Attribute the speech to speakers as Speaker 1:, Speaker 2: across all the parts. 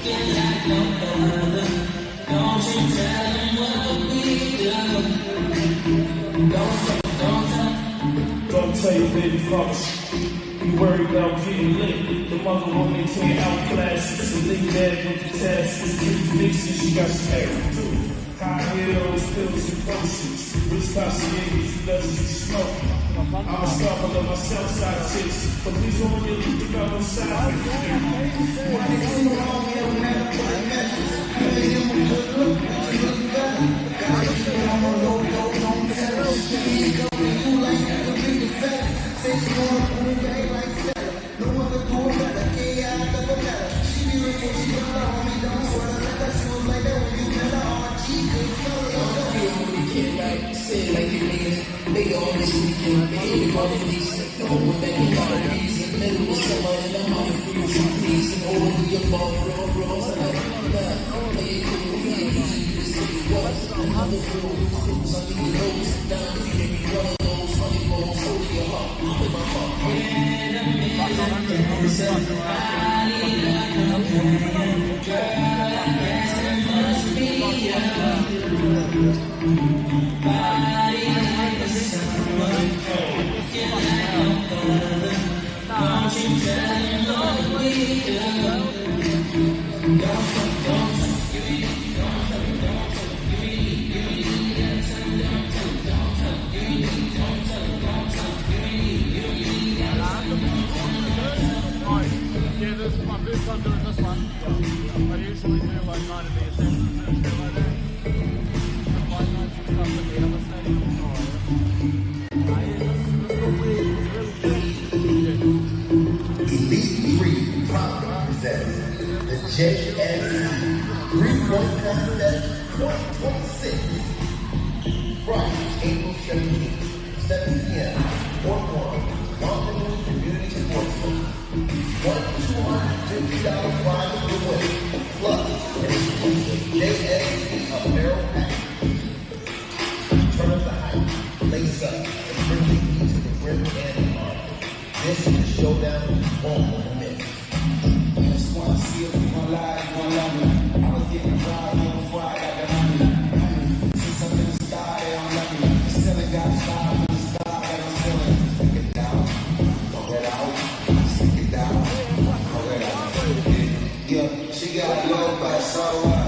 Speaker 1: Get like no other. Don't you tell 'em what we do. Don't tell, don't tell.
Speaker 2: Don't tell your baby father You worry about getting lit. The mother woman can't outclass you. So leave that with the task. Pretty fiction, she got some too. High heels, pills, and potions. Rich Cassidy, you love you smoke. I'm a star, but love myself side chicks. But please don't really think I'm no side.
Speaker 1: Can't like, say it like you mean it. Nigga on this weekend, baby, call it decent. No one make a lot of reason. Middle of summer and I'm out here free peace and over the above, real bros. I like, nah, play it cool, he ain't using you to say what. Another fool, fools under your nose. Down feet every one of those honey bowls, hold your heart, with my heart. I need a companion, girl. I guess it must be you. Body like the summer, get like no other. Don't you tell 'em what we do. Don't tell, don't tell, don't tell, don't tell, don't tell, don't tell, don't tell, don't tell,
Speaker 3: Alright, yeah, this is my first time doing this one. I usually do like kind of the Assassin's and shit like that. The Five Nights and stuff at the other stadium. Oh, yeah. Yeah, this normally is really good. Yeah.
Speaker 4: Elite 3 proudly presents the JSC 3-Point Contest 2026. Friday, April 17th, 7 p.m., Port 1, Wanganui Community Sports Center. One $250 prize for the winner, plus an exclusive JSC apparel package. Turn up the hype, lace up, and bring the heat to the rim and the heart. This is the showdown you won't want to miss.
Speaker 5: I just wanna see if you gon' lie, you gon' love me. I was getting robbed way before I got the money. Honey, since I'm in the star, they don't love me. Still I got style from the star that I'm feeling. Stick it down, throw it out, stick it down, throw it out. Yeah, she got low, but so what?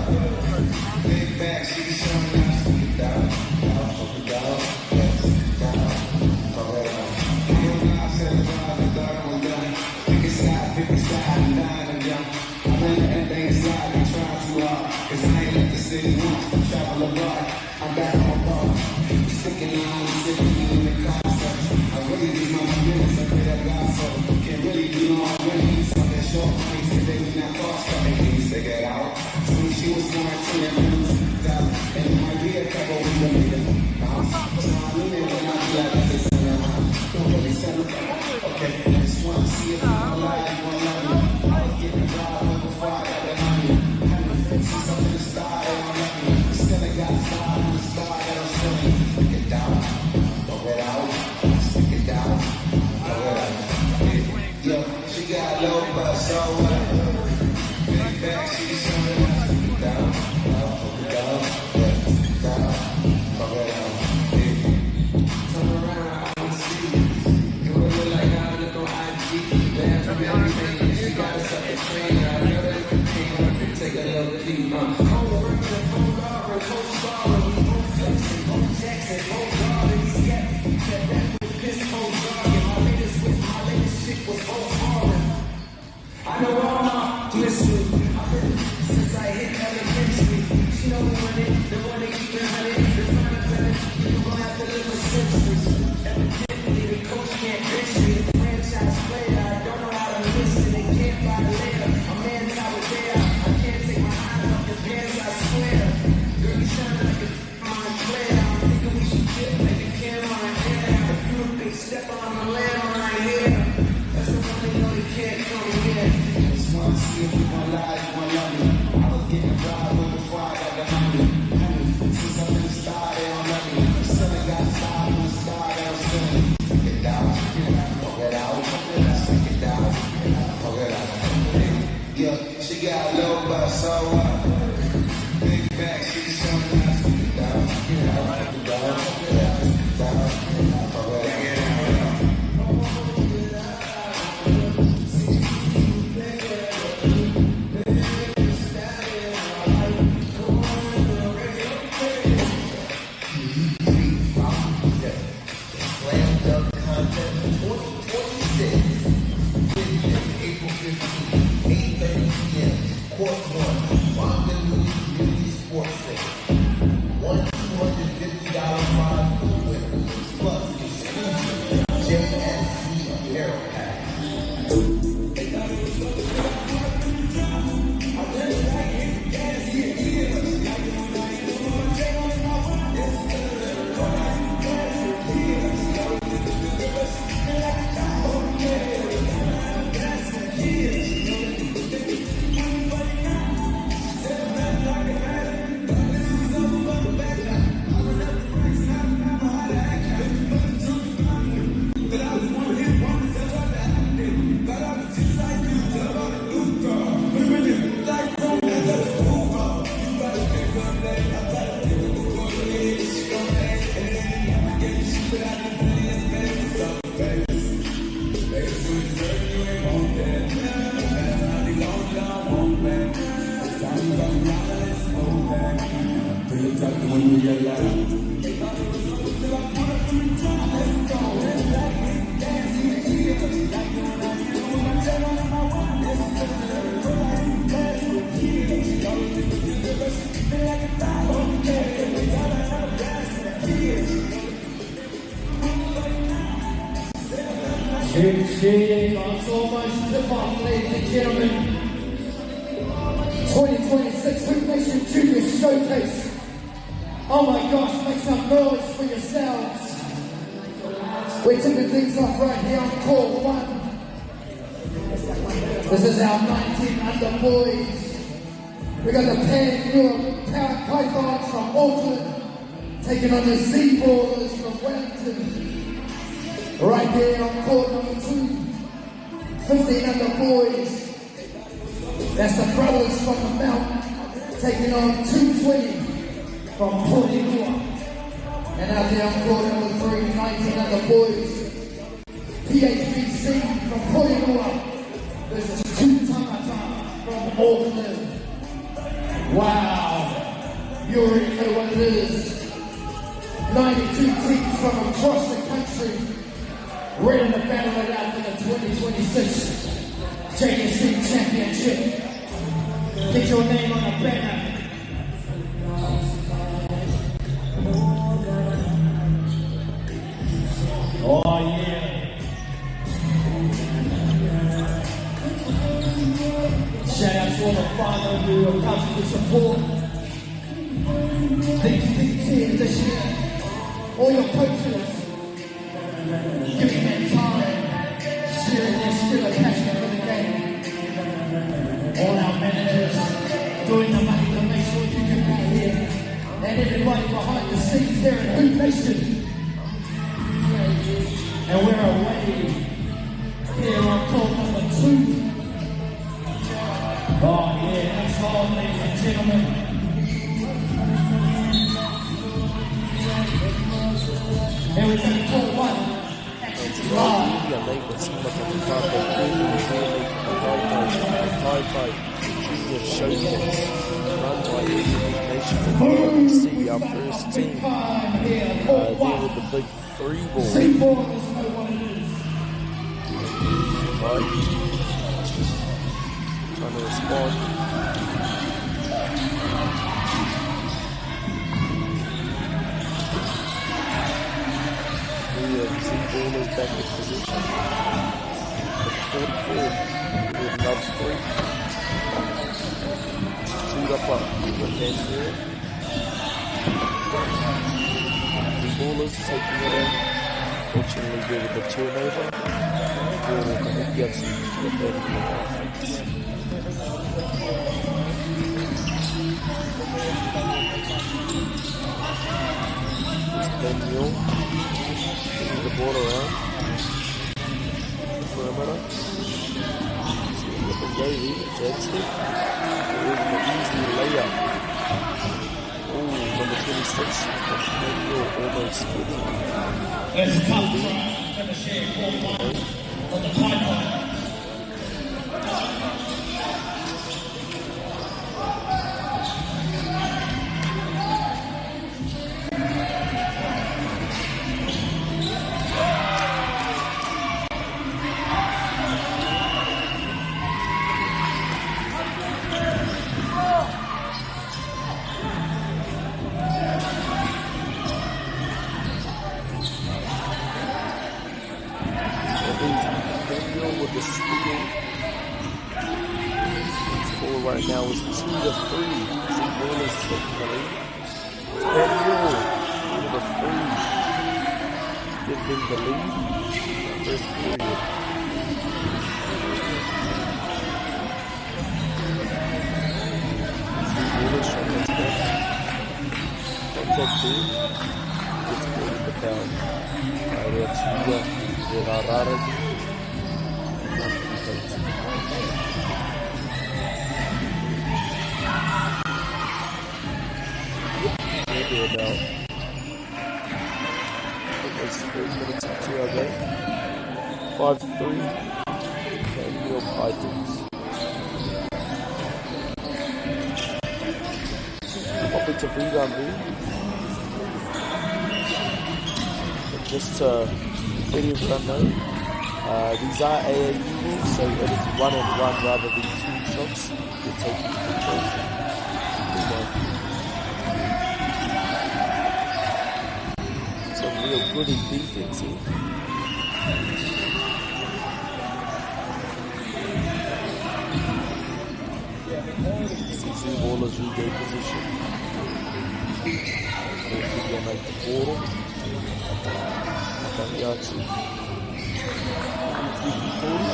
Speaker 5: Big back, she be showing out. Stick it down, down, throw it down, yeah, stick it down, throw it out. You know I said the vibe, the dark was done. Pick a side, and dine and young. I let everything slide, they try too hard. Cause I ain't left the city once to travel abroad. I'm back on my ball. Sticking on, sitting in the concepts. I really do my business, I pray to God so. Can't really do no really. Something short money today, we not cost cutting. Can you stick it out? Soon she was 14 and we was out. And it might be a couple weeks later. Bounce. So I mean it when I be like, this in the Don't really settle. Okay, I just wanna see if you gon' lie, you gon' love me. I was getting robbed way before I got that money. Honey, since I'm in the star, they don't love me. Still I got style from the star that I'm feeling. Stick it down, throw it out, stick it down, throw it out. Yeah, she got low, but so what? Big back, she showing out. Stick it down, throw it down, yeah, stick it down, throw it out. Yeah. Turn around, I wanna see you. Do it look like I look on IG? Bad from everything, she got herself a trainer. I know that pain, take a little peek. Home work, the phone guard, co-star, we both flexing, both Jackson, both guard, and he's got that rap with piss cold jargon. My latest whip, my latest chick was all foreign. I know all my mystery. I've been since I hit elementary. She know who run it, the one they keep it hunted. The final planet, you gon' have to live a centuries. Evidently, the coach can't bench me. The franchise player, I don't know how to listen. They can't buy the later. I'm anti-there. I can't take my eyes off your pants, I swear. Girl, you shining like a Montclair. I'm thinking we should dip like a camera in air. If you a big stepper on the landmine here. That's the one they know they can't come here. I just wanna see if you gon' lie, Yeah, she got low but so what? Big back, she showing us. Down, get out, down, get out, down, get out.
Speaker 4: Elite 3 proudly presents the Slam Dunk Contest 2026. Wednesday, April 15th, 8:30 p.m. Court 1, Wanganui Community Sports Center. One $250 prize for the winner, plus exclusive JSC apparel pack.
Speaker 1: It's almost tip off, ladies and gentlemen. 2026 Hoop Nation Junior Showcase. Oh my gosh, make some noise for yourselves. We're tipping things off right here on court 1. This is our 19 under boys. We got the Panmure Pythons from Auckland taking on the Z Ballers from Wellington. Right there on court number 2, 15 under boys. That's the brothers from the Mount taking on 220 from Porirua. And out there on court number 3, 19 under boys. PHBC from Porirua versus Tūtangata from Auckland. Wow, you already know what it is. 92 teams from across the country ready to battle it out for the 2026 JSC Championship. Get your name on the banner. Oh yeah. Shout out to all the whānau who have come to support these big teams this year. All your coaches giving their time, sharing their skill and passion for the game. All our managers doing the money to make sure you can be here. And everybody behind the scenes here at Hoop Nation. And we're away here on court number 2. Oh yeah, that's all, ladies and gentlemen. Here we go, court 1. Action's live.
Speaker 6: Media nei kua tīmata te tātou kēmu o tēnei whakataetae, whakataetae Junior Showcase run by Elite Nation. And there we see our first team there with the big 3 ball.
Speaker 1: Z Ballers know what it is.
Speaker 6: Right. Trying to respond. We have Z Ballers back in position. At 44 with another 3. Tūrapa with Panmure. The Ballers taking it in. Fortunately, there with the turnover. For the hoki atu ki the Panmure offense. It's Panmure bringing the ball around the perimeter. See what the go there. Jab step. With the easy layup. Oh, number 26, Daniel almost getting.
Speaker 1: That's a tough try. Finish here, 4-1 on the pipeline.
Speaker 6: Daniel with the steal. Score right now is 2-3. Z Ballers taking the lead. Daniel with the three. Give them the lead. First period. Z Ballers trying to attack. Contact there. Gets caught in the foul. Haere atu ia e rā rārangi. Maybe about almost 3 minutes into our game. 5-3, Panmure Pythons. Offensive rebound there. But just to let everyone know, these are AAU rules, so it is 1 and 1 rather than 2 shots. You're taking free throws. Some real good in defense here. Z Ballers regain position. Kōkiri ana i te pōro. Matangi atu. Whiwhi tōru.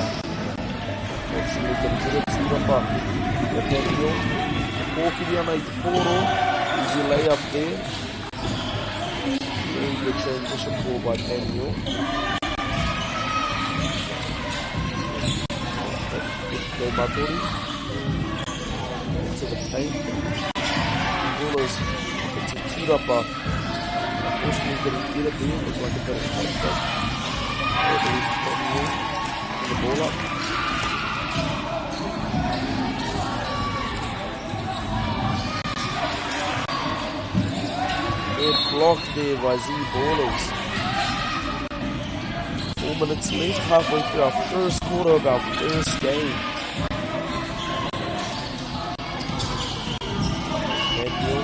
Speaker 6: Unfortunately, didn't get it. Tūrapa. Ia Daniel. Kōkiri ana i te pōro. Easy layup there. Very good transition ball by Daniel. Good go Matori. Into the paint. Ballers offensive Tūrapa. Unfortunately, didn't get it there. Looked like a bit of contact. There is Daniel. The ball up. Good block there by Z Ballers. 4 minutes left, halfway through our first quarter of our first game. Daniel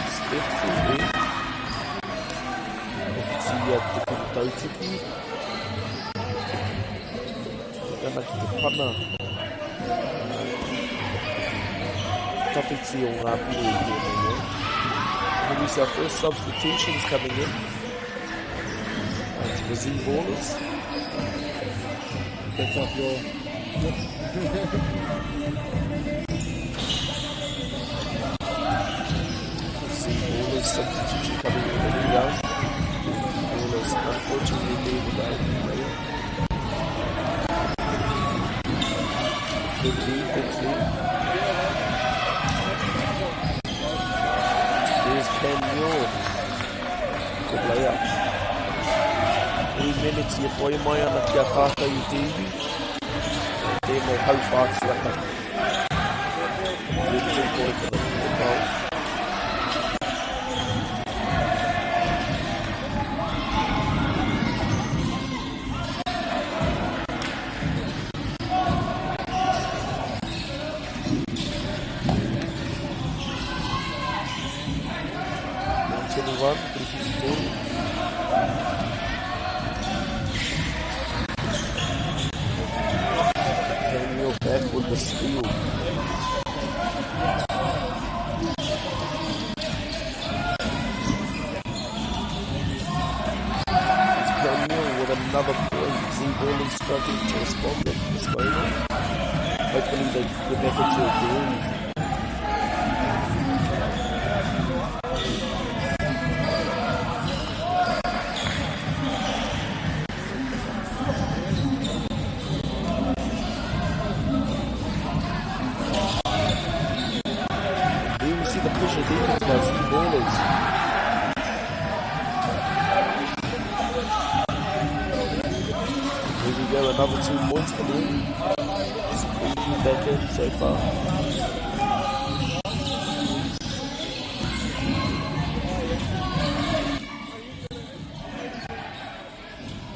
Speaker 6: step through there. Owhiti ia te kuru tautuku. Ana ki te pana. Tawhiti o ngā pire i tēnei wā. And we see our first substitutions coming in. It's for Z Ballers.
Speaker 3: That's up your.
Speaker 6: Z Ballers substitution coming in the rebound. Ballers unfortunately being without a player. Good defense there. There's Panmure. Good layup. 3 minutes i e toe mai ana ki a tātou i te iwi. Tēnei hau whātuata. Good three for the goal. 21, 352. Daniel back with the steal. It's Daniel with another point. Z Ballers struggling to respond at this moment. Hopefully they can get back into a groove. see the pressure defense by Z Ballers. Here we go, another 2 points for them. Squeaking back in so far.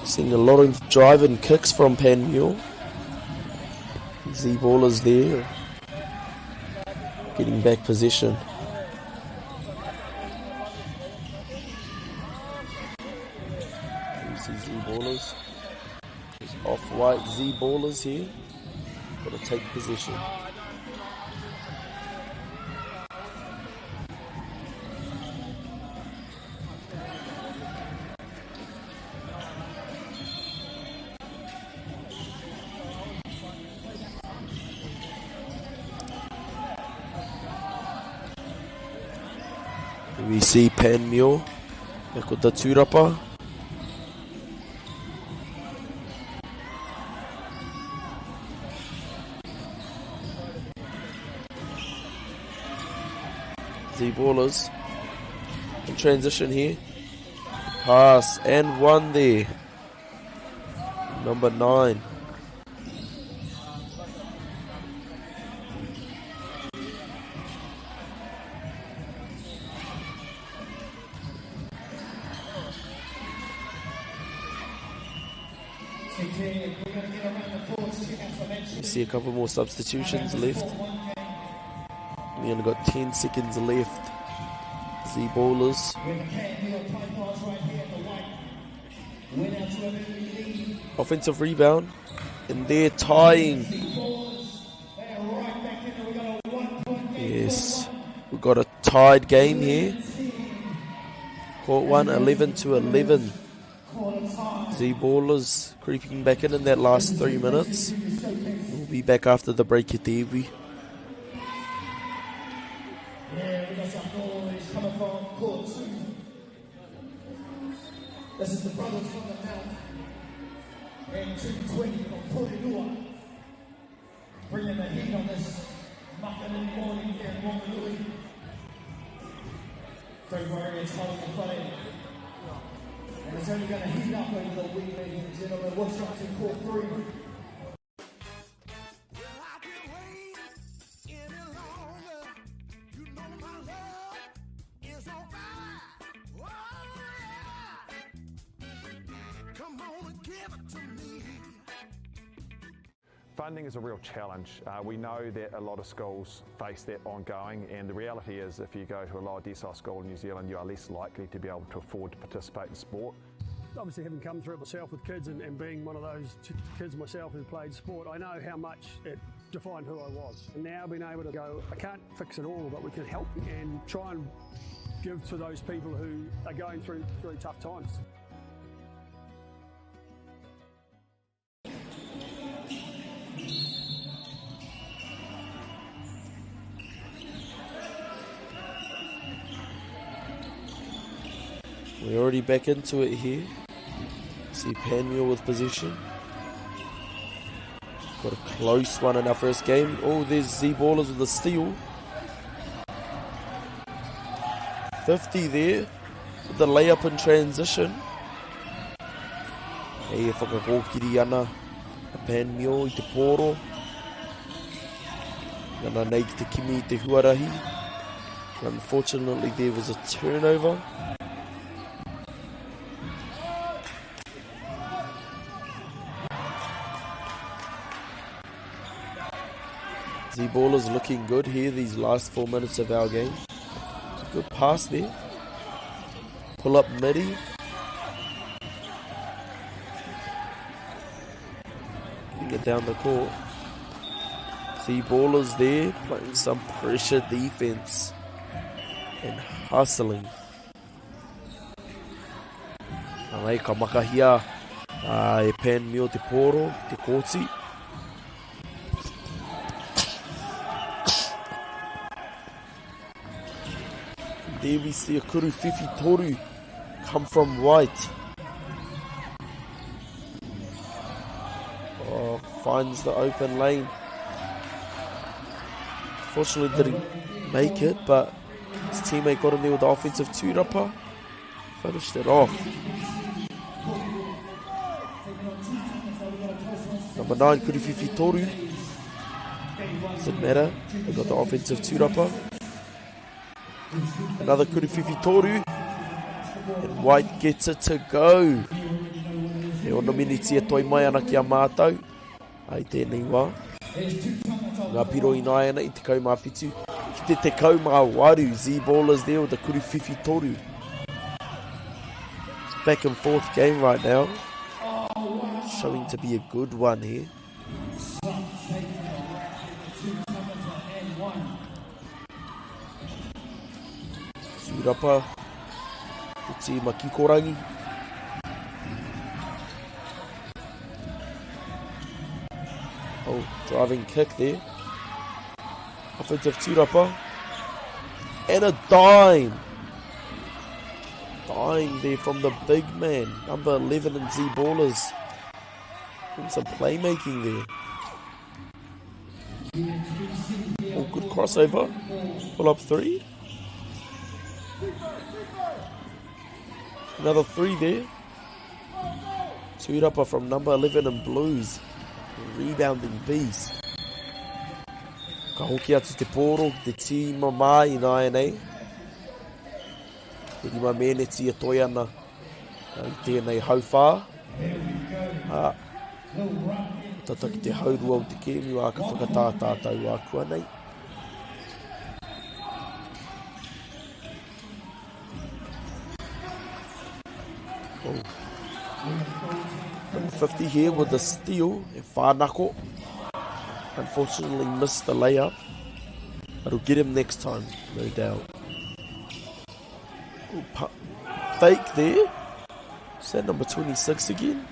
Speaker 6: Seeing a lot of drive and kicks from Panmure. Z Ballers there, getting back possession. You see Z Ballers. There's off-white Z Ballers here. Got to take possession. We see Panmure back with the tūrapa. Z Ballers in transition here. Pass and one there. Number 9. You see a couple more substitutions left. We only got 10 seconds left. Z Ballers. Offensive rebound. And they're tying. Yes. We've got a tied game here. Court 1, 11 to 11. Z Ballers creeping back in that last 3 minutes. We'll be back after the break at the iwi.
Speaker 1: Yeah, we got some noise coming from court 2. This is the brothers from the mount. And 220 from Porirua. Bringing the heat on this Makariri morning here in Whanganui. Don't worry, it's hot in the whare. And it's only going to heat up over the week, ladies and gentlemen. What's up to court 3?
Speaker 7: Funding is a real challenge. We know that a lot of schools face that ongoing, and the reality is if you go to a lower decile school in New Zealand, you are less likely to be able to afford to participate in sport.
Speaker 8: Obviously, having come through it myself with kids and being one of those kids myself who played sport, I know how much it defined who I was. And now being able to go, I can't fix it all, but we can help and try and give to those people who are going through tough times.
Speaker 6: We're already back into it here. See Panmure with possession. Got a close one in our first game. Oh, there's Z Ballers with the steal. 50 there with the layup in transition. Hey, whakakōkiri ana a Panmure i te pōro. Ngana nei ki te kimi i te huarahi. Unfortunately, there was a turnover. Z Ballers looking good here these last 4 minutes of our game. Good pass there. Pull up midi. Getting it down the court. Z Ballers there playing some pressure defense and hustling. Alei, ka makahia e Panmure te pōro, te kōti. There we see a Kuru Whiwhi Toru come from right. Oh, finds the open lane. Fortunately didn't make it, but His teammate got in there with the offensive tūrapa. Finished it off. Number 9, Kuriwhiwhi Toru. Doesn't matter. They got the offensive tūrapa. Another Kuriwhiwhi Toru. And White gets it to go. E ono miniti e toi mai ana ki a mātou. Ai tēnei wā. Ngā piro ināiana i 17 ki te 18. Z-Ballers there with the Kuriwhiwhi Toru. Back and forth game right now. Showing to be a good one here. Tūrapa, te tīma kikorangi. Oh, driving kick there. Offensive Tūrapa. And a dime. Dime there from the big man, number 11 in Z Ballers. Doing some playmaking there. Oh, good crossover. Pull up three. Another three there. Tūrapa from number 11 in blues. Rebounding beast. Ka hoki atu te pōro ki te tīma mā i nāianei. Te rima mēneti e toi ana i tēnei hauwhā. Ā, tata ki te haurua o te kēmu ā ka whakatā tātou ākuanei. Oh. Number 50 here with the steal, e whānako. Unfortunately missed the layup. It'll get him next time, no doubt. Ooh, fake there. Is that number 26 again?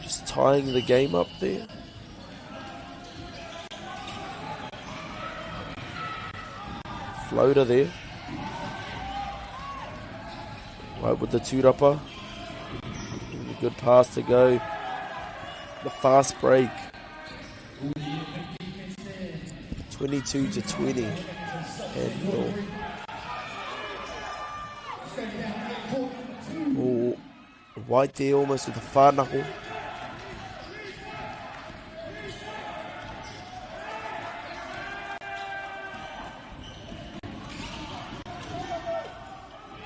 Speaker 6: Just tying the game up there. Floater there. Right with the tūrapa. Good pass to go. The fast break. 22 to 20. And we'll... Oh, White there almost with the whānako.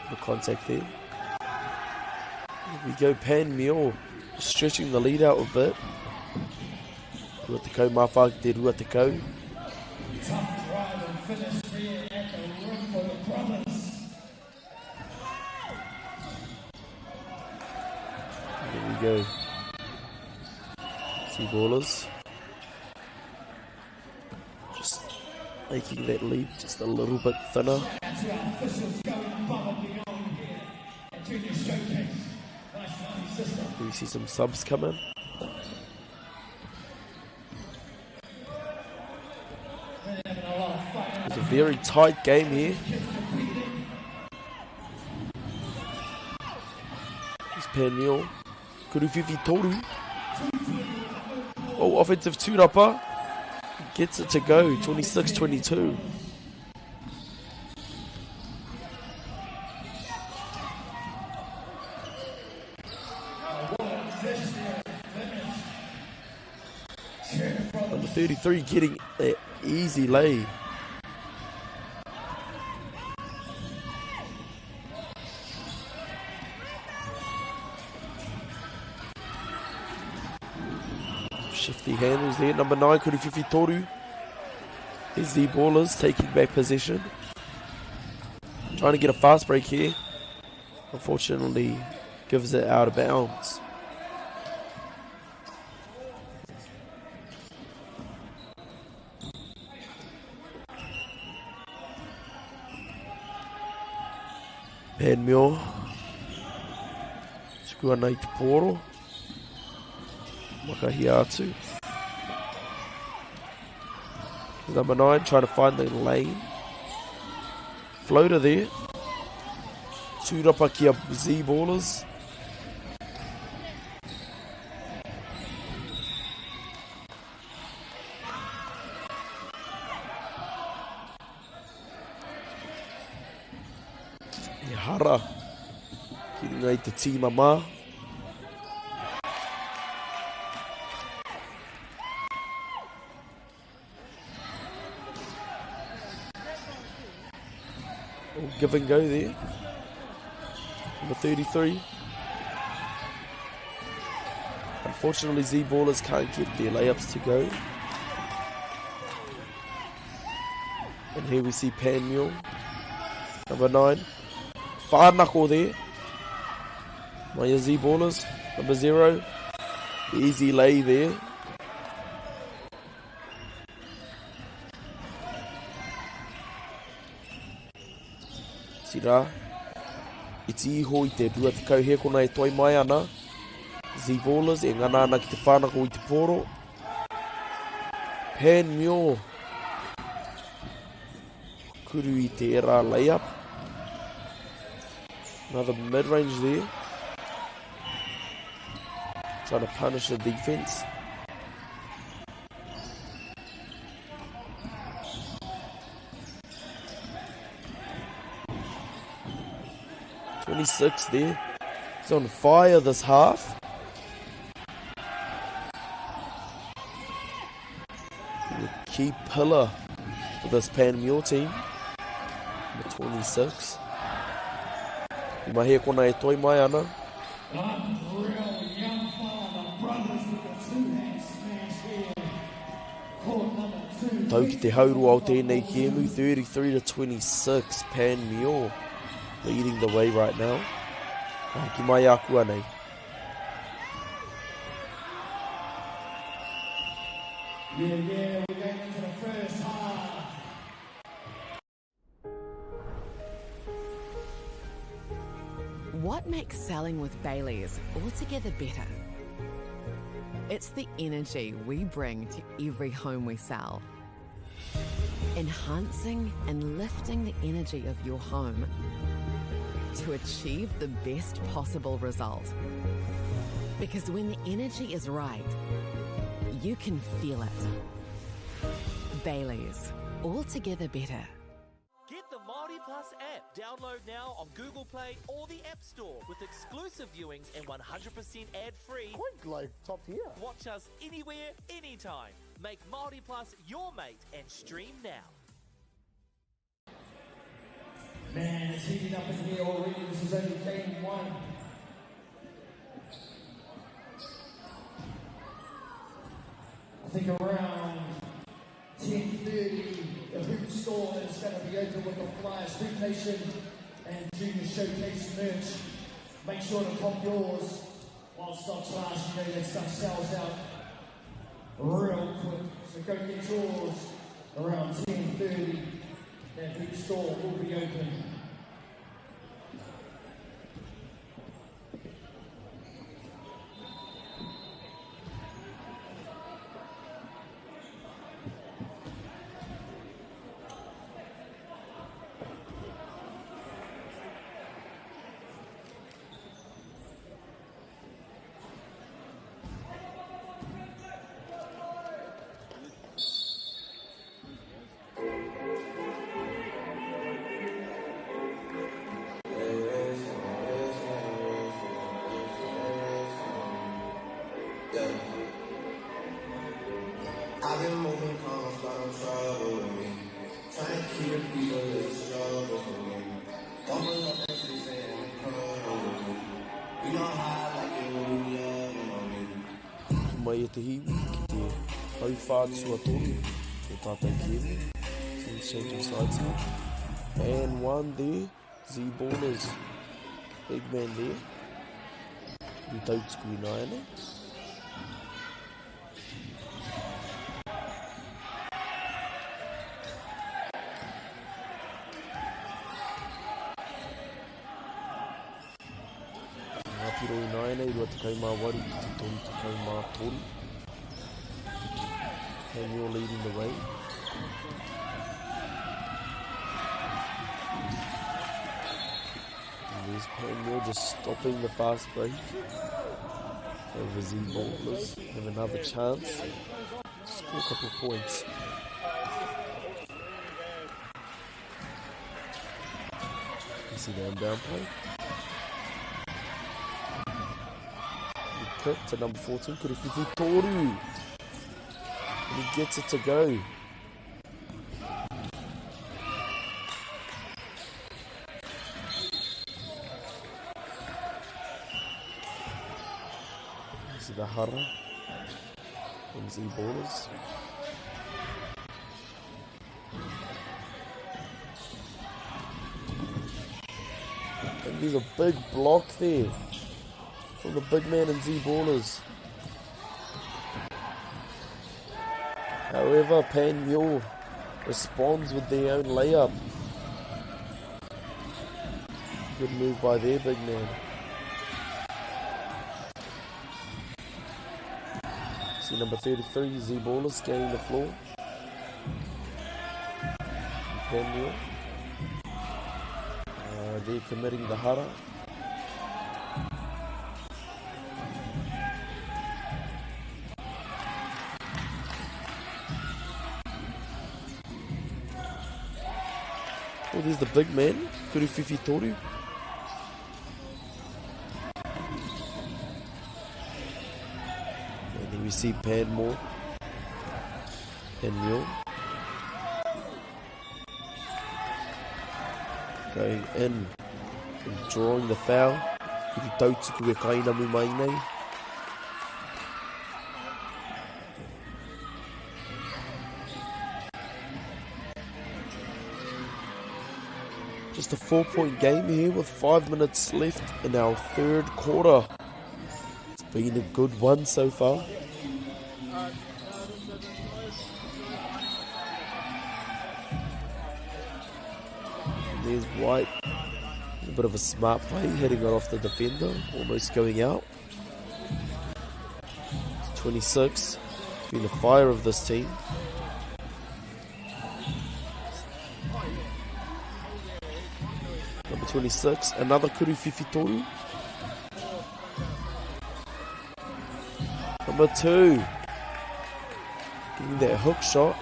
Speaker 6: The contact there. Here we go, Panmure stretching the lead out a bit. Rua tekau mā whā ki te rua tekau. There we go. Two ballers. Just making that lead just a little bit thinner. We see some subs come in. It's a very tight game here. It's Panmure. Kuruwhiwhi Toru. Oh, offensive tūrapa. Gets it to go. 26-22. Number 33 getting that easy lay. Shifty handles there. Number 9, Kuriwhiwhi Toru. Is the ballers taking back possession. Trying to get a fast break here. Unfortunately, gives it out of bounds. Panmure. Tuku ana i te pōro. Makahia atu. Number 9 trying to find the lane. Floater there. Tūrapa ki a Z-Ballers. hara ki runga i te tīma mā. Oh, give and go there. Number 33. Unfortunately, Z-Ballers can't get their layups to go. And here we see Panmure, number 9. Whānako there. Maya Z-Ballers, number 0. Easy lay there. Tira, iti iho i te 20 hēkona e toi mai ana. Z-Ballers e ngana ana ki te whānako i te pōro. Panmure. Kuru i tērā layup. Another mid-range there. Trying to punish the defense. 26 there. He's on fire this half. The key pillar for this Panmure team. Number 26. I mahi e kona e toi mai ana. Tau ki te haurua o tēnei kēmu, 33 to 26, Panmure leading the way right now. Ki mai akuanei.
Speaker 5: Yeah, yeah, we're going into the first half.
Speaker 9: What makes selling with Bayleys altogether better? It's the energy we bring to every home we sell. Enhancing and lifting the energy of your home to achieve the best possible result. Because when the energy is right, you can feel it. Bayleys, altogether better.
Speaker 10: Get the Māori Plus app. Download now on Google Play or the App Store with exclusive viewings and 100% ad-free.
Speaker 4: Quite like top tier.
Speaker 10: Watch us anywhere, anytime. Make Māori Plus your mate and stream now.
Speaker 5: Man, it's heating up in here already. This is only game one. I think around 10.30, the Hoop store is going to be open with the flyers, Hoop Nation and Junior Showcase merch. Make sure to cop yours while stocks last. You know that stuff sells out real quick. So go get yours around 10.30. That Hoop store will be open.
Speaker 1: I've been moving calm, start trouble with me. Trying to keep the people it's a struggle for me. Don't pull up at 6 a.m. and cuddle with me. You know how I like it when you loving on me.
Speaker 6: Ki mai e te hiwi, ki te hauwhā tuatoru o tātou kēmu. Teams changing sides here. And one there, Z-Ballers. Big man there. I tautuku ināianei. Ngā piro ināianei, 28 ki te 33. Panmure leading the way. And there's Panmure just stopping the fast break. Over Z Ballers have another chance to score a couple of points. See the inbound play. Good kick to number 14, Kuruwhiwhi Toru. And he gets it to go. This is the Hara from Z Ballers. And there's a big block there from the big man in Z Ballers. However, Panmure responds with their own layup. Good move by their big man. See number 33, Z Ballers, scanning the floor. Panmure. They're committing the hara. Oh, there's the big man, Kuruwhiwhi Toru. And then we see Panmure. Panmure. Going in and drawing the foul. Kuru tautuku e kainamu mai nei. Just a 4-point game here with 5 minutes left in our third quarter. It's been a good one so far. There's White. A bit of a smart play, hitting it off the defender, almost going out. 26, been the fire of this team. Number 26, another Kuruwhiwhi Toru. Number 2, getting that hook shot.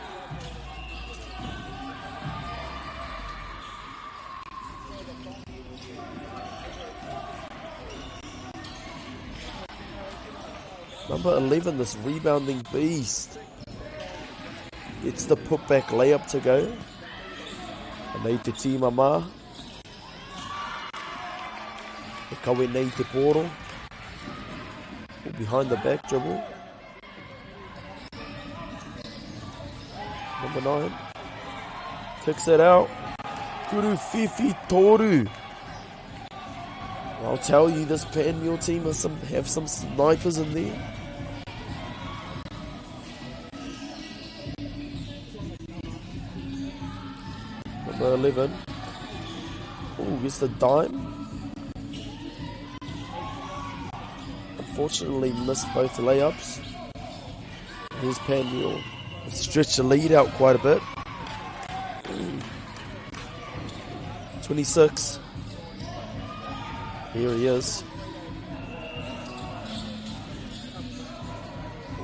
Speaker 6: Number 11, this rebounding beast. It's the putback layup to go. Anei te tīma mā. E kawe nei te pōro. Behind the back dribble. Number 9. Kicks it out. Kuruwhiwhi Toru. I'll tell you, this Panmure team has some, have some snipers in there. Number 11. Oh, gets the dime. Unfortunately, missed both layups. Here's Panmure. Stretched the lead out quite a bit. 26. Here he is.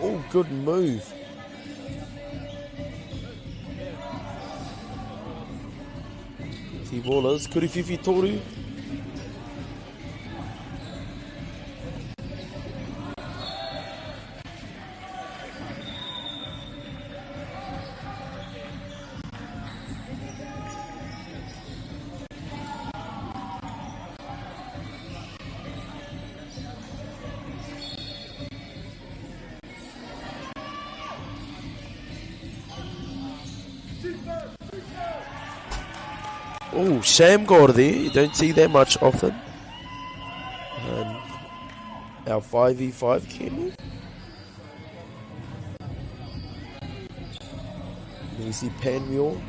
Speaker 6: Oh, good move. T-ballers, Kuruwhiwhi Toru. Oh, Shamgar there. You don't see that much often. And our 5v5 candle. You see Panmure.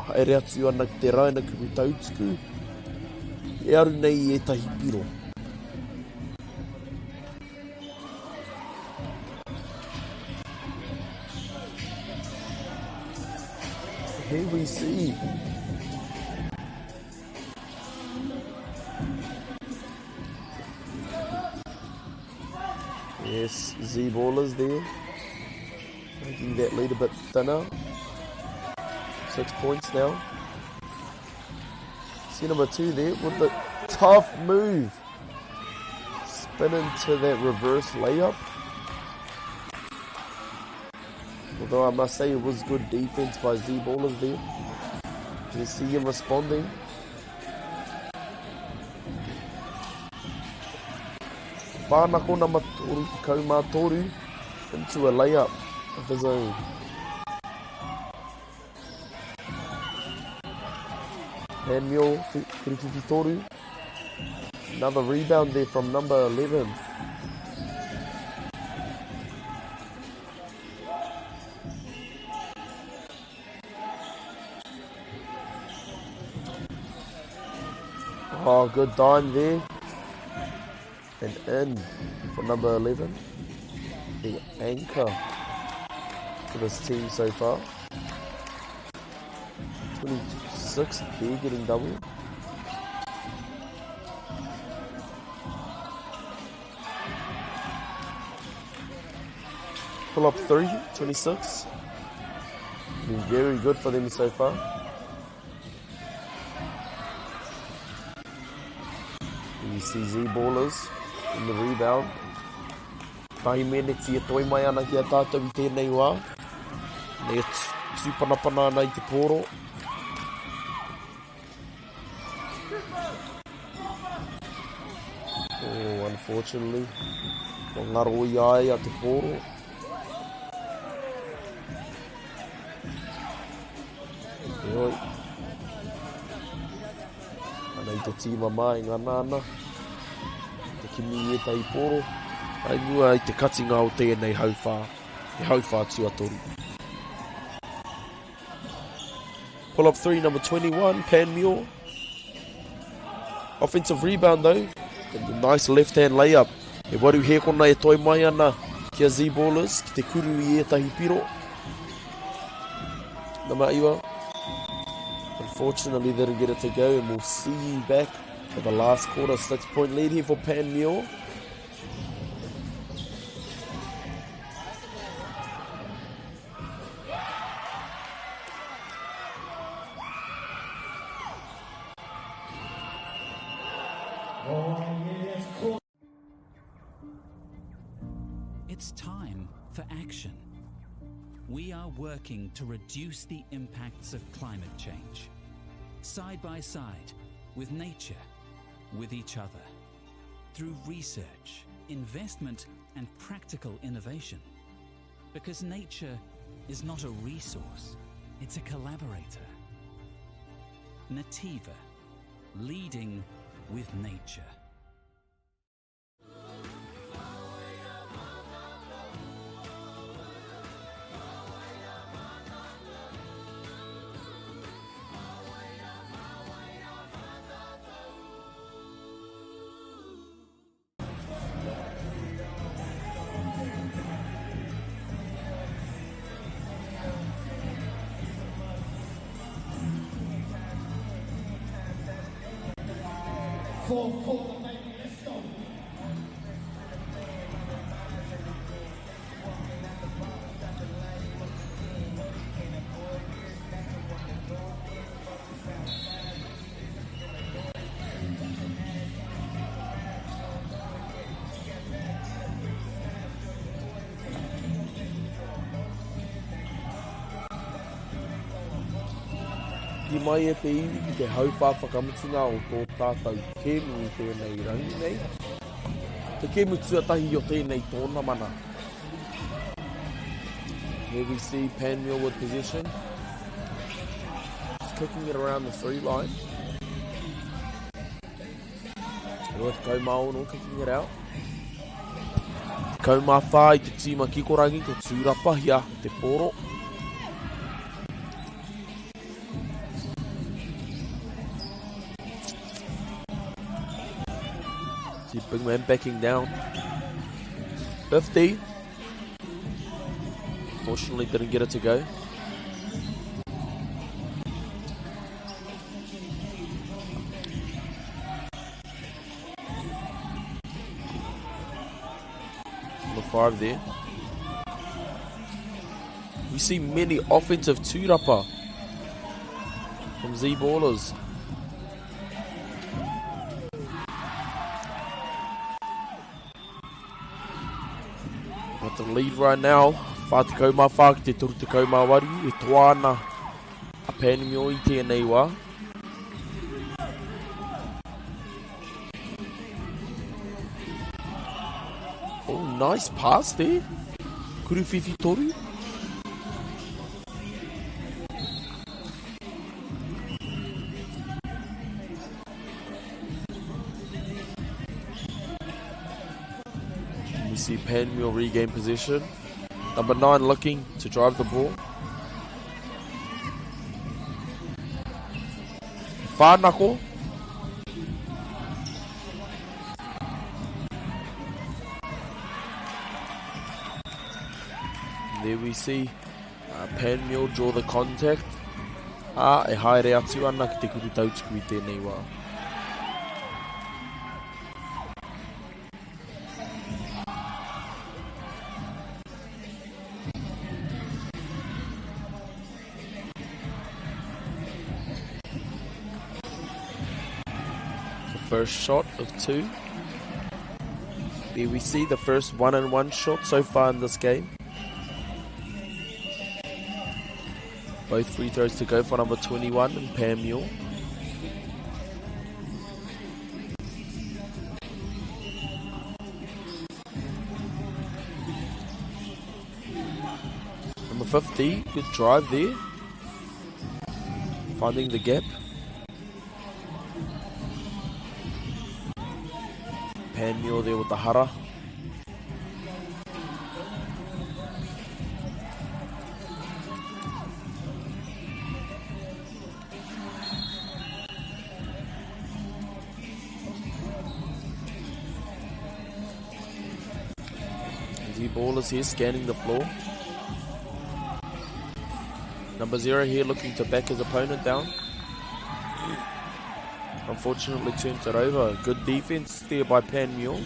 Speaker 6: Haere atu ana ki te raina kupu tautuku. E aru nei i ētahi piro. Here we see Yes, Z-Ballers there. Making that lead a bit thinner. 6 points now. See number two there with the tough move. Spin into that reverse layup. Although I must say it was good defense by Z Ballers there. You see him responding. Whānako number 33 into a layup of his own. Panmure 53. Another rebound there from number 11. Oh, good dime there. And in for number 11. The anchor for this team so far. 26 there getting double. Pull up 3, 26. Been very good for them so far. You see Z Ballers in the rebound. Tahi meneti e toi mai ana ki a tātou i tēnei wā. Nei e tūpanapana ana i te pōro. Oh, unfortunately, kua ngaro i a ia te pōro. Heoi, ana i te tīma mā e ngana ana, te kimi i ētahi pōro, ai mua i te katinga o tēnei hauwhā, he hauwhā tuatoru. Pull up three, number 21, Panmure. Offensive rebound though. And the nice left hand layup. E waru hēkona e toi mai ana ki a Z-Ballers ki te kuru i ētahi piro. Number 9. Unfortunately, they didn't get it to go and we'll see you back for the last quarter. 6-point lead here for Panmure.
Speaker 11: It's time for action. We are working to reduce the impacts of climate change. Side by side, with nature, with each other. Through research, investment, and practical innovation. Because nature is not a resource, it's a collaborator. Nativa, leading with nature.
Speaker 1: Fourth quarter, baby, let's go.
Speaker 6: Ki mai e te iwi ki te hauwhā whakamutunga o tō tātou kēmu i tēnei rangi nei. Te kēmu tuatahi o tēnei tōnamana. Here we see Panmure with possession. Just kicking it around the three line. 26, kicking it out. 14 i te tīma kikorangi, ko Tūrapahia te poro. See big man backing down. 50. Fortunately didn't get it to go. Number five there. We see many offensive tūrapa from Z Ballers. lead right now, 44 ki te 38, e toa ana a Panmure i tēnei wā. Oh, nice pass there. Kuruwhiwhi toru. We see Panmure regain possession. Number 9 looking to drive the ball. Whānako. There we see uh, Panmure draw the contact. Ā, e haere atu ana ki te kuru tautuku i tēnei wā. The first shot of two. There we see the first one-and-one shot so far in this game. Both free throws to go for number 21 and Panmure. Number 50, good drive there. Finding the gap. Panmure there with the hara. The ball is here scanning the floor. Number zero here looking to back his opponent down. Unfortunately turns it over. Good defense there by Panmure.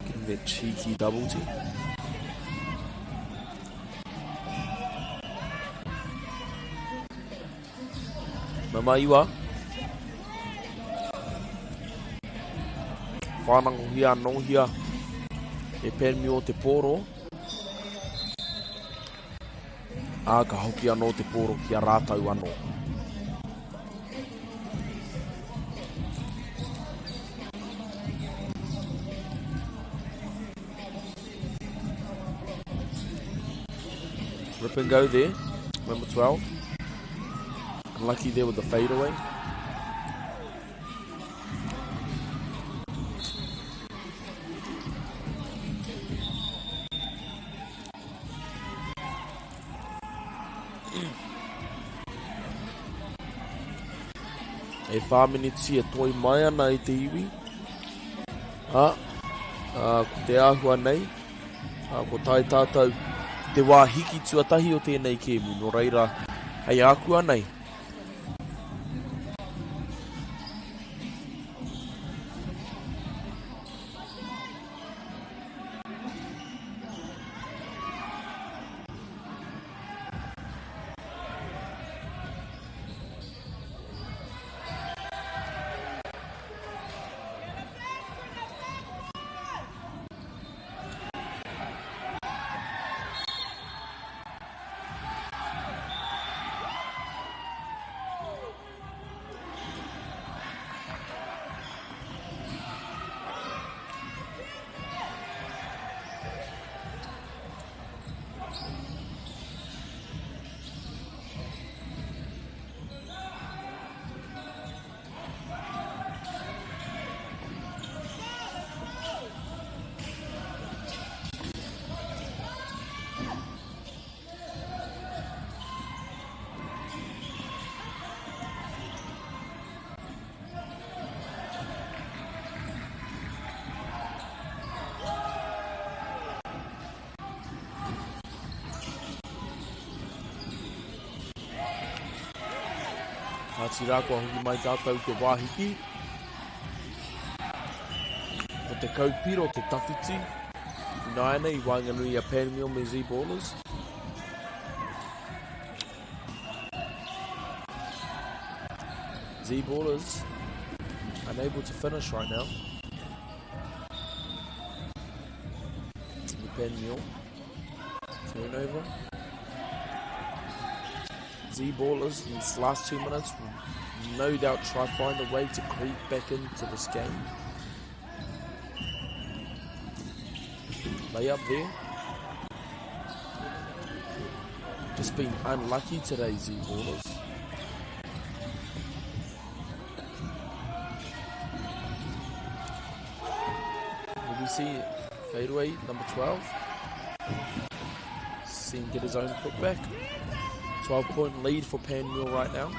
Speaker 6: Getting that cheeky double team. Mamaiwa. Whānangohia anōhia e Panmure te pōro. Ā, ka hoki anō te pōro ki a rātou anō. Rip and go there, number 12. Unlucky there with the fadeaway. E whā miniti e toi mai ana i te iwi. Ā, ā, ko te āhua nei, ā, ko tae tātou te wā hiki tuatahi o tēnei kēmu, nō reira, hei ākuanei. Kāti rā, kua hoki mai tātou te wāhiki. Ko te kaupiro te tawhiti. Ināianei i waenganui i a Panmure me Z-Ballers. Z-Ballers unable to finish right now. Panmure. Turnover. Z-Ballers in this last 2 minutes will no doubt try find a way to creep back into this game. Lay up there. Just been unlucky today, Z-Ballers. Will we see fadeaway number 12? See him get his own putback. 12-point lead for Panmure right now.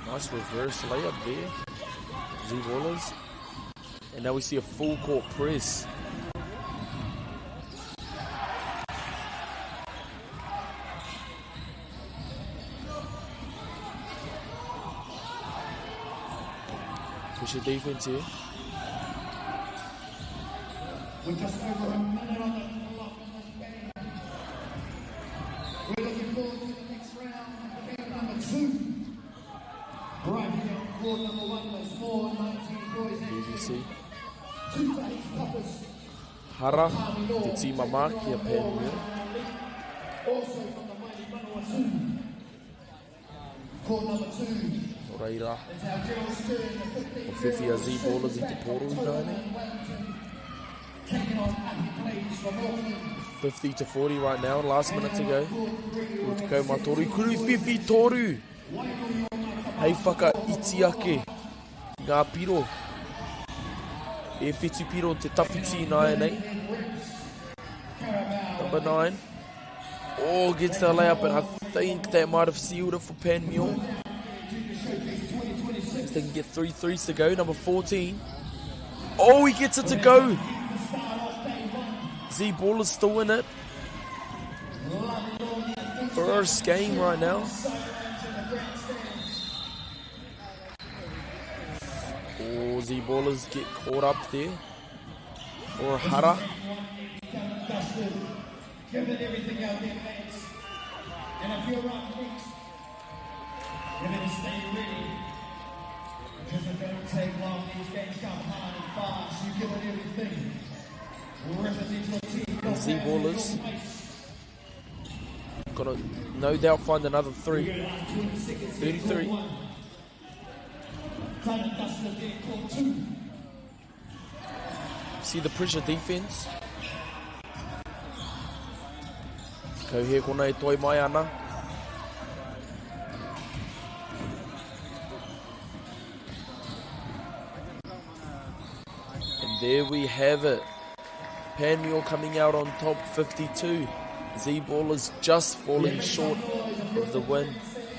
Speaker 6: Nice reverse layup there. Z-Ballers. And now we see a full court press. Push the defense here.
Speaker 1: We're just over a minute on the clock in this game. We're looking forward to the next round, game number 2. Right here on court number 1, the small 19 boys.
Speaker 6: BBC.
Speaker 1: Two to eight toughest.
Speaker 6: Hara, te tīma mā ki a Panmure.
Speaker 1: Also from the mighty Manawatu. Court number 2.
Speaker 6: Nō reira,
Speaker 1: It's our girls' turn, the 15
Speaker 6: o whiwhi a Z-Ballers i te pōro i nāianei.
Speaker 1: Taking on Ahi Blaze from Auckland.
Speaker 6: 50 to 40 right now, last minute to go. Kuru te kau mā toru, kuru whiwhi toru! Hei whaka iti ake i ngā piro. E whitu piro te tawhiti i nāianei. Number 9. Oh, gets the layup, and I think that might have sealed it for Panmure. If they can get 3 threes to go. Number 14. Oh, he gets it to go. Z-Ball is still in it. First game right now. Oh, Z-Ballers get caught up there. For Hara.
Speaker 1: Give it everything out there, mates. And if you're up next, you better stay ready. Because it don't take long. These games come hard and fast. You give it everything. Represent your team. Your
Speaker 6: Z-Ballers.
Speaker 1: family, your place.
Speaker 6: Gonna no doubt find another three. 33.
Speaker 1: Done and dusted there, court 2.
Speaker 6: See the pressure defense. Kau he kona e toi mai ana. And there we have it. Panmure coming out on top 52. Z-Ballers just falling short of the win.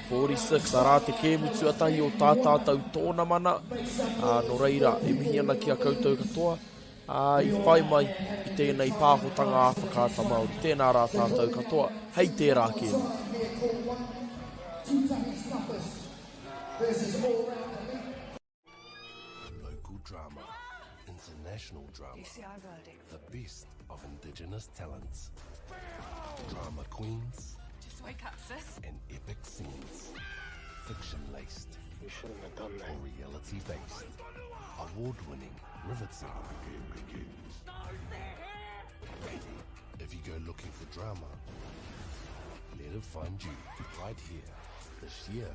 Speaker 6: 46, arā te kēmu tuatahi o tā tātou tōnamana. Ā, nō reira, e mihi ana ki a koutou katoa, ā, i whai mai i tēnei pāhotanga a Whakaata Māori. Tēnā rā tātou katoa, hei tērā kēmu.
Speaker 12: Local drama, international drama, the best of indigenous talents, drama queens,
Speaker 13: Just wake up, sis.
Speaker 12: and epic scenes, fiction laced,
Speaker 14: You shouldn't have done that.
Speaker 12: or reality based, award winning, riveting. If you go looking for drama, let it find you right here this year.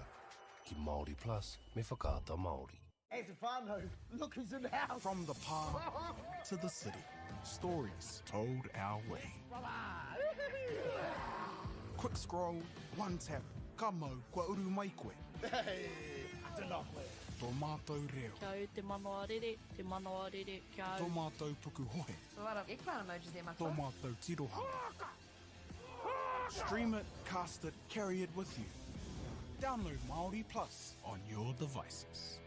Speaker 12: Ki Māori Plus me Whakaata Māori.
Speaker 4: Hey, Stefano, look who's in the house.
Speaker 15: From the park to the city, stories told our way. Quick scroll, one tap, ka mau, kua uru mai koe.
Speaker 4: Hey, tēnā koe.
Speaker 15: Tō mātou reo.
Speaker 16: Kia au te manawa rere, te manawa rere, kia au.
Speaker 15: Tō mātou pukuhohe.
Speaker 13: So a lot of eggplant emojis there,
Speaker 15: Tō
Speaker 13: matua.
Speaker 15: mātou tirohanga. Stream it, cast it, carry it with you. Download Māori Plus on your devices.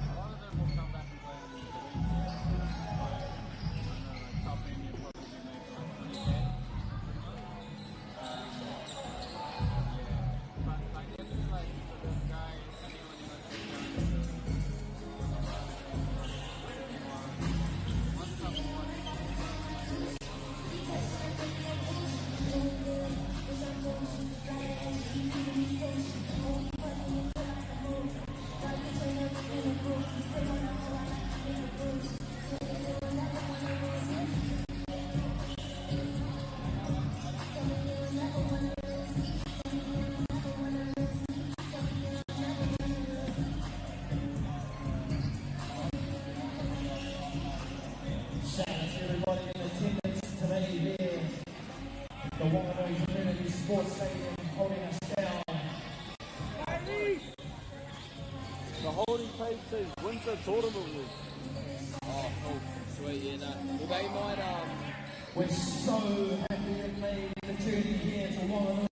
Speaker 3: A lot of them will come back and play in the elite. Like, I don't know, like top end, you'd probably be maybe like 20k. Yeah.
Speaker 6: page says Winter Tournament Week.
Speaker 14: Oh, cool. Sweet, yeah, no. Well, they might,
Speaker 1: We're so happy to made the journey here to Wanganui.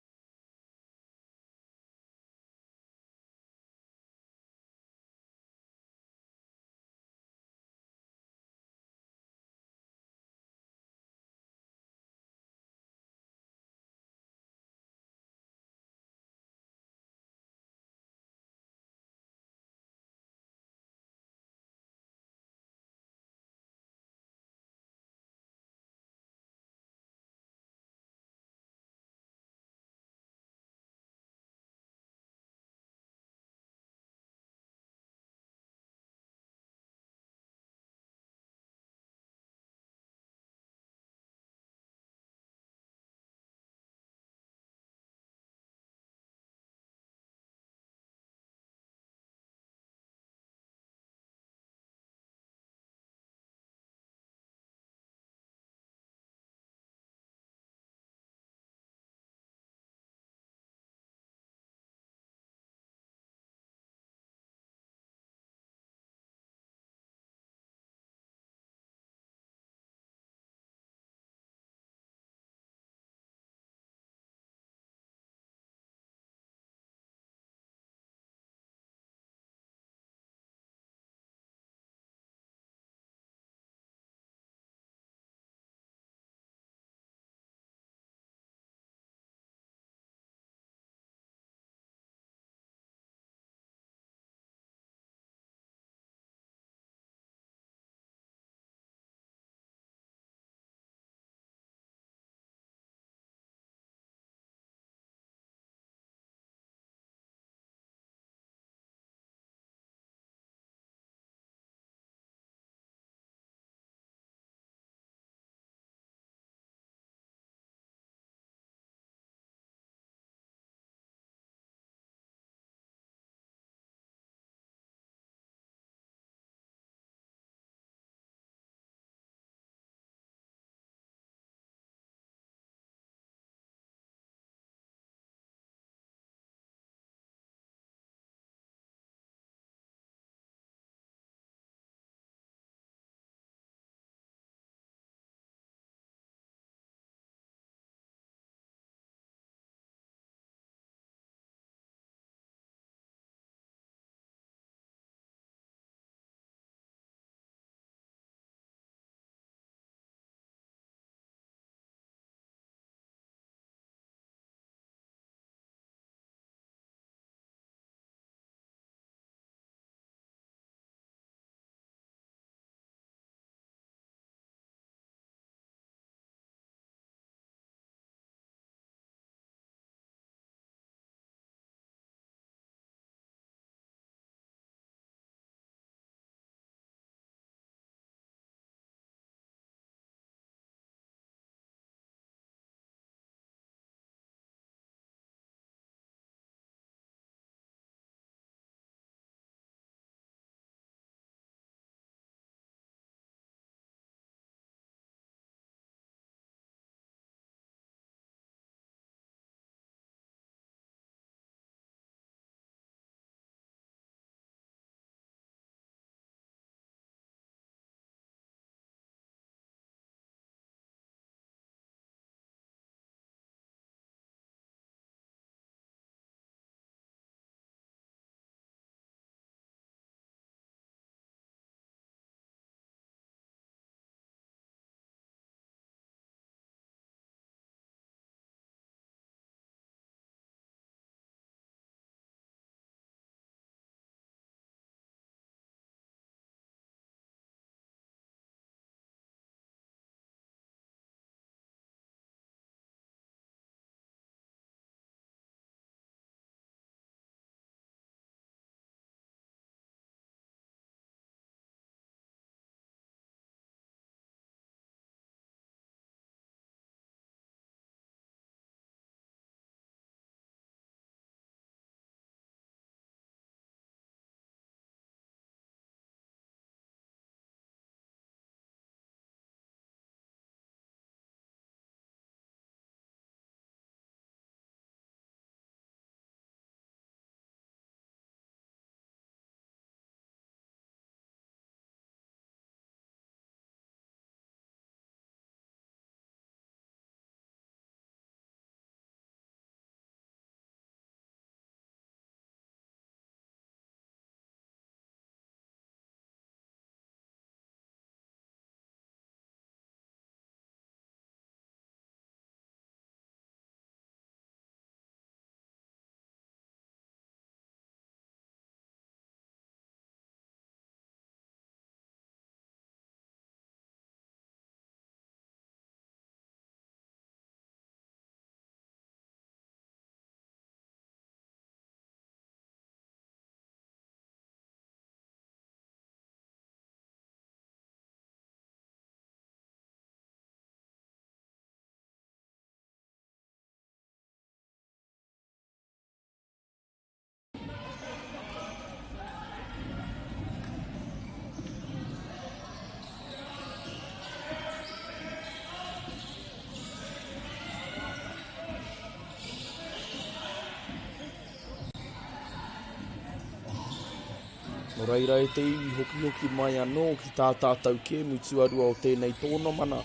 Speaker 6: Nō reira e te iwi hokihoki mai anō ki tā tātou kēmu tuarua o tēnei tōnamana.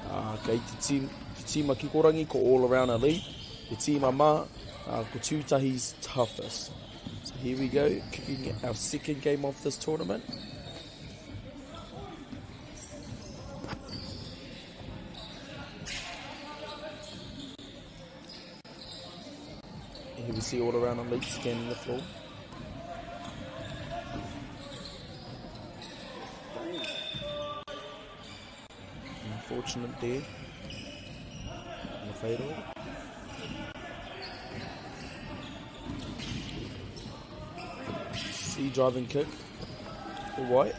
Speaker 6: Ā, kei te tīm, te tīma kikorangi ko All Around Elite, te tīma mā, ā, ko Tūtahi's Toughest. So here we go, kicking our second game of this tournament. Here we see All Around Elite scanning the floor. Unfortunate there. The fatal. C driving kick for White.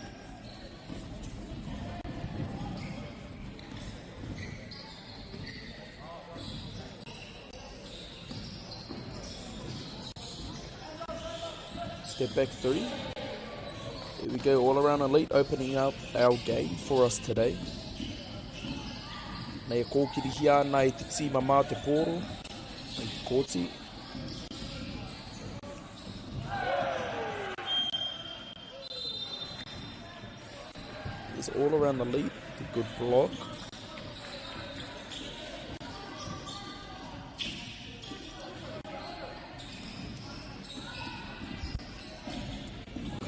Speaker 6: Step back three. Here we go, all around elite, opening up our game for us today. Nei e kōkirihia ana e te tīma mā te pōro, i te kōti. It's all around the lead, the good block.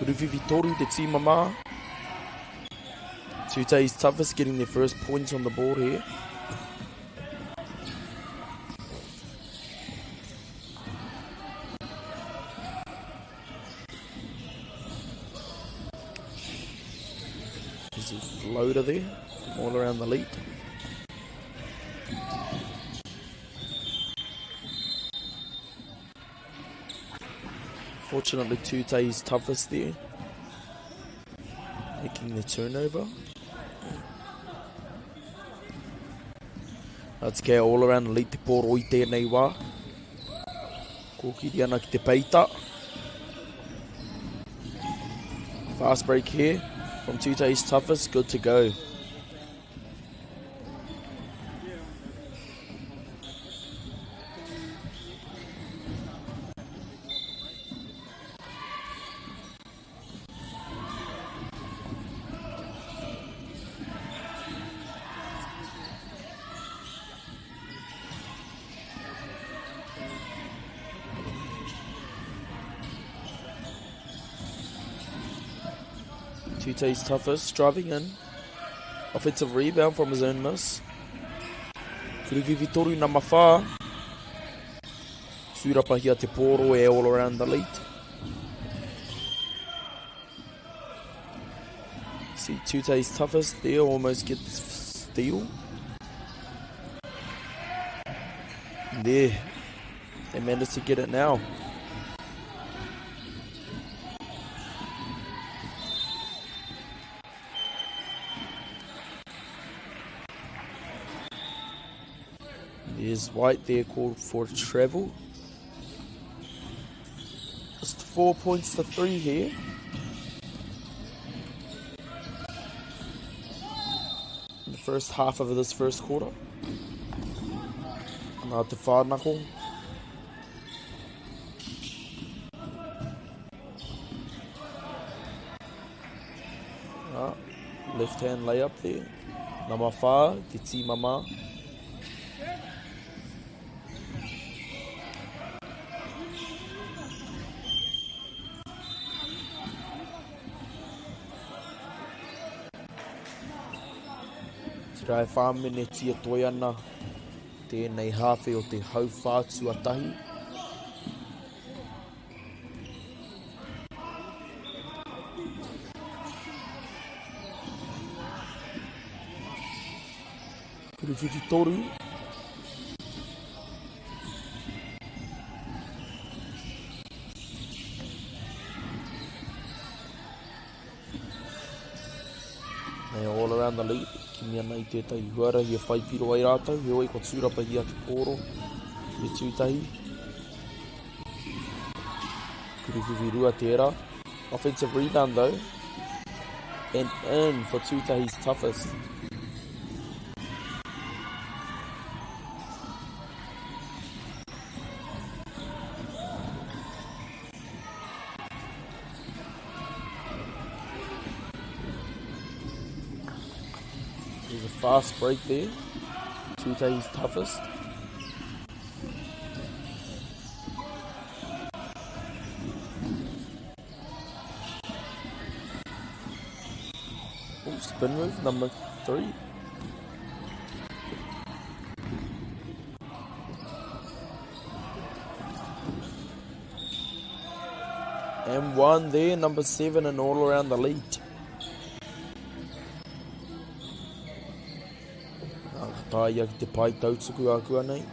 Speaker 6: Kuruwiwi toru te tīma mā. Tūtei's toughest getting their first points on the board here. There's a floater there from all around the lead. Fortunately, Tūtei's toughest there, making the turnover. That's okay, all around the lead te pōro i tēnei wā. Kōkiri ana ki te peita. Fast break here from Tūtei's toughest, good to go. Tute's toughest, driving in. Offensive rebound from his own miss. Kuruvivi toru nama whā. Tūrapahia te pōro e all around the lead. See Tute's toughest there, almost gets steal. There, they managed to get it now. There's White there called for travel. Just 4 points to 3 here. In the first half of this first quarter. Nā te whānako. Ah, left hand layup there. Nama whā, te tīmama. Tira e whāmenetia toi ana tēnei hāwhe o te hauwhā tuatahi. Kuruwhiwhi toru. Nei all around the league, kimi ana i tētahi huarahi e whai piro ai rātou, heoi kua tūrapahia te pōro me tūtahi. Kuruwhiwhi rua tērā. Offensive rebound though. And in for Tūtahi's toughest. Fast break there. Tutahi's toughest. Oh, spin move number 3. And 1 there, number 7, and all around the lead. Ka taia ki te pae tautuku ākuanei.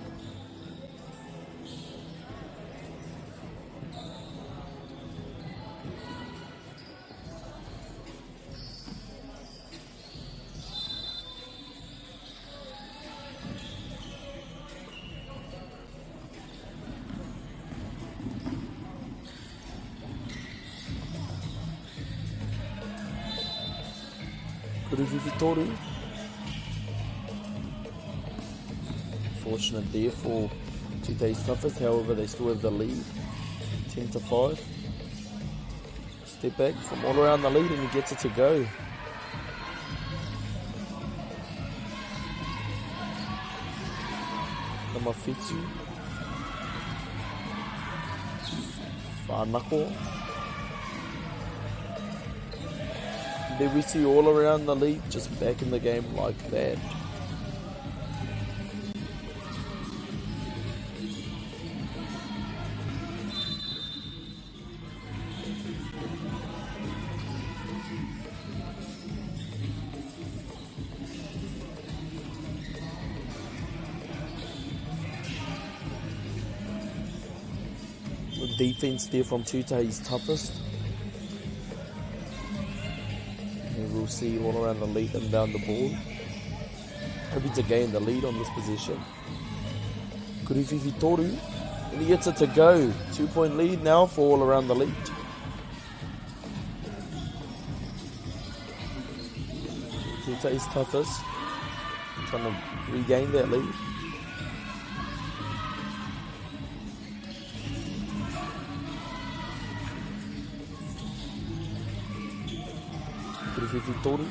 Speaker 6: Kuruwhiwhitoru. Fortunate there for Tutahi's toughest, however they still have the lead. 10-5. Step back from all around the lead and he gets it to go. Number 7. Whanako. There we see all around the league, just back in the game like that. The defense there from Tutahi's toughest. And we'll see all around the lead and down the ball. Hoping to gain the lead on this possession. Kuruwhiwhi Toru. And he gets it to go. 2-point lead now for all around the lead. Tutahi's toughest. Trying to regain that lead. Kuruwhiwhi Toru.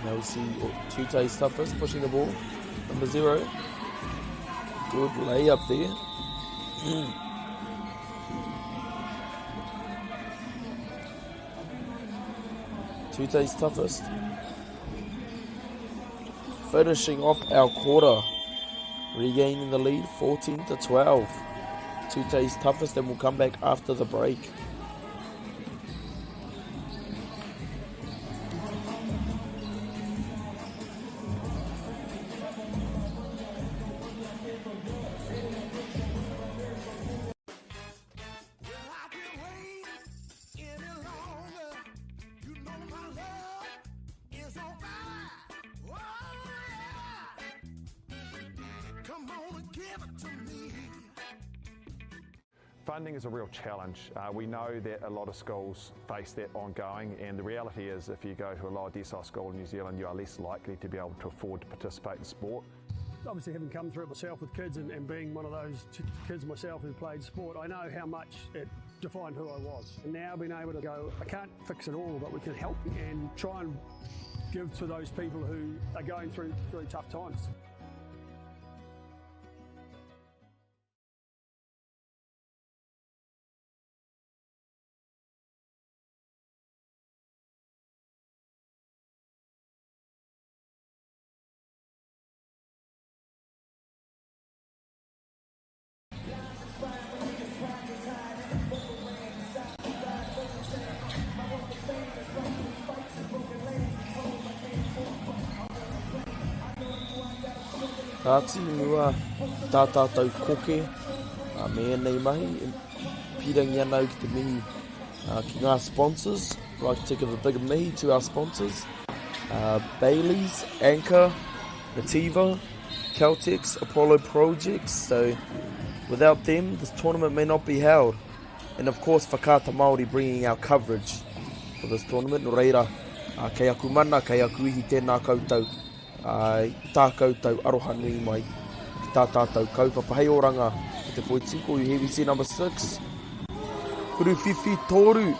Speaker 6: Now we see Tutahi's toughest pushing the ball. Number 0. Good layup there. Tutahi's toughest. Finishing off our quarter. Regaining the lead, 14-12. Tutahi's toughest, and we'll come back after the break.
Speaker 7: Funding is a real challenge. We know that a lot of schools face that ongoing, and the reality is if you go to a lower decile school in New Zealand, you are less likely to be able to afford to participate in sport.
Speaker 8: Obviously, having come through it myself with kids and being one of those kids myself who played sport, I know how much it defined who I was. And now being able to go, I can't fix it all, but we can help and try and give to those people who are going through really tough times.
Speaker 6: Kāti mua tā tātou koke me ēnei mahi, e pīrangi ana au ki te mihi ki ngā sponsors. I'd like to give a big mihi to our sponsors, Bailey's, Anchor, Nativa, Caltex, Apollo Projects. So without them, this tournament may not be held. And of course, Whakaata Māori bringing our coverage for this tournament. Nō reira, Ā, kei aku mana, kei aku ihi tēnā koutou, ā, i tā koutou aroha nui mai ki tā tātou kaupapa hei oranga i te poitūkohu. Here we see number 6, Kuruwhiwhi Toru.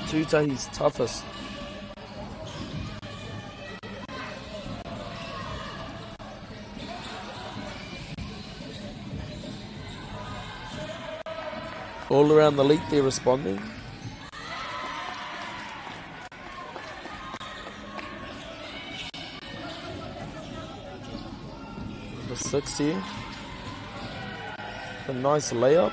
Speaker 6: Tūtahi's toughest. All around the league, they're responding. Number 6 here. A nice layup.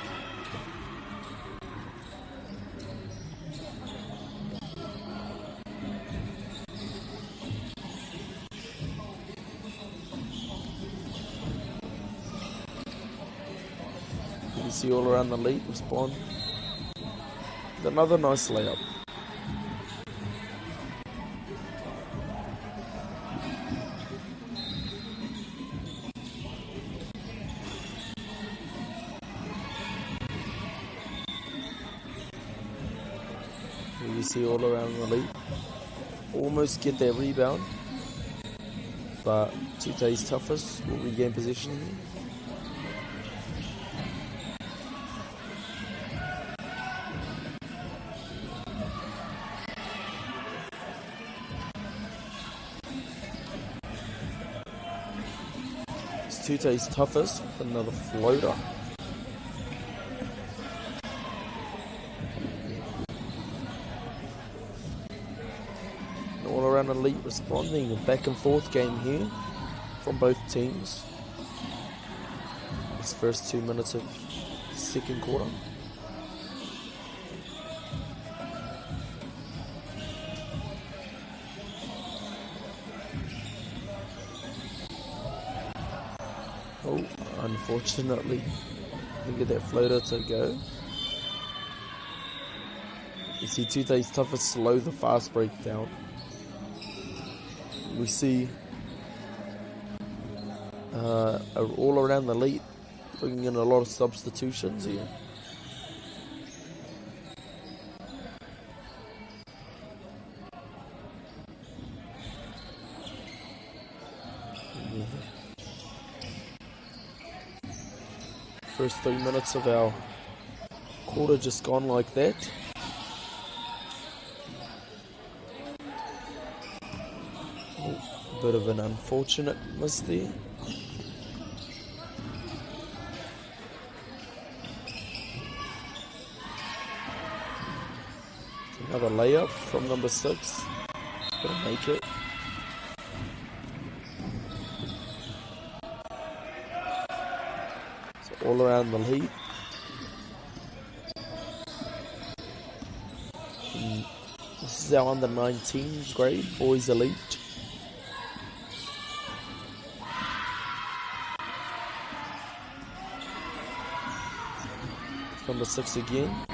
Speaker 6: You can see all around the league respond. With another nice layup. You see all around the league. Almost get that rebound. But Tutahi's toughest will regain possession here. It's Tutahi's toughest with another floater. All around elite responding, a back and forth game here from both teams. This first 2 minutes of second quarter. Oh, unfortunately, didn't get that floater to go. You see Tutahi's toughest slow the fast break down. We see all around the lead, bringing in a lot of substitutions here. Yeah. First 3 minutes of our quarter just gone like that. Oh, bit of an unfortunate miss there. Another layup from number 6. Gonna make it. So all around the lead. And this is our under 19s grade, boys elite. Number 6 again.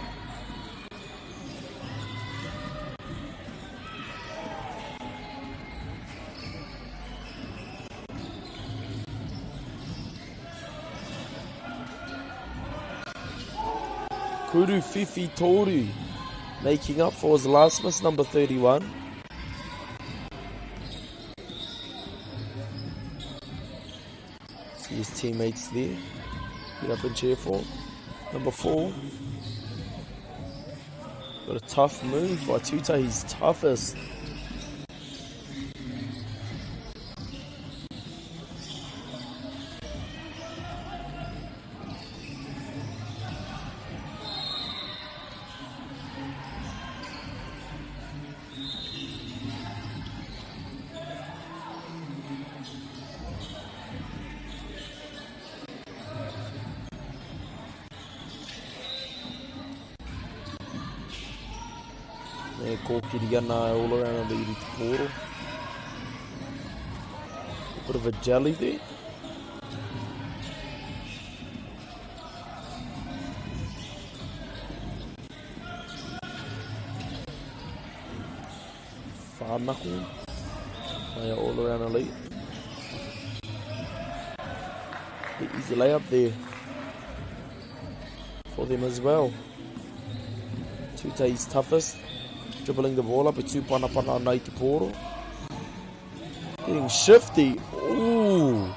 Speaker 6: Kuru Fifi Toru making up for his last miss, number 31. See his teammates there. Get up and cheer for him. Number 4. Got a tough move by Tutahi's toughest. E kōkiri ana all around the iri te pōro. A bit of a jelly there. Whānako. They are all around elite. The easy layup there for them as well. Tutahi's toughest. Dribbling the ball up e tūpanapana ana i te pōro. Getting shifty. Ooh.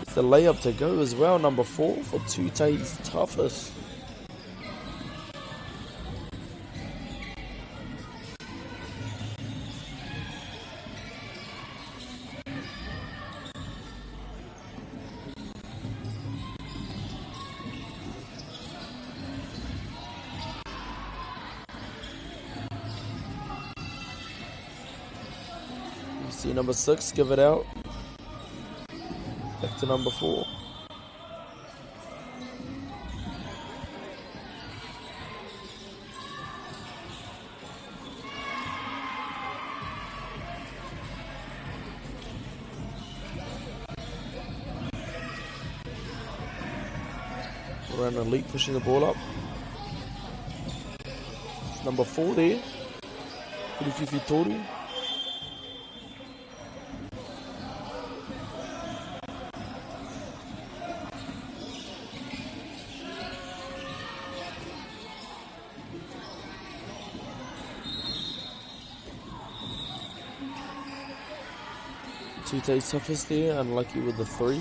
Speaker 6: It's the layup to go as well, number 4 for Tutahi's toughest. You see number 6 give it out. Back to number 4. Around Elite pushing the ball up. It's number 4 there. Piriwhiwhi Toru. Tute suffers there, unlucky with the 3.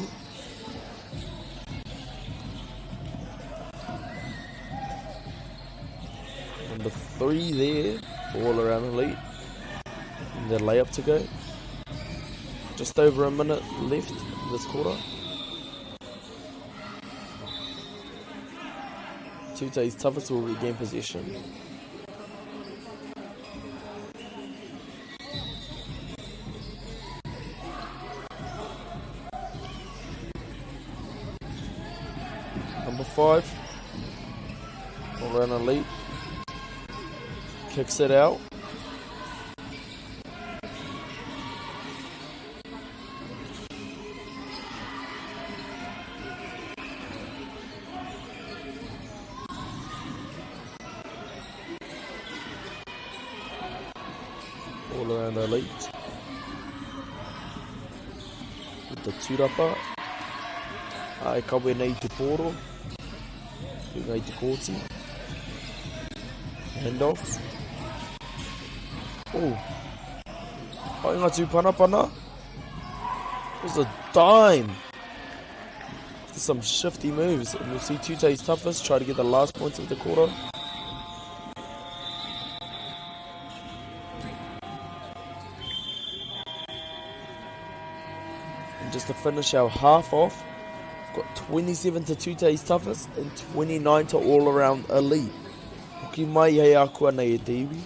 Speaker 6: Number 3 there for All Around Elite. And the layup to go. Just over a minute left in this quarter. Tutahi's toughest will regain possession. Number 5, All Around Elite, kicks it out. All Around Elite with the tūrapa. Ai kawe nei te pōro. Runga i te kōti. Hand off. Oh. Pai ngā tūpanapana. It was a dime. After some shifty moves. And we'll see Tutahi's toughest try to get the last points of the quarter. And just to finish our half off, we've got 27 to Tutahi's toughest and 29 to All Around Elite. Hoki mai hei akua nei e te iwi.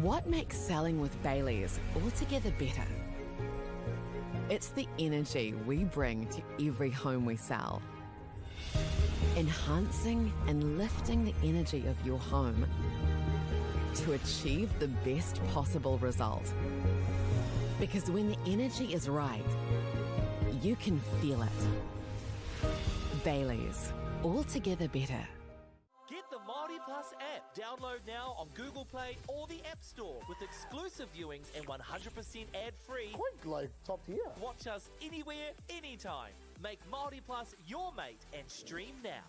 Speaker 9: What makes selling with Bayleys altogether better? It's the energy we bring to every home we sell. Enhancing and lifting the energy of your home to achieve the best possible result. Because when the energy is right, you can feel it. Bayleys, altogether better.
Speaker 10: Get the Māori Plus app. Download now on Google Play or the App Store with exclusive viewings and 100% ad-free.
Speaker 4: Quite like top tier.
Speaker 10: Watch us anywhere, anytime. Make Māori Plus your mate and stream now.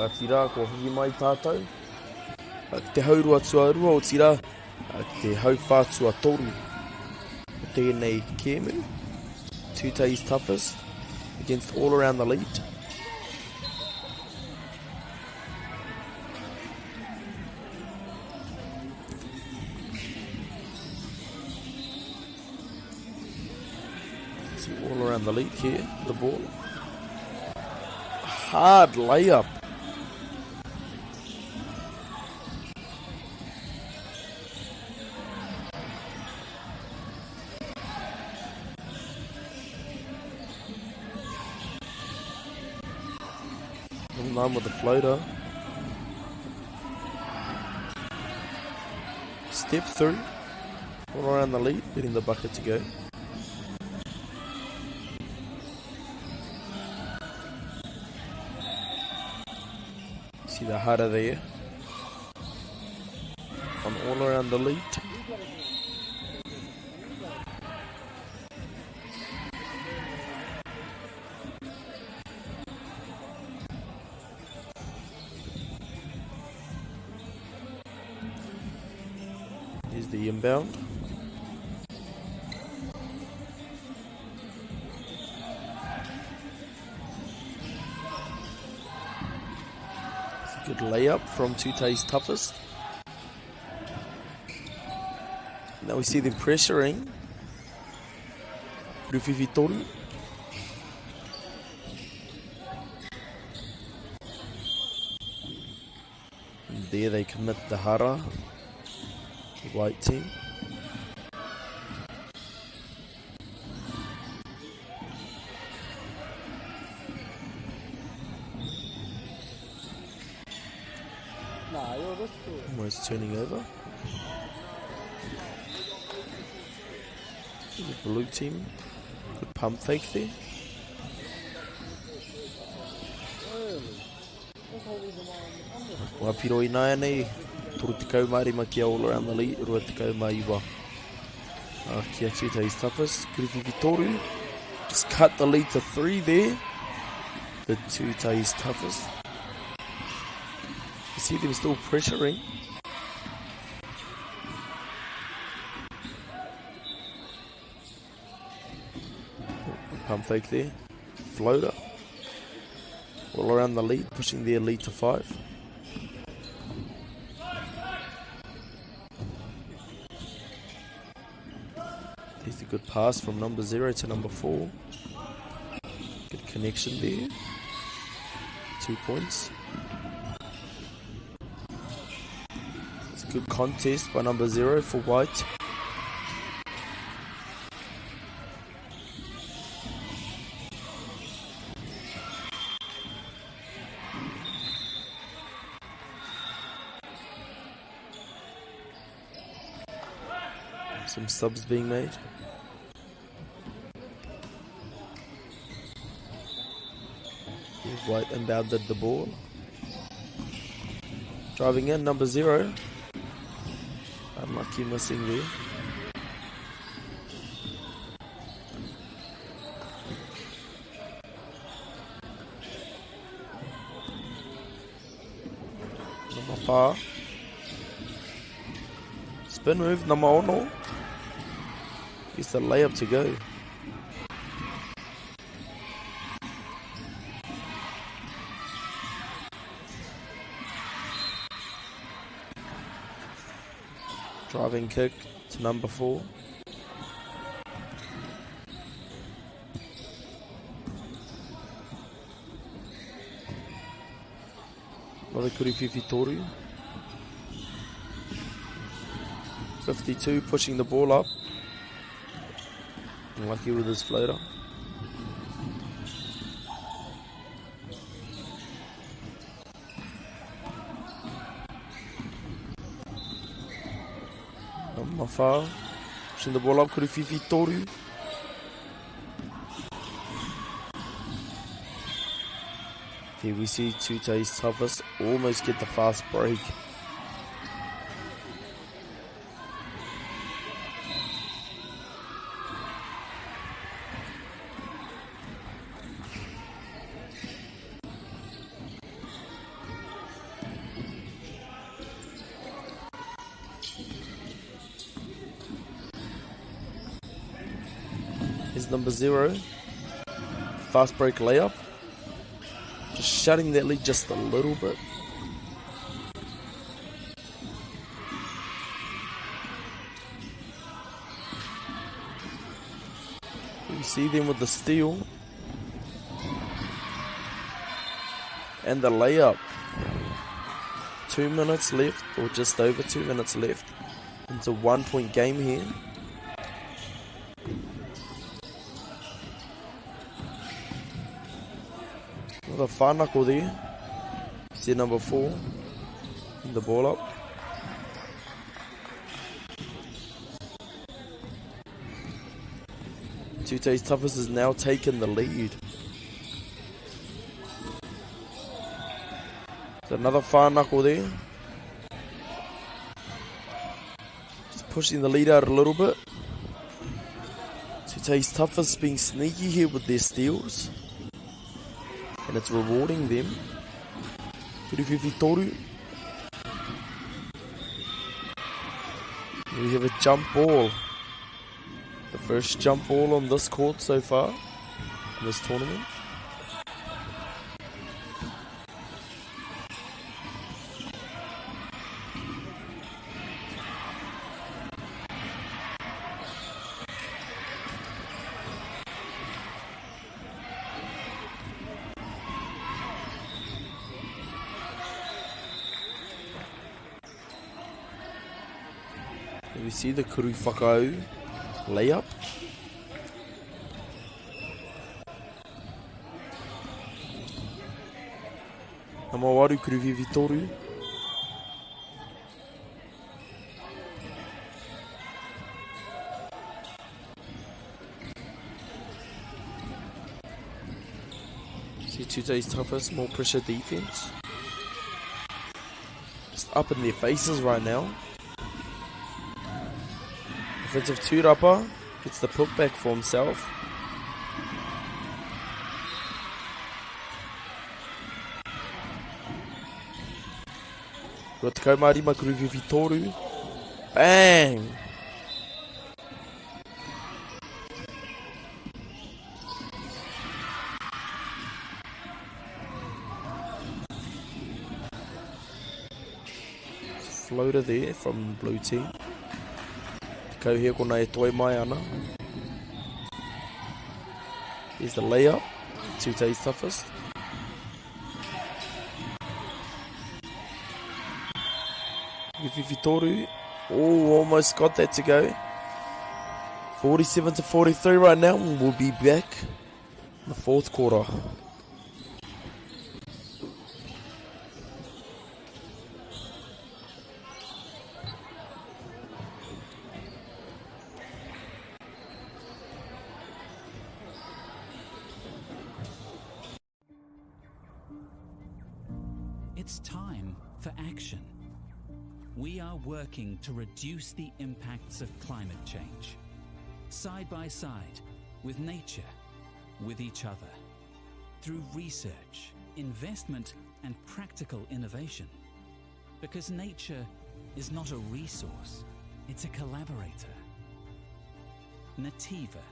Speaker 6: Kāti rā, kua hoki mai tātou. Ki te haurua tuarua, otirā, ki te hauwhā tuatoru o tēnei kēmu. Tutae's toughest against all around the lead. See all around the lead here, the ball. Hard layup. Nine with the floater. Step through. All around the lead, getting the bucket to go. See the hara there. On all around the lead. Here's the inbound. It's a good layup from Tutae's toughest. Now we see them pressuring. Rufifi Toru. And there they commit the hara, the white team. Almost turning over. The blue team. Good pump fake there. Kua piro ināianei, 35 kia all around the lead, 29 kia Tutae's toughest. Kuruwhiwhi toru, just cut the lead to 3 there. The Tutae's toughest. You see them still pressuring. Pump fake there. Floater. All around the lead, pushing their lead to 5. There's a good pass from number 0 to number 4. Good connection there. 2 points. It's a good contest by number 0 for White. Some subs being made. White inbounded the ball. Driving in, number 0. Unlucky missing there. Number 4. Spin move, number 1. Gets the layup to go. Driving kick to number 4. Another Kuriwhiwhi Toru. 52 pushing the ball up. Unlucky with his floater. Number 4. Pushing the ball up, Kuriwhiwhi Toru. Here we see Tutae's toughest almost get the fast break. Here's number 0. Fast break layup. Just shutting that lead just a little bit. You see them with the steal. And the layup. 2 minutes left, or just over 2 minutes left. It's a 1-point game here. Another whānako there. See number 4. The ball up. Tutae's toughest has now taken the lead. There's another whānako there. Just pushing the lead out a little bit. Tutae's toughest being sneaky here with their steals. And it's rewarding them. Toru. We have a jump ball. The first jump ball on this court so far in this tournament. We see the Kuru Whakau layup. Namawaru Kuru Vivitoru. See Tutae's toughest, more pressure defense. Just up in their faces right now. Offensive Turapa gets the putback for himself. Got Kaumarima Kuruvivi Bang! Floater there from blue team. Te kauhia kona e toi mai ana. Here's the layup. Tutae's toughest. Vivitoru. Oh, almost got that to go. 47 to 43 right now. And we'll be back in the fourth quarter.
Speaker 11: It's time for action. We are working to reduce the impacts of climate change. Side by side, with nature, with each other. Through research, investment, and practical innovation. Because nature is not a resource, it's a collaborator. Nativa,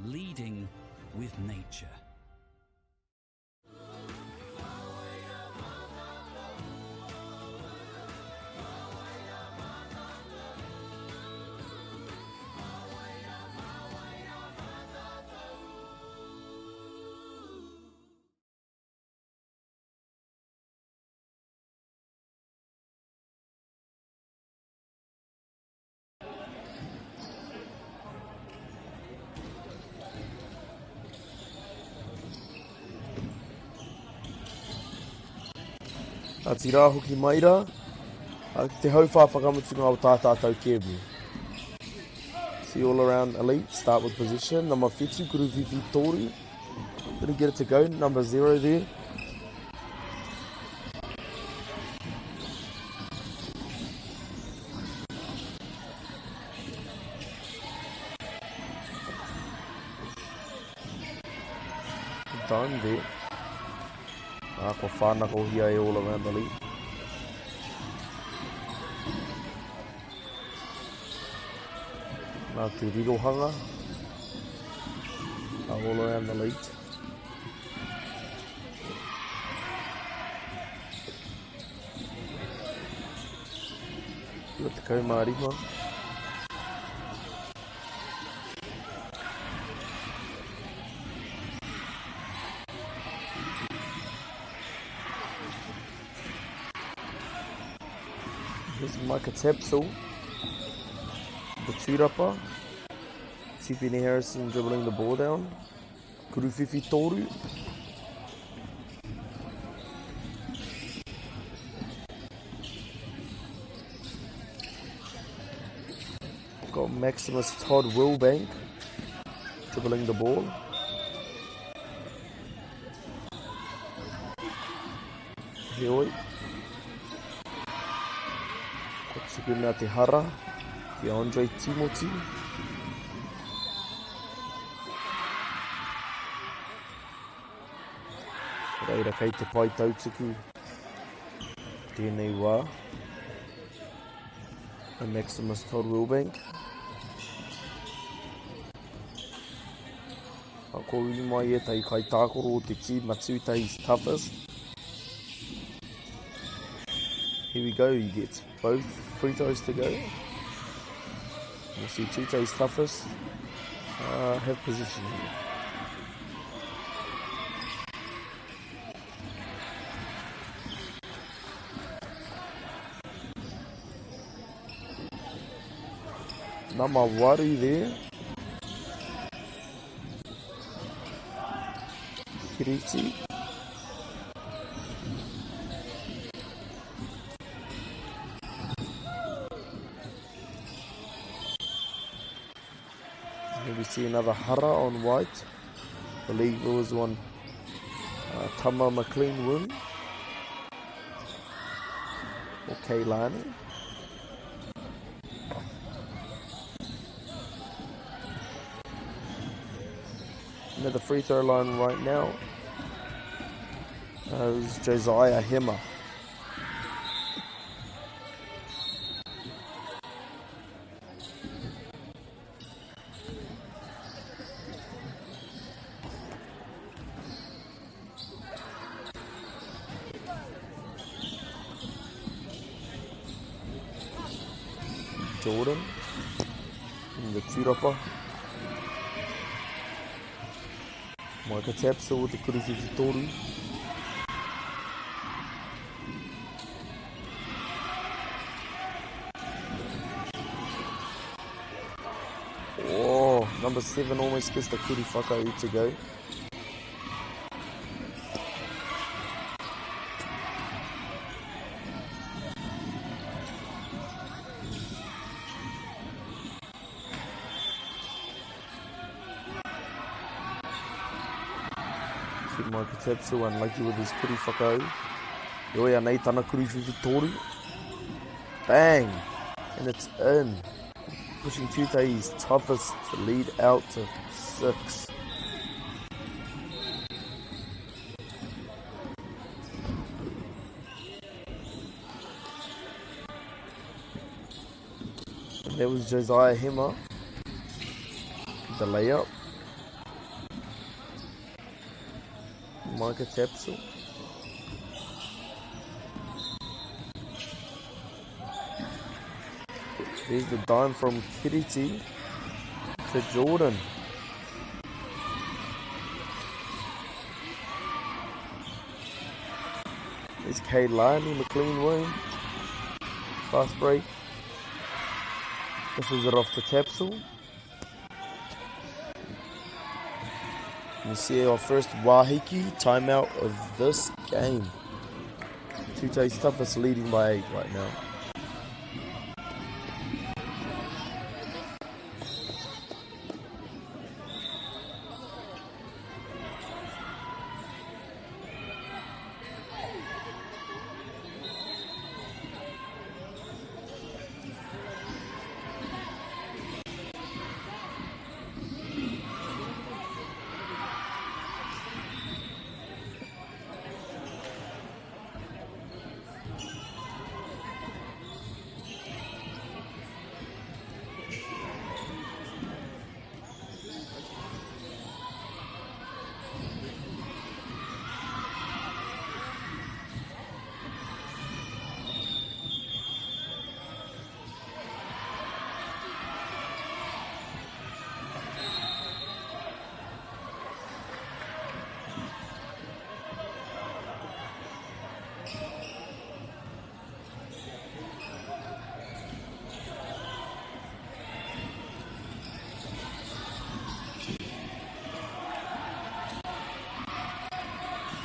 Speaker 11: leading with nature.
Speaker 6: A tira hoki mai rā, a te hauwhā whakamutunga o tā tātou kēmu. See all around elite, start with position. Number 7, Kuruwiwi Toru. Didn't get it to go, number 0 there. Done there. Ah, kua whānakohia e all around the league. Nā te rirohanga. all around the league. 25. Here's Micah Tapsell, the tūrapa. Tipene Harrison dribbling the ball down. Kuruwhiwhi Toru. Got Maximus Todd Wilbank dribbling the ball. Heoi. Ko tukuna te hara ki Andre Timoti. Reira kei te pai tautuku tēnei wā. A Maximus Todd Wilbank. Ka kōruru mai ētahi kaitākaro o te tīma Tūtahi's toughest. Here we go, he gets both free throws to go. We'll see Tūtahi's toughest have position here. Nama waru there. Kiriti. Here we see another hara on white. I believe it was one Tama McLean win. Or Kaylani. Another free throw line right now is Josiah Hemmer. Jordan in the tūrapa. Micah Tapsell with the Kuruwhiwhi Toru. Oh, number 7 almost gets the Kuri Whakau to go. See Micah Tapsell unlucky with his Kuri Whakau. Heoi anei tana Kuri Whiwhi Toru. Bang! And it's in. Pushing Tūtahi's toughest to lead out to 6. And that was Josiah Hemmer. The layup. Micah Tapsell. There's the dime from Kiriti to Jordan. There's Kaylani McLean Wayne. Fast break. Pushes it off to Tapsell. We see our first Waiheke timeout of this game. Tūtahi's toughest leading by 8 right now.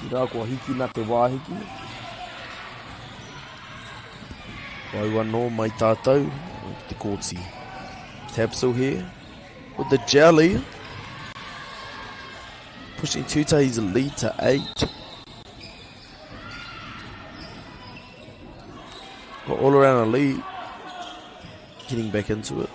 Speaker 6: Tira kua hikina te wāhiki. Kua au anō mai tātou ki te kōti. Tapsell here with the jelly. Pushing Tutahi's lead to 8. Got all around the lead. Getting back into it.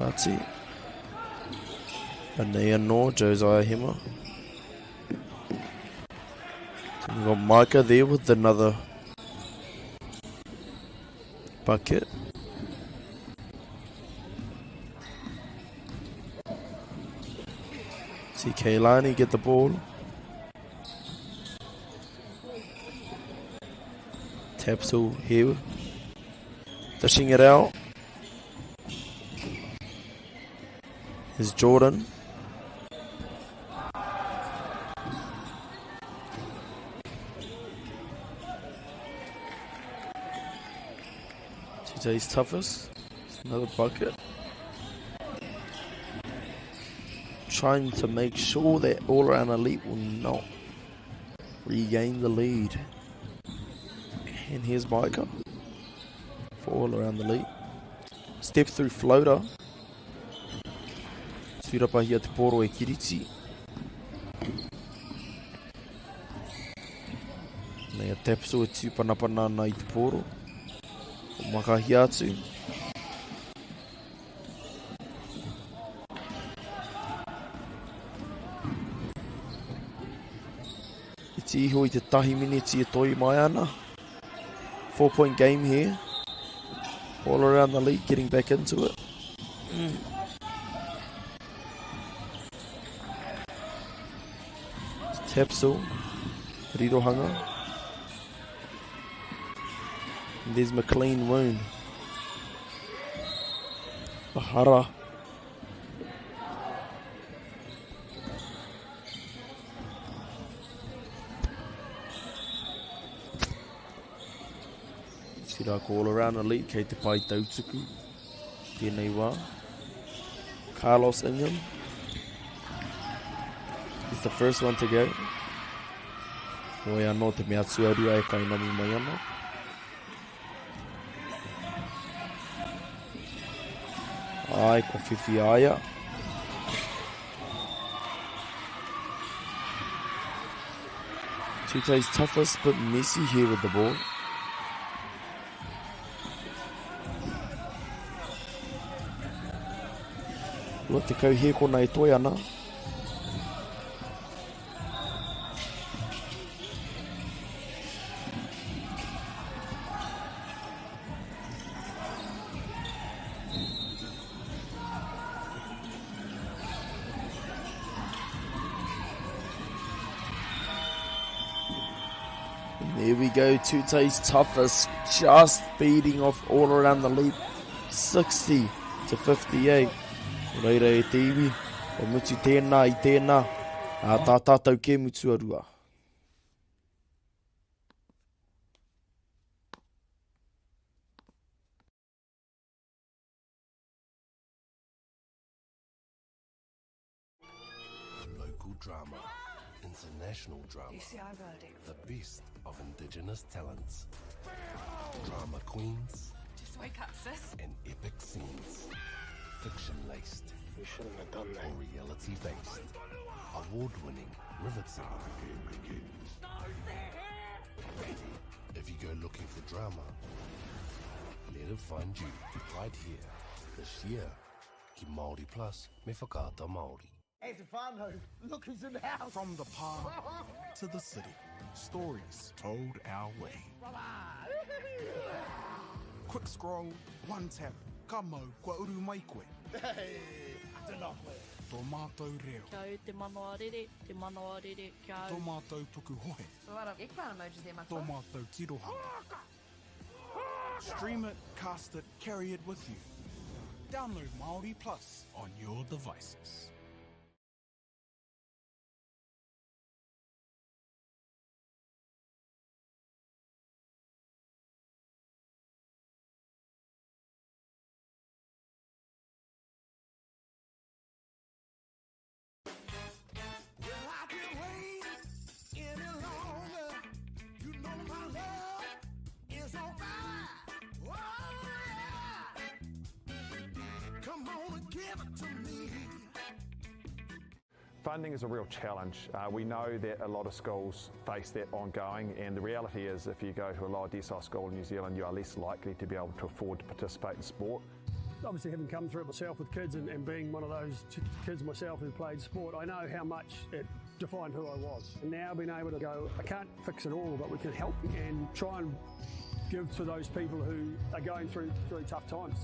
Speaker 6: Kāti. Anei anō, Josiah Hema. So we've got Micah there with another bucket. See Kaylani get the ball. Tapsell here. Dishing it out. Is Jordan. Today's toughest. Another bucket. Trying to make sure that All Around Elite will not regain the lead. And here's Micah for All Around the Elite. Step through floater. Tūrapahia te pōro e Kiriti. Nei a Tapso e tūpanapana ana i te pōro. O makahia atu. Iti iho i te tahi miniti e toi mai ana. 4 point game here. All around the league getting back into it. Mm. Tapsell, Rirohanga. And there's McLean Woon. Bahara. Tira ko all around elite kei te pai tautuku. Tēnei wā. Carlos Ingham is the first one to go. Hoi anō te mea tuarua e kainamu mai ana. Ai, ko whiwhi aia. Tute's toughest, but messy here with the ball. Rua tekau hēkona e toe ana. And there we go, Tute's toughest, just beating off all around the leap, 60 to 58. Reira e te iwi, o mutu tēnā i tēnā, ā tā tātou kēmu tuarua.
Speaker 12: Local drama, international drama, the best of indigenous talents, drama queens,
Speaker 13: Just wake up, sis.
Speaker 12: and epic scenes. Fiction laced.
Speaker 17: You shouldn't have done that.
Speaker 12: Or reality based. Award winning, riveting. If you go looking for drama, let it find you right here this year. Ki Māori Plus me Whakaata Māori.
Speaker 4: Hey, Stefano, look who's in the house.
Speaker 15: From the pā to the city, stories told our way. Quick scroll, one tap, ka mau, kua uru mai koe.
Speaker 4: Hey, tēnā koe.
Speaker 15: Tō mātou reo.
Speaker 16: Kia au te manawa rere, te manawa rere, kia au.
Speaker 15: Tō mātou pukuhohe.
Speaker 13: A lot of eggplant emojis there,
Speaker 15: Tō
Speaker 13: matua.
Speaker 15: mātou tirohanga. Stream it, cast it, carry it with you. Download Māori Plus on your devices.
Speaker 1: Give it to me.
Speaker 7: Funding is a real challenge. We know that a lot of schools face that ongoing, and the reality is if you go to a lower decile school in New Zealand, you are less likely to be able to afford to participate in sport.
Speaker 8: Obviously, having come through it myself with kids and being one of those kids myself who played sport, I know how much it defined who I was. And now being able to go, I can't fix it all, but we can help and try and give to those people who are going through tough times.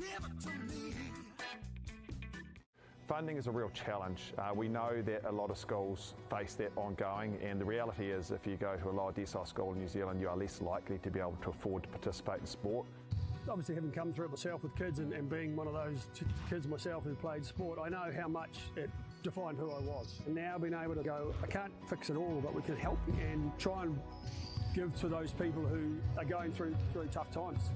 Speaker 15: Give it to me.
Speaker 7: Funding is a real challenge. Uh, we know that a lot of schools face that ongoing, and the reality is, if you go to a lower decile school in New Zealand, you are less likely to be able to afford to participate in sport.
Speaker 8: Obviously, having come through it myself with kids and, and being one of those kids myself who played sport, I know how much it defined who I was. And now being able to go, I can't fix it all, but we can help and try and give to those people who are going through, through tough times.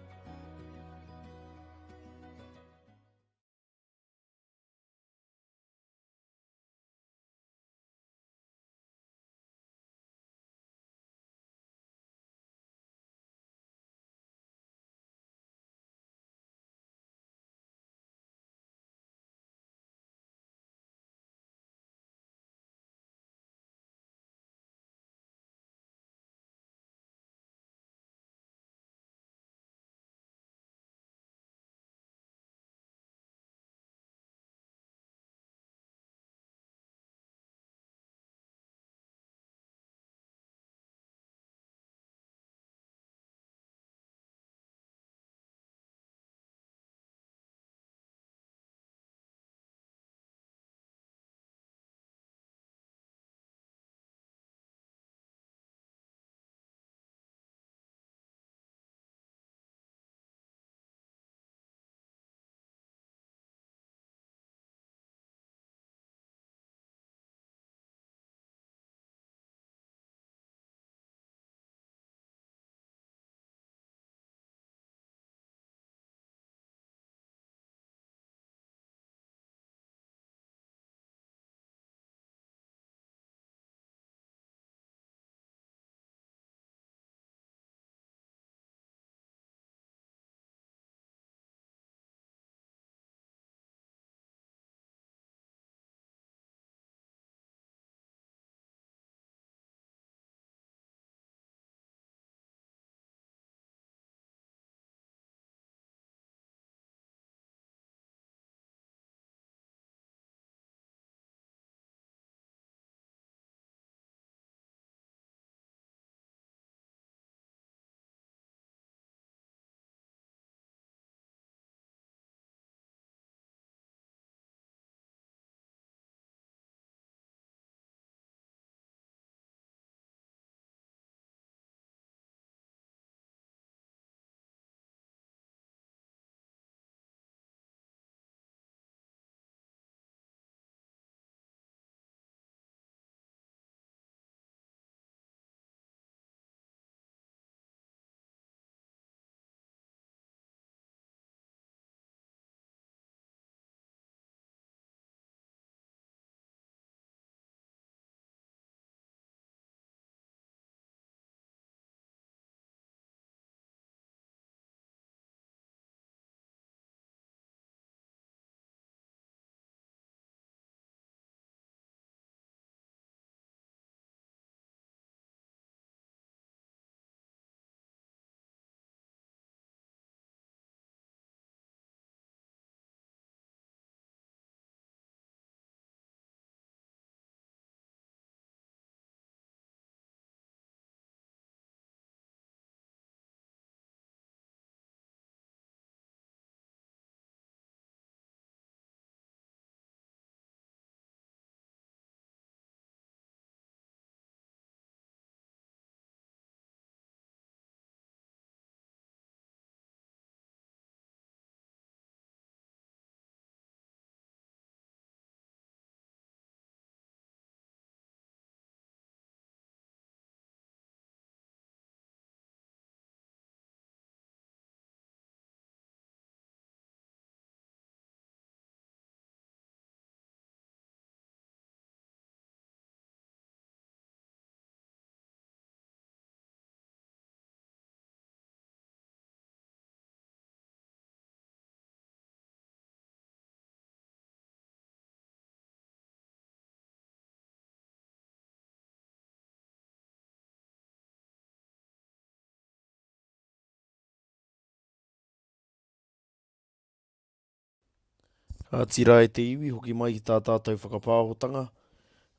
Speaker 6: Kāti rā e te iwi, hoki mai ki tā tātou whakapāhotanga,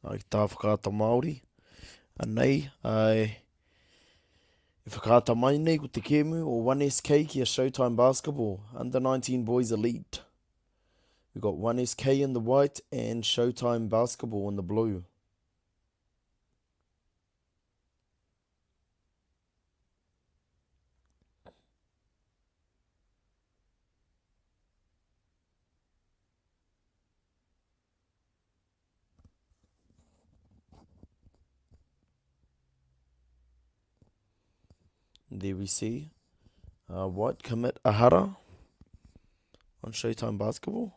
Speaker 6: ki tā Whakaata Māori. Anei, e. E whakaata mai nei ko te kēmu o 1SK ki a Showtime Basketball, Under 19 Boys Elite. We got 1SK in the white and Showtime Basketball in the blue. There we see uh, White commit Ahara on Showtime Basketball.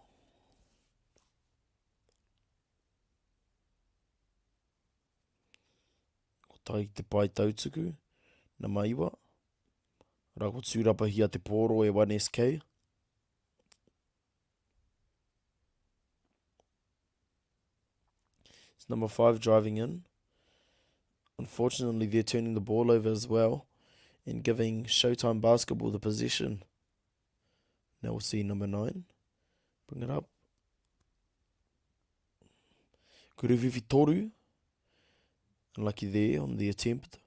Speaker 6: Ko tai te pae tautuku, nama iwa. Rā ko tūrapahia te pōro e 1SK. It's number five driving in. Unfortunately, they're turning the ball over as well and giving Showtime Basketball the possession. Now we'll see number nine. Bring it up. Kuruvivi Toru. Unlucky there on the attempt.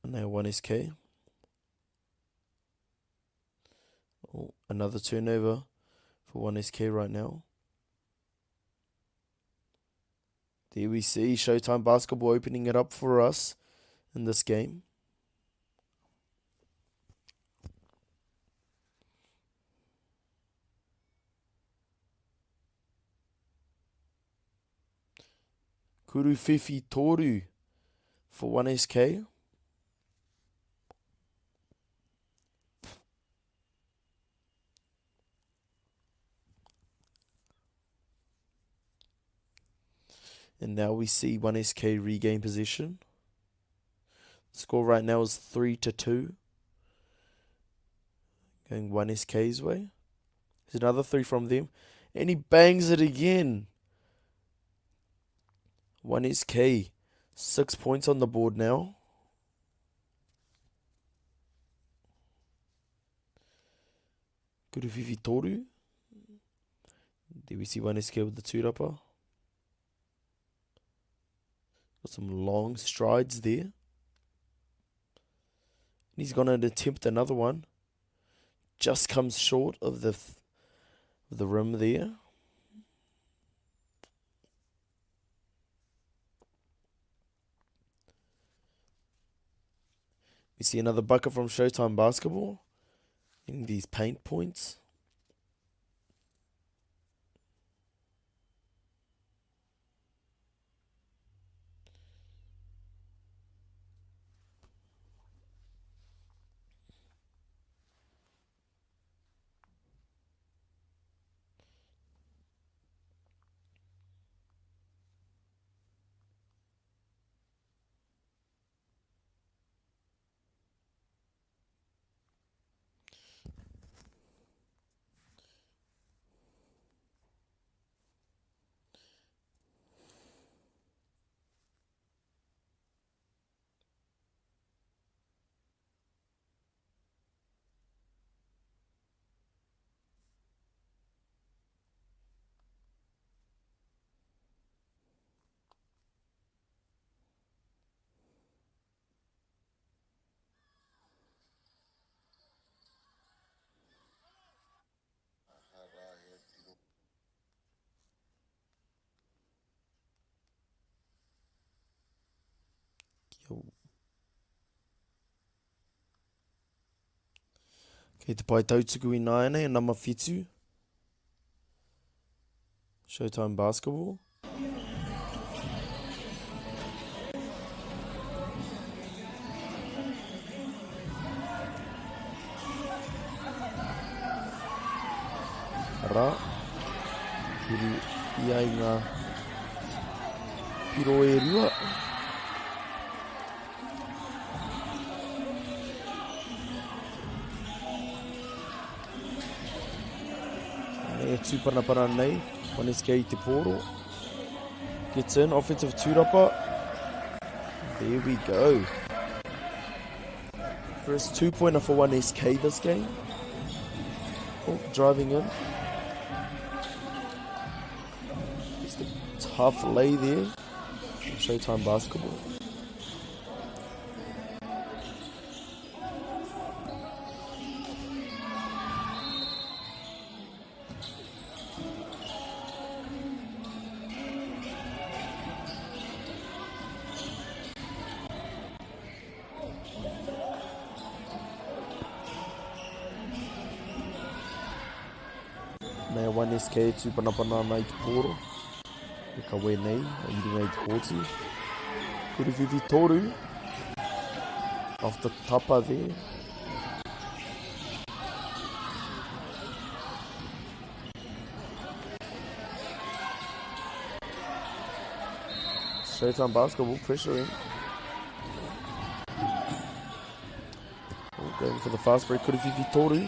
Speaker 6: And now 1SK. Oh, another turnover for 1SK right now. There we see Showtime Basketball opening it up for us in this game. Kuru Fifi Toru for 1SK. And now we see 1SK regain position. The score right now is 3 to 2. Going 1SK's way. There's another 3 from them. And he bangs it again. 1SK. 6 points on the board now. Kuruwiwi Toru. There we see 1SK with the tūrapa. Got some long strides there. And he's going to attempt another one. Just comes short of the of the rim there. We see another bucket from Showtime Basketball. Getting these paint points. Yo. Kei te pae tautuku i nāianei, nama whitu. Showtime Basketball. Arā, kiri ia i ngā piro e rua. E tūpanapana nei, 1SK i te pōro. Gets in, offensive tūrapa. There we go. First two-pointer for 1SK this game. Oh, driving in. Just a tough lay there. Showtime basketball. 1SK e tūpanapana ana i te pōro. E kawe nei i runga i te kōti. Kuruwhiwhi toru. Off the tapa there. Showtime basketball pressuring. Oh, going for the fast break. Kuruwhiwhi toru.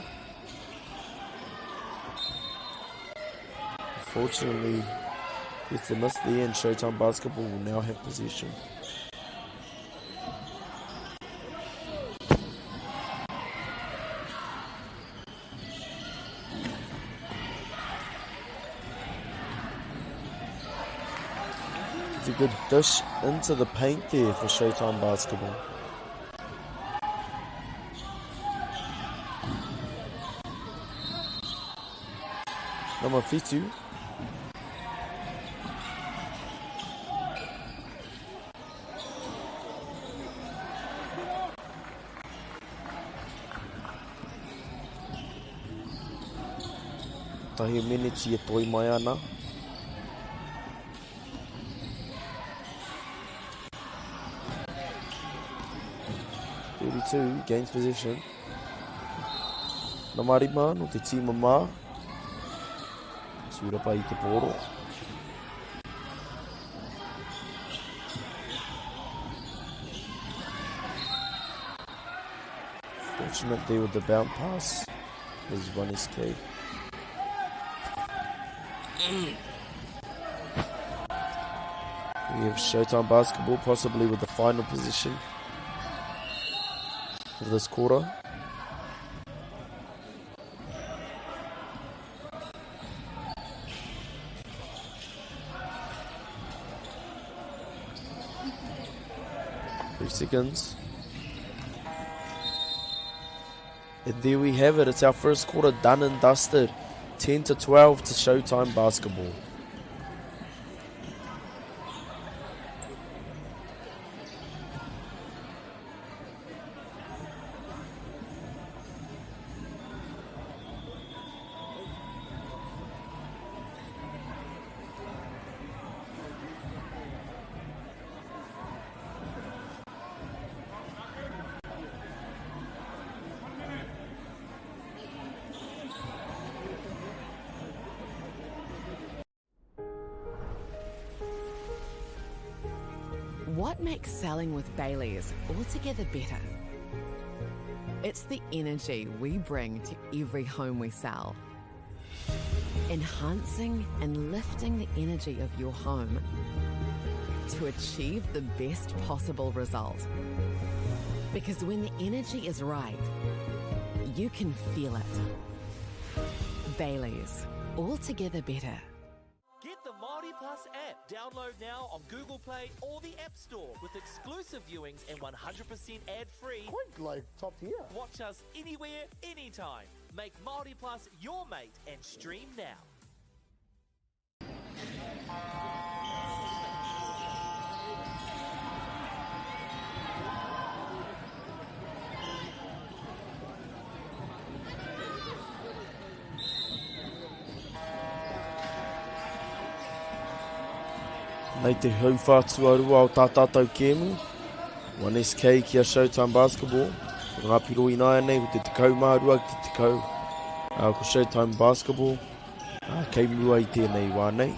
Speaker 6: Unfortunately, it's a miss there, and Showtime Basketball will now have possession. It's a good dish into the paint there for Showtime Basketball. Nama whitu. Tahi miniti e toi mai ana. 32 gains possession. Nama rima no te tīma mā. Tūrapa i te pōro. Fortunate there with the bound pass. Is 1SK. We have Showtime Basketball possibly with the final position of this quarter. Three seconds. And there we have it. It's our first quarter done and dusted. 10 to 12 to Showtime Basketball.
Speaker 9: What makes selling with Bailey's altogether better? It's the energy we bring to every home we sell. Enhancing and lifting the energy of your home to achieve the best possible result. Because when the energy is right, you can feel it. Bailey's, altogether better.
Speaker 10: Get the Māori Plus app. Download now on Google Play or the App Store with exclusive viewings and 100% ad-free.
Speaker 4: Quite like top tier.
Speaker 10: Watch us anywhere, anytime. Make Māori Plus your mate and stream now.
Speaker 6: Nei te hauwhā tuarua o tā tātou kēmu. 1SK ki a Showtime Basketball. Ko ngā piro ināianei ko te 12 ki te 10. Ko Showtime Basketball kei mua i tēnei wā nei.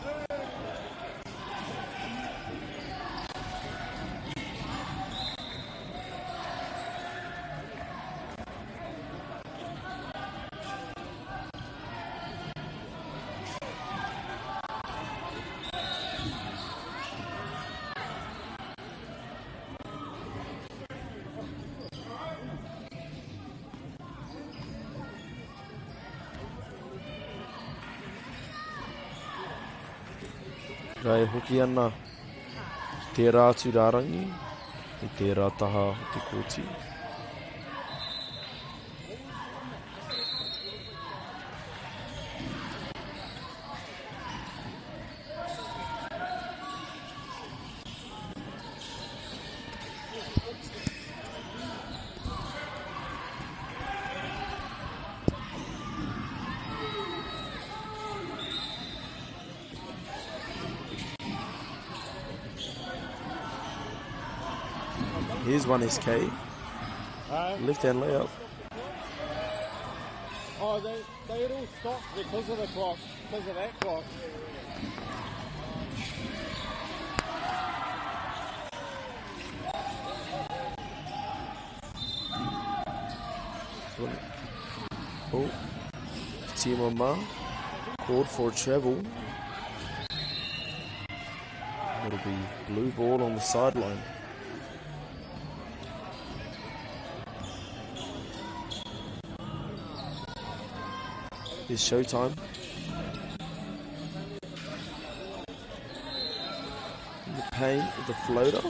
Speaker 6: Rā e hoki ana ki tērā atu rārangi, i tērā taha o te kōti. Here's 1SK. Left hand layup.
Speaker 3: Oh, they, they had all stopped because of the clock, because of that clock.
Speaker 6: Oh, Timo Ma called for travel. It'll be blue ball on the sideline. It's showtime. In the paint with the floater.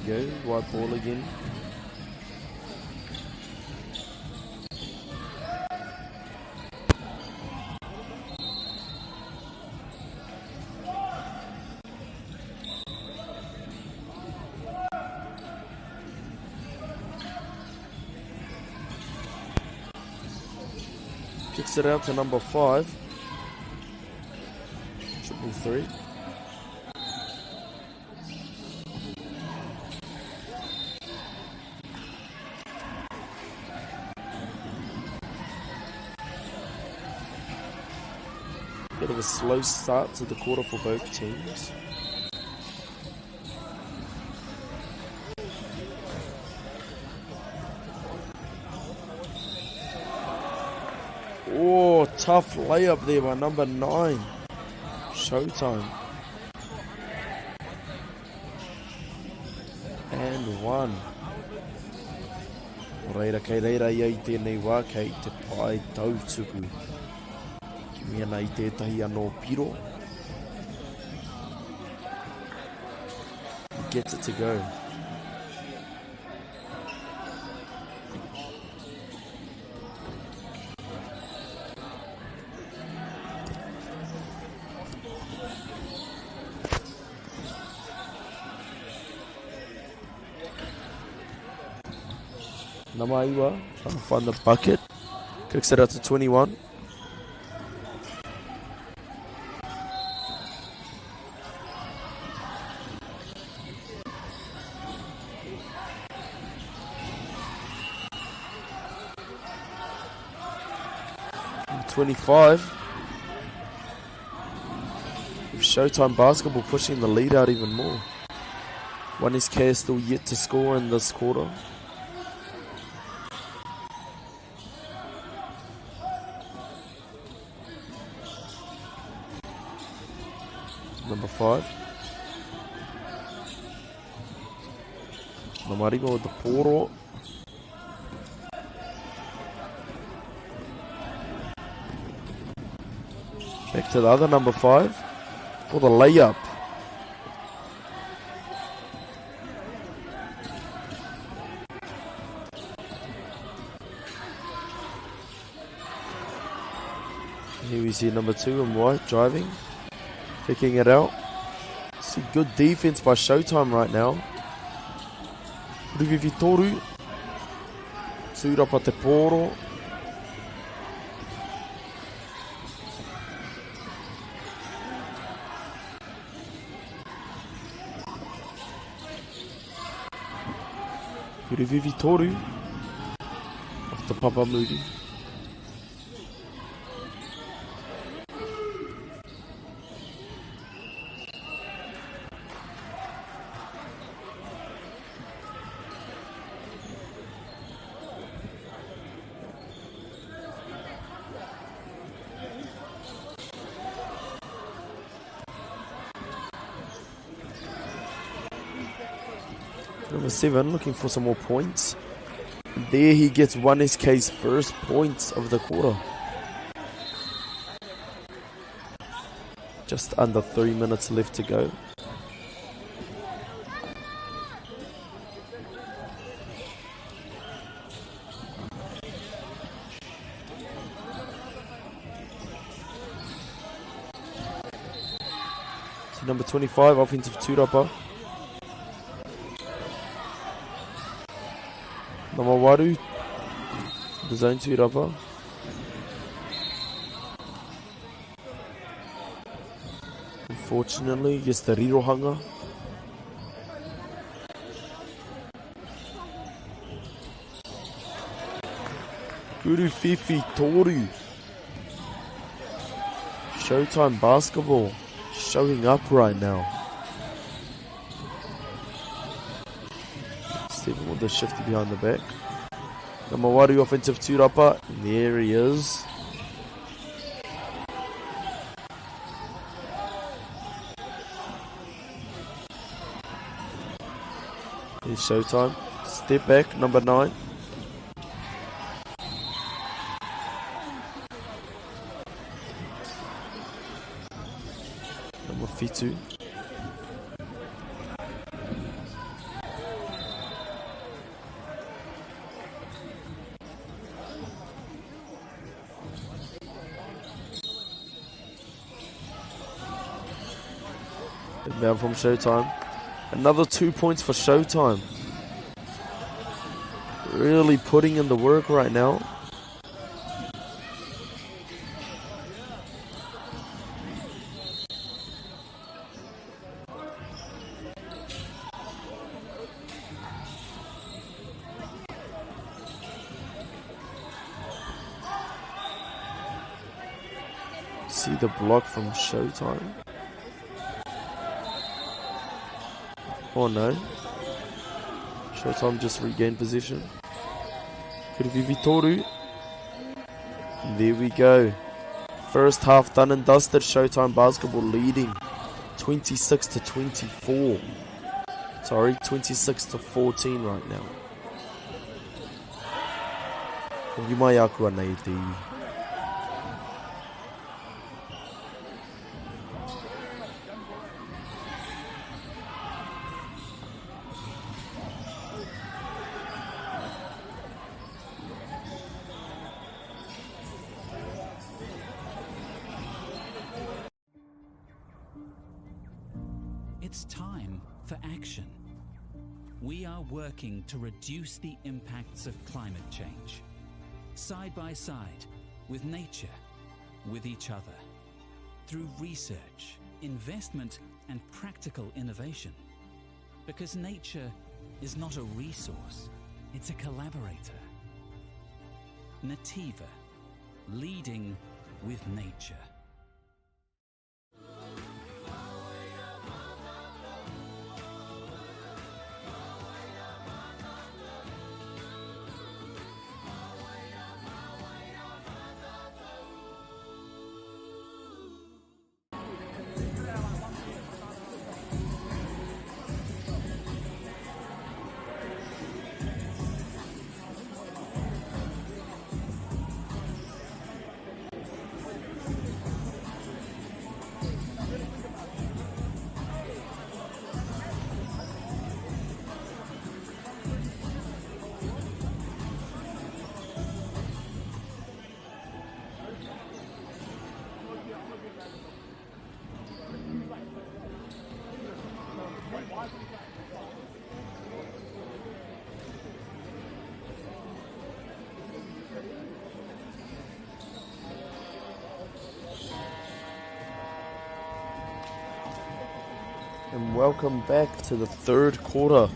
Speaker 6: Here we go, white ball again. Kicks it out to number 5. 333. Bit of a slow start to the quarter for both teams. Oh, tough layup there by number 9. Showtime. And 1. Reira, kei reira ia i tēnei wā, kei te pae tautuku. Kimi ana i tētahi anō piro. He gets it to go. Namaiwa trying to find the bucket. Kicks it out to 21. 25. With Showtime Basketball pushing the lead out even more. 1SK is still yet to score in this quarter. Number 5. Namarigo with the poro. Back to the other number 5 for the layup. Here we see number 2 in white driving, kicking it out. See good defense by Showtime right now. Ruvivi Toru. Tūrapa te pōro. Ruvivi Toru. Off the Papamuri. Number 7 looking for some more points. There he gets 1SK's first points of the quarter. Just under 3 minutes left to go. See number 25, offensive tūrapa. Number 8, the zone tūrapa. Unfortunately, gets the rirohanga. Guru Fifi Toru. Showtime basketball showing up right now. Stephen with the shifty behind the back. Number 1 offensive tūrapa. And there he is. Here's Showtime. Step back, number 9. Number 7. Inbound from Showtime. Another 2 points for Showtime. Really putting in the work right now. See the block from Showtime. Oh no. Showtime just regained possession. Kirififi Toru. There we go. First half done and dusted. Showtime basketball leading 26 to 24. Sorry, 26 to 14 right now. Hoki mai aku ana i te iwi.
Speaker 11: It's time for action. We are working to reduce the impacts of climate change. Side by side, with nature, with each other. Through research, investment, and practical innovation. Because nature is not a resource, it's a collaborator. Nativa, leading with nature.
Speaker 6: And welcome back to the third quarter of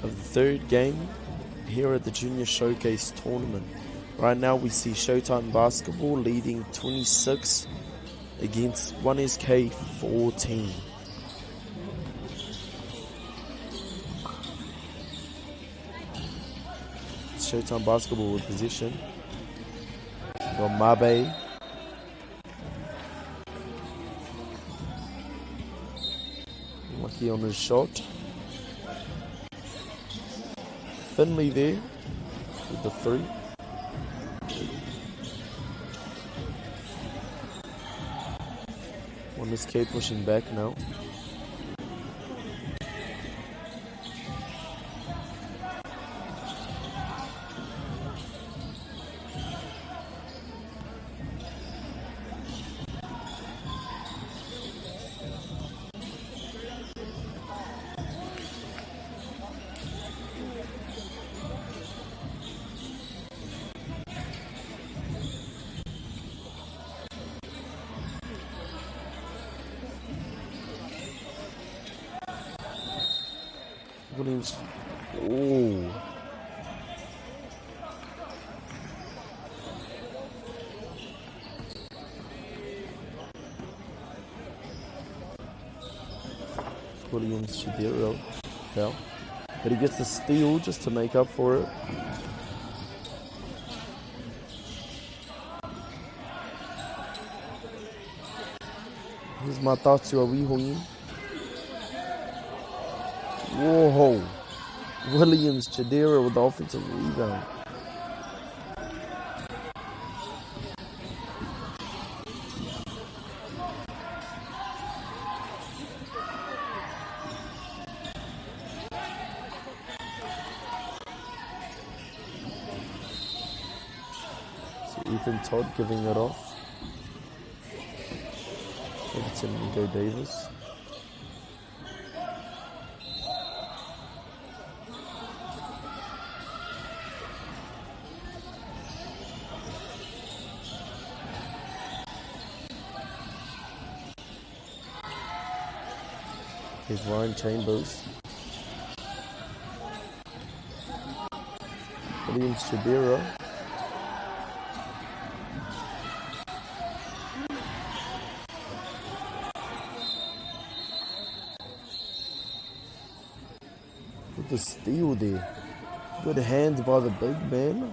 Speaker 6: the third game here at the Junior Showcase Tournament. Right now we see Showtime Basketball leading 26 against 1SK 14. Showtime Basketball with possession. Got Mabe. Lucky on his shot. Finley there with the three. 1SK pushing back now. Williams. Oh. Williams Chidera fell. But he gets the steal just to make up for it. Here's Matatua Wihongi. Whoa. Williams Chidera with the offensive rebound. So Ethan Todd giving it off. Over to Nico Davis. Here's Ryan Chambers. Williams Chidera. With the steal there. Good hands by the big man.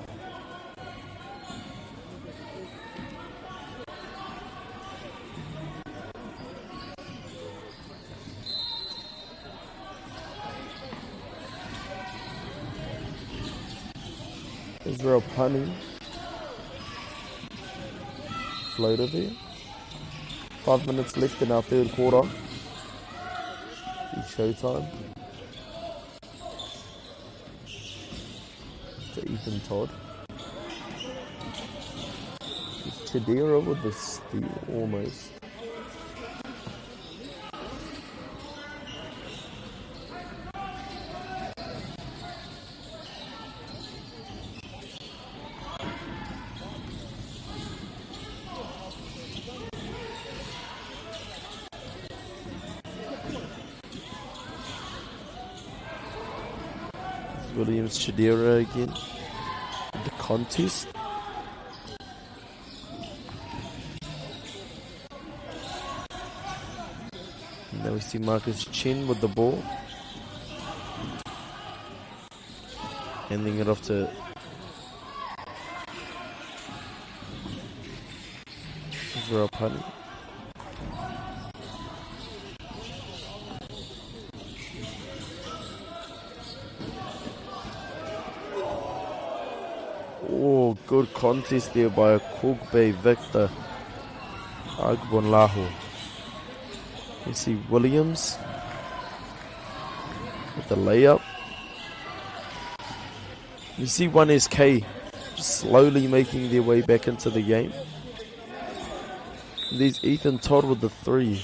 Speaker 6: Israel Punny. Floater there. 5 minutes left in our third quarter. It's showtime. To Ethan Todd. It's Chidera with the steal almost. Williams Chidera again. The contest. And now we see Marcus Chin with the ball. Handing it off to Israel Punny. Oh, good contest there by Kogbe Victor Agbonlahor. You see Williams with the layup. You see 1SK just slowly making their way back into the game. And there's Ethan Todd with the 3.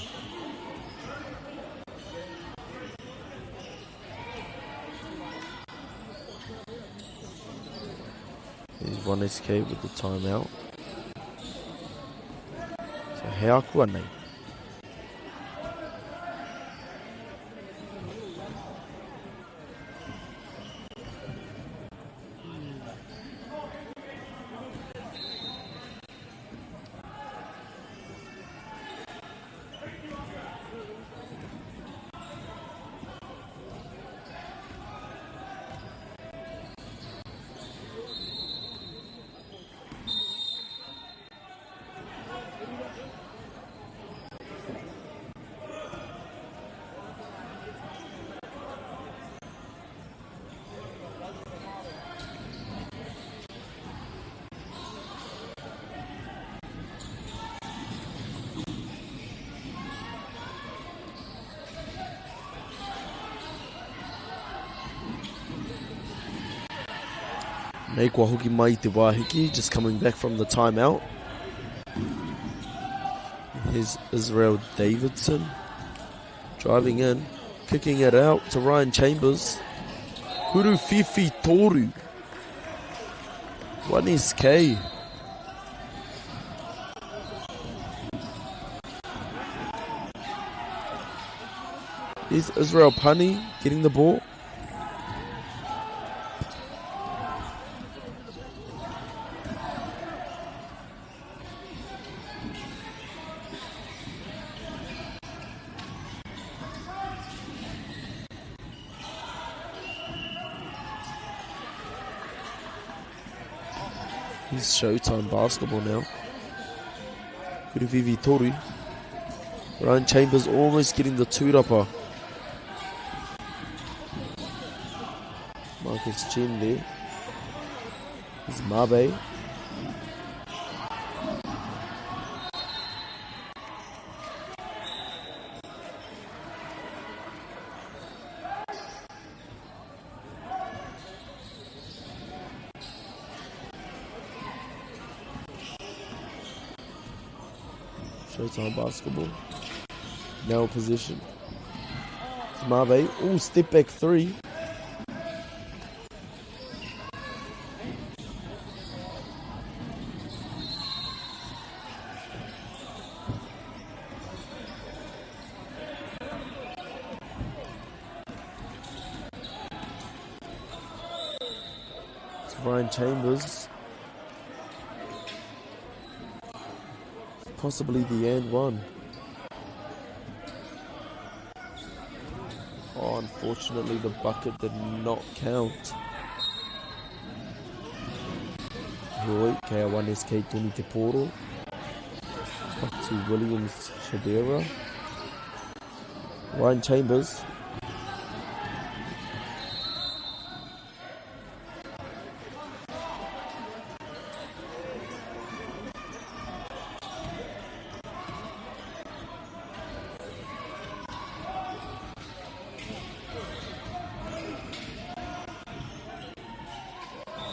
Speaker 6: There's 1SK with the timeout. So he akua nei. Nei kua hoki mai te wāhiki, just coming back from the timeout. Here's Israel Davidson driving in, kicking it out to Ryan Chambers. Huru Fifi Toru. 1SK. Here's Israel Pani getting the ball. He's Showtime basketball now. Kuriwhiwhi Toru. Ryan Chambers almost getting the tūrapa. Marcus Chen there. He's Mabe. Showtime basketball. Now position. It's Mabe. Oh, step back three. It's Ryan Chambers. Possibly the end one. Oh, unfortunately, the bucket did not count. Heoi, kei a 1SK tonu te pōro. Back to Williams Shadera. Ryan Chambers.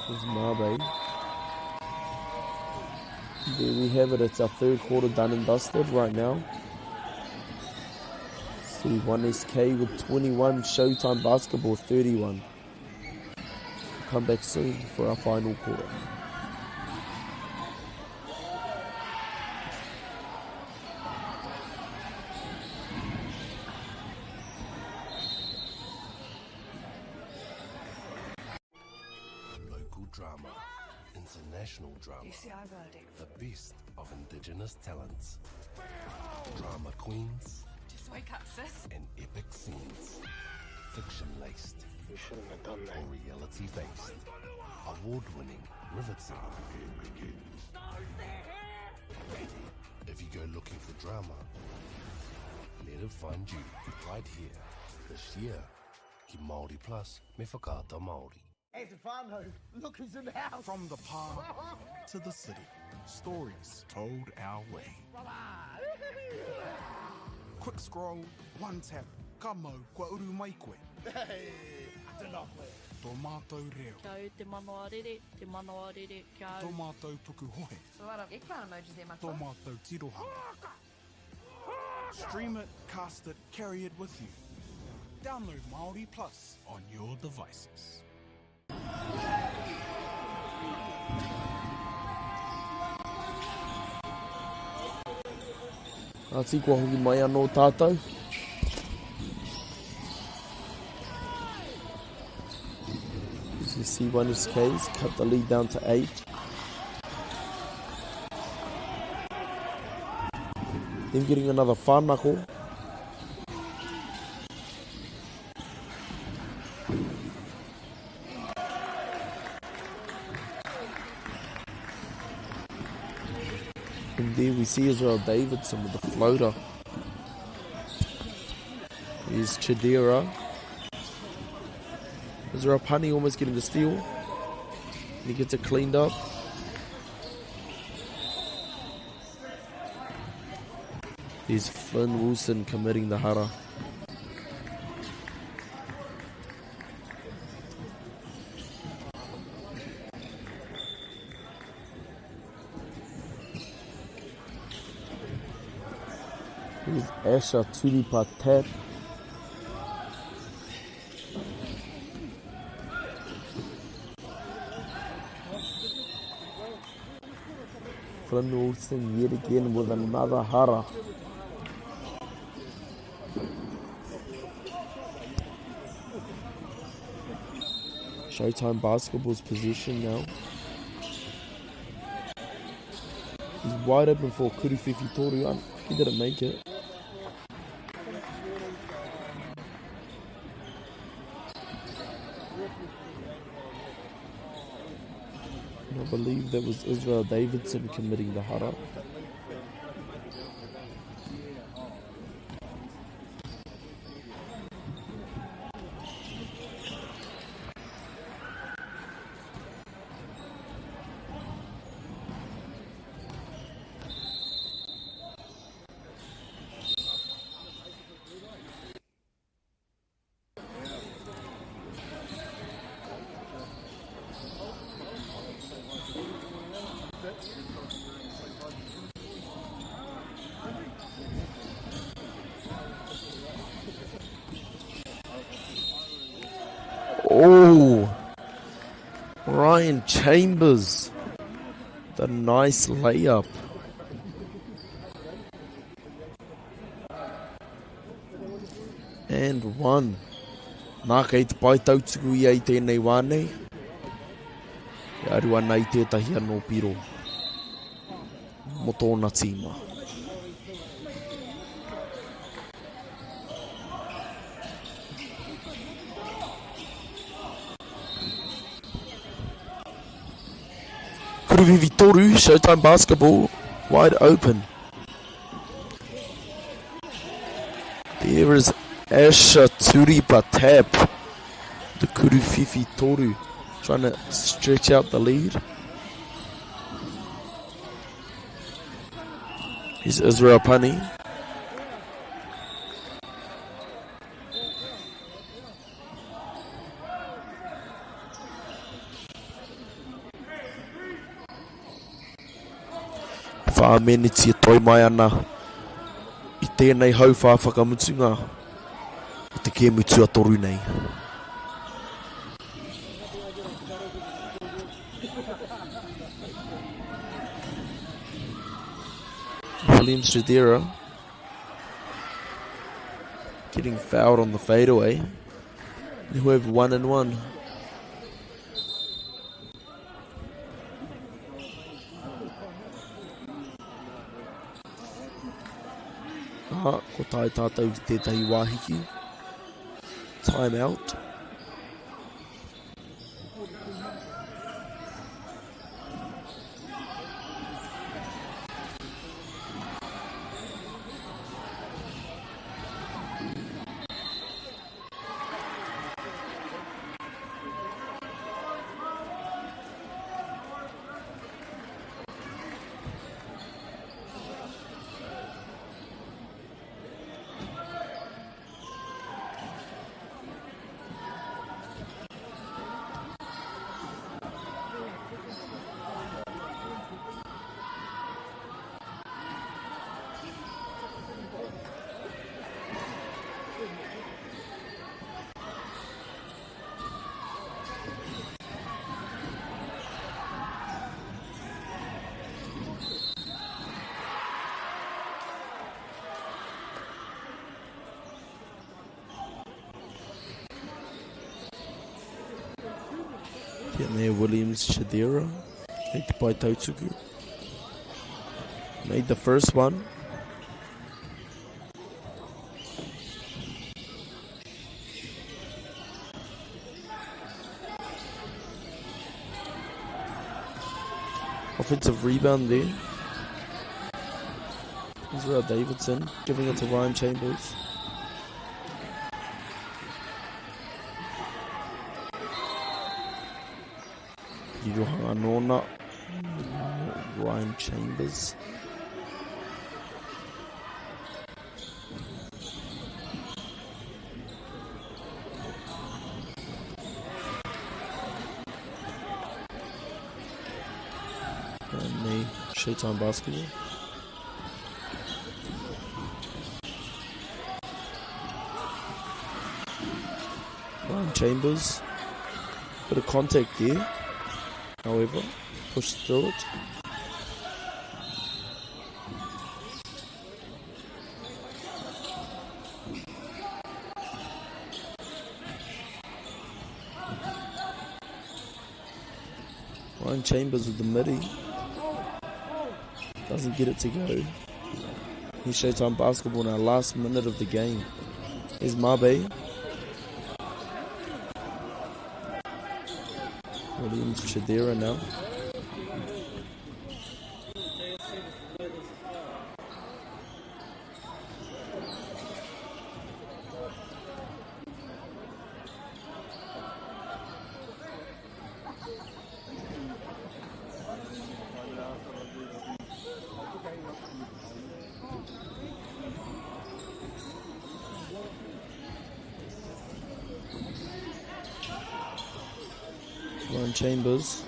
Speaker 6: This is Mabe. There we have it. It's our third quarter done and dusted right now. See 1SK with 21, Showtime Basketball 31. Come back soon for our final quarter.
Speaker 12: Local drama, international drama, the best of indigenous talents, drama queens,
Speaker 13: Just wake up, sis.
Speaker 12: and epic scenes. Fiction laced. You shouldn't have done that. Or reality based. Award winning, riveting. If you go looking for drama, let it find you right here this year. Ki Māori Plus me Whakaata Māori.
Speaker 4: Hey, Stefano, look who's in the house.
Speaker 15: From the palm to the city, stories told our way. Quick scroll, one tap, ka mau, kua uru mai koe.
Speaker 4: Hey, tēnā koe.
Speaker 15: Tō mātou reo.
Speaker 16: Kia au te manawa rere, te manawa rere, kia au.
Speaker 15: Tō mātou puku hohe.
Speaker 13: So a lot of eggplant emojis there,
Speaker 15: Tō
Speaker 13: matua.
Speaker 15: mātou tirohanga. Stream it, cast it, carry it with you. Download Māori Plus on your devices.
Speaker 6: Ati kua hoki mai anō tātou. As you see, 1SK's cut the lead down to 8. Them getting another whānako. And there we see Israel Davidson with the floater. Here's Chidera. Israel Pani almost getting the steal. And he gets it cleaned up. Here's Flynn Wilson committing the hara. Here's Asha Turipa tap. Flynn Wilson yet again with another hara. Showtime Basketball's position now. He's wide open for Kuriwhiwhi Toru. He didn't make it. believe that was Israel Davidson committing the hara. Oh, Ryan Chambers, the nice layup. And one. Nā, kei te pae tautuku ia i tēnei wā nei. E aru ana i tētahi anō piro mō tōna tīma. Kuruwiwi toru, Showtime Basketball, wide open. There is Asha Turipa tap. The Kuruwhiwhi Toru trying to stretch out the lead. Here's Israel Pani. Whā meneti e toe mai ana i tēnei hauwhā whakamutunga o te kēmu tuatoru nei. Williams Chidera getting fouled on the fadeaway. Who have 1-1. Ah, ko tae tātou ki tētahi wāhiki. Time out. Getting there, Williams Chidera. Hei te pai tautuku. Made the first one. Offensive rebound there. Israel Davidson giving it to Ryan Chambers. Rirohanga nōna, Ryan Chambers. And the Showtime basketball. Ryan Chambers. Bit of contact there. However, pushed through it. Ryan Chambers with the midi. Doesn't get it to go. He Showtime basketball now, last minute of the game. Here's Mabe. Williams Chidera now. Aaron Chambers.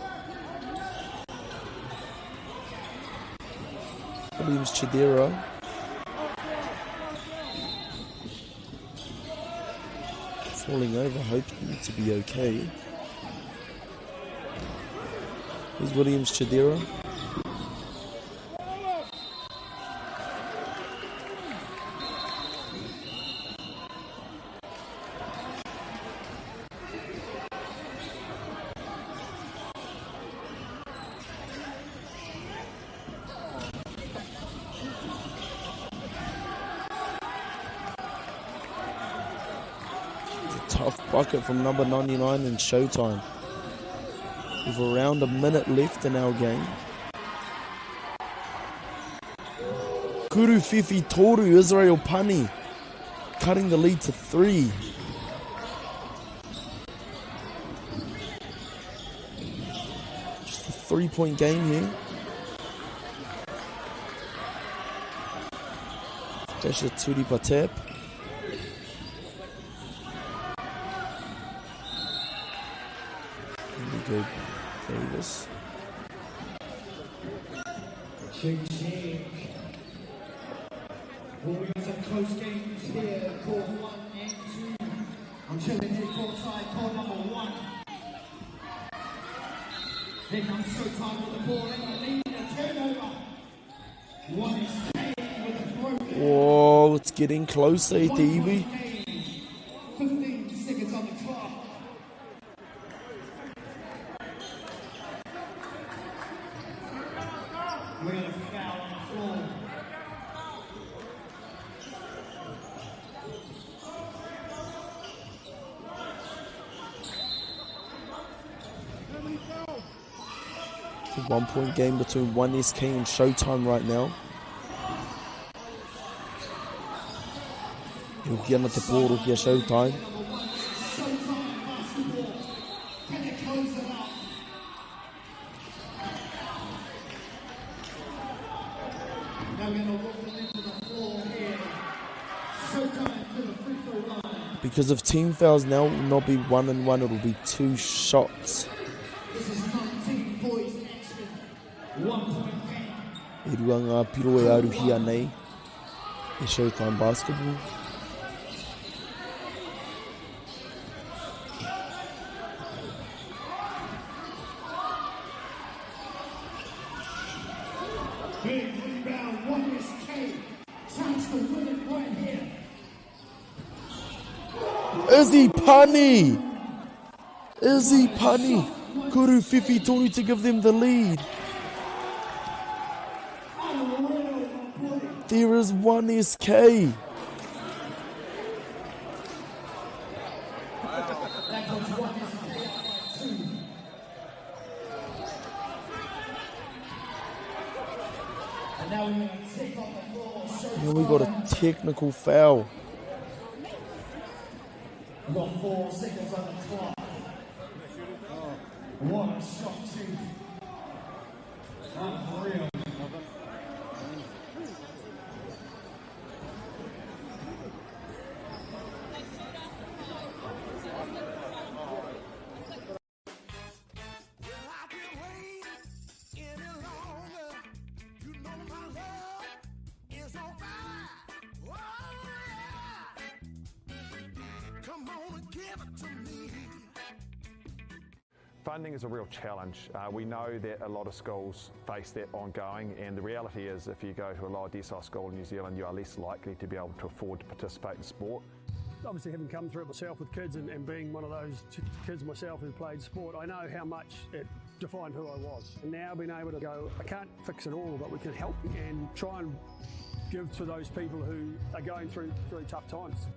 Speaker 6: Williams Chidera. Falling over, hoping to be okay. Here's Williams Chidera. It's a tough bucket from number 99 in Showtime. With around a minute left in our game. Kuru Fifi Toru, Israel Pani, cutting the lead to 3. Just a 3-point game here. Dasha Turipa tap. Here we go, Davis.
Speaker 1: Check, check. Well, we got some close games here, court 1 and 2. I'm chilling here courtside, court number 1. Here comes Showtime with the ball in the lead, a turnover. 1 is K with the throw.
Speaker 6: Whoa, it's getting closer, e te iwi.
Speaker 1: 15 seconds on the clock. We got a foul on the floor.
Speaker 6: It's a 1-point game between 1SK and Showtime right now. E hoki ana te pōro ki a Showtime.
Speaker 1: Showtime basketball. Can they close it out? Now we're going to walk them into the floor here. Showtime to the free throw line.
Speaker 6: Because of team fouls now, it will not be 1-and-1, it will be 2 shots.
Speaker 1: This is 19 boys action. 1-point game.
Speaker 6: E rua ngā piro e aruhia nei e Showtime Basketball.
Speaker 1: Big rebound, 1SK. Chance to win it right here.
Speaker 6: Izzy Pani! Izzy Pani! Kuru Fifi Toru to give them the lead. There is 1SK.
Speaker 1: That puts 1SK up by 2. And now we're going to take on the floor.
Speaker 6: Now we got a technical foul.
Speaker 1: We've got 4 seconds on the clock. What a shot, Chief. Unreal.
Speaker 7: Funding is a real challenge. We know that a lot of schools face that ongoing, and the reality is if you go to a lower decile school in New Zealand, you are less likely to be able to afford to participate in sport.
Speaker 8: Obviously, having come through it myself with kids and being one of those kids myself who played sport, I know how much it defined who I was. And now being able to go, I can't fix it all, but we can help and try and give to those people who are going through tough times.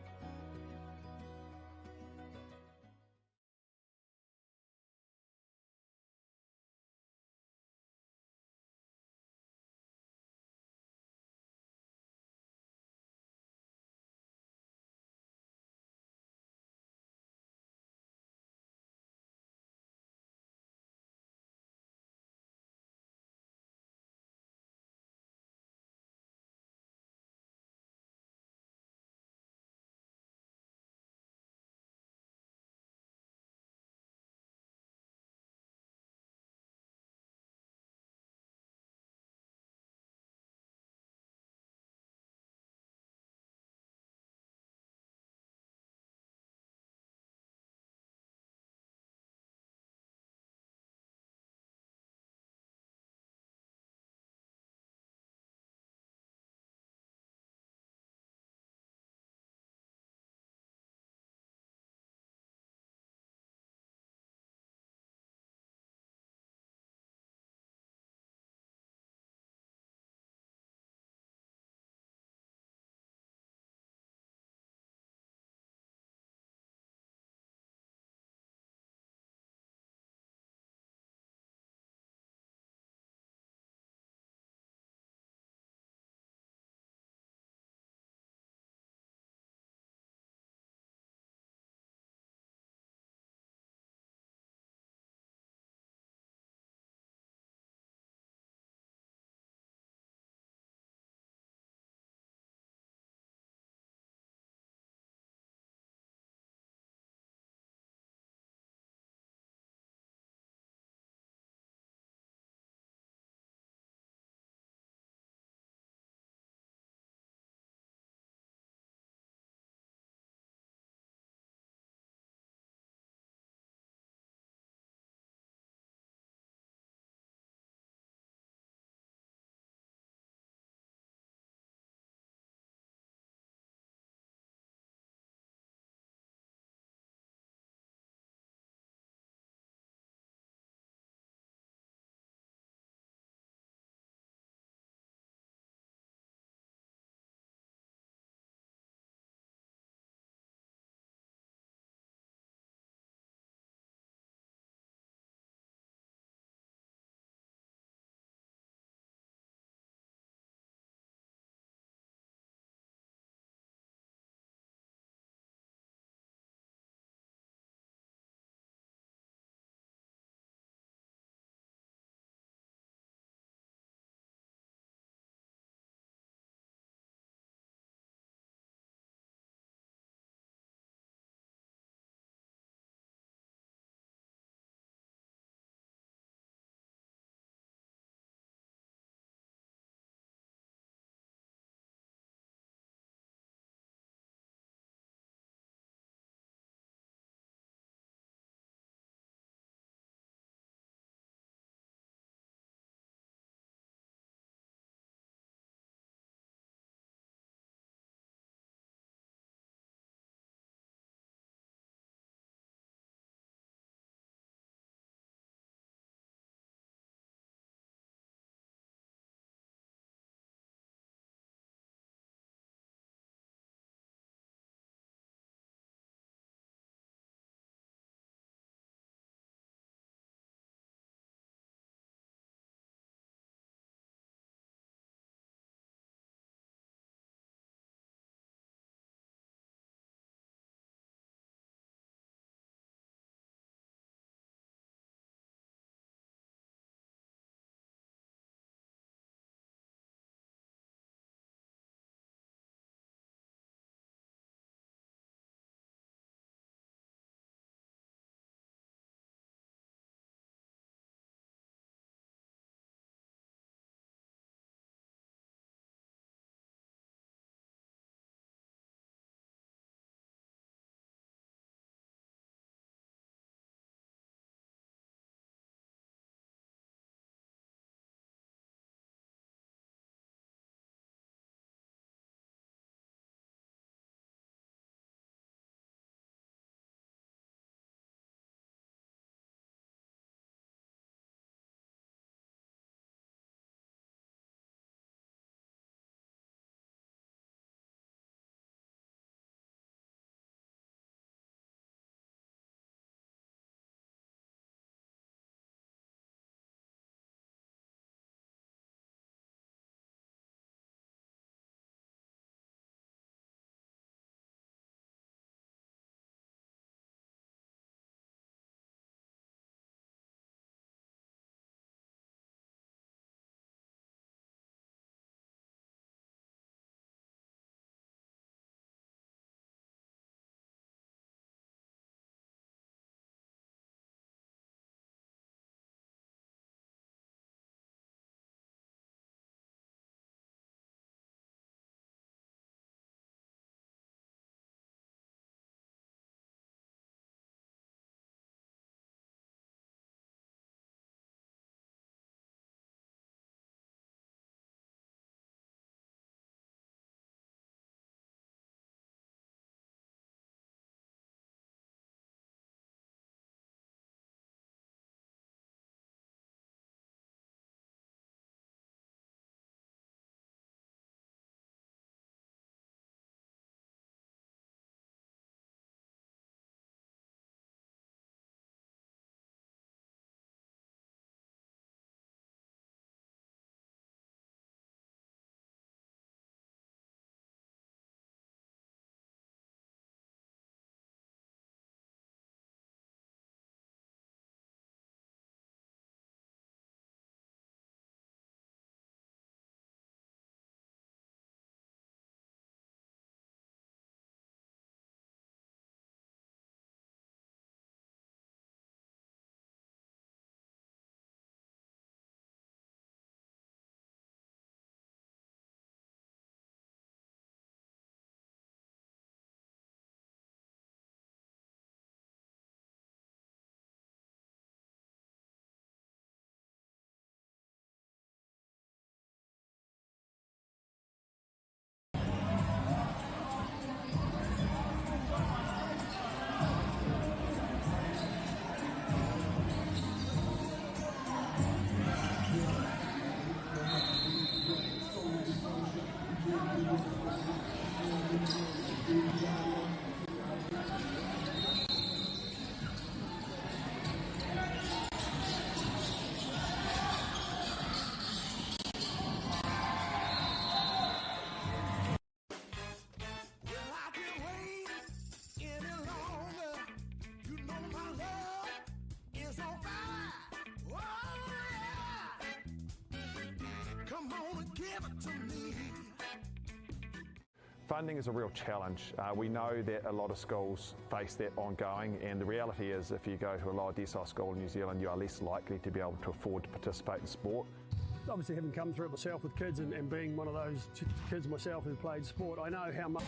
Speaker 7: Funding is a real challenge. Uh, we know that a lot of schools face that ongoing, and the reality is if you go to a lower decile school in New Zealand, you are less likely to be able to afford to participate in sport.
Speaker 8: Obviously, having come through it myself with kids and, and being one of those kids myself who played sport, I know how much.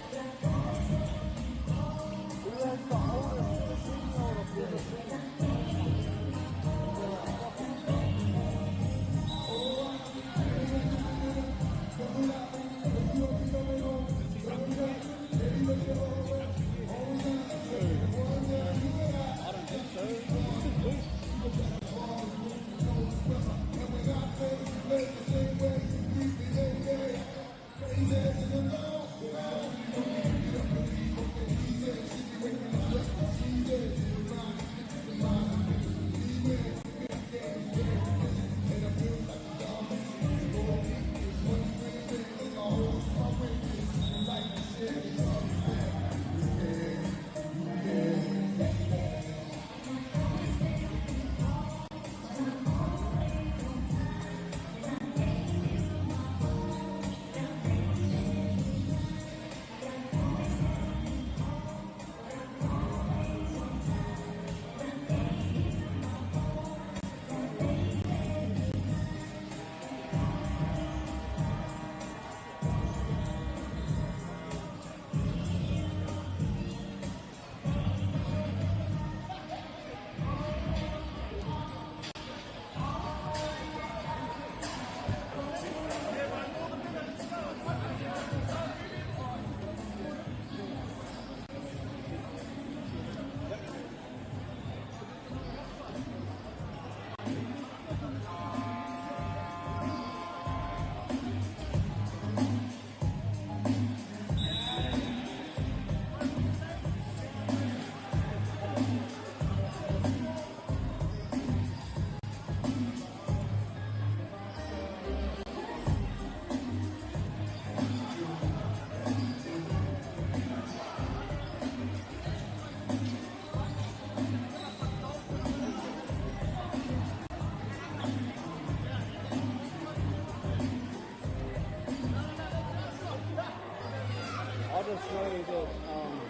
Speaker 3: just know that um,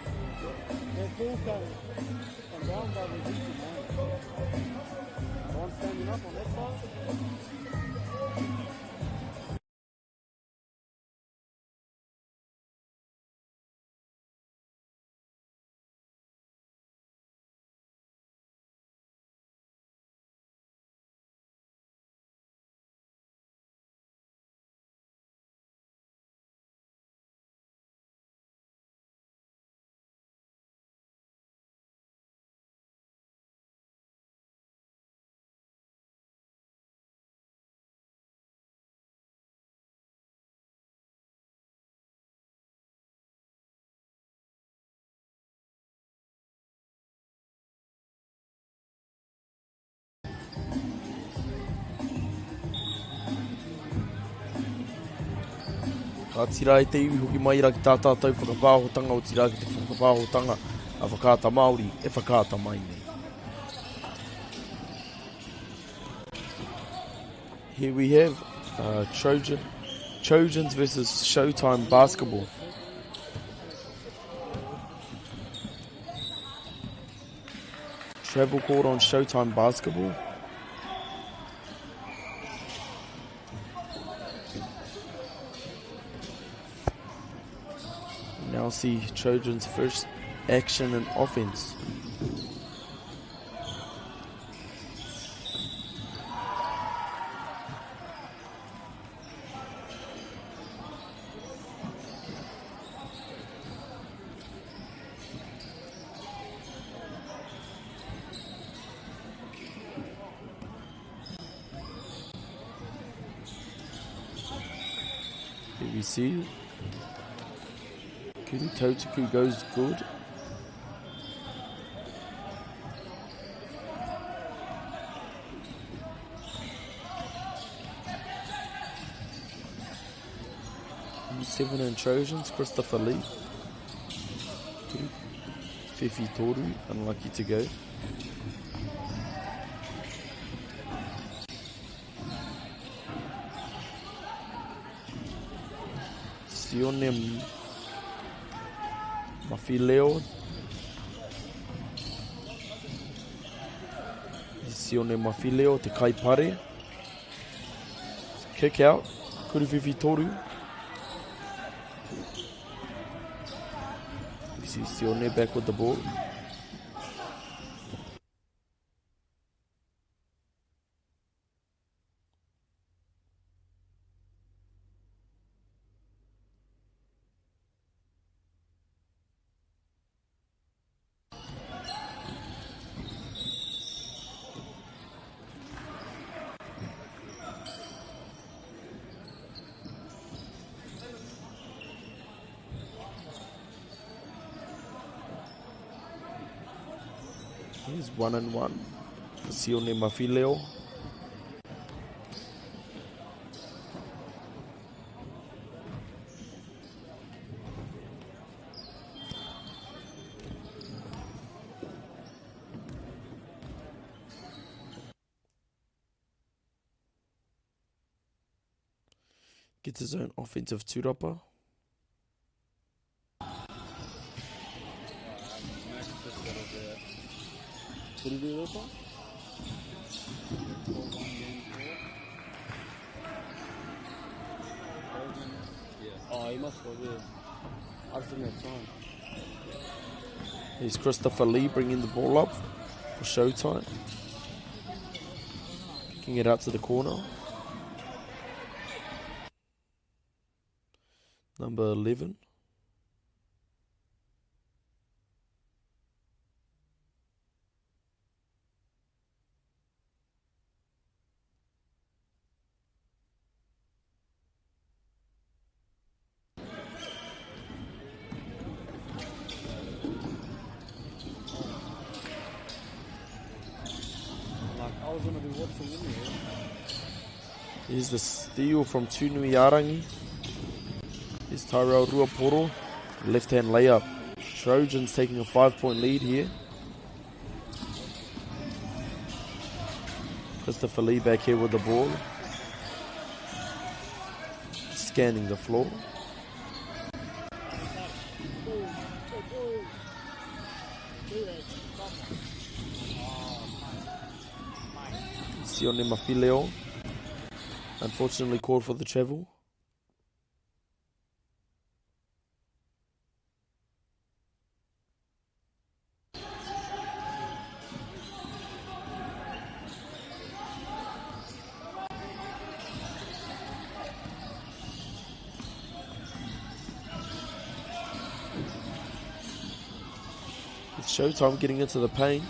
Speaker 3: that ball came from down by the decent man. The one standing up on that side.
Speaker 6: Ka tira e te iwi hoki mai ra ki tā tātou whakapāhotanga otirā ki te whakapāhotanga a Whakaata Māori e whakaata mai nei. Here we have uh, Trojan, Trojans versus Showtime basketball. Travel court on Showtime basketball. Now see Trojans first action and offense. Here we see Kiri Totuku goes good. Seven and Trojans, Christopher Lee. Fifi Toru, unlucky to go. Sione Mafileo. Sione Mafileo, te kaipare. Kick out. Kuruwhiwhi toru. We see Sione back with the ball. Here's 1-1 for Sione Mafileo. Gets his own offensive tūrapa.
Speaker 3: Did he do this one? Yeah. Oh, he must have, yeah. I just didn't have time.
Speaker 6: Here's Christopher Lee bringing the ball up for Showtime. Kicking it out to the corner. Number 11.
Speaker 3: Like, I was gonna be watching anyway.
Speaker 6: Here's the steal from Tunuiarangi. Here's Tyrell Ruaporo. Left hand layup. Trojans taking a 5-point lead here. Christopher Lee back here with the ball. Scanning the floor. Sione Mafileo. Unfortunately called for the travel. It's Showtime getting into the paint.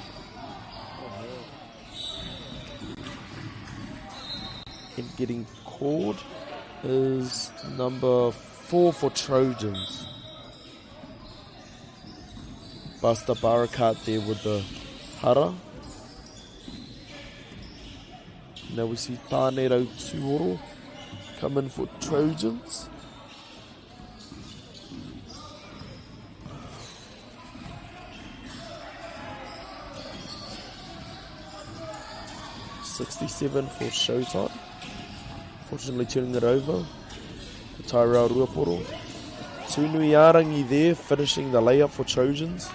Speaker 6: And getting called is number 4 for Trojans. Buster Barakat there with the hara. Now we see Tāne Rautuoro come in for Trojans. .67 for Showtime. Fortunately turning it over to Tyrell Ruaporo. Tunuiarangi there finishing the layup for Trojans.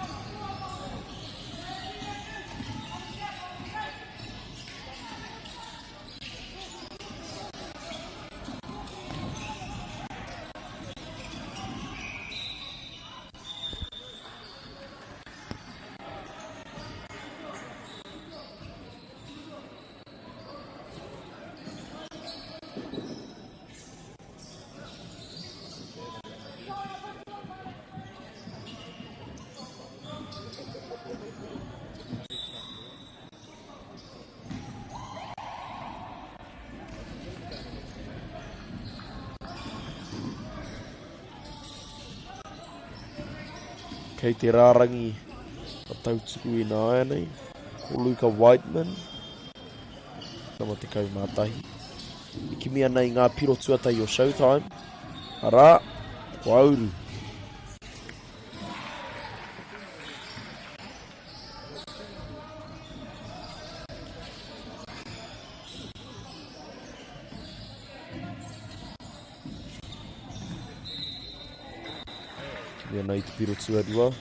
Speaker 6: Kei te rārangi a tautuku i nāianei, ko Luka Whiteman, nama 11. E kimi ana i ngā piro tuatahi o Showtime, arā, ko Auru. Mea nei te piro tuarua.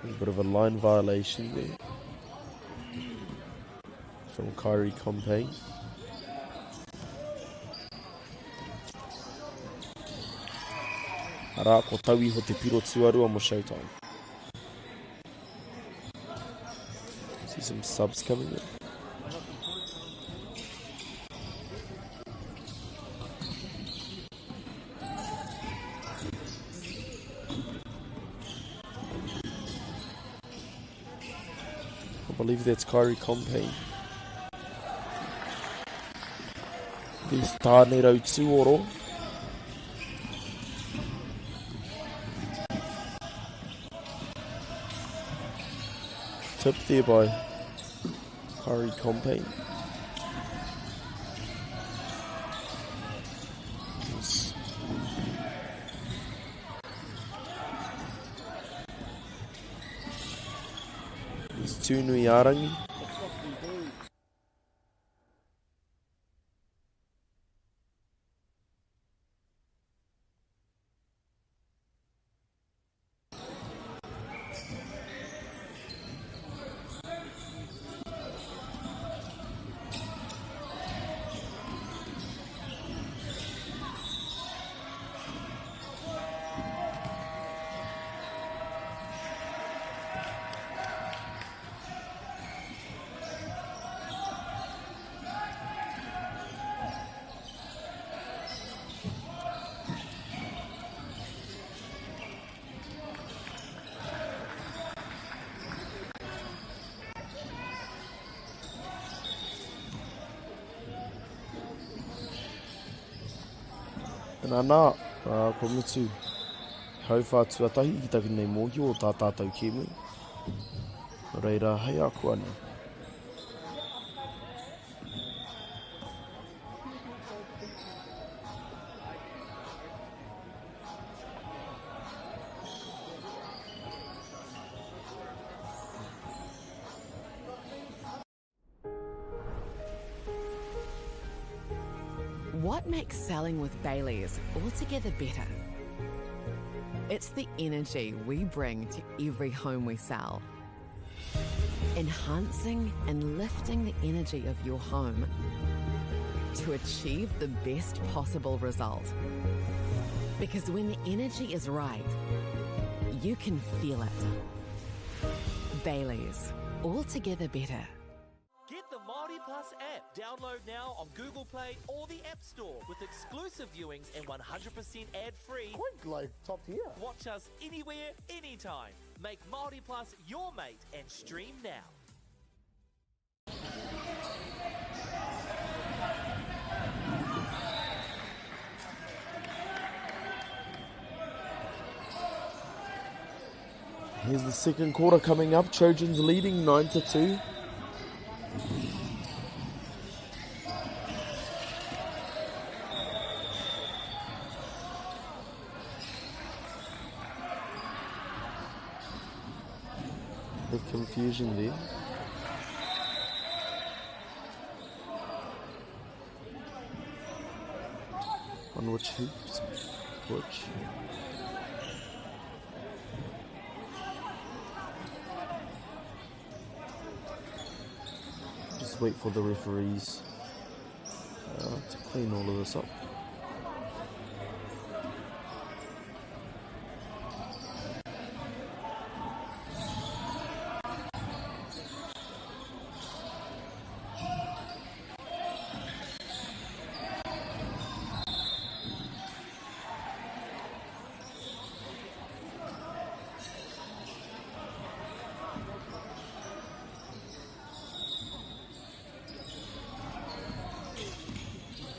Speaker 6: A bit of a line violation there from Kyrie Compain. Arā, ko tau iho te piro tuarua mo Showtime. See some subs coming in. I believe that's Kyrie Compain. This Tāne Rau Tūoro. Tip there by Kyrie Compain. Yes. It's Tūnui-ā-rangi. Nā, kua mutu hauwhā tuatahi ki taku nei mōhio o tā tātou kēmu. Nō reira, hei ākuanei.
Speaker 9: What makes selling with Bayleys altogether better? It's the energy we bring to every home we sell. Enhancing and lifting the energy of your home to achieve the best possible result. Because when the energy is right, you can feel it. Bayleys, altogether better.
Speaker 10: Get the Māori Plus app. Download now on Google Play or the App Store with exclusive viewings and 100% ad-free.
Speaker 4: Quite like top tier.
Speaker 10: Watch us anywhere, anytime. Make Māori Plus your mate and stream now.
Speaker 6: Here's the second quarter coming up. Trojans leading 9-2. The confusion there. On which hoops? Which? Just wait for the referees to clean all of this up.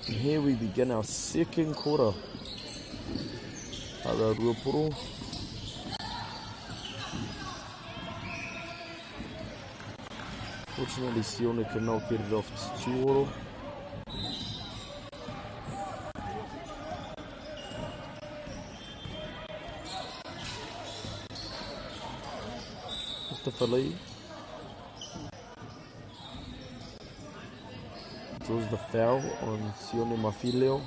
Speaker 6: And here we begin our second quarter. Ruaporo. Fortunately, Sione cannot get it off to Tuoro. Christopher Lee. Draws the foul on Sione Mafileo.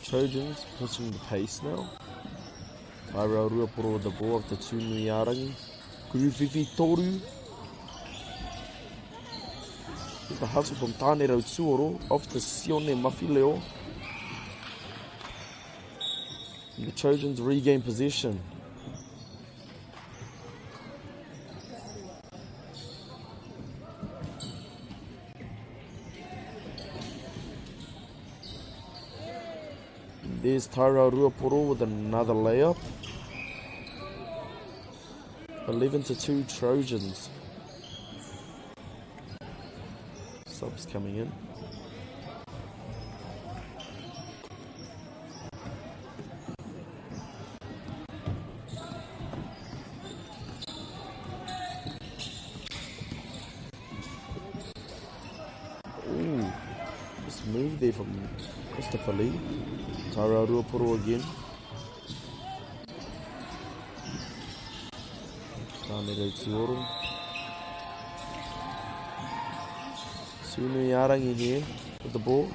Speaker 6: Trojans pushing the pace now. Tyrell Ruaporo with the ball up to Tūnuiarangi. Kuruwhiwhi Toru. Here's the hustle from Tāne Rautuoro off to Sione Mafileo. And the Trojans regain possession. There's Tyrell Ruaporo with another layup. 11-2 Trojans. Subs coming in. Ooh, just move there from Christopher Lee. Tyrell Ruaporo again. Tāne Tioro. Sunu Yarangi here with the ball.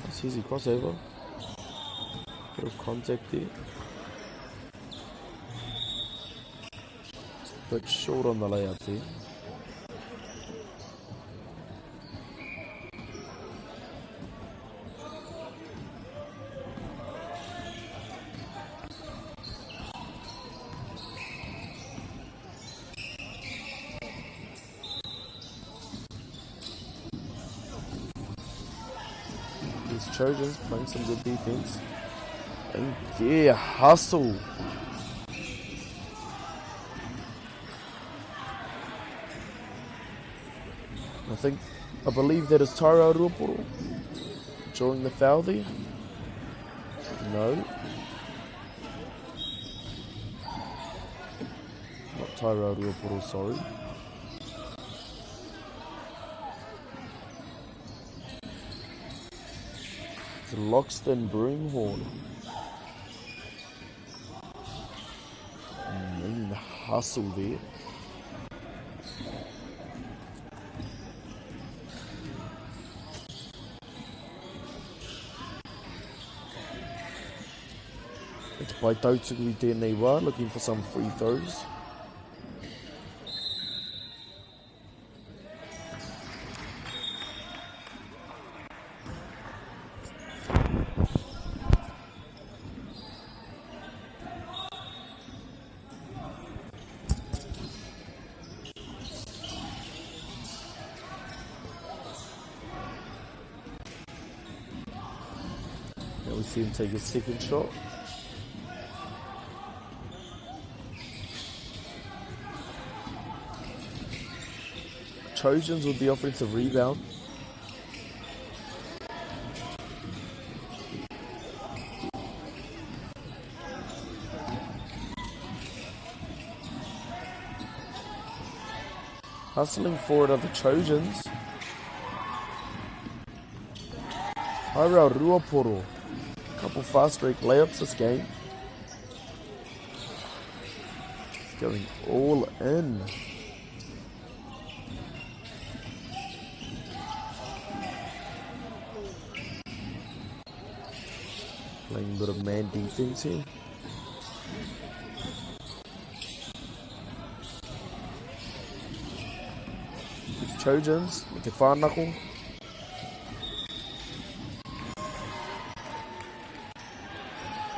Speaker 6: That's easy crossover. Bit of contact there. Just a bit short on the layup there. These Trojans playing some good defense. And yeah, hustle. I believe that is Tyrell Ruaporo drawing the foul there. No. Not Tyrell Ruaporo, sorry. It's Loxton Broomhorn. And the hustle there. It's by Tautuku i tēnei wā, looking for some free throws. Now we see him take his second shot. Trojans with the offensive rebound. Hustling forward of the Trojans. Tyrell Ruaporo. Couple fast break layups this game. He's going all in. Playing a bit of man defense here. It's Trojans with the whānako.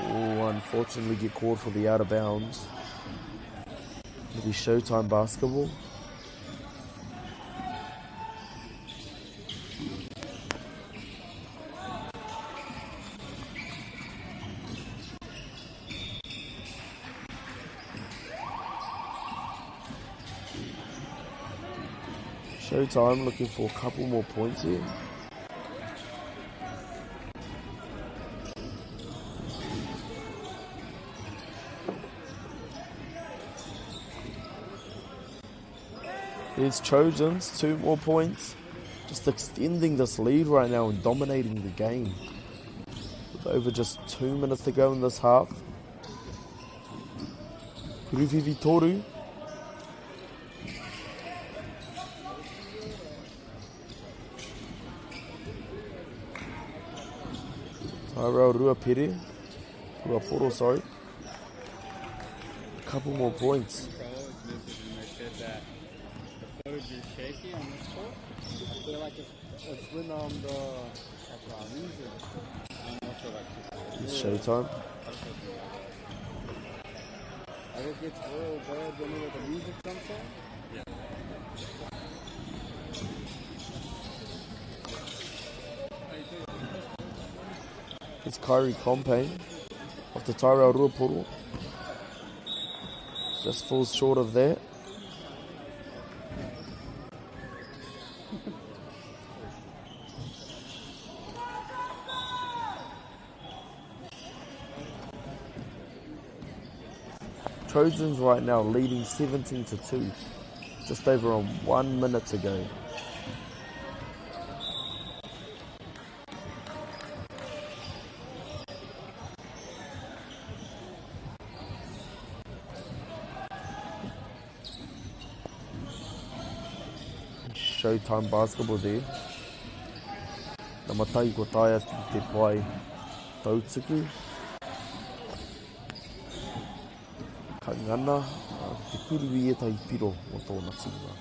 Speaker 6: Oh, unfortunately get called for the out of bounds. It'll be Showtime basketball. Showtime looking for a couple more points here. There's Trojans, 2 more points. Just extending this lead right now and dominating the game. With over just 2 minutes to go in this half. Kuru-Whiwhi Toru. Tyrell Ruapere. Ruaporo, sorry. A couple more points. It's showtime.
Speaker 14: It gets real bad whenever the music comes on.
Speaker 3: Yeah.
Speaker 6: It's Kyrie Compain off the Tyrell Ruaporo. Just falls short of that. Trojans right now leading 17-2, just over on 1 minute to go. Showtime basketball there. Na matai ko tae atu te pae tautuku. Ka ngana te kuru i ētahi piro o tōna tīma.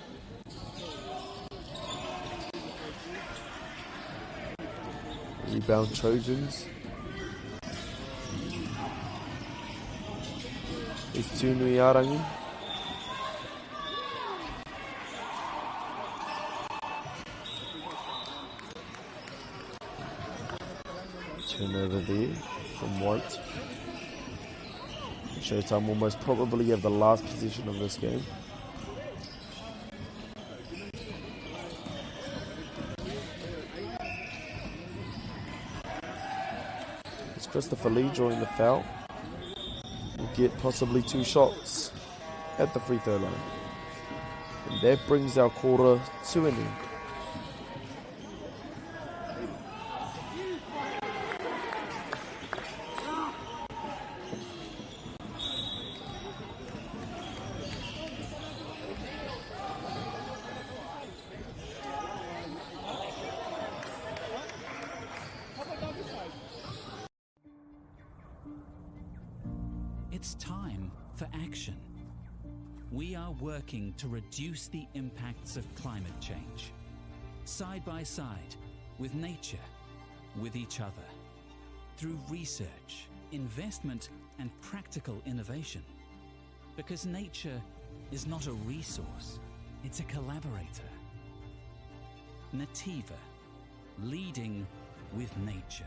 Speaker 6: Rebound Trojans. It's Tūnui-ā-rangi. Turnover there from White. Showtime will most probably have the last possession of this game. It's Christopher Lee drawing the foul. Will get possibly 2 shots at the free throw line. And that brings our quarter to an end.
Speaker 11: It's time for action. We are working to reduce the impacts of climate change. Side by side, with nature, with each other. Through research, investment, and practical innovation. Because nature is not a resource, it's a collaborator. Nativa, leading with nature.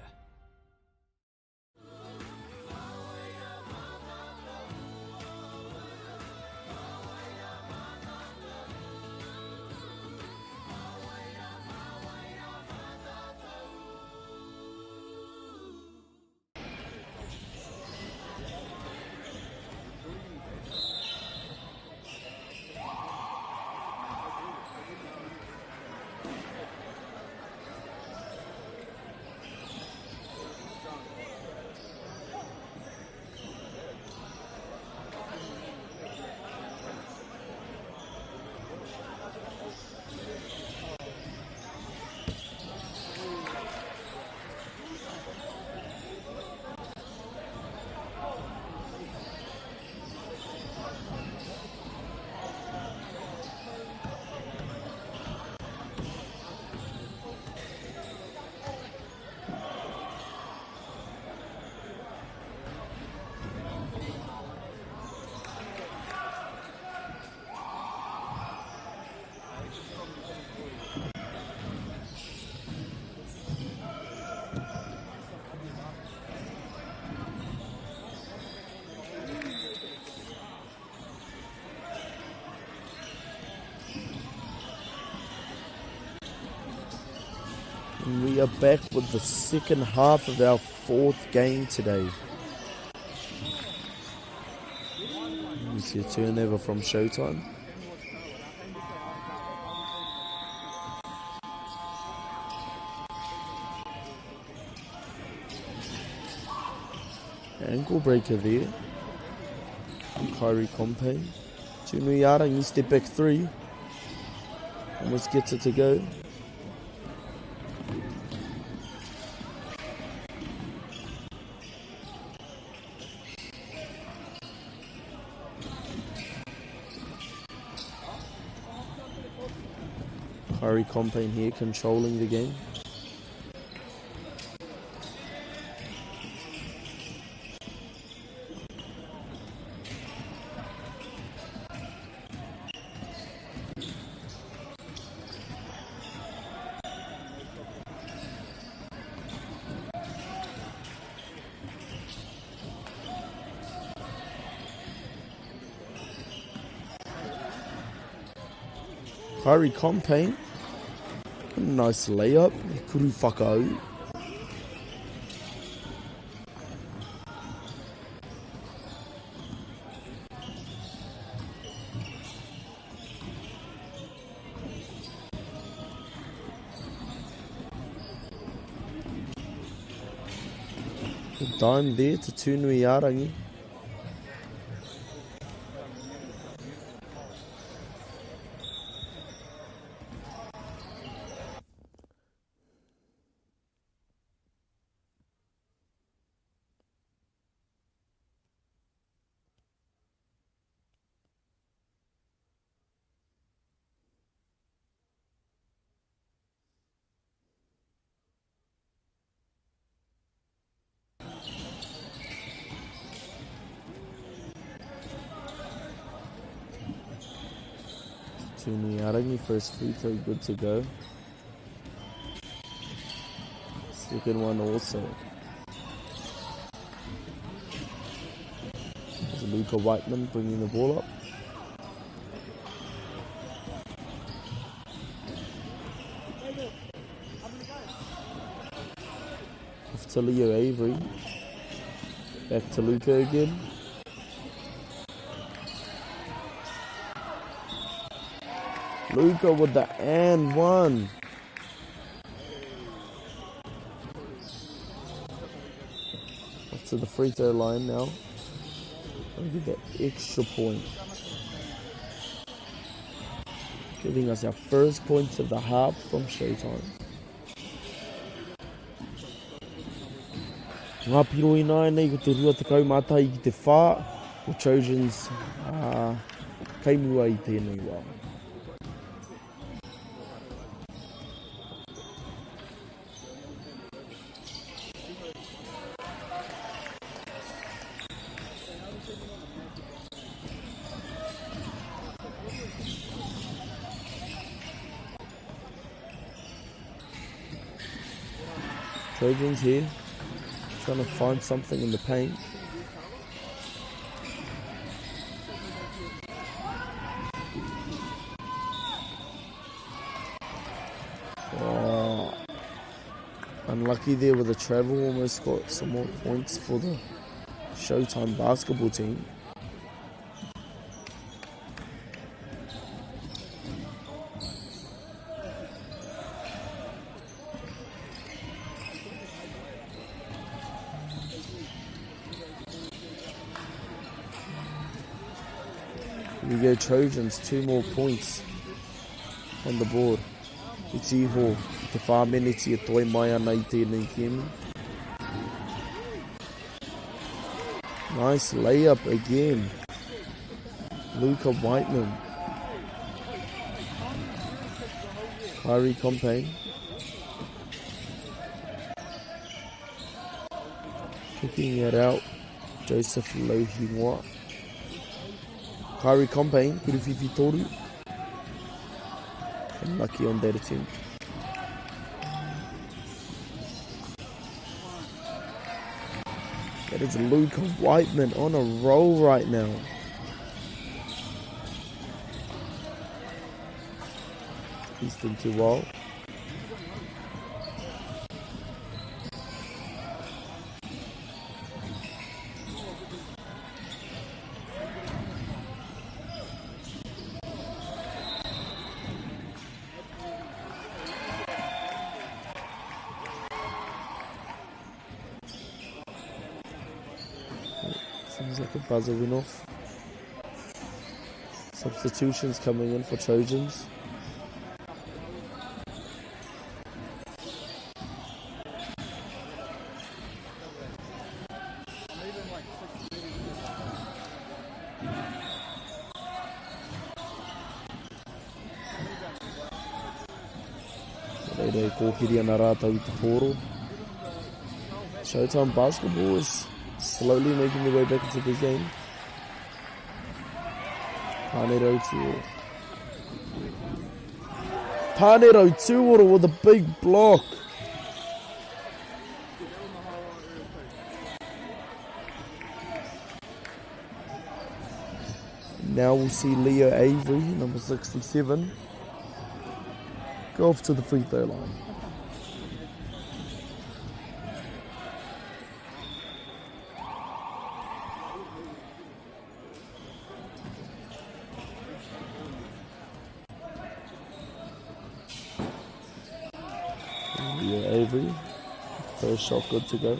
Speaker 6: And we are back with the second half of our fourth game today. We see a turnover from Showtime. Ankle breaker there. Kyrie Compain. Tunuiarangi step back three. Almost gets it to go. Kyrie Compain here controlling the game. Kyrie Compain. Nice layup. Kuru whakau. The dime there to Tūnuiarangi. Tunuiarangi, first free throw, good to go. Second one also. There's Luca Whiteman bringing the ball up. Off to Leo Avery. Back to Luca again. Luca with the and one. Up to the free throw line now. I'll get that extra point. Giving us our first points of the half from Showtime. Ngā piro ināianei ko te 21 ki te 4, ko Trojans kei mua i tēnei wā. Trojans here, trying to find something in the paint. Oh, unlucky there with the travel, almost got some more points for the Showtime basketball team. Here we go, Trojans, 2 more points on the board. Iti iho, i te whā meneti e toe mai ana i tēnei kēmu. Nice layup again. Luca Whiteman. Kyrie Compain. Kicking it out, Joseph Lohingoa. Kyrie Compain, Kuruwhiwhi Toru. Unlucky on that attempt. That is Luca Whiteman on a roll right now. Easton Kiwal. Seems like a buzzer went off. Substitutions coming in for Trojans. Reira e kōkiri ana rātou i te pōro. Showtime basketball is slowly making their way back into the game. Pane Rautuoro. Pane Rautuoro with a big block. Now we'll see Leo Avery, number 67, go off to the free throw line. Leo Avery, first shot good to go.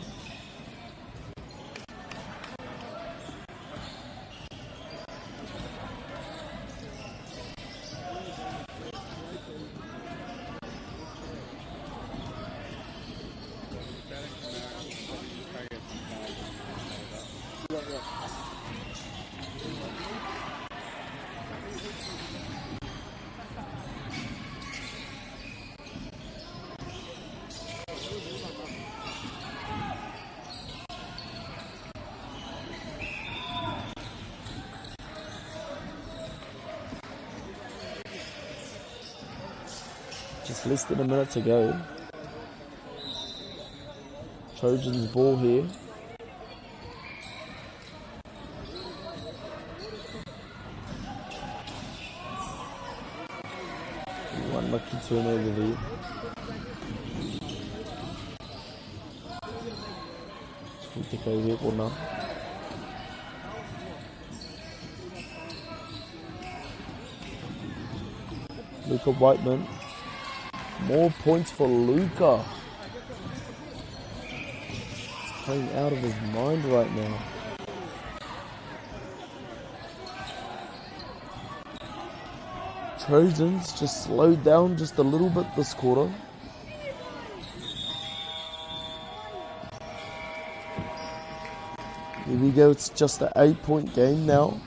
Speaker 6: Just less than a minute to go. Trojans ball here. One lucky turnover there. Te kau he kona. Luca Whiteman. More points for Luca. He's playing out of his mind right now. Trojans just slowed down just a little bit this quarter. Here we go, it's just an 8-point game now.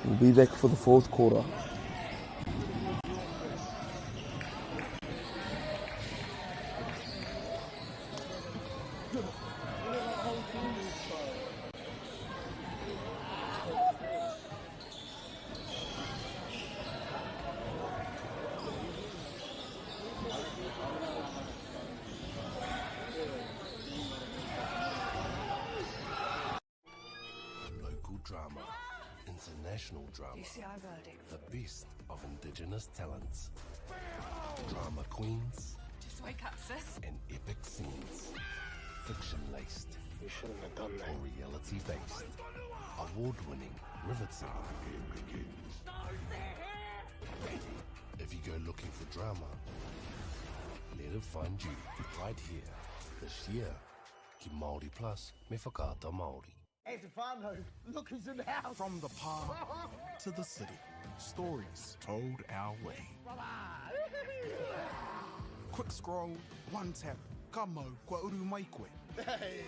Speaker 6: We'll be back for the fourth quarter.
Speaker 12: Local drama, international drama, the best of indigenous talents, drama queens,
Speaker 13: Just wake up, sis.
Speaker 12: and epic scenes, fiction laced,
Speaker 17: You shouldn't have done that.
Speaker 12: or reality based, award winning, riveting. If you go looking for drama, let it find you right here this year. Ki Māori Plus me Whakaata Māori.
Speaker 4: Hey, Stefano, look who's in the house.
Speaker 15: From the park to the city, stories told our way. Quick scroll, one tap, ka mau, kua uru mai koe.
Speaker 4: Hey,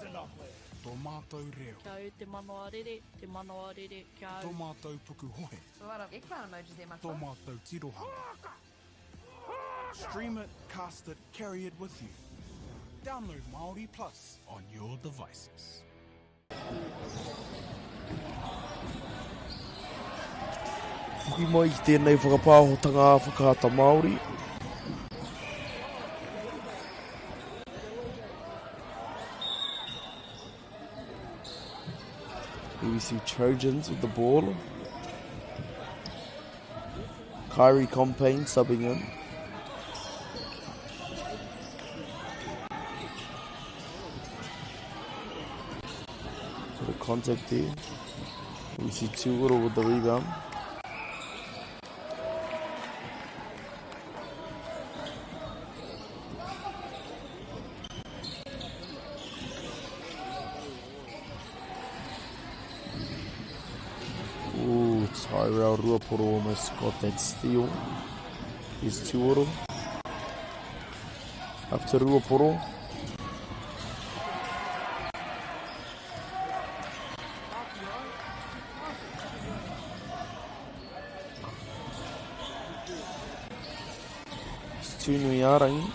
Speaker 4: tēnā koe.
Speaker 15: Tō mātou reo,
Speaker 16: Kia au te manawa rere, te manawa rere, kia
Speaker 15: tō
Speaker 16: au.
Speaker 15: mātou pukuhohe,
Speaker 13: A lot of eggplant emojis there,
Speaker 15: tō
Speaker 13: matua.
Speaker 15: mātou tirohanga. Stream it, cast it, carry it with you. Download Māori Plus on your devices.
Speaker 6: Hoki mai ki tēnei whakapāhotanga a Whakaata Māori. Here we see Trojans with the ball. Kyrie Compain subbing in. Bit of contact there. We see Tuoro with the rebound. Tyrell Ruaporo almost got that steal. Here's Tuoro. Up to Ruaporo. It's Tūnuiarangi.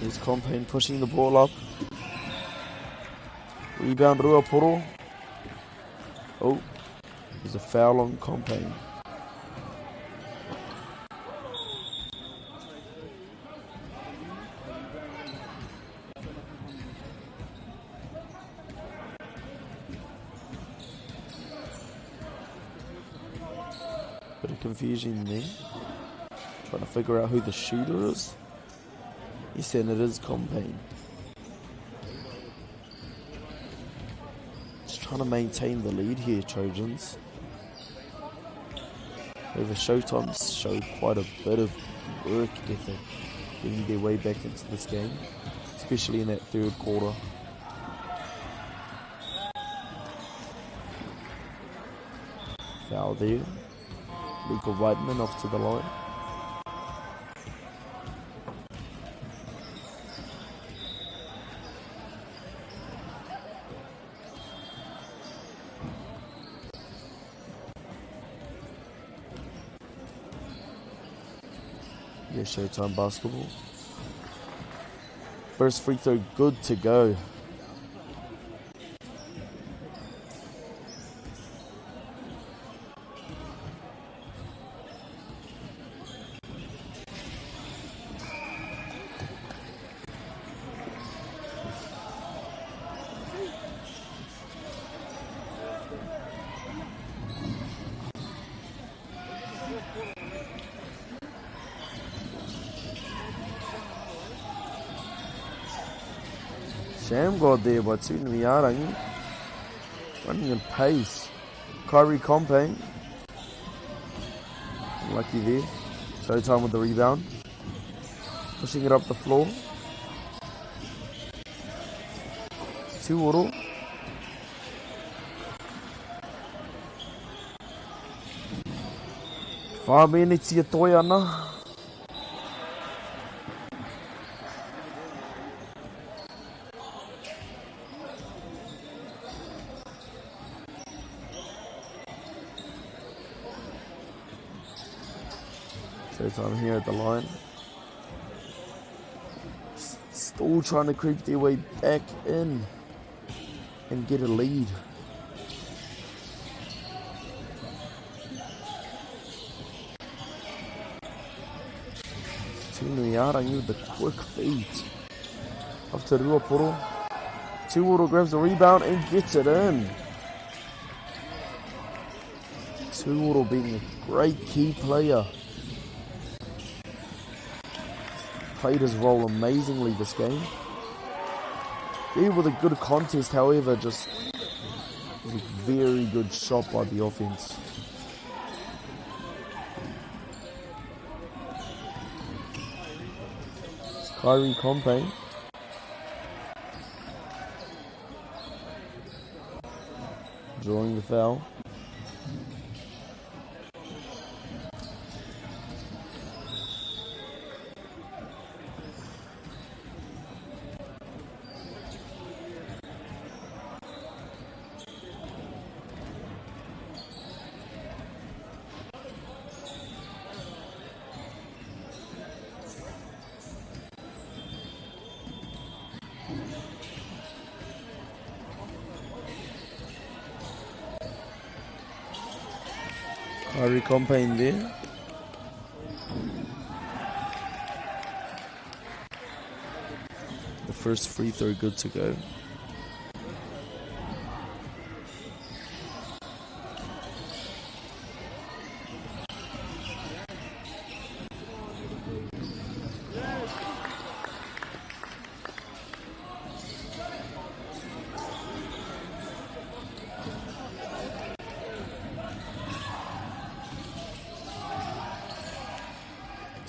Speaker 6: Here's Compain pushing the ball up. Rebound Ruaporo. Oh, there's a foul on Compain. Bit of confusion there. Trying to figure out who the shooter is. Yes, and it is Compain. Just trying to maintain the lead here, Trojans. However, Showtime showed quite a bit of work ethic getting their way back into this game, especially in that third quarter. Foul there. Luca Whiteman off to the line. Yeah, Showtime basketball. First free throw, good to go. Shamgod there by Tūnuiarangi. Running in pace. Kyrie Compain. Lucky there. Showtime with the rebound. Pushing it up the floor. Tuoro. 4 minutes e toe ana. Showtime here at the line. Still trying to creep their way back in and get a lead. Tūnuiarangi with the quick feet. Up to Ruaporo. Tuoro grabs the rebound and gets it in. Tuoro being a great key player. Played his role amazingly this game. There with a good contest, however, just a very good shot by the offense. It's Kyrie Compain. Drawing the foul. Kyrie Compain there. The first free throw good to go.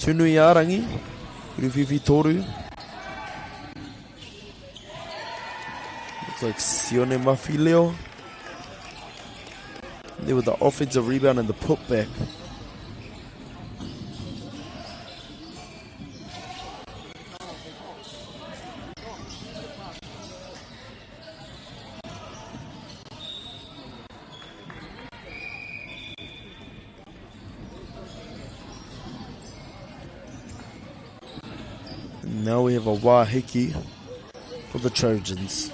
Speaker 6: Tūnuiārangi, Uruwhiwhi Toru. Looks like Sione Mafileo. There with the offensive rebound and the putback. Now we have a Wahiki for the Trojans.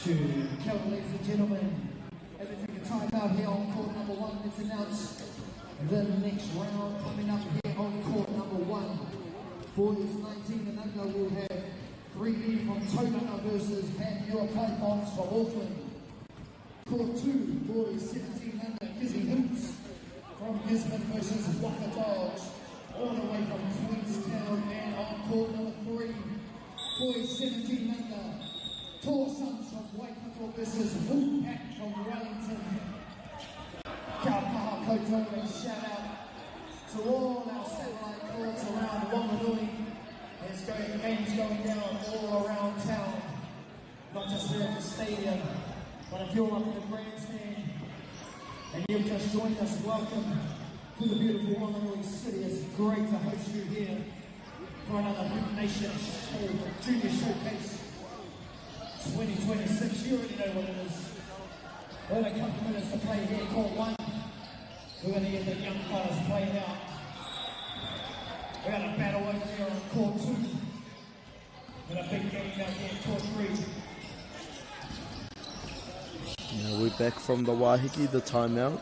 Speaker 1: To ladies and gentlemen, as we take a time out here on court number one, let's announce the next round coming up here on court number one. Boys 19 and under will have 3D from Tauranga versus Panmure Pythons from Auckland. Court 2, boys 17 under, Kizzy Hoops from Gisborne versus Waka Dogs, all the way from Queenstown. And on court number 3, boys 17 under, Tor Sons from Waikato versus Wolfpack from Wellington. Kia kaha koutou and shout out to all our satellite courts around Whanganui. There's games going down all around town, not just here at the stadium, but if you're up in the grandstand and you've just joined us, welcome to the beautiful Whanganui city. It's great to host you here for another Hoop Nation show, Junior Showcase 2026. You already know what it is. We're a couple minutes to play here, court one. We're going to get the young fellas playing out. We got a battle over there on court 2. And a big game out there in court 3.
Speaker 6: Now we're back from the Wahiki, the timeout.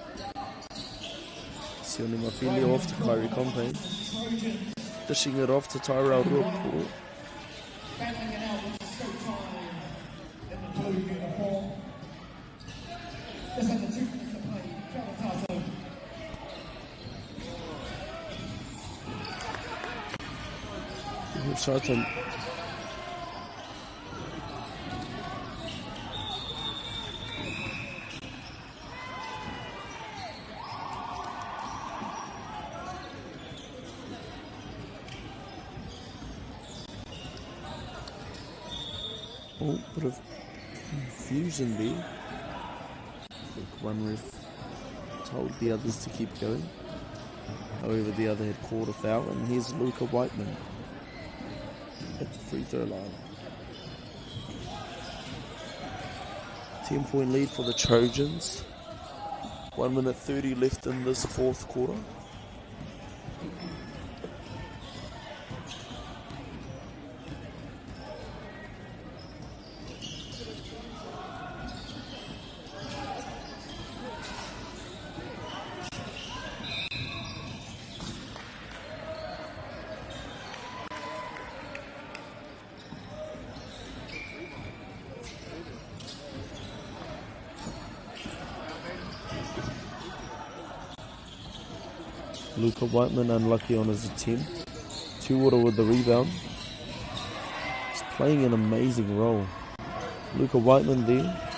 Speaker 6: Sione Mafili off to Kyrie Compain. Dishing it off to Tyrell Ruapo.
Speaker 1: Battling it out with Showtime in the blue uniform. Just under 2 minutes to play. Kia ora tātou.
Speaker 6: Shots on. Oh, bit of confusion there. I think one ref told the others to keep going. However, the other had called a foul, and here's Luca Whiteman at the free throw line. 10-point lead for the Trojans. 1 minute 30 left in this fourth quarter. Luca Whiteman unlucky on his attempt. Tuoro with the rebound. He's playing an amazing role. Luca Whiteman there.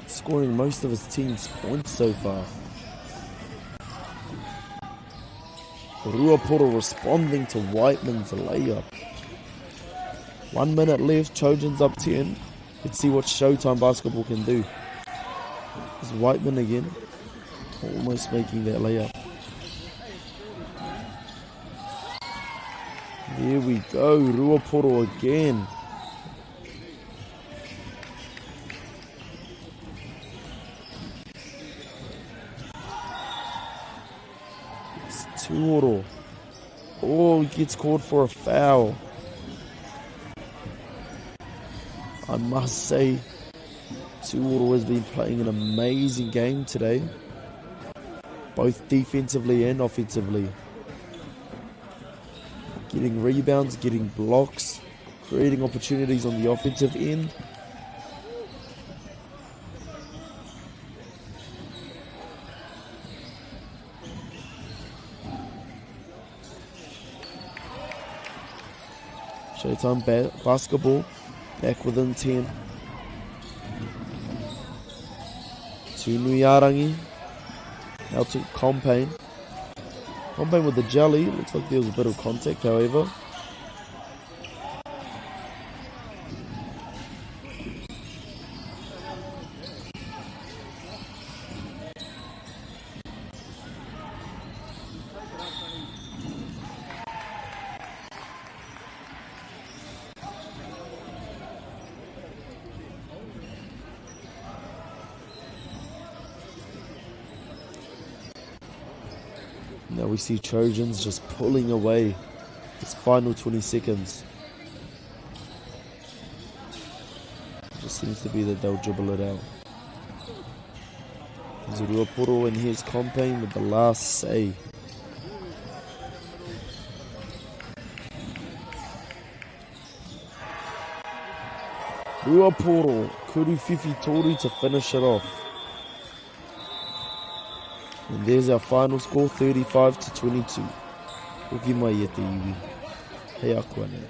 Speaker 6: Scoring most of his team's points so far. Ruaporo responding to Whiteman's layup. 1 minute left, Trojans up 10. Let's see what Showtime basketball can do. It's Whiteman again. Almost making that layup. There we go, Ruaporo again. It's Tuoro. Oh, he gets called for a foul. I must say, Tuoro has been playing an amazing game today, both defensively and offensively. Getting rebounds, getting blocks, creating opportunities on the offensive end. Showtime basketball, back within 10. Tūnuiārangi. Now to Compain. Compain with the jelly. Looks like there was a bit of contact, however. Now we see Trojans just pulling away. This final 20 seconds. It just seems to be that they'll dribble it out. There's Ruaporo and here's Compain with the last say. Ruaporo, Kuru Fifi Toru to finish it off. And there's our final score, 35 to 22. Hoki mai e te iwi. Hei akuanei.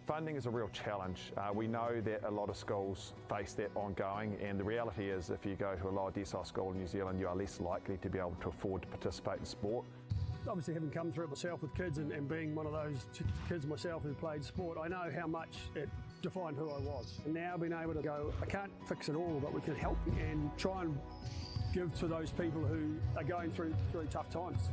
Speaker 7: Funding is a real challenge. We know that a lot of schools face that ongoing, and the reality is if you go to a lower decile school in New Zealand, you are less likely to be able to afford to participate in sport.
Speaker 8: Obviously, having come through it myself with kids and being one of those kids myself who played sport, I know how much it defined who I was. And now being able to go, I can't fix it all, but we can help and try and give to those people who are going through really tough times.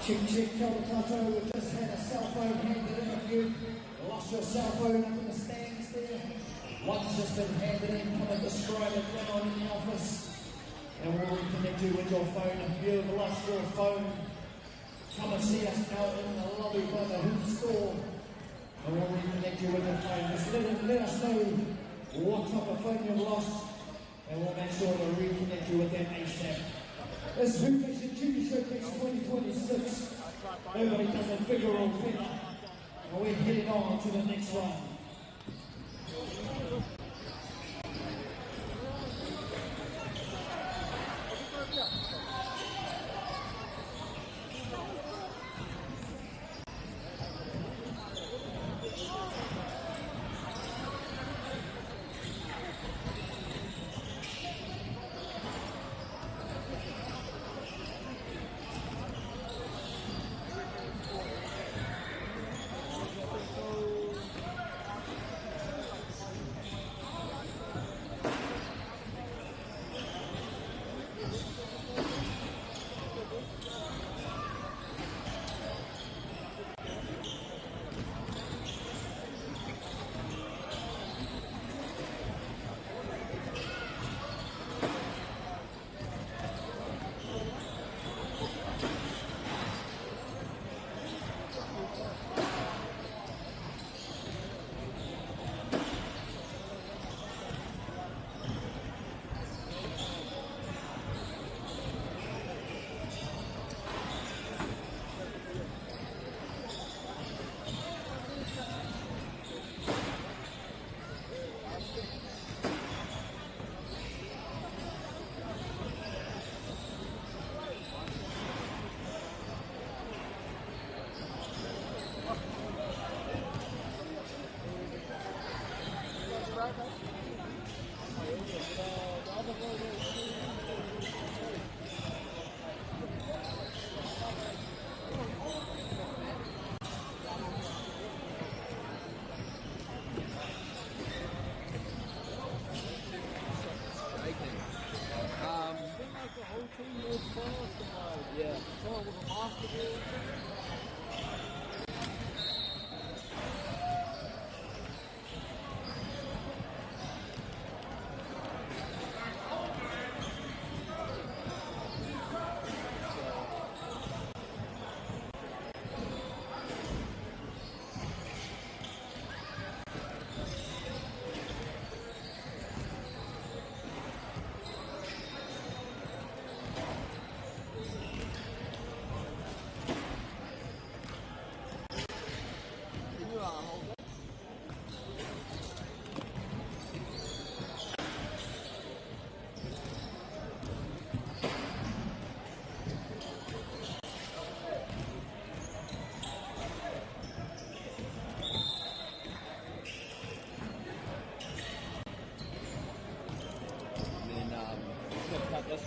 Speaker 1: Check, check, kia ora tātou. We've just had a cell phone handed in. If you lost your cell phone up in the stands there, one's just been handed in. Come and describe it down in the office, and we'll reconnect you with your phone. If you've lost your phone, come and see us out in the lobby by the hoop store, and we'll reconnect you with your phone. Just let us know what type of phone you've lost, and we'll make sure to reconnect you with that ASAP. This Hoop Nation Junior Showcase 2026. Nobody doesn't figure or feather. And we're heading on to the next one.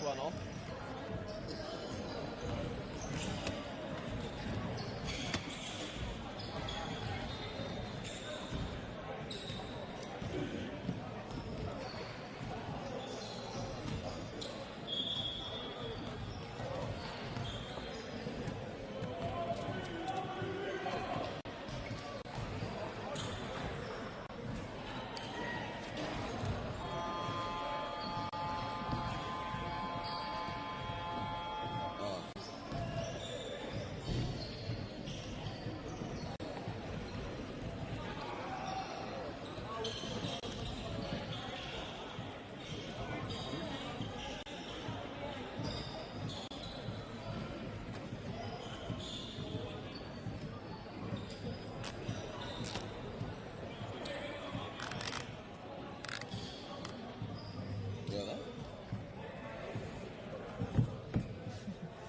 Speaker 14: one off.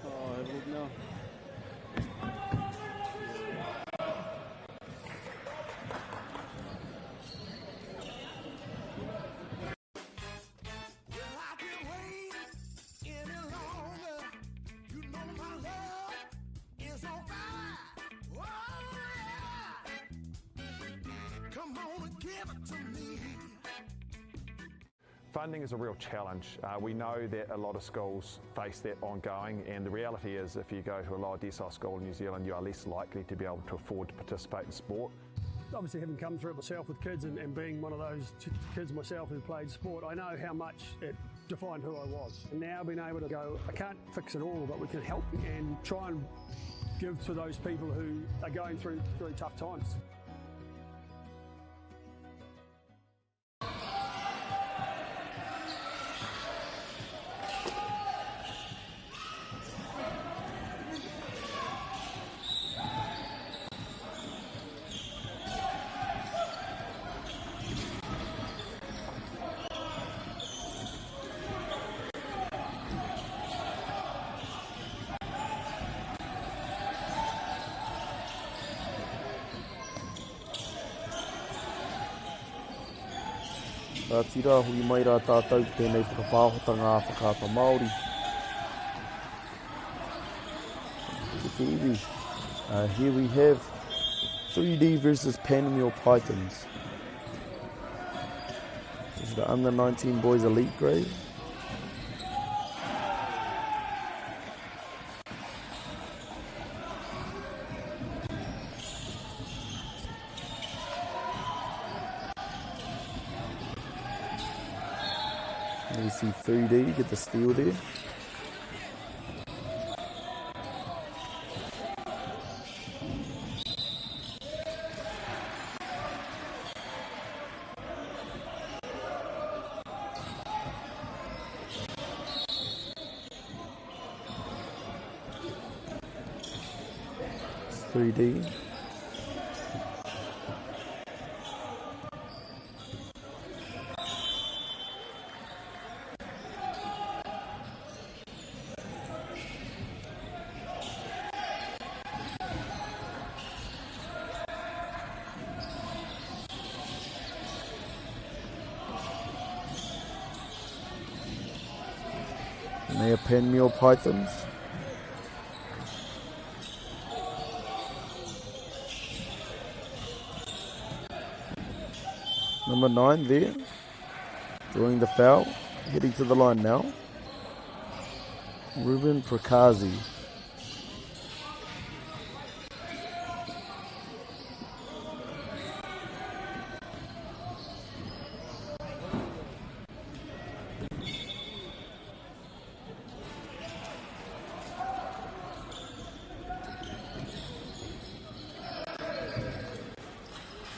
Speaker 3: Oh, have a look now.
Speaker 7: Funding is a real challenge. We know that a lot of schools face that ongoing, and the reality is if you go to a lower decile school in New Zealand, you are less likely to be able to afford to participate in sport.
Speaker 8: Obviously, having come through it myself with kids and being one of those kids myself who played sport, I know how much it defined who I was. And now being able to go, I can't fix it all, but we can help and try and give to those people who are going through really tough times.
Speaker 6: Kāti rā, hui mai rā tātou ki tēnei whakapāhotanga a Whakaata Māori. Ki te iwi. Here we have 3D versus Panmure Pythons. This is the under 19 boys elite grade. You see 3D get the steal there. It's 3D. And they are Panmure Pythons. Number 9 there, drawing the foul, heading to the line now. Ruben Prekazi.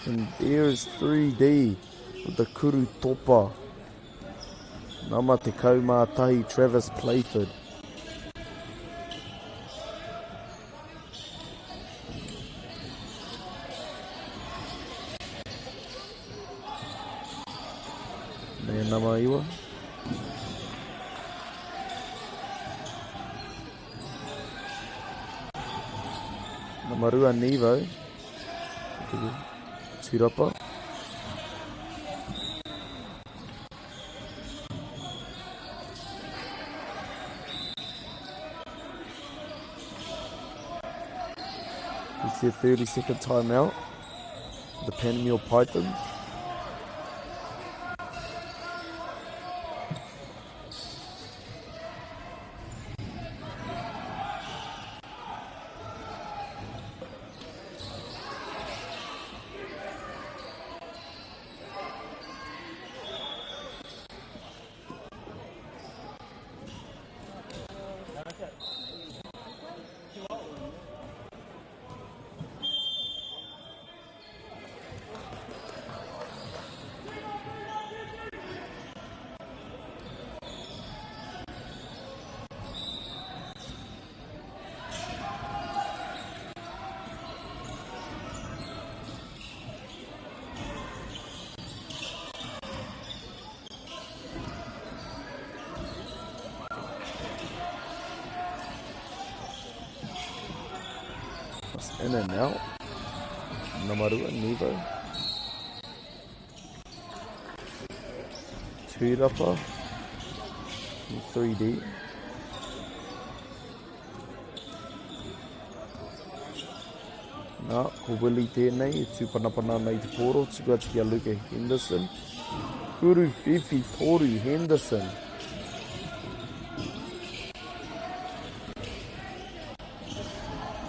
Speaker 6: And there is 3D with the Kuru Topa. Nama te kaumātahi Travis Playford. Me nama iwa. Nama rua Nevo. Turapa. See a 30 second timeout. The Panmure Pythons. In and out. Namarua, Nevo. Tūrapa. 3D. Nā, ko Willie tēnei, e tūpanapana ana i te pōro, tuku atu ki a Luka Henderson. Kuru whiwhi toru Henderson.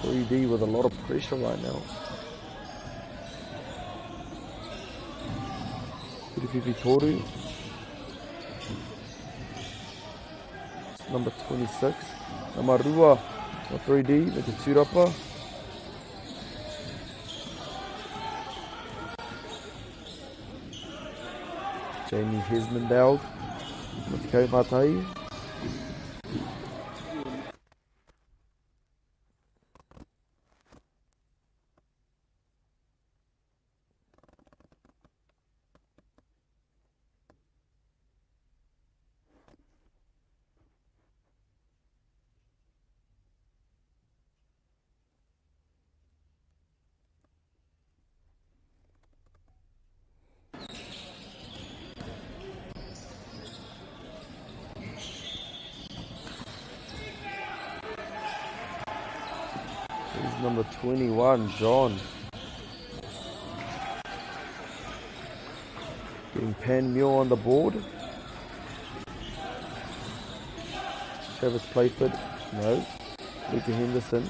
Speaker 6: 3D with a lot of pressure right now. Kuru whiwhi toru. Number 26. Number rua, 3D, me te tūrapa. Jamie Hesmondhalgh, me te kaumātahi. Here's number 21, John. Getting Panmure on the board. Travis Playford, no. Luca Henderson.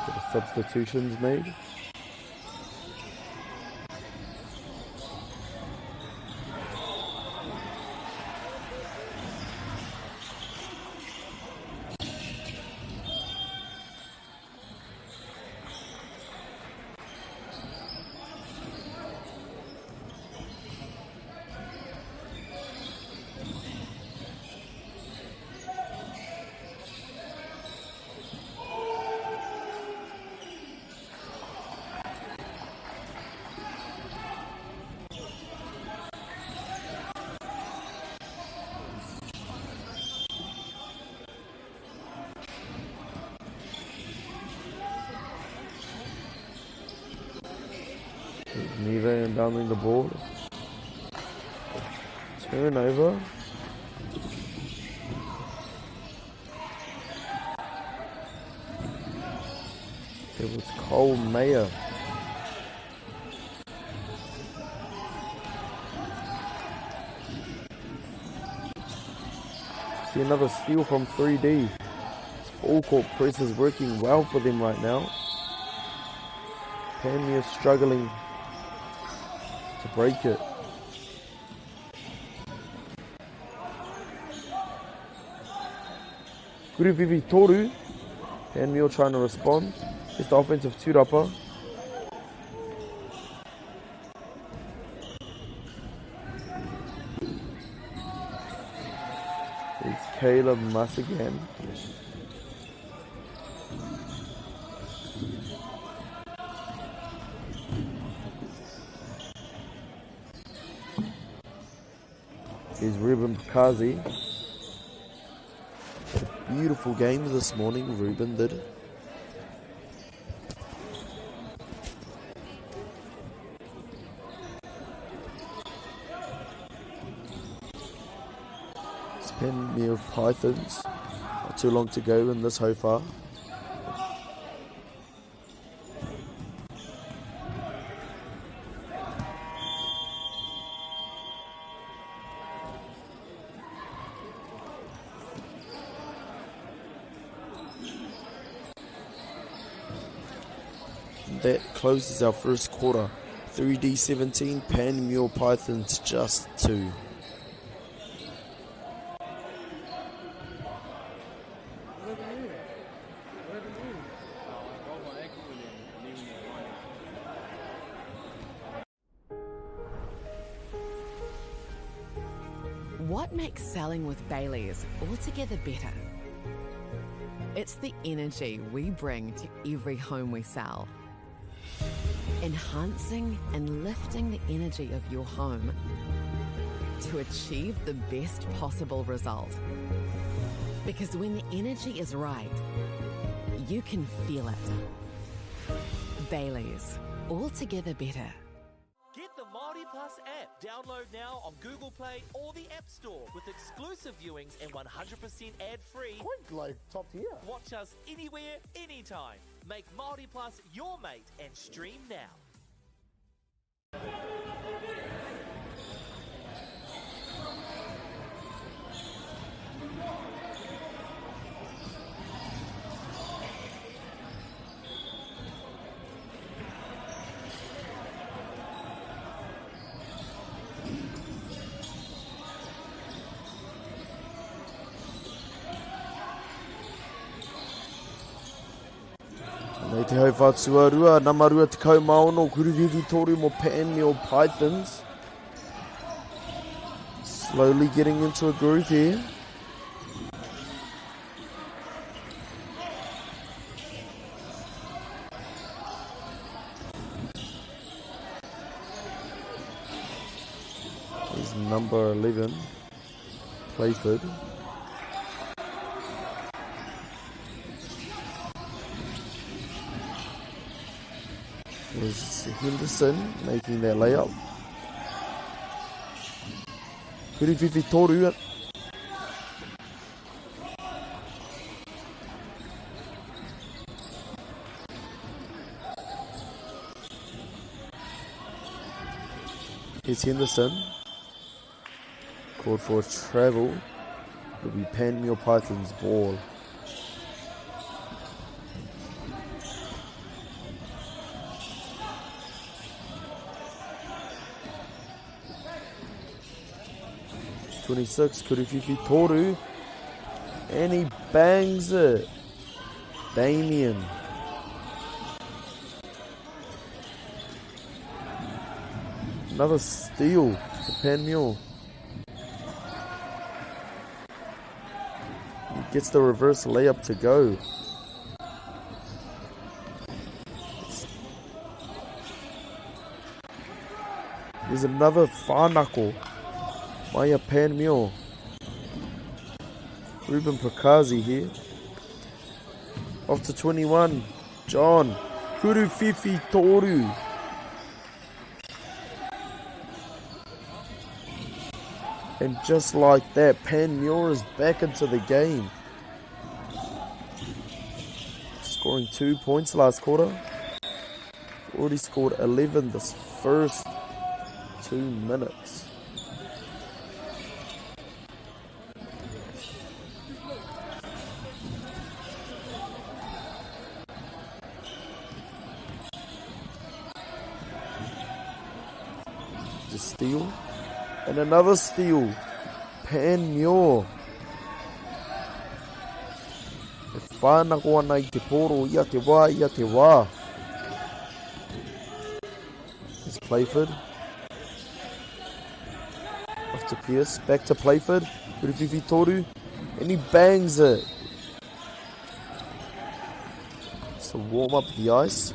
Speaker 6: Bit of substitutions made. Neve inbounding the ball. Turnover. It was Cole Mayer. See another steal from 3D. This full court press is working well for them right now. Panmure struggling to break it. Guruvivi Toru. Panmure trying to respond. It's the offensive Tūrapa. It's Caleb Mas again. Here's Ruben Pakazi. Beautiful game this morning, Ruben did. Panmure Pythons. Not too long to go in this hauwha. That closes our first quarter. 3D17, Panmure Pythons just 2.
Speaker 9: What makes selling with Bayleys altogether better? It's the energy we bring to every home we sell. Enhancing and lifting the energy of your home to achieve the best possible result. Because when the energy is right, you can feel it. Bayleys, altogether better.
Speaker 10: Get the Māori Plus app. Download now on Google Play or the App Store with exclusive viewings and 100% ad-free.
Speaker 4: Quite like top tier.
Speaker 10: Watch us anywhere, anytime. Make Māori Plus your mate and stream now.
Speaker 6: Nei te hauwha tuarua, nama 26, Kuruwiwi Toru mo Panmure Pythons. Slowly getting into a groove here. He's number 11, Playford. Was Henderson making that layup. Huriwhiwhi toru. Here's Henderson. Called for travel. It'll be Panmure Python's ball. 26, Kuruwhiwhi Toru. And he bangs it. Damien. Another steal for Panmure. He gets the reverse layup to go. There's another whānako. Maya Panmure. Ruben Prakazi here. Off to 21. John. Kuruwhiwhi Toru. And just like that, Panmure is back into the game. Scoring 2 points last quarter. Already scored 11 this first 2 minutes. The steal. And another steal. Panmure. E whānako ana i te pōro ia te wā, ia te wā. It's Playford. Off to Pierce. Back to Playford. Uruwhiwhi Toru. And he bangs it. So warm up the ice.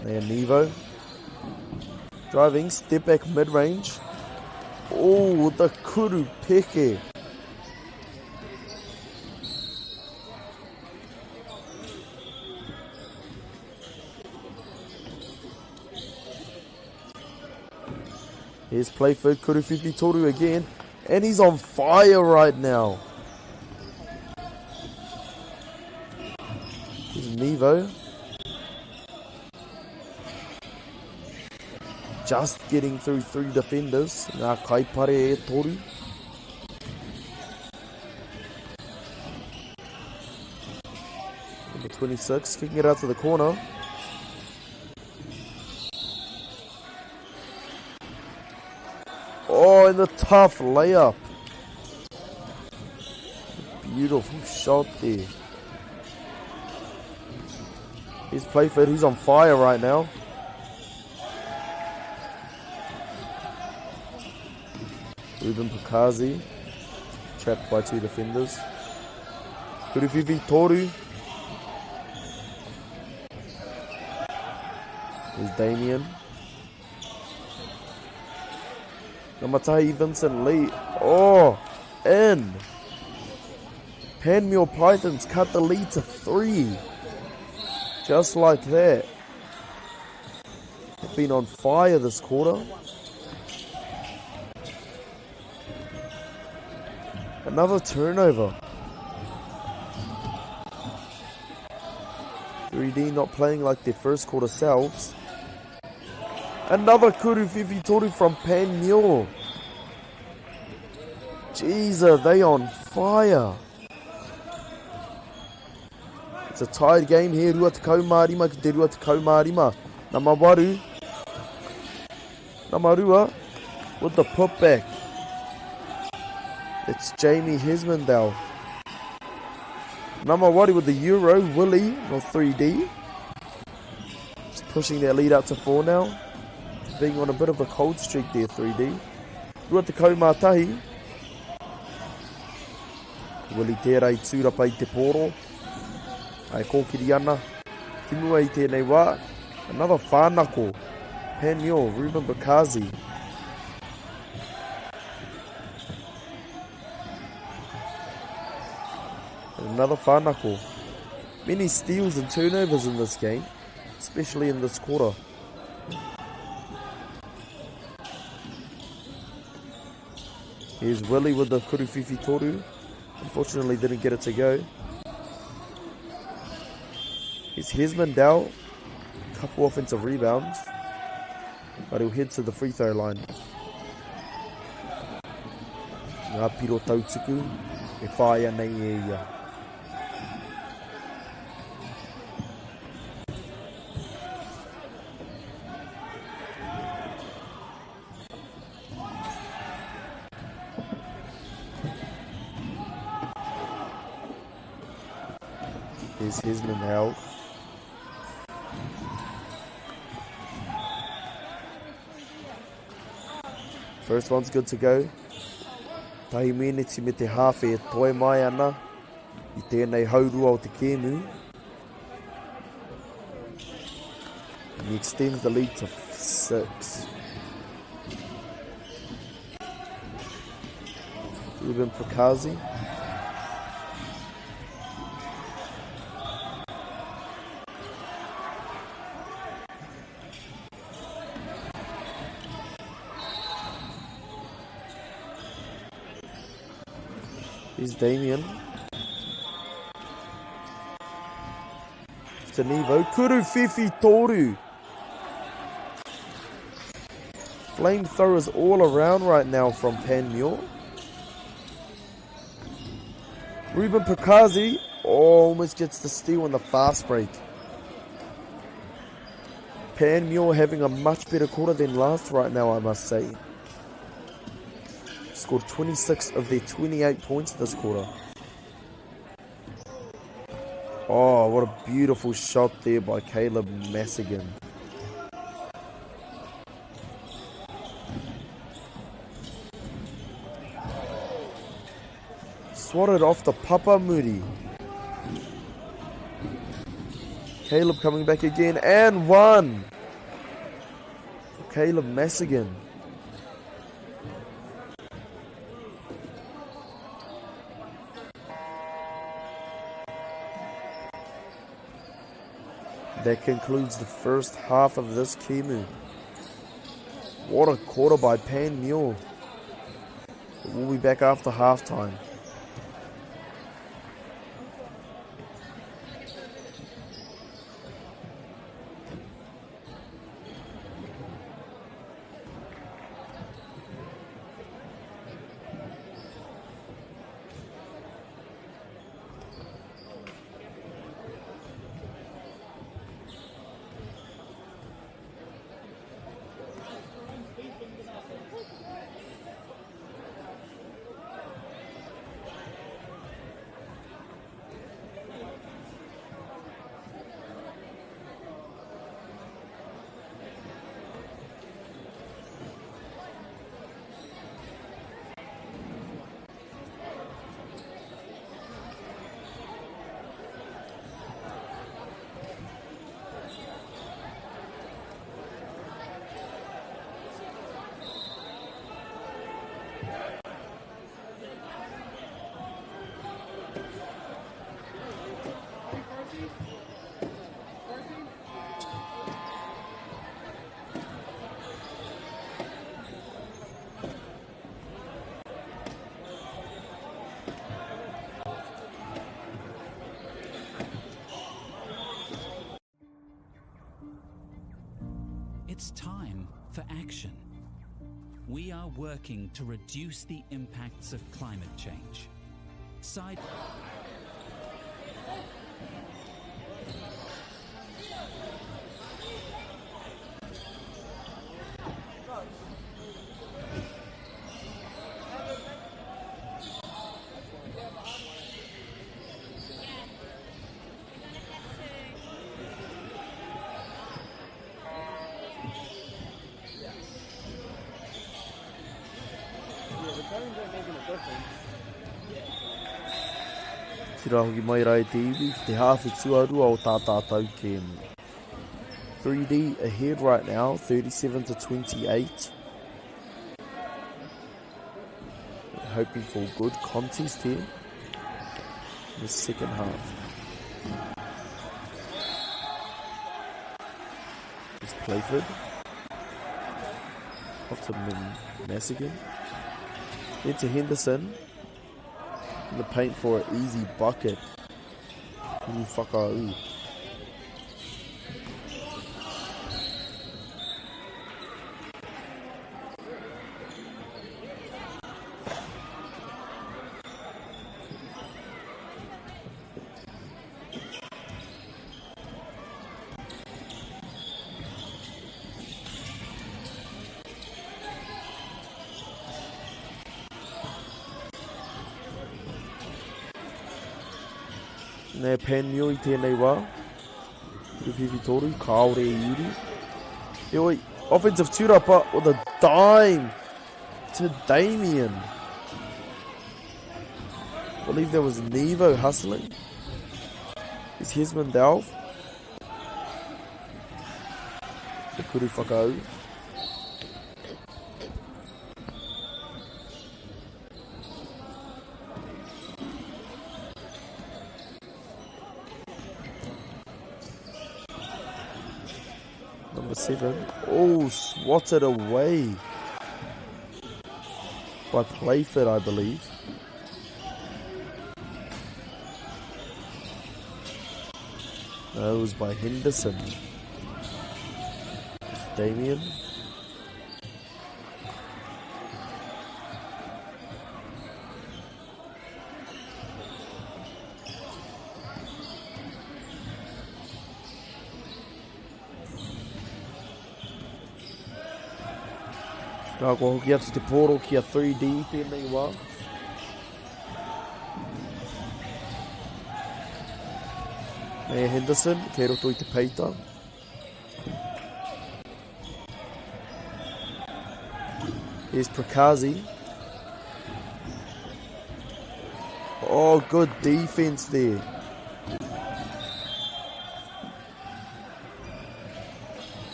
Speaker 6: There, Nevo. Driving, step back mid-range. Oh, the kuru peke. Here's Playford, Kuruwhiwhi Toru again, and he's on fire right now. Here's Nevo. Just getting through three defenders. Ngā kaipare e toru. Number 26, kicking it out to the corner. Oh, and the tough layup. Beautiful shot there. He's Playford. He's on fire right now. Ruben Pakazi. Trapped by two defenders. Kurufifi Toru. Here's Damien. Namatahi Vincent Lee. Oh, in. Panmure Pythons cut the lead to 3. Just like that. They've been on fire this quarter. Another turnover. 3D not playing like their first quarter selves. Another Kuru Whiwhi Toru from Panmure. Jeez, are they on fire. It's a tied game here. Rua tekau mā rima ki te rua tekau mā rima. Nama waru. Nama rua with the putback. It's Jamie Hesmondale. Nama waru with the Euro, Willie, or 3D. Just pushing their lead out to 4 now. Being on a bit of a cold streak there, 3D. Rua tekau mā tahi. Willie tērā i tūrapa i te pōro. Ai kōkiri ana. Ki mua i tēnei wā. Another whānako. Panmure, Ruben Bakazi. And another whānako. Many steals and turnovers in this game, especially in this quarter. Here's Willie with the Kuruwhiwhi Toru. Unfortunately, didn't get it to go. Here's Hesmondale. Couple offensive rebounds. But he'll head to the free throw line. Ngā piro tautuku e whāia nei e ia. Here's Hesmondale. First one's good to go. Tahi meneti me te hāwhe e toe mai ana i tēnei haurua o te kēmu. And he extends the lead to 6. Ruben Prakazi. Here's Damien. To Nevo. Kuru Fifi Toru. Flamethrowers all around right now from Panmure. Ruben Pakazi almost gets the steal on the fast break. Panmure having a much better quarter than last right now, I must say. Scored 26 of their 28 points this quarter. Oh, what a beautiful shot there by Caleb Masigan. Swatted off the Papa Moody. Caleb coming back again and one. For Caleb Masigan. That concludes the first half of this kēmu. What a quarter by Panmure. We'll be back after halftime.
Speaker 11: It's time for action. We are working to reduce the impacts of climate change. Side
Speaker 6: Tira hoki mai rā e te iwi ki te hāwhe tuarua o tā tātou kēmu. 3D ahead right now, 37 to 28. Hoping for a good contest here in the second half. It's Playford. Off to Masigan. Into Henderson. In the paint for an easy bucket. Whaka'u. Nē, Panmure i tēnei wā. Whiwhi toru, kāore i uru. Heoi, offensive tūrapa with a dime to Damien. I believe there was Nevo hustling. Is Hesmond Delve. Te kuru whakaū. Number 7. Oh, swatted away by Playford, I believe. No, it was by Henderson. It's Damien. Nā, kua hoki atu te pōro ki a 3D tēnei wā. Me Henderson, kei roto i te peita. Here's Prakazi. Oh, good defense there.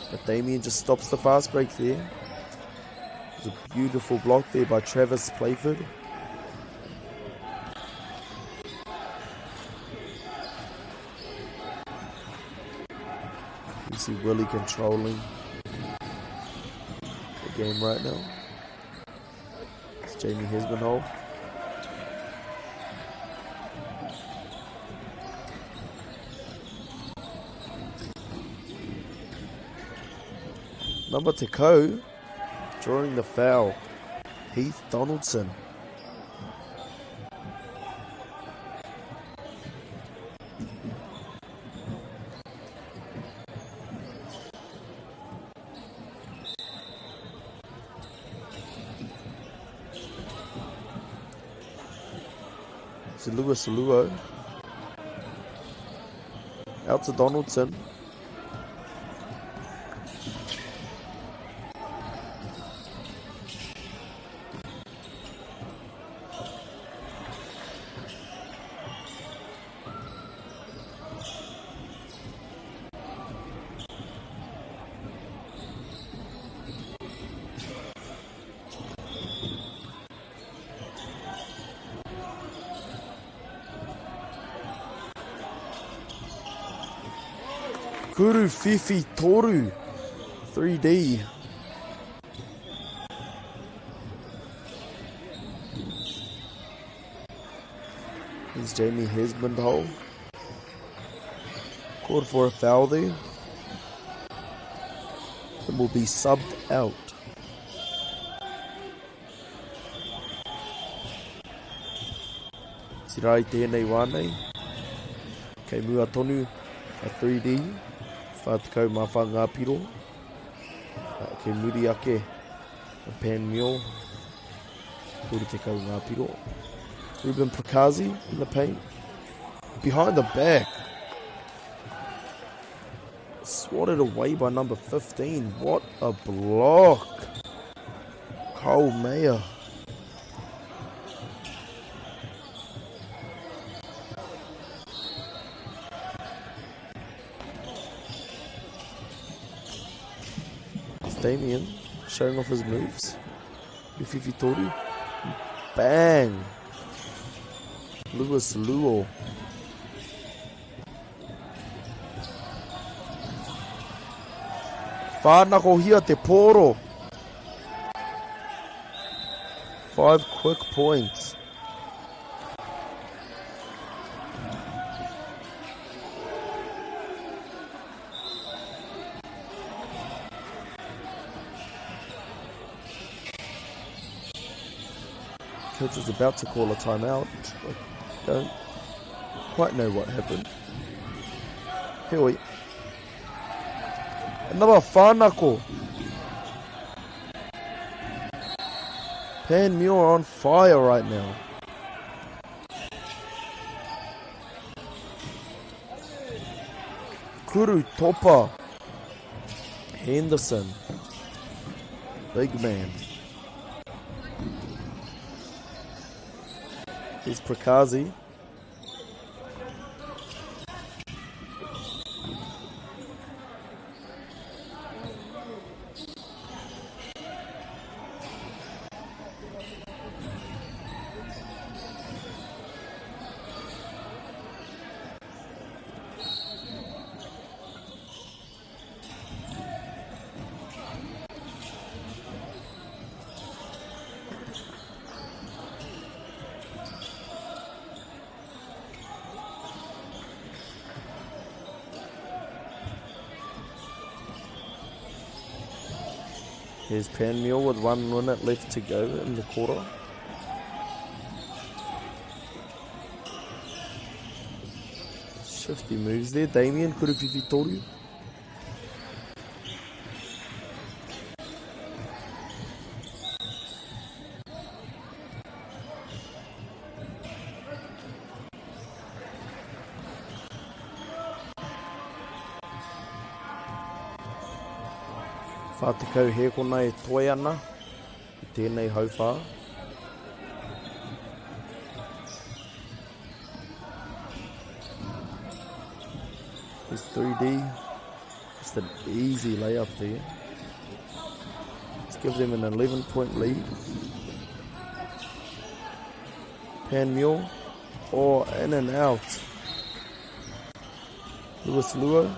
Speaker 6: But Damien just stops the fast break there. It was a beautiful block there by Travis Playford. You see Willie controlling. game right now. It's Jamie Hesmondhalgh. Number 10, drawing the foul, Heath Donaldson. It's Lewis Luo. Out to Donaldson. Kuru Fifi Toru 3D. Here's Jamie Hesmondhalgh. Called for a foul there. And will be subbed out. Tira i tēnei wā nei. Kei mua tonu a 3D. 44 ngā piro. Kei muri ake a Panmure. 30 ngā piro. Ruben Prekazi in the paint. Behind the back. Swatted away by number 15. What a block. Cole Mayer. It's Damien showing off his moves. Fifi Toru. Bang! Lewis Luo. Whānakohia te pōro. 5 quick points. Coach is about to call a timeout. I don't quite know what happened. Here we. Another whānako. Panmure on fire right now. Kuru Topa. Henderson. Big man. Here's Prekazi. Here's Panmure with 1 minute left to go in the quarter. Shifty moves there. Damien Kurufifi Toru. Whātekau hēkona e toe ana i tēnei hauwhā. It's 3D. Just an easy layup there. Let's give them an 11-point lead. Panmure. Oh, in and out. Lewis Luo.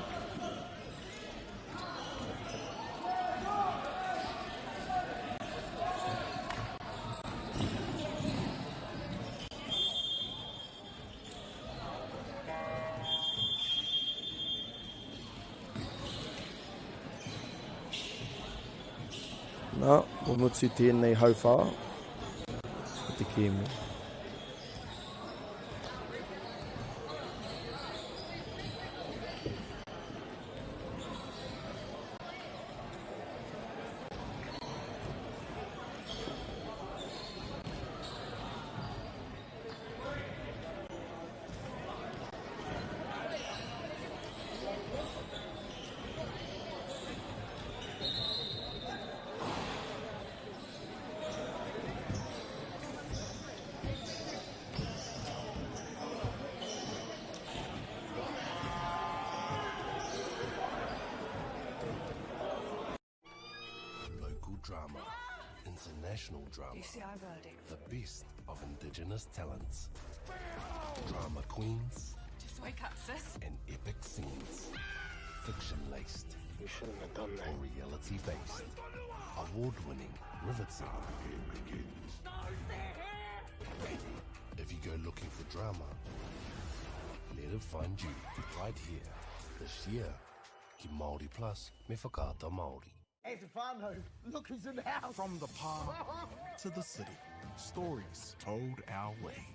Speaker 6: Nā, kua mutu tēnei hauwhā o te kēmu.
Speaker 12: Local drama, international drama, the best of indigenous talents, drama queens,
Speaker 13: Just wake up, sis.
Speaker 12: and epic scenes. Fiction laced.
Speaker 17: You shouldn't have done that.
Speaker 12: Or reality based. Award winning, riveting. If you go looking for drama, let it find you right here this year. Ki Māori Plus me Whakaata Māori.
Speaker 4: Hey, Stefano, look who's in the house.
Speaker 15: From the park to the city, stories told our way.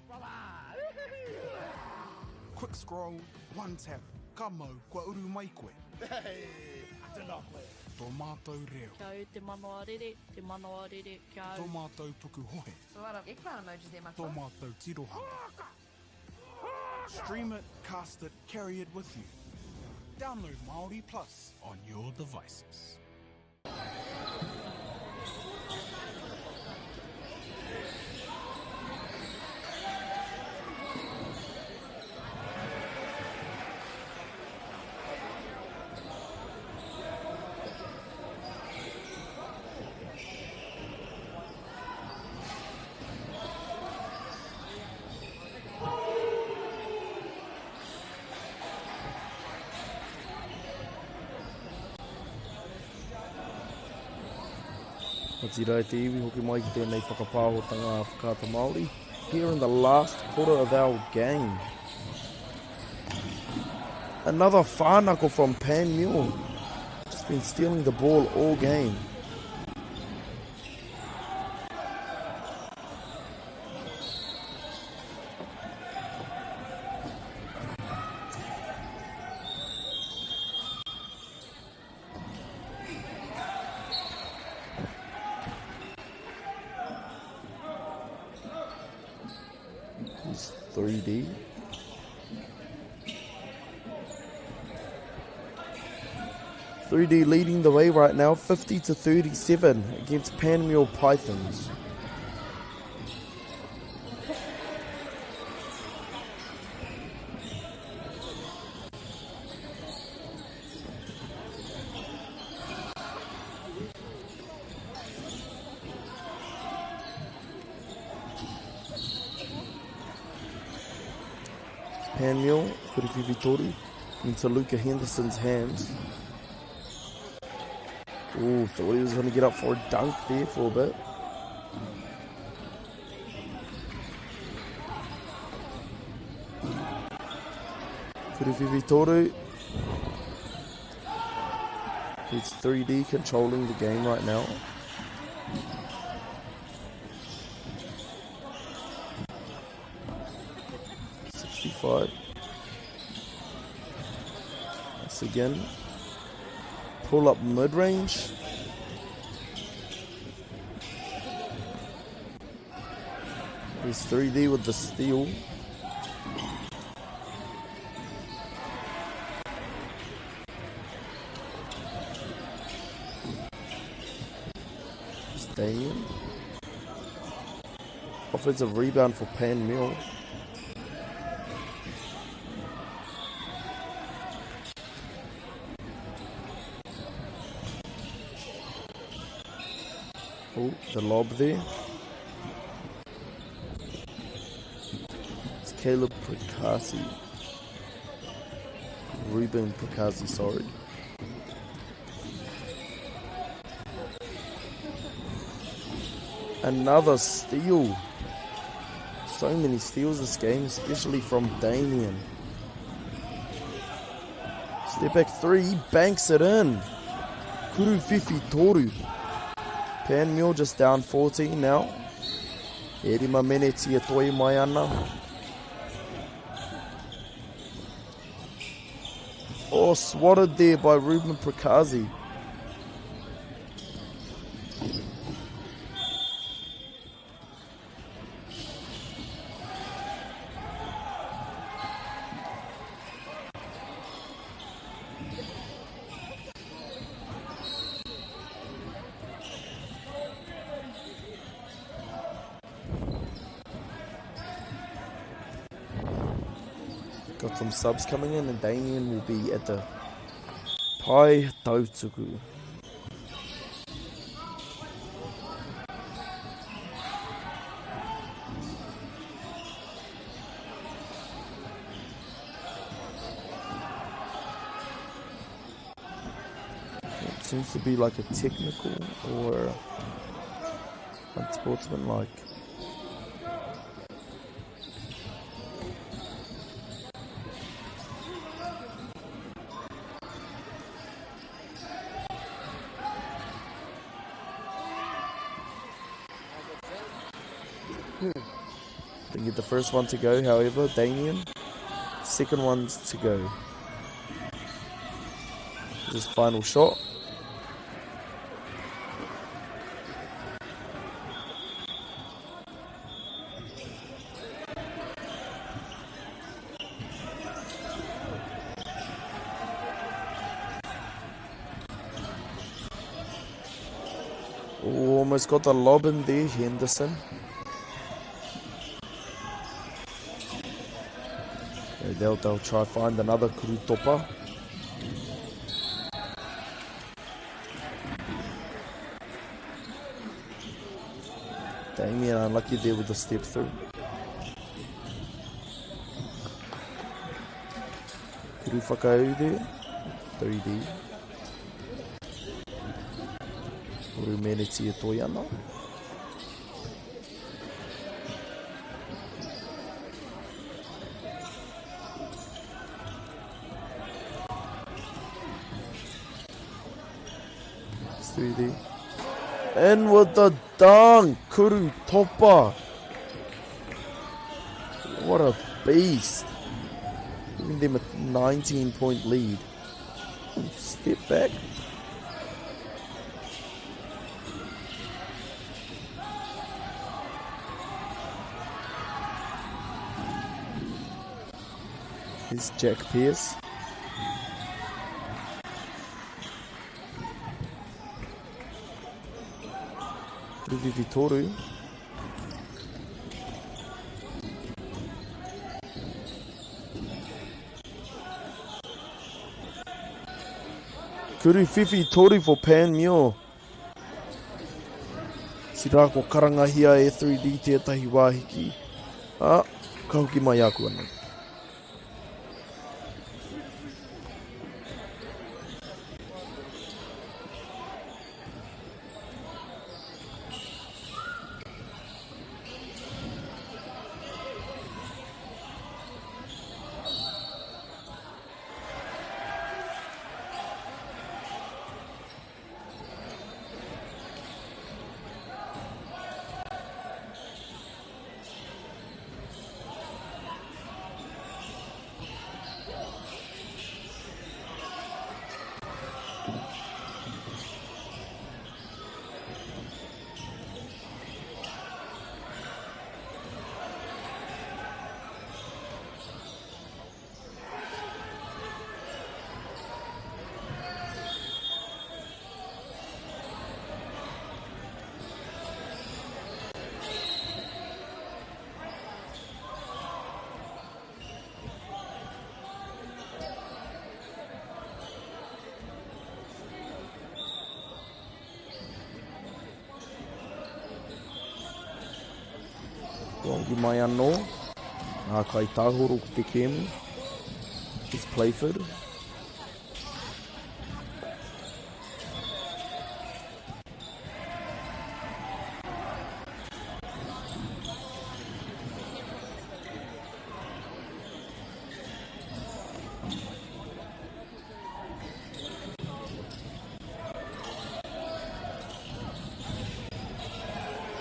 Speaker 15: Quick scroll, one tap, ka mau, kua uru mai koe.
Speaker 4: Hey, tēnā koe.
Speaker 15: Tō mātou reo.
Speaker 16: Kia au te manawa rere, te manawa rere, kia au.
Speaker 15: Tō mātou pukuhohe.
Speaker 13: It's a lot of eggplant emojis there,
Speaker 15: Tō
Speaker 13: Matua.
Speaker 15: mātou tirohanga. Stream it, cast it, carry it with you. Download Māori Plus on your devices.
Speaker 6: Otirā e te iwi, hoki mai ki tēnei whakapāhotanga a Whakaata Māori. Here in the last quarter of our game. Another whānako from Panmure. Just been stealing the ball all game. He's 3D. 3D leading the way right now, 50 to 37 against Panmure Pythons. Panmure, Kuripipi into Luca Henderson's hands. Ooh, thought he was going to get up for a dunk there for a bit. Kuripipi Toru. It's 3D controlling the game right now. 65. Once again, pull up mid-range. Here's 3D with the steal. It's Damien. Offensive rebound for Panmure. Oh, the lob there. It's Caleb Prikasi. Ruben Prikasi, sorry. Another steal. So many steals this game, especially from Damien. Step back three, he banks it in. Kuru Fifi Toru. Panmure just down 14 now. E rima meneti e toi mai ana. Oh, swatted there by Ruben Prekazi. Got some subs coming in, and Damien will be at the Pai Tautuku. It seems to be like a technical or unsportsmanlike. Didn't get the first one to go, however, Damien. Second one's to go. His final shot. Oh, almost got the lob in there, Henderson. They'll try find another Kurutopa. Damien unlucky there with the step through. Kuru whakau there. 3D. Oru meneti e toi ana. It's 3D. In with the dunk, Kuru Topa. What a beast. Giving them a 19-point lead. Step back. Here's Jack Pierce. Ruvi Toru. Kuru whiwhi toru for Panmure. Tira ko karangahia e 3D tētahi wāhiki. Ah, ka hoki mai aku anō. Rongi mai anō, ngā kai tāhoro ki te kēmu. It's Playford.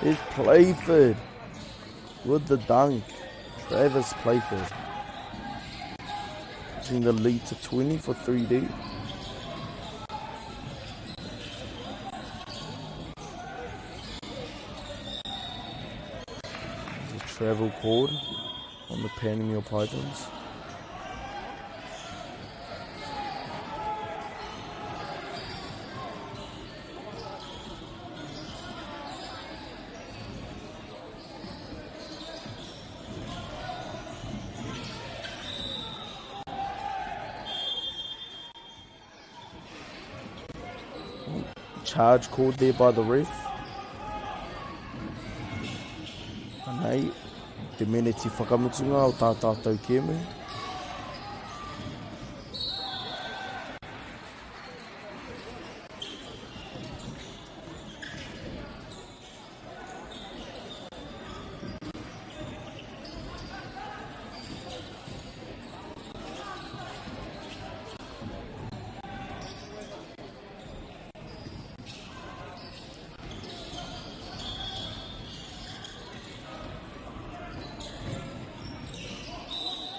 Speaker 6: There's Playford with the dunk. Travis Playford. Pushing the lead to 20 for 3D. There's a travel cord on the Panmure Pythons. Charge called there by the ref. Anei, te meneti whakamutunga o tā tātou kēmu.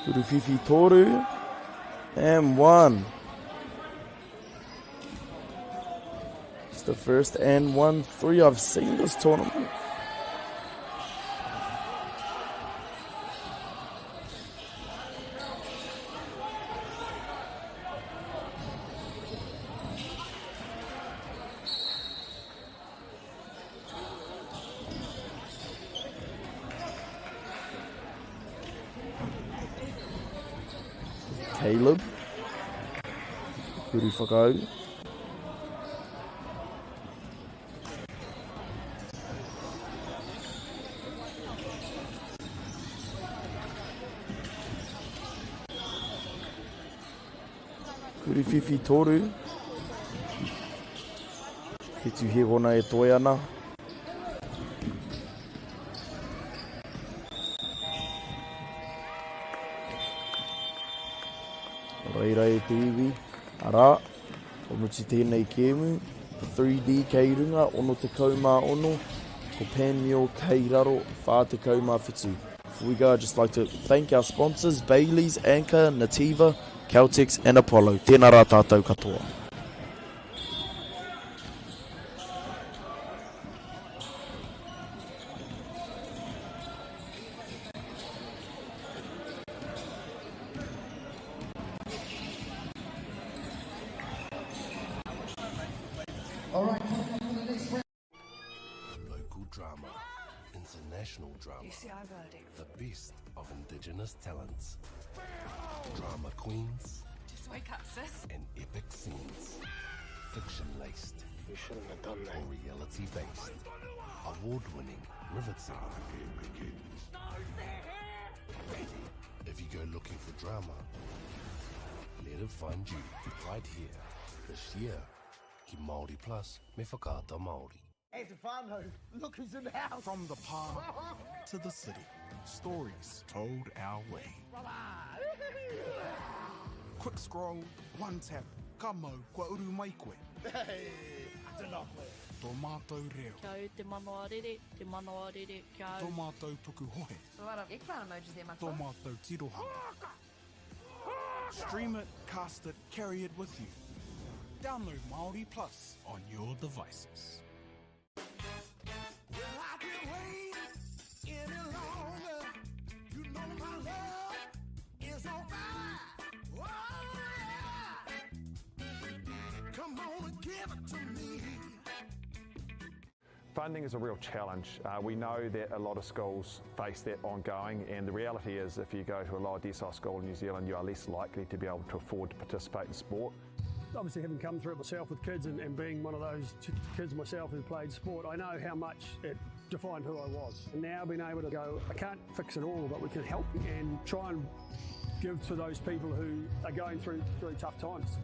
Speaker 6: Uruwhiwhi toru and one. It's the first and 1-3 I've seen this tournament. Caleb. Kuri whakau. Kuri whiwhi toru. Whitu hehona e toe ana. Reira e te iwi, arā, kua mutu tēnei kēmu, 3D kei runga, 66, ko Panmure kei raro, 47. Before we go, I'd just like to thank our sponsors, Bayleys, Anchor, Nativa, Caltex and Apollo. Tēnā rā tātou katoa.
Speaker 1: All right, coming up in the next round.
Speaker 12: Local drama, international drama, the best of indigenous talents, drama queens,
Speaker 13: Just wake up, sis.
Speaker 12: and epic scenes, fiction laced,
Speaker 17: You shouldn't have done that.
Speaker 12: or reality based, award winning, riveting. If you go looking for drama, let it find you right here this year. Ki Māori Plus me Whakaata Māori.
Speaker 4: Hey, Stefano, look who's in the house.
Speaker 15: From the palm to the city, stories told our way. Quick scroll, one tap, ka mau, kua uru mai koe.
Speaker 4: Hey, tēnā koe.
Speaker 15: Tō mātou reo.
Speaker 16: Kia au te manawa rere, te manawa rere, kia au.
Speaker 15: Tō mātou puku hohe.
Speaker 13: A lot of eggplant emojis there,
Speaker 15: Tō
Speaker 13: matua.
Speaker 15: mātou tirohanga. Stream it, cast it, carry it with you. Download Māori Plus on your devices.
Speaker 1: Well, I can't wait any longer. You know my love is on fire. Oh, yeah. Come on and give it to me.
Speaker 7: Funding is a real challenge. We know that a lot of schools face that ongoing, and the reality is if you go to a lower decile school in New Zealand, you are less likely to be able to afford to participate in sport.
Speaker 8: Obviously, having come through it myself with kids and being one of those kids myself who played sport, I know how much it defined who I was. And now being able to go, I can't fix it all, but we can help and try and give to those people who are going through tough times.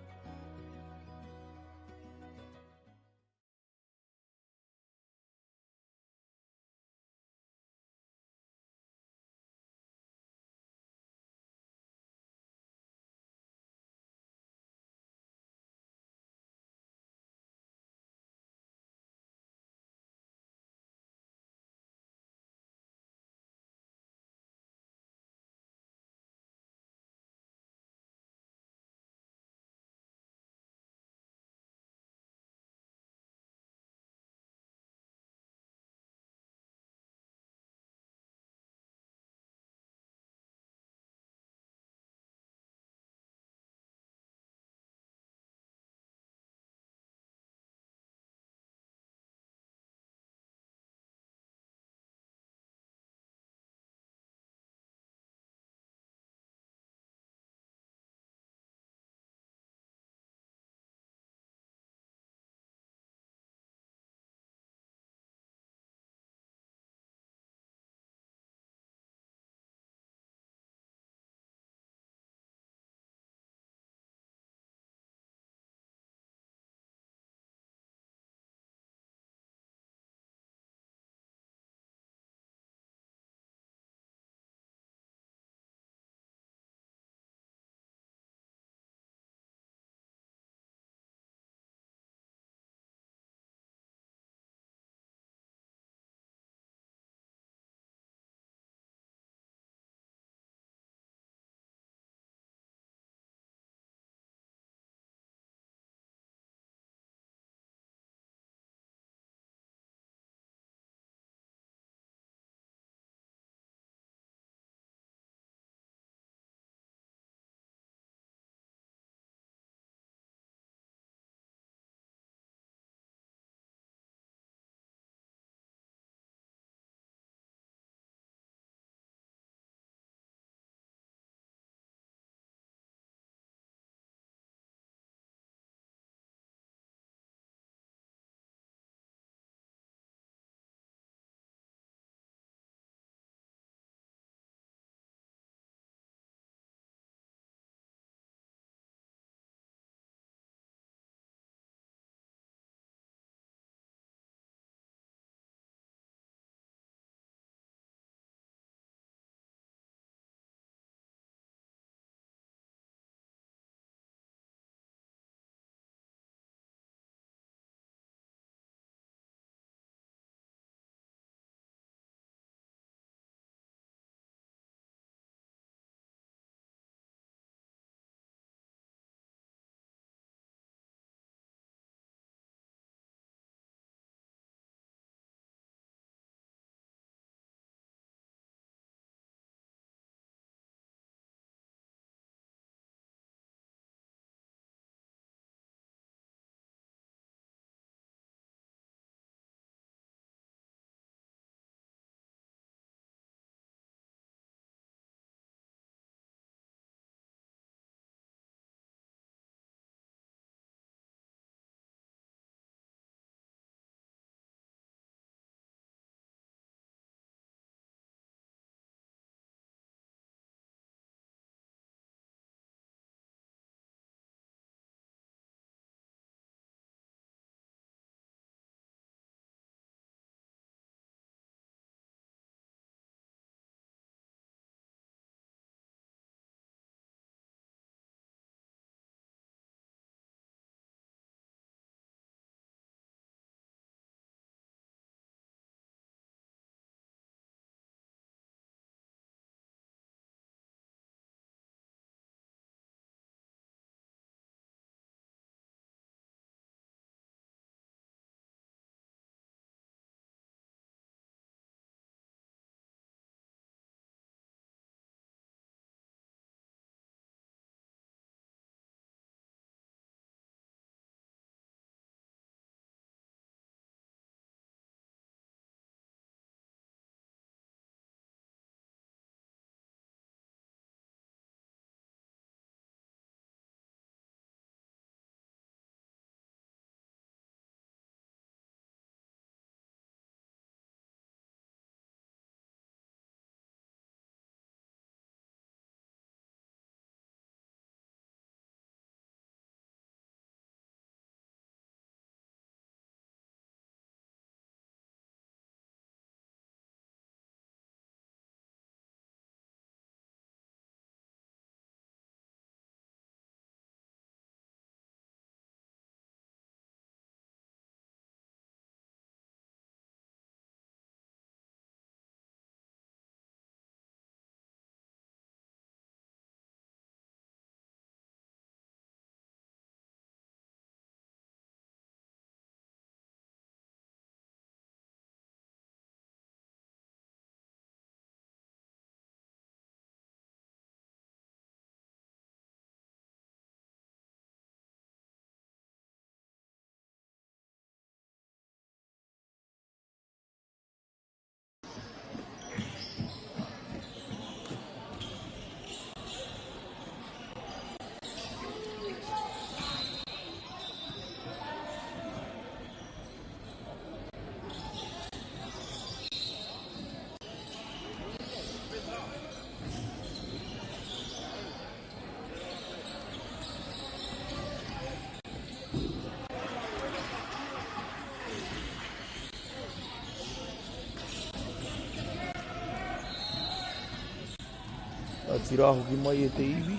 Speaker 6: atu rā hoki mai e te iwi,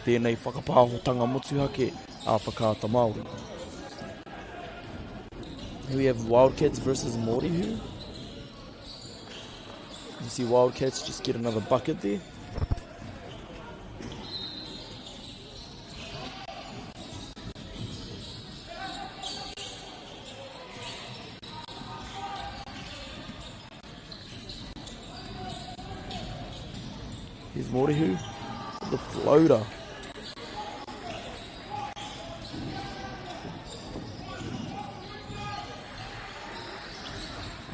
Speaker 6: tēnei whakapāhotanga motuhake a Whakaata Māori. Here we have Wildcats versus Mōrehu. You see Wildcats just get another bucket there. Here's Mōrehu, the floater.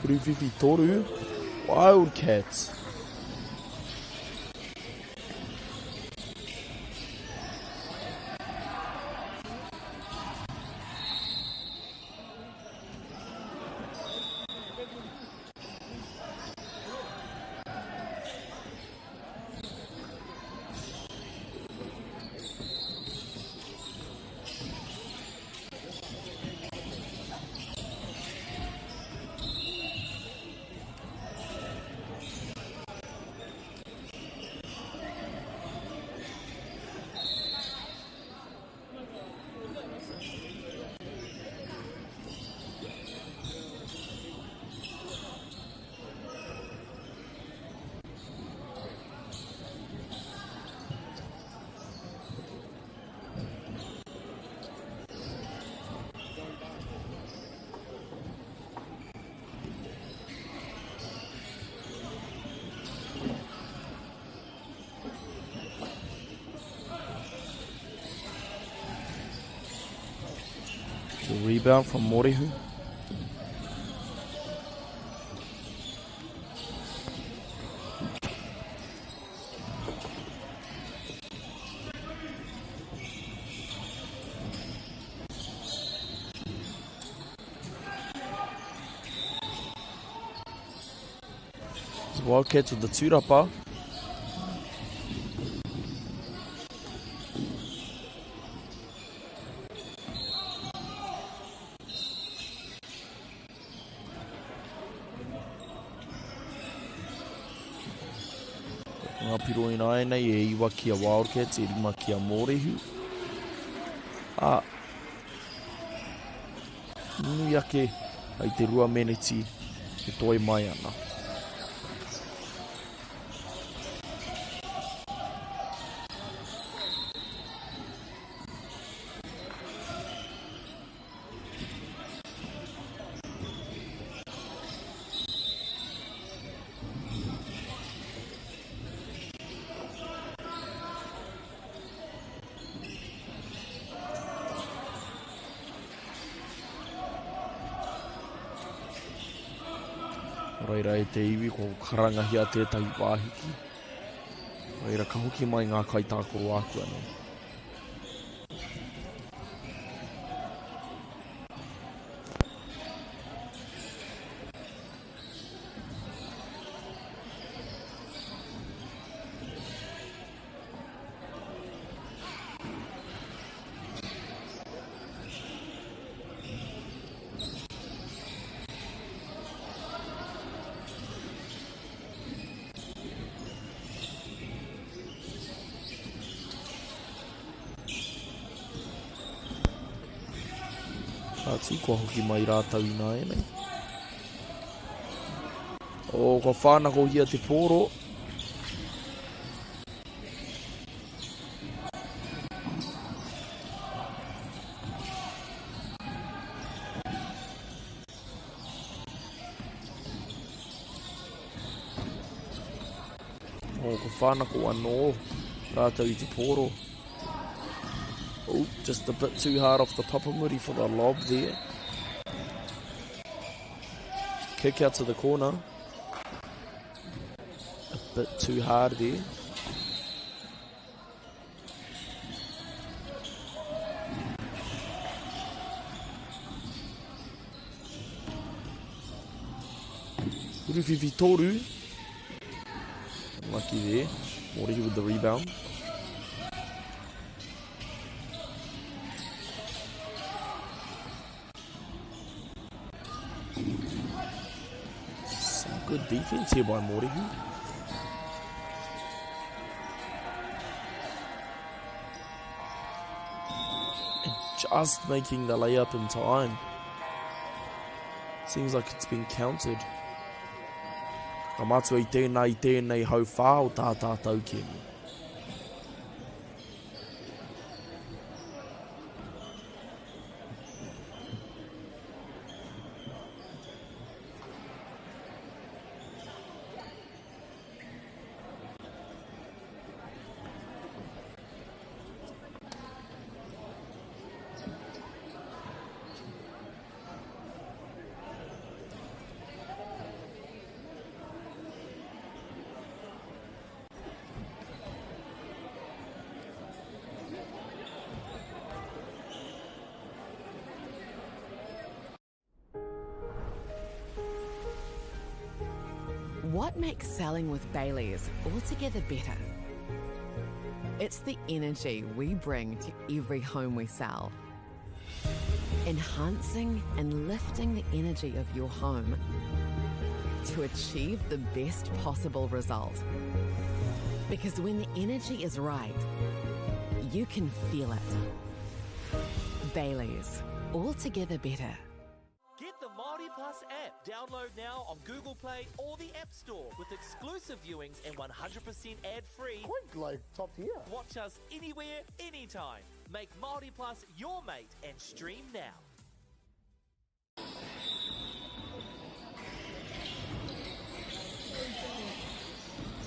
Speaker 6: Ruwiwi Toru, Wildcats. The rebound from Mōrehu. The Wildcats with the tūrapa. Ngā piro ināianei e iwa ki a Wildcats, e rima ki a Mōrehu. A, nui ake ai te rua meneti e toe mai ana. Reira e te iwi ko karangahia tētahi wāhiki. Reira ka hoki mai ngā kaitākaro ākuanei. Kāti, kua hoki mai rātou ināianei. O, kua whānakohia te pōro. Oh, ko whānako anō rātou i te pōro. Oh, just a bit too hard off the papamuri for the lob there. Kick out to the corner. A bit too hard there. Uruwhiwhi Toru. Lucky there. Morihi with the rebound. Some good defense here by Morihi. Just making the layup in time. Seems like it's been counted. Ka mātua i tēnā i tēnei hauwhā o tā tātou kēmu.
Speaker 9: What makes selling with Bailey's altogether better? It's the energy we bring to every home we sell. Enhancing and lifting the energy of your home to achieve the best possible result. Because when the energy is right, you can feel it. Bailey's, altogether better.
Speaker 10: Get the Māori Plus app. Download now on Google Play or the App Store with exclusive viewings and 100% ad-free.
Speaker 4: Quite like top tier.
Speaker 10: Watch us anywhere, anytime. Make Māori Plus your mate and stream now.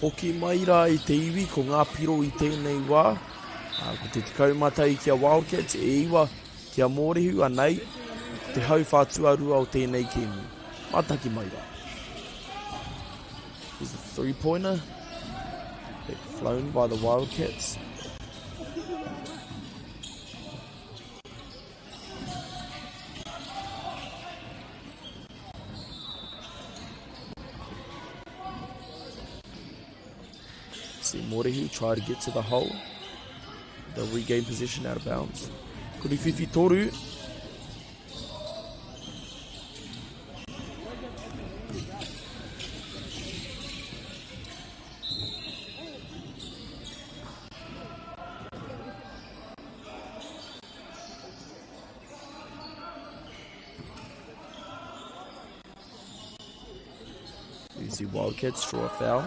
Speaker 6: Hoki mai rā i te iwi, ko ngā piro i tēnei wā. Ko te 11 ki a Wildcats, e iwa ki a Mōrehu, anei, ko te hauwhā tuarua o tēnei kēmu. Mātaki mai rā. Here's the three-pointer. Flown by the Wildcats. See Morihu try to get to the hole. They'll regain position out of bounds. Kuri Toru You see Wildcats draw a foul.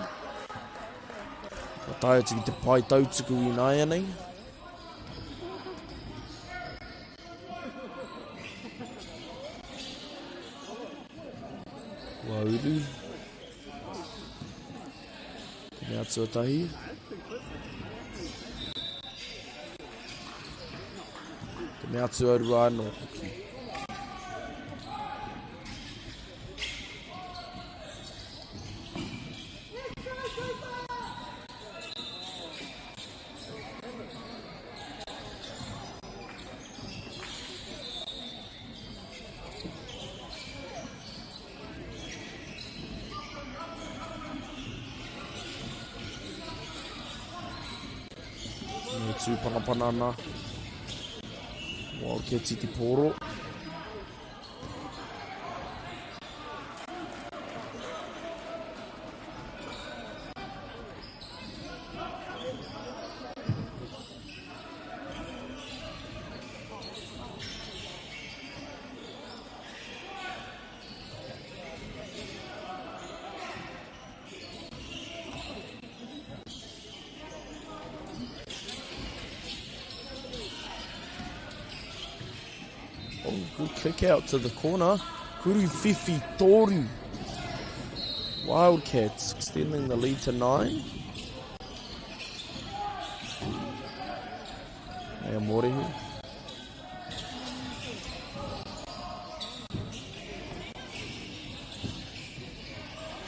Speaker 6: Ka tae atu ki te pae tautuku i nāianei. Kua uru. Te mea tuatahi. Te mea tuarua anō hoki. Me tū panapana ana. Wildcats i te pōro. Oh, good kick out to the corner. Kuru Fifi Toru. Wildcats extending the lead to 9. Nea Morihu.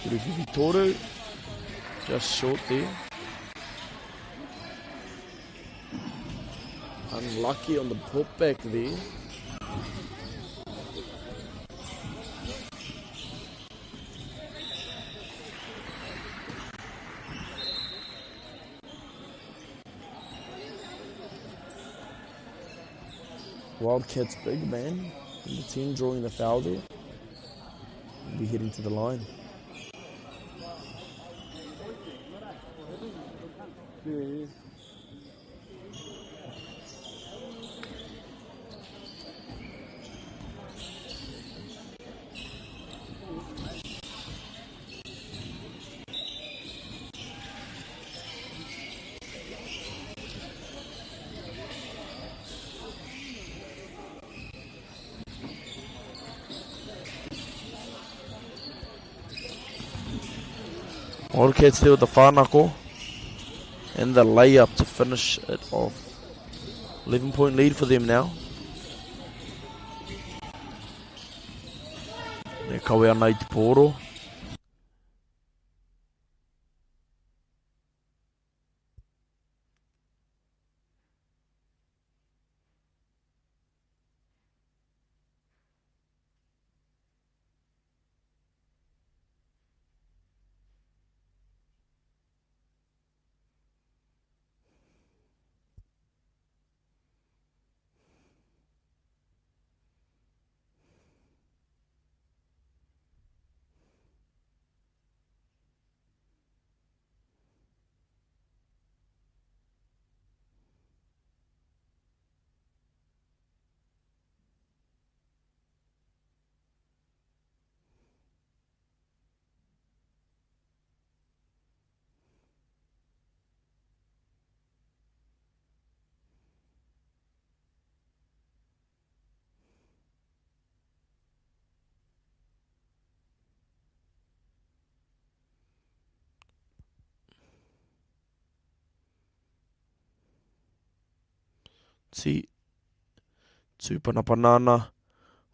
Speaker 6: Kuru Toru. Just short there. Unlucky on the putback there. Wildcats big man. Number 10 drawing the foul there. We'll be heading to the line. Wildcats there with the whānako and the layup to finish it off. 11 point lead for them now. Me kawe ana i te pōro. Ti, tūpanapana ana,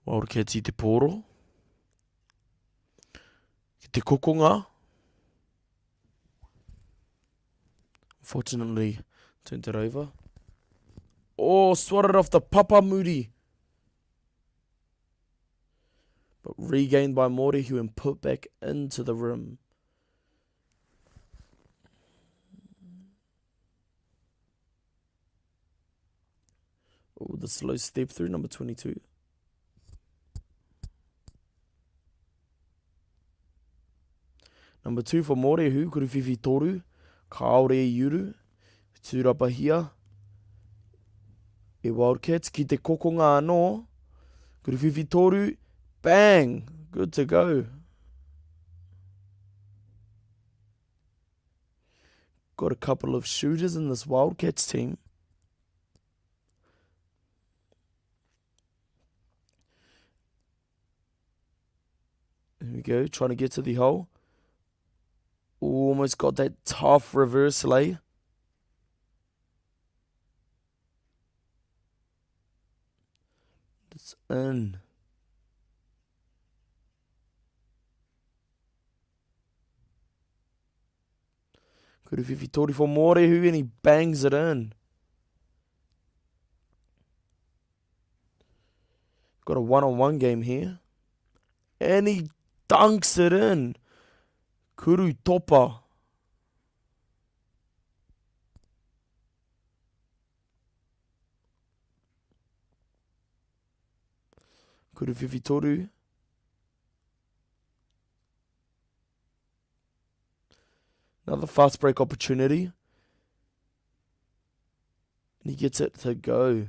Speaker 6: Wildcats i te pōro. Ki te kokonga. Unfortunately, turned it over. Oh, swatted off the papamuri. But regained by Morihu and put back into the rim. Oh, the slow step through, number 22. Number 2 for Mōrehu, Kuruwhiwhi Toru, Kāore i uru, Tūrapahia, e Wildcats, ki te kokonga anō, Kuruwhiwhi Toru, bang, good to go. Got a couple of shooters in this Wildcats team. Here we go, trying to get to the hole. Almost got that tough reverse lay. It's in. Kuruwhiwhi tori for Mōrehu and he bangs it in. Got a one-on-one game here. And he dunks it in. Kuru Topa. Kuru Toru. Another fast break opportunity. And he gets it to go.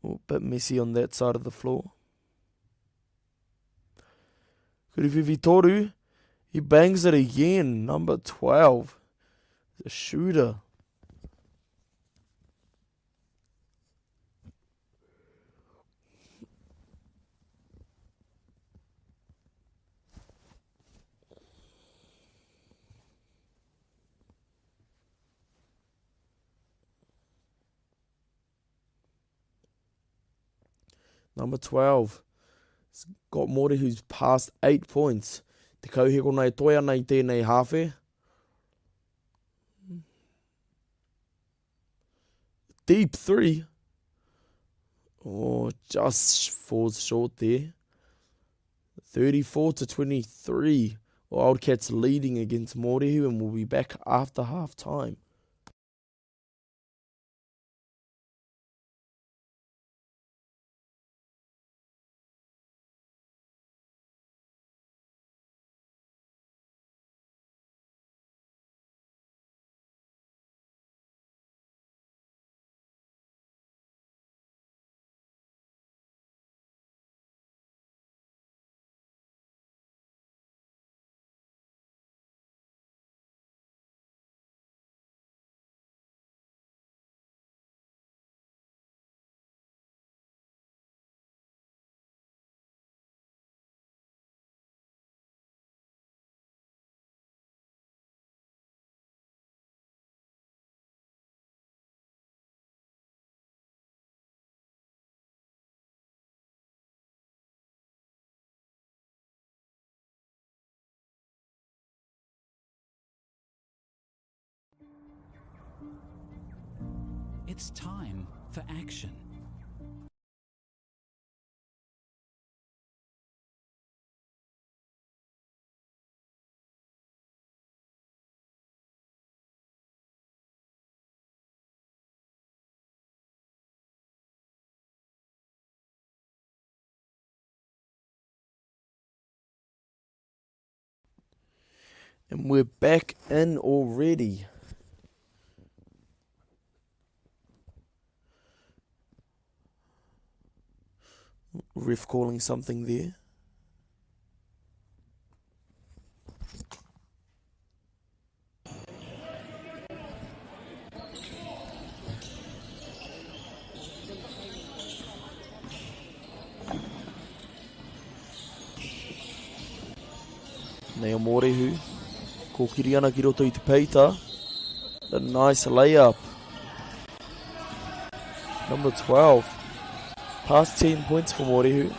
Speaker 6: Oh, bit messy on that side of the floor. Kurivivi Toru, he bangs it again. Number 12. The shooter. Number 12. It's got Mori who's passed 8 points. Te kauheko nei toi ana i tēnei hāwhe. Deep 3. Oh, just falls short there. 34 to 23. Wildcats leading against Mōrehu and we'll be back after half time.
Speaker 11: It's time for action.
Speaker 6: And we're back in already. Ref calling something there. Nei o Mōrehu. Kōkiri ana ki roto i te peita. A nice layup. Number 12. Past 10 points for Mōrehu.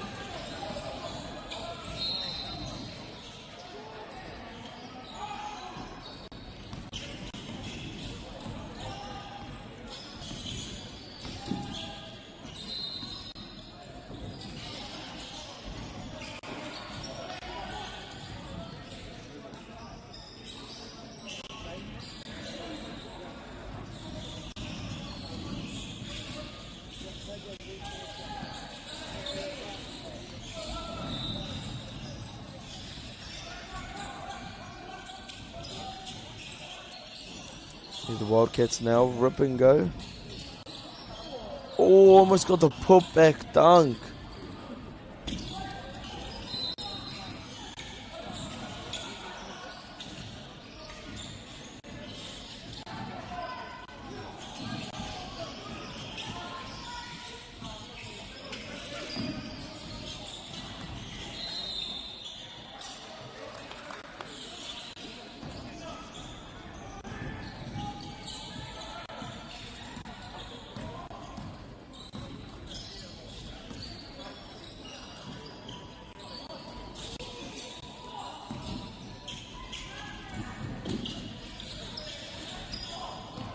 Speaker 6: The Wildcats now rip and go. Oh, almost got the putback dunk.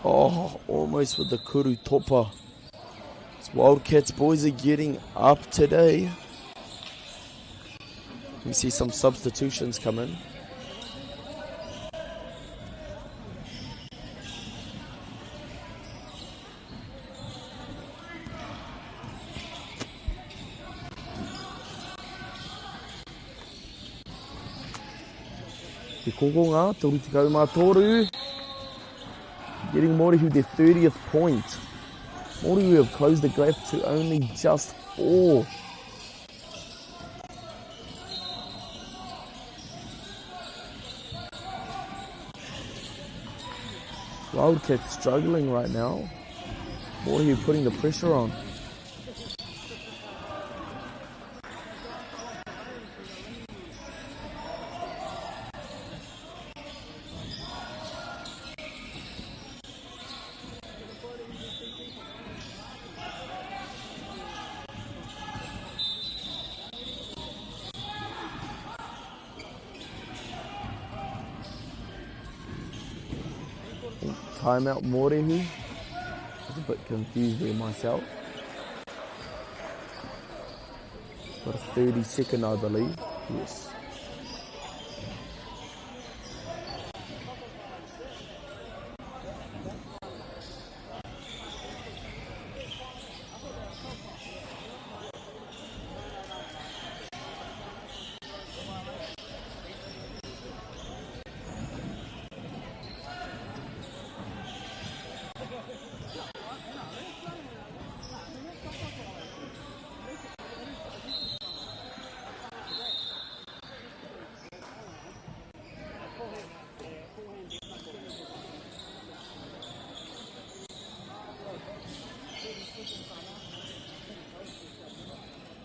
Speaker 6: Oh, almost with the kuru topa. It's Wildcats boys are getting up today. We see some substitutions come in. Te kokonga, 33. Getting Mōrehu their 30th point. Mōrehu have closed the gap to only just 4. Wildcats struggling right now. Mōrehu putting the pressure on. Timeout Mōrehu. I was a bit confused there myself. Got a 30-second, I believe. Yes.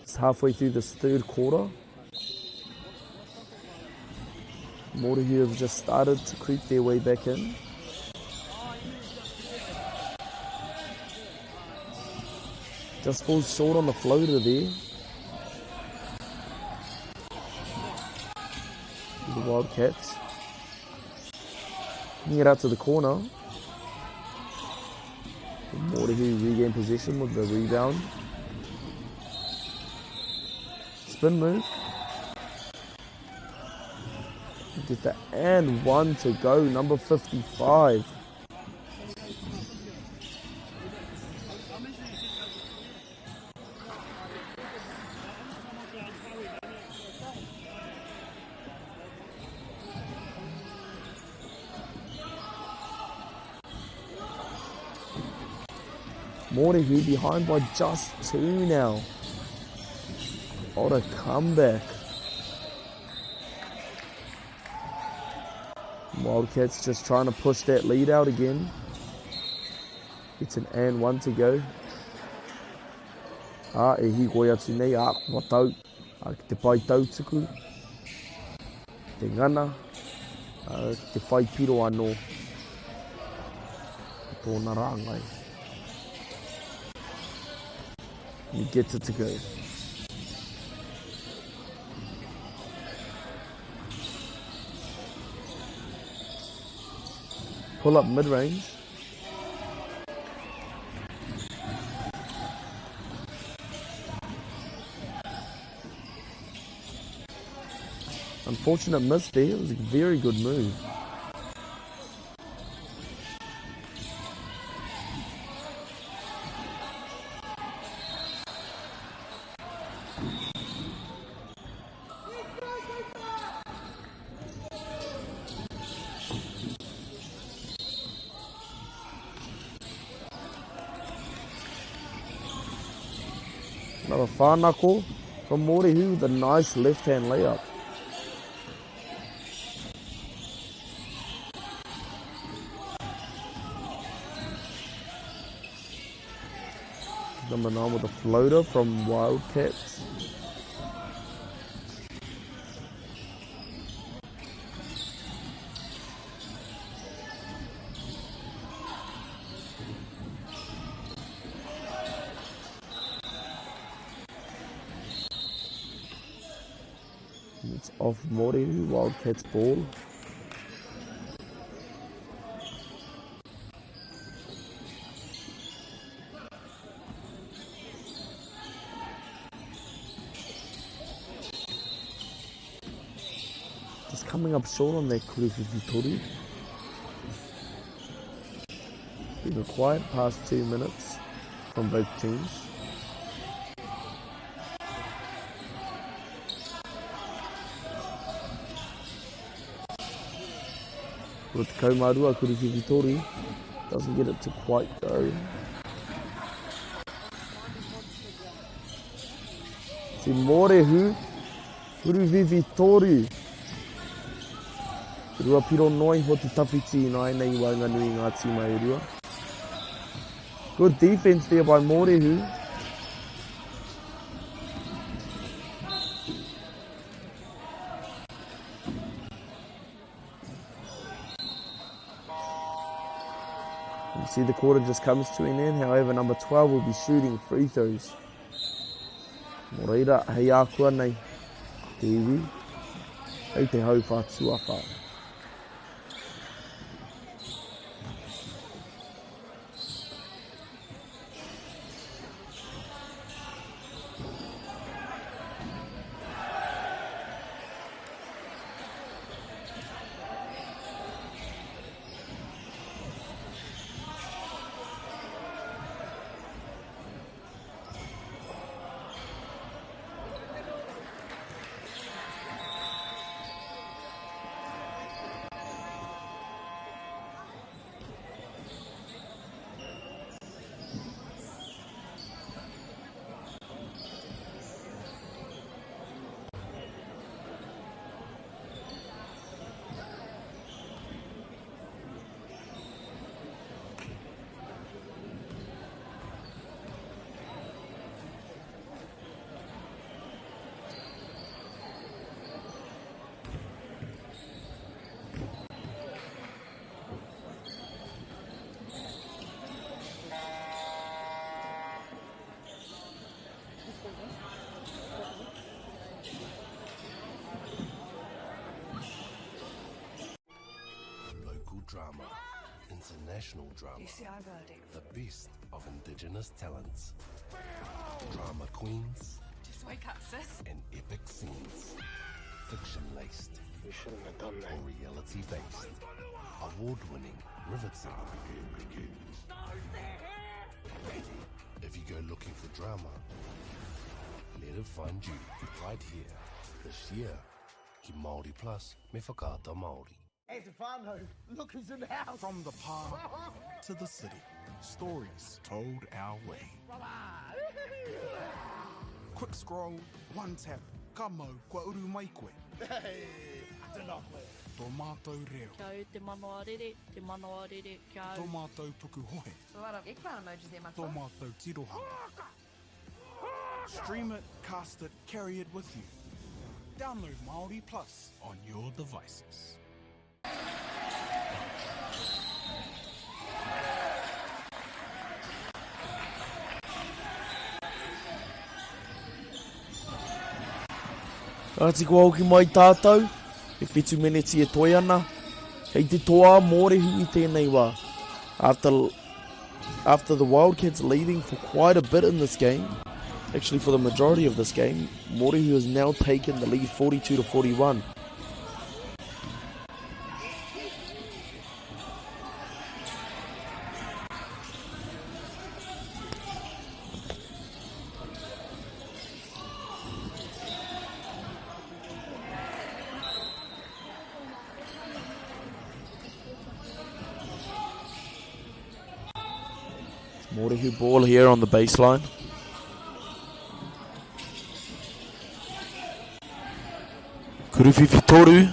Speaker 6: It's halfway through this third quarter. Mōrehu have just started to creep their way back in. Just falls short on the floater there. The Wildcats. Kicking it out to the corner. Mōrehu regain possession with the rebound. Spin move. Get the and one to go, number 55. Mōrehu behind by just 2 now. What a comeback. Wildcats just trying to push that lead out again. It's an and one to go. A, e hīkoi atu nei, a, kua tau, a, ki te pae tautuku, te ngana, a, ki te whai piro anō, i tōna rāngai. And he gets it to go. Pull up mid-range. Unfortunate miss there. It was a very good move. Another whānako from Mōrehu with a nice left-hand layup. Number 9 with a floater from Wildcats. It's off Mōrehu, Wildcats ball. Just coming up short on that Kuruwhiwhi Toru. Been a quiet past 2 minutes from both teams. With Kaumarua, Kuruwhiwhi Toru doesn't get it to quite go. See Mōrehu, Kuruwhiwhi Toru. Rua piro noa iho te tawhiti i nāianei i waenganui i ngā tīma e rua. Good defense there by Mōrehu. You see the quarter just comes to an end. However, number 12 will be shooting free throws. Mō reira, hei ākua nei te iwi, hei te hauwhā tuawhā.
Speaker 12: Local drama, international drama,
Speaker 13: You see, I've heard it.
Speaker 12: the best of indigenous talents, drama queens,
Speaker 13: Just wake up, sis.
Speaker 12: and epic scenes. Fiction laced.
Speaker 6: You shouldn't have done that.
Speaker 12: Or reality based. Award winning, riveting. If you go looking for drama, let it find you right here this year. Ki Māori Plus me Whakaata Māori.
Speaker 4: Hey, Stefano, look who's in the house.
Speaker 15: From the palm to the city, stories told our way. Quick scroll, one tap, ka mau, kua uru mai koe.
Speaker 4: Hey, tēnā koe.
Speaker 15: Tō mātou reo.
Speaker 16: Kia au te manawa rere, te manawa rere, kia au.
Speaker 15: Tō mātou pukuhohe.
Speaker 13: It's a lot of eggplant emojis there,
Speaker 15: Tō
Speaker 13: Matua.
Speaker 15: mātou tirohanga. Stream it, cast it, carry it with you. Download Māori Plus on your devices.
Speaker 6: Kāti kua hoki mai tātou, e whitu meneti e toe ana. Kei te toa Mōrehu i tēnei wā. After, after the Wildcats leading for quite a bit in this game, actually for the majority of this game, Mōrehu has now taken the lead 42 to 41. Mōrehu ball here on the baseline. Kuruwhiwhi Toru.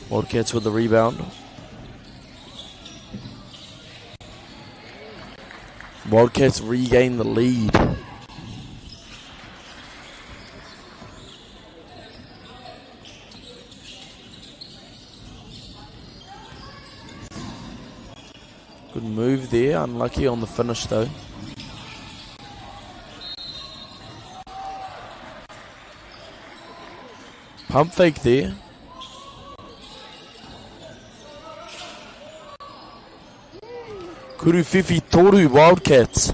Speaker 6: Wildcats with the rebound. Wildcats regain the lead. Good move there. Unlucky on the finish though. Pump fake there. Kuruwhiwhi Toru Wildcats.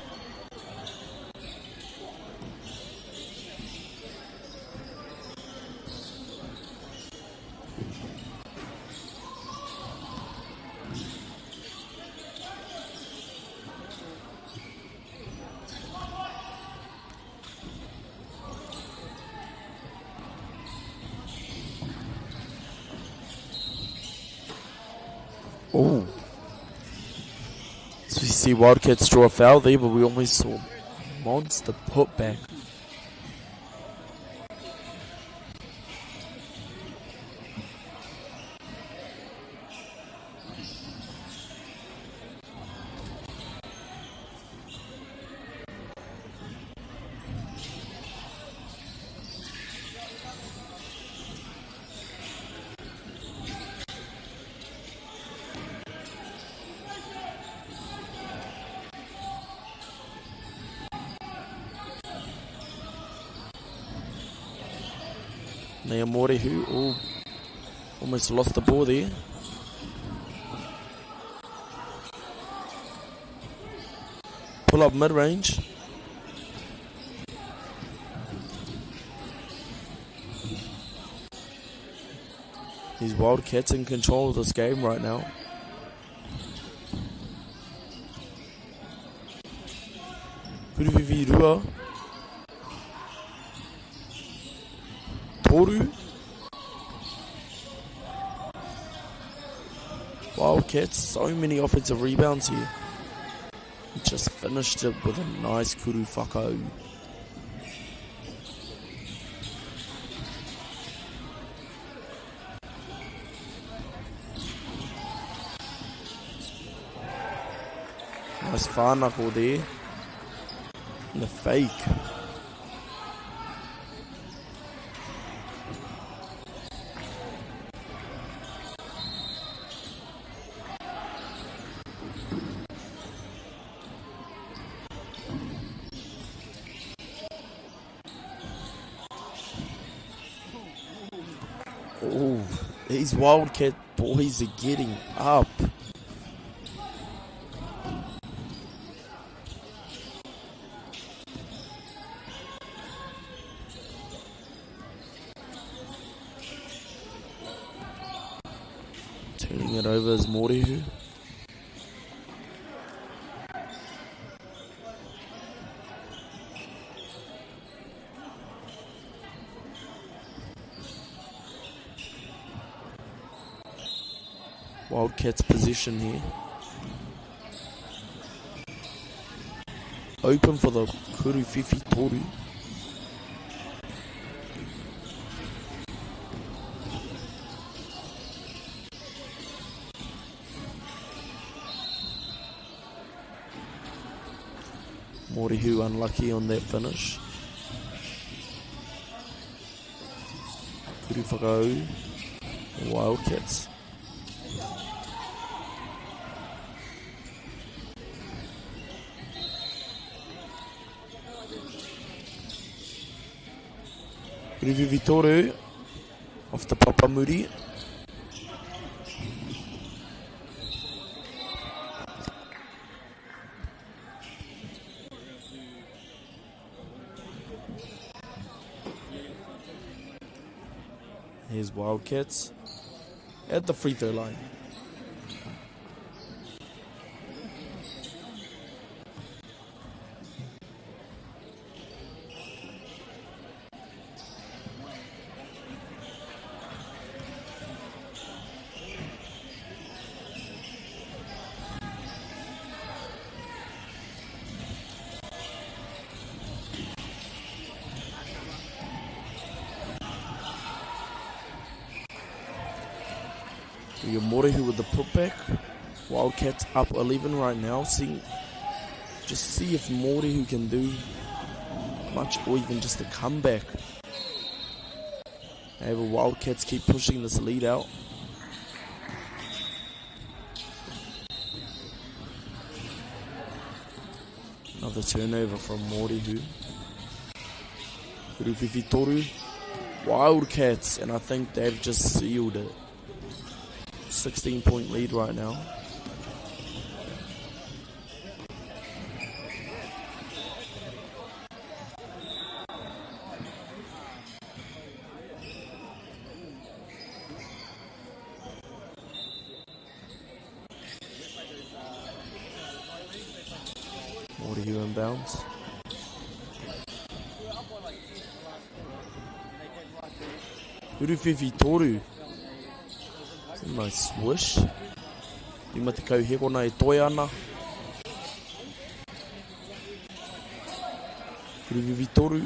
Speaker 6: Oh. So we see Wildcats draw a foul there, but we almost saw monster putback. Nea Mōrehu, oh, almost lost the ball there. Pull up mid-range. These Wildcats in control of this game right now. Kuruwhiwhi Rua. Toru. Wildcats, so many offensive rebounds here. Just finished it with a nice kuru whakau. Nice whānako there. And the fake. Oh, these Wildcat boys are getting up. Turning it over is Morihu. Wildcats position here. Open for the Kuru Whiwhi Toru. Morihu unlucky on that finish. Kuru Whakau, Wildcats. Kuru Toru off the Papamuri. Here's Wildcats at the free throw line. We got Morihu with the putback. Wildcats up 11 right now. Just see if Morihu can do much or even just a comeback. However, Wildcats keep pushing this lead out. Another turnover from Morihu. Kuru Toru. Wildcats, and I think they've just sealed it. 16-point lead right now. Morihu inbounds. Uruwhiwhi Toru. Nice swish. Rima te kau hekona e toe ana. Uruwhiwhi Toru.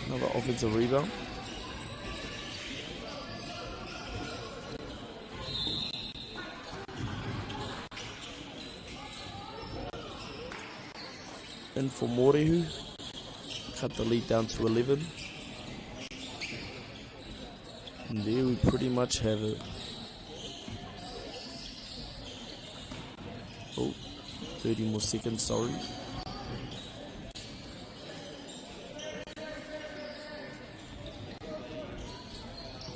Speaker 6: Another offensive rebound. In for Morihu. Cut the lead down to 11. And there we pretty much have it. Oh, 30 more seconds, sorry.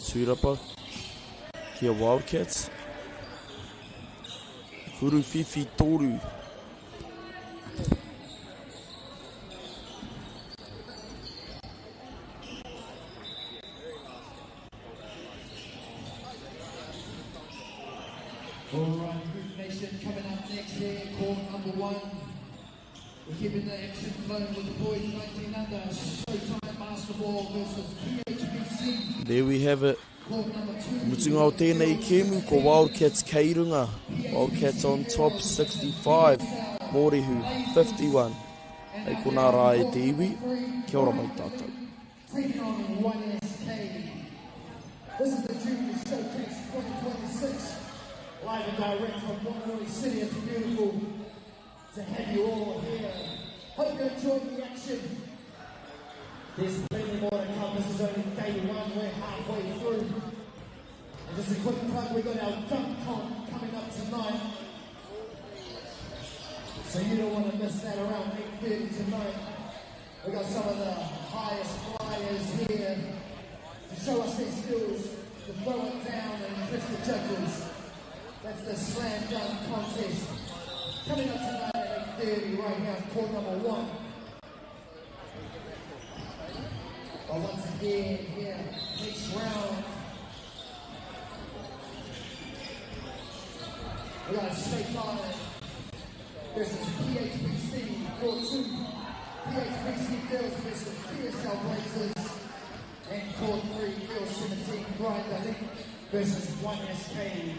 Speaker 6: Tūrapa kia Wildcats. Kuru Whiwhi Toru.
Speaker 1: All right, Hoop Nation coming up next here, court number 1. We're keeping the action flowing with the boys 19 under. Showtime basketball versus PHBC.
Speaker 6: There we have it.
Speaker 1: Court number 2.
Speaker 6: Mutunga o tēnei kēmu ko Wildcats kei runga. Wildcats on top 65, Morihu 51. Hei konā rā e te iwi, kia ora mai tātou.
Speaker 1: Taking on 1SK. This is the Junior Showcase 2026. Live and direct from Wanganui City. It's beautiful to have you all here. Hope you enjoyed the action. There's plenty more to come. This is only day 1. We're halfway through. And just a quick plug, we got our dunk comp coming up tonight. So you don't want to miss that around 8:30 tonight. We got some of the highest flyers here to show us their skills, to throw it down and impress the judges. That's the slam dunk contest. Coming up tonight at 8:30 right here on court number 1. But once again, here, next round. We got Snake Line versus PHPC court 2. PHPC Girls versus PSL Blazers. And court 3, Girls 17, Grinder Link versus 1SK.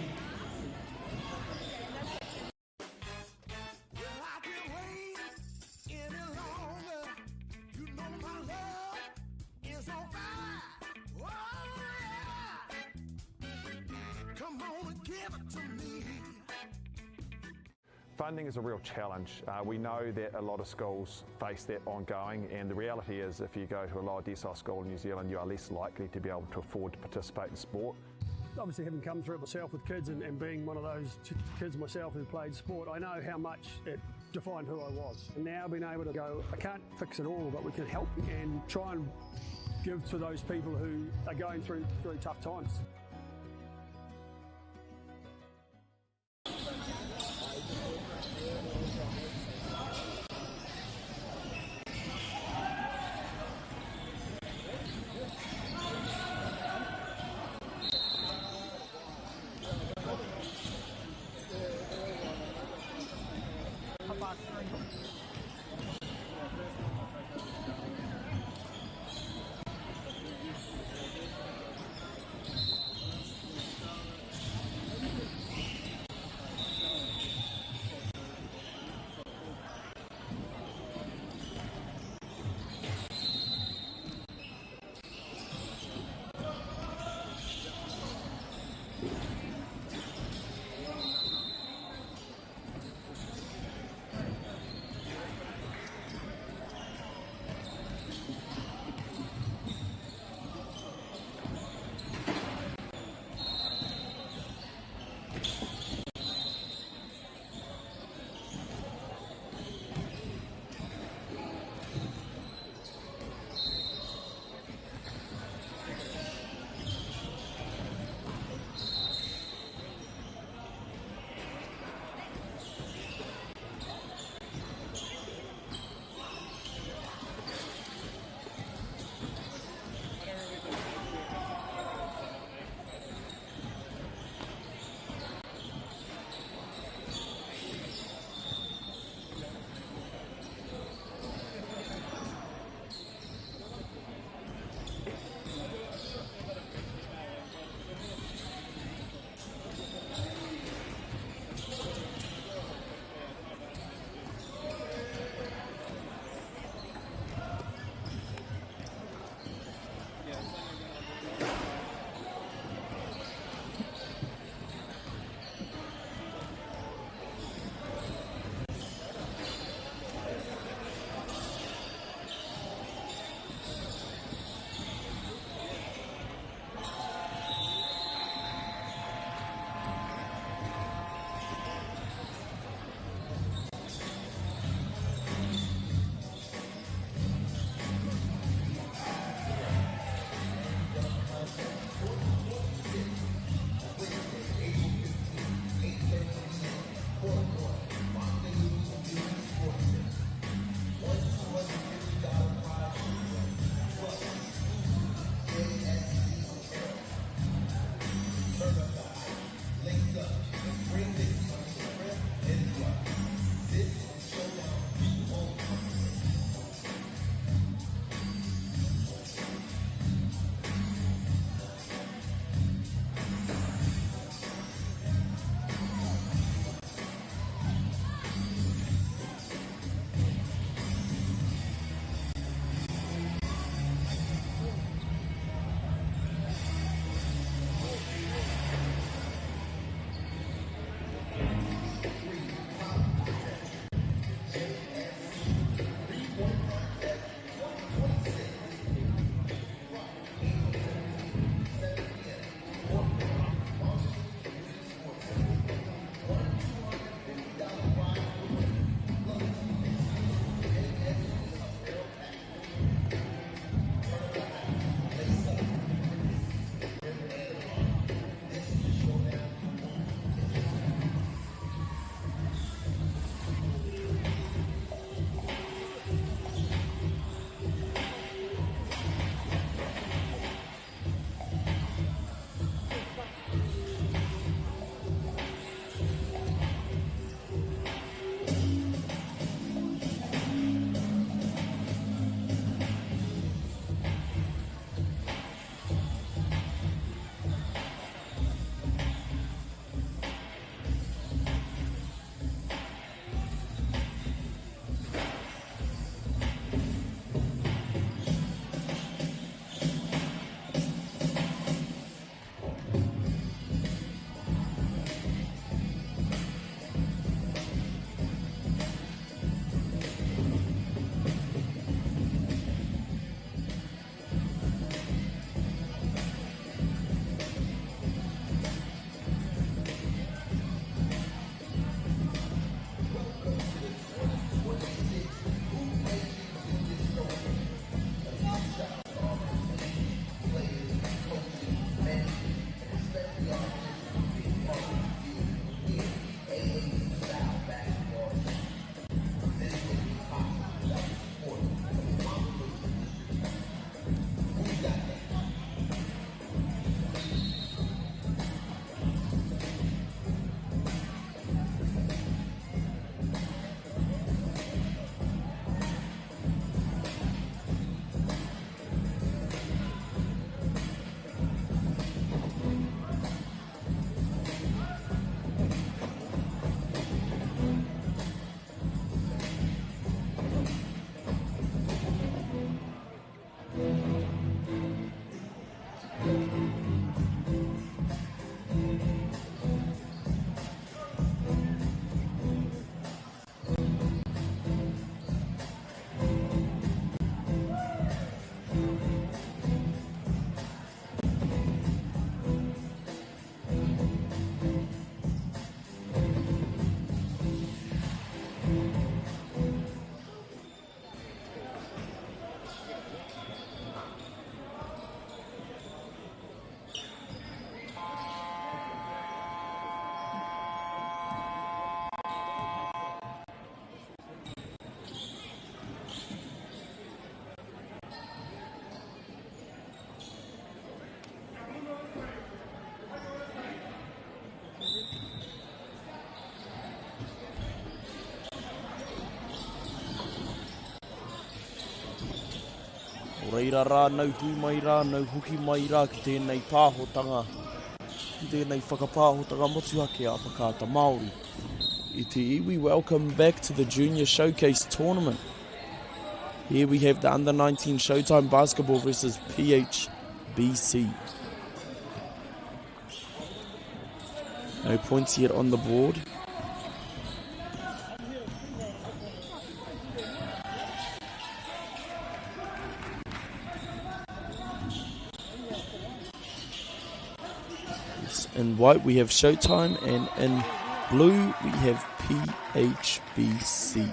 Speaker 7: Funding is a real challenge. We know that a lot of schools face that ongoing, and the reality is if you go to a lower decile school in New Zealand, you are less likely to be able to afford to participate in sport.
Speaker 8: Obviously, having come through it myself with kids and being one of those kids myself who played sport, I know how much it defined who I was. And now being able to go, I can't fix it all, but we can help and try and give to those people who are going through tough times.
Speaker 6: reira rā, nau hui mai rā, nau hoki mai rā ki tēnei pāhotanga, ki tēnei whakapāhotanga motuhake a Whakaata Māori. I te iwi, welcome back to the Junior Showcase Tournament. Here we have the Under 19 Showtime Basketball versus PHBC. No points yet on the board. In white we have Showtime and in blue we have PHBC.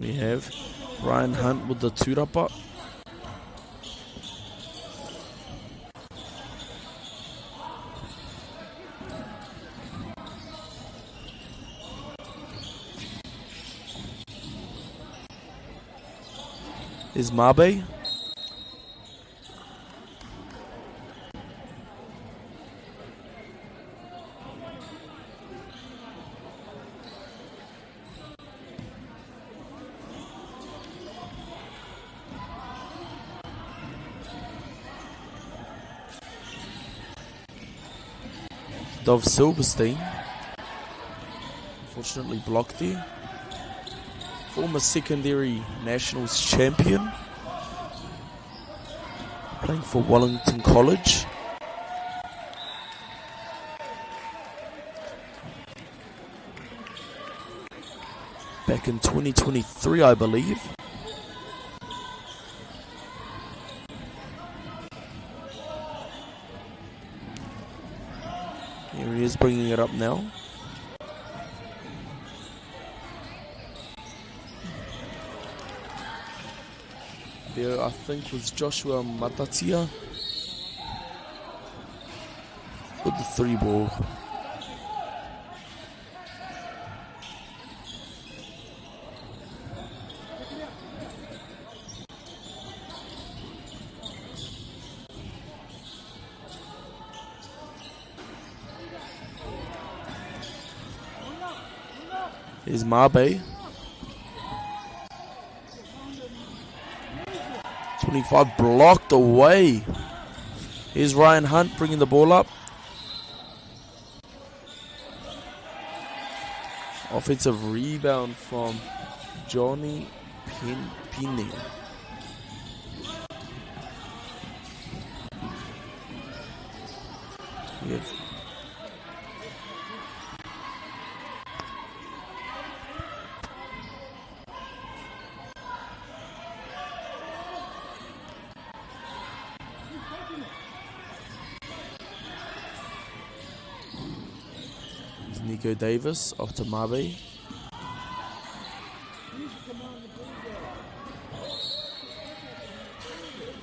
Speaker 6: We have Ryan Hunt with the turapa. Is Mabe. Dov Silverstein. Unfortunately blocked there. Former secondary nationals champion. Playing for Wellington College. Back in 2023, I believe. Here he is bringing it up now. There, I think, was Joshua Matatia with the 3 ball. Is Mabe. 25 blocked away. Here's Ryan Hunt bringing the ball up. Offensive rebound from Johnny Pini. Yes. Nico Davis off to Mabe.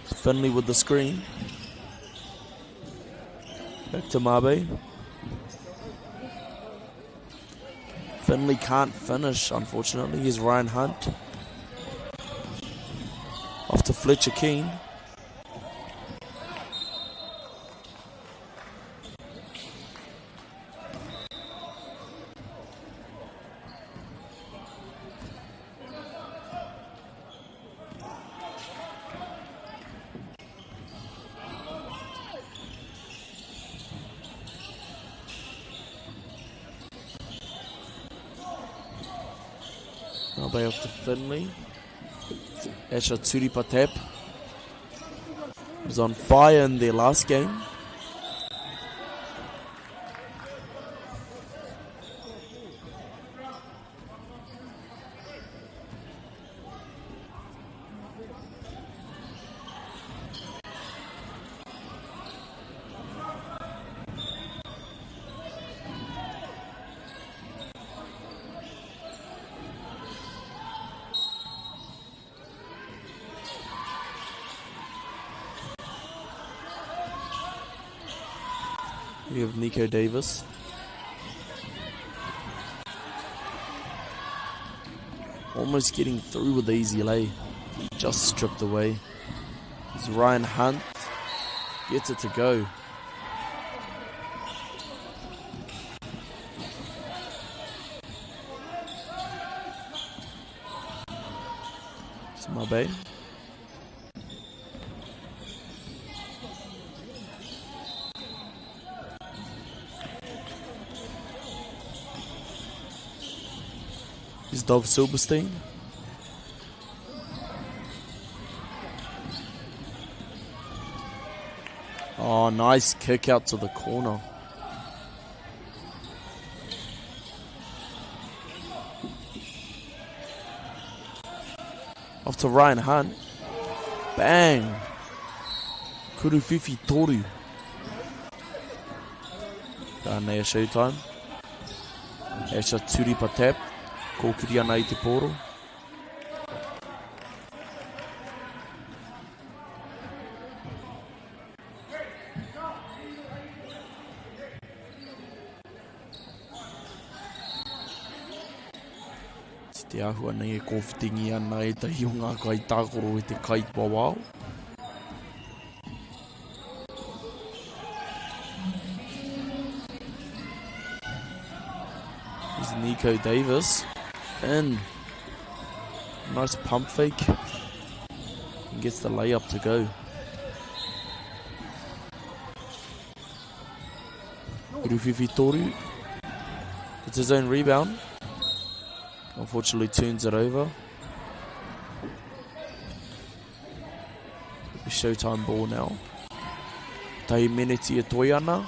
Speaker 6: Finley with the screen. Back to Mabe. Finley can't finish, unfortunately. Here's Ryan Hunt. Off to Fletcher Keane. Mabe off to Finley. Asher Turipa tap. Was on fire in their last game. We have Nico Davis. Almost getting through with the easy lay. Just stripped away. It's Ryan Hunt. Gets it to go. It's Mabe. Is Dov Silberstein. Oh, nice kick out to the corner. Off to Ryan Hunt. Bang! Kuruwhiwhi toru. Ka nei a showtime. Asha Turipa tap. Kōkiri ana i te pōro. Ti te āhua nei e kōwhitingi ana ētahi o ngā kaitākaro i te kai wawao. Is Nico Davis in. Nice pump fake. And gets the layup to go. Uruwhiwhi Toru gets his own rebound. Unfortunately turns it over. Showtime ball now. Tahi meneti e toi ana.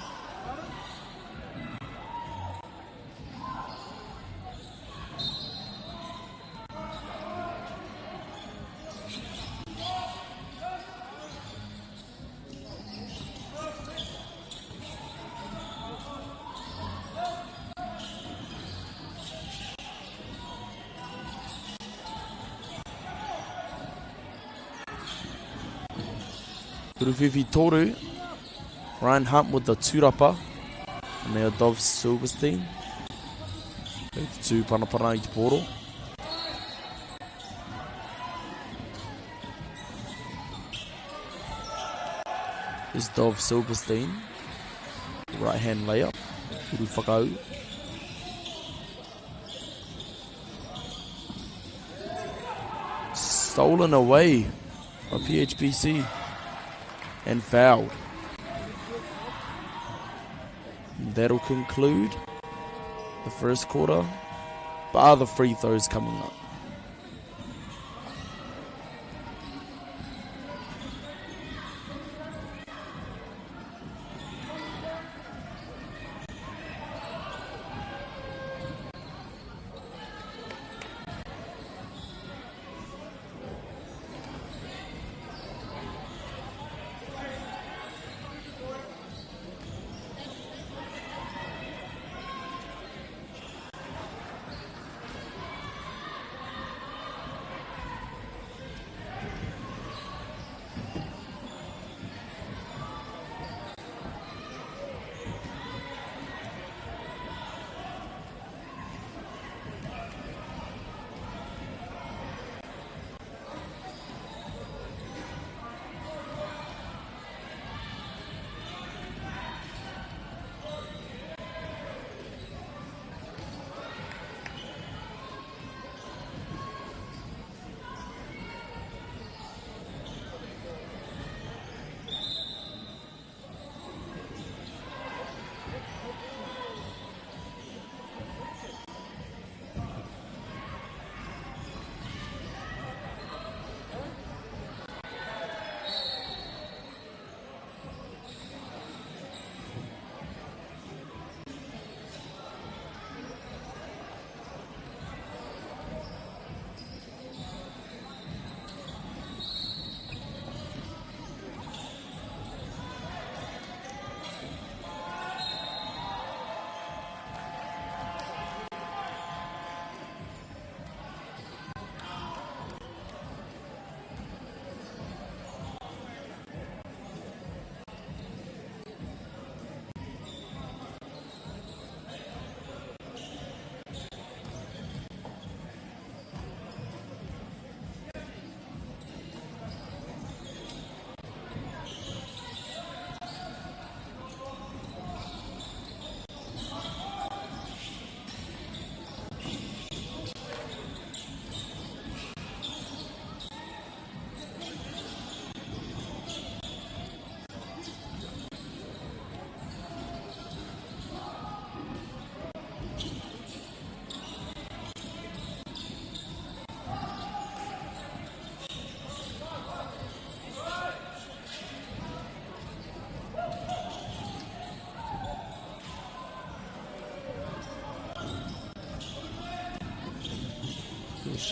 Speaker 6: Uruwhiwhi Toru, Ryan Hunt with the tūrapa, and now Dov Silverstein. Kei te tū panapana i te pōro. Is Dov Silverstein. Right hand layup. Uru whakau. Stolen away by PHPC and fouled. That'll conclude the first quarter, bar the free throws coming up.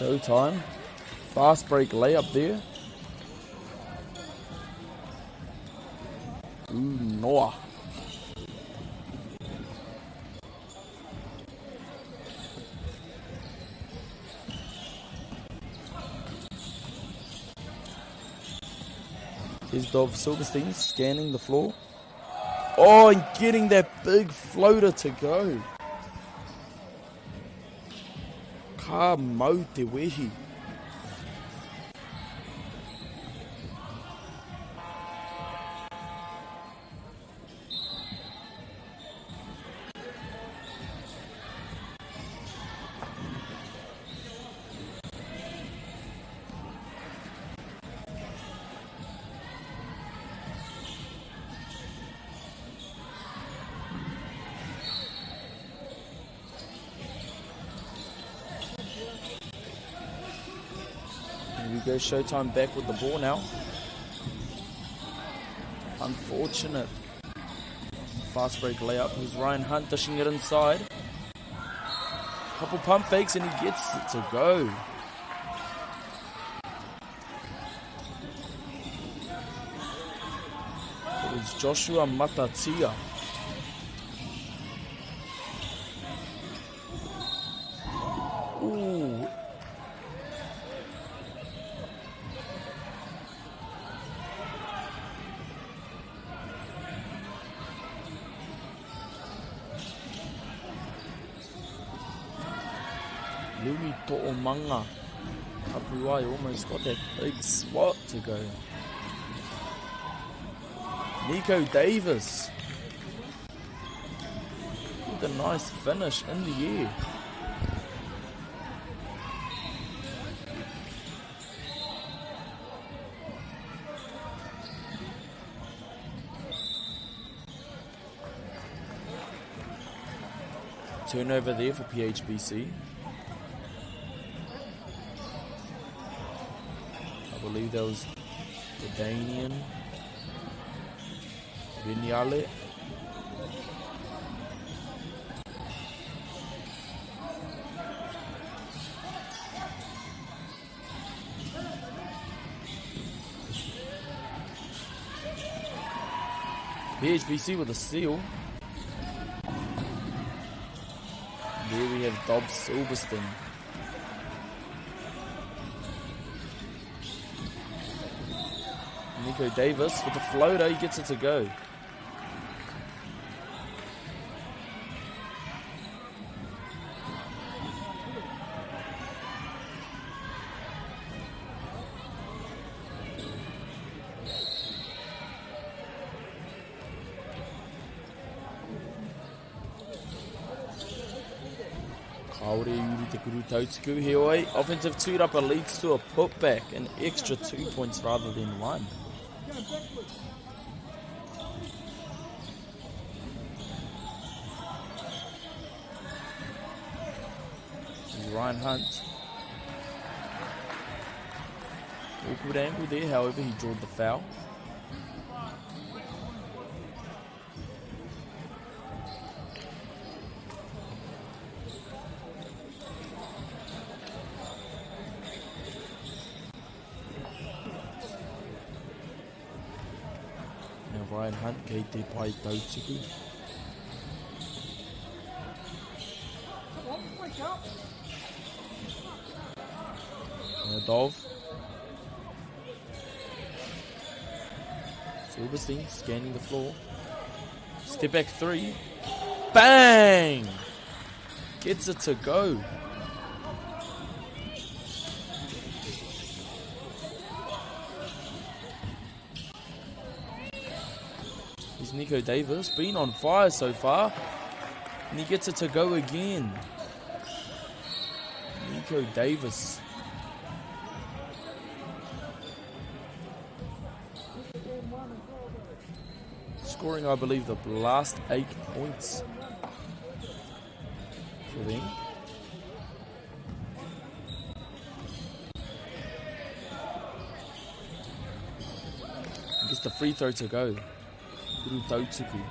Speaker 6: Showtime. Fast break layup there. Ooh, Noah. Here's Dov Silverstein scanning the floor. Oh, and getting that big floater to go. Ka mau te wehi. Here we go, Showtime back with the ball now. Unfortunate. Fast break layup. Here's Ryan Hunt dishing it inside. Couple pump fakes and he gets it to go. It is Joshua Matatia. Ooh. Louis To'omanga. Tapuai almost got that big spot to go. Nico Davis with a nice finish in the air. Turnover there for PHBC. I believe that was the Danian Vignale. PHBC with a seal. There we have Dob Silverstein. Nico Davis with the floater, he gets it to go. Kāore i uru te kuru tautuku, heoi, offensive tūrapa leads to a putback, an extra 2 points rather than 1. This is Ryan Hunt. Awkward angle there, however, he drawed the foul. Now Ryan Hunt, kei te pai tautuku. Now Dov. Silverstein scanning the floor. Step back three. Bang! Gets it to go. Here's Nico Davis, been on fire so far. And he gets it to go again. Nico Davis. Scoring, I believe, the last 8 points for them. Gets the free throw to go. Kuru Tautuku.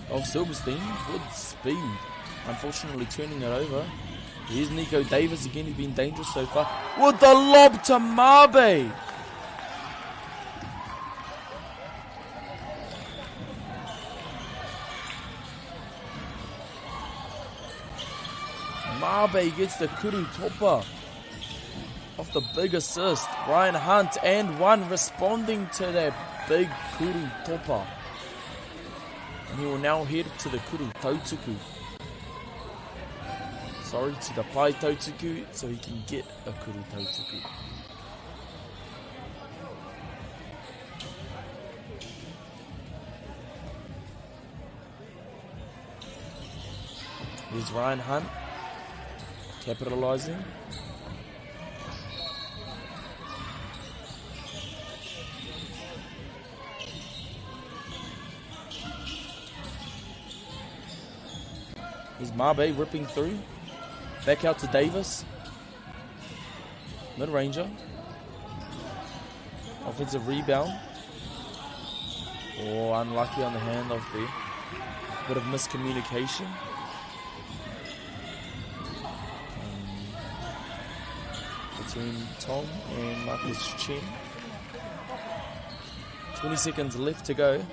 Speaker 6: of Silverstein with speed. Unfortunately, turning it over. Here's Nico Davis again. He's been dangerous so far. With the lob to Mabe. Mabe gets the Kuru Topa off the big assist. Ryan Hunt and one responding to that big Kuru Topa. And he will now head to the Kuru Tautuku. Sorry, to the Pai Tautuku so he can get a Kuru Tautuku. Here's Ryan Hunt capitalizing. Here's Mabe ripping through. Back out to Davis. Mid-ranger. Offensive rebound. Oh, unlucky on the handoff there. Bit of miscommunication. Between Tom and Marcus Chen. 20 seconds left to go.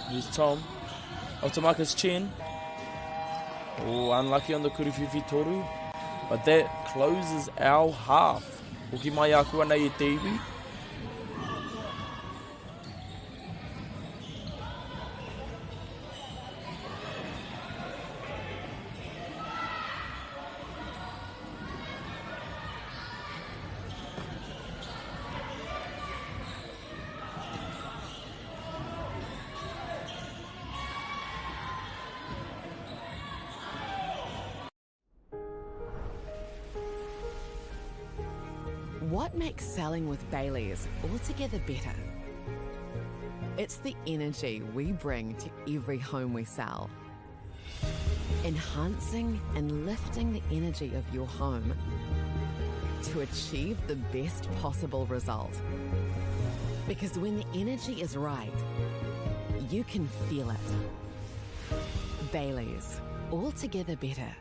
Speaker 6: Here's Tom. Up to Marcus Chen. Oh, unlucky on the Kuruwhiwhi Toru. But that closes our half. Hoki mai aku ana e te iwi.
Speaker 9: What makes selling with Bayleys altogether better? It's the energy we bring to every home we sell. Enhancing and lifting the energy of your home to achieve the best possible result. Because when the energy is right, you can feel it. Bayleys, altogether better.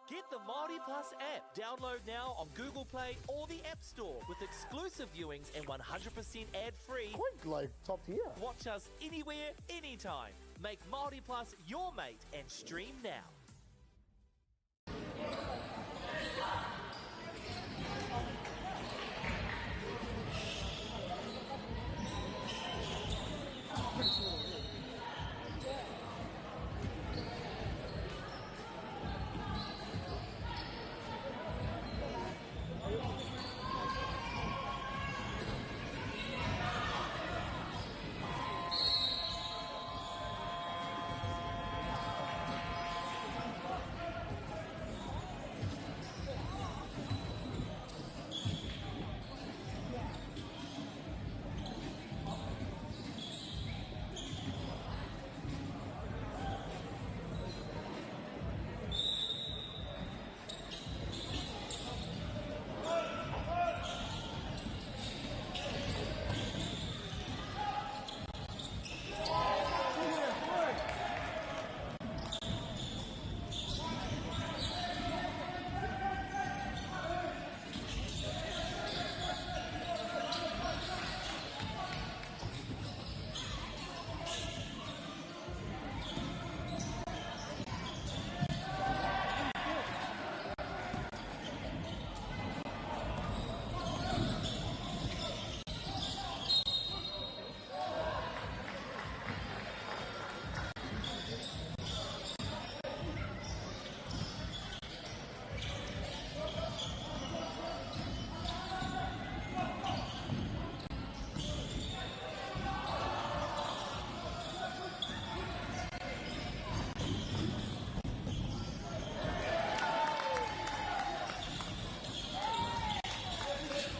Speaker 10: Get the Māori Plus app. Download now on Google Play or the App Store with exclusive viewings and 100% ad-free.
Speaker 4: Quite like top tier.
Speaker 10: Watch us anywhere, anytime. Make Māori Plus your mate and stream now.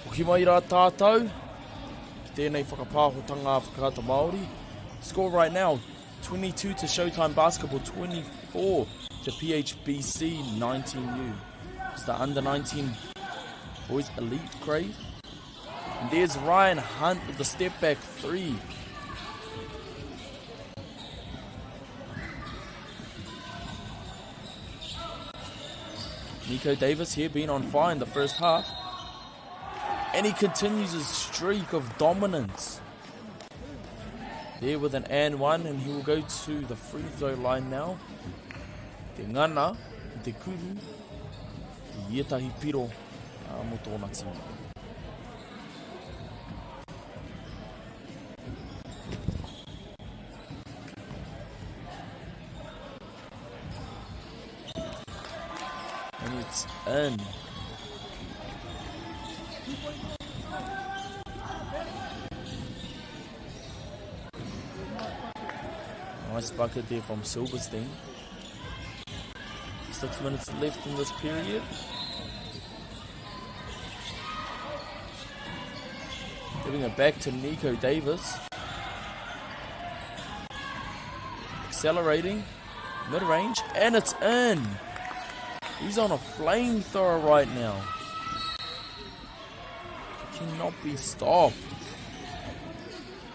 Speaker 6: Hoki mai rā tātou ki tēnei whakapāhotanga Whakaata Māori. Score right now, 22 to Showtime Basketball, 24 to PHBC 19U. It's the under 19 boys elite grade. And there's Ryan Hunt with the step back three. Nico Davis here being on fire in the first half. And he continues his streak of dominance. There with an and one, and he will go to the free throw line now. Te ngana, te kuru, i ētahi piro mō tōna tīma. And it's in. Nice bucket there from Silverstein. 6 minutes left in this period. Giving it back to Nico Davis. Accelerating. Mid-range. And it's in. He's on a flamethrower right now. Cannot be stopped.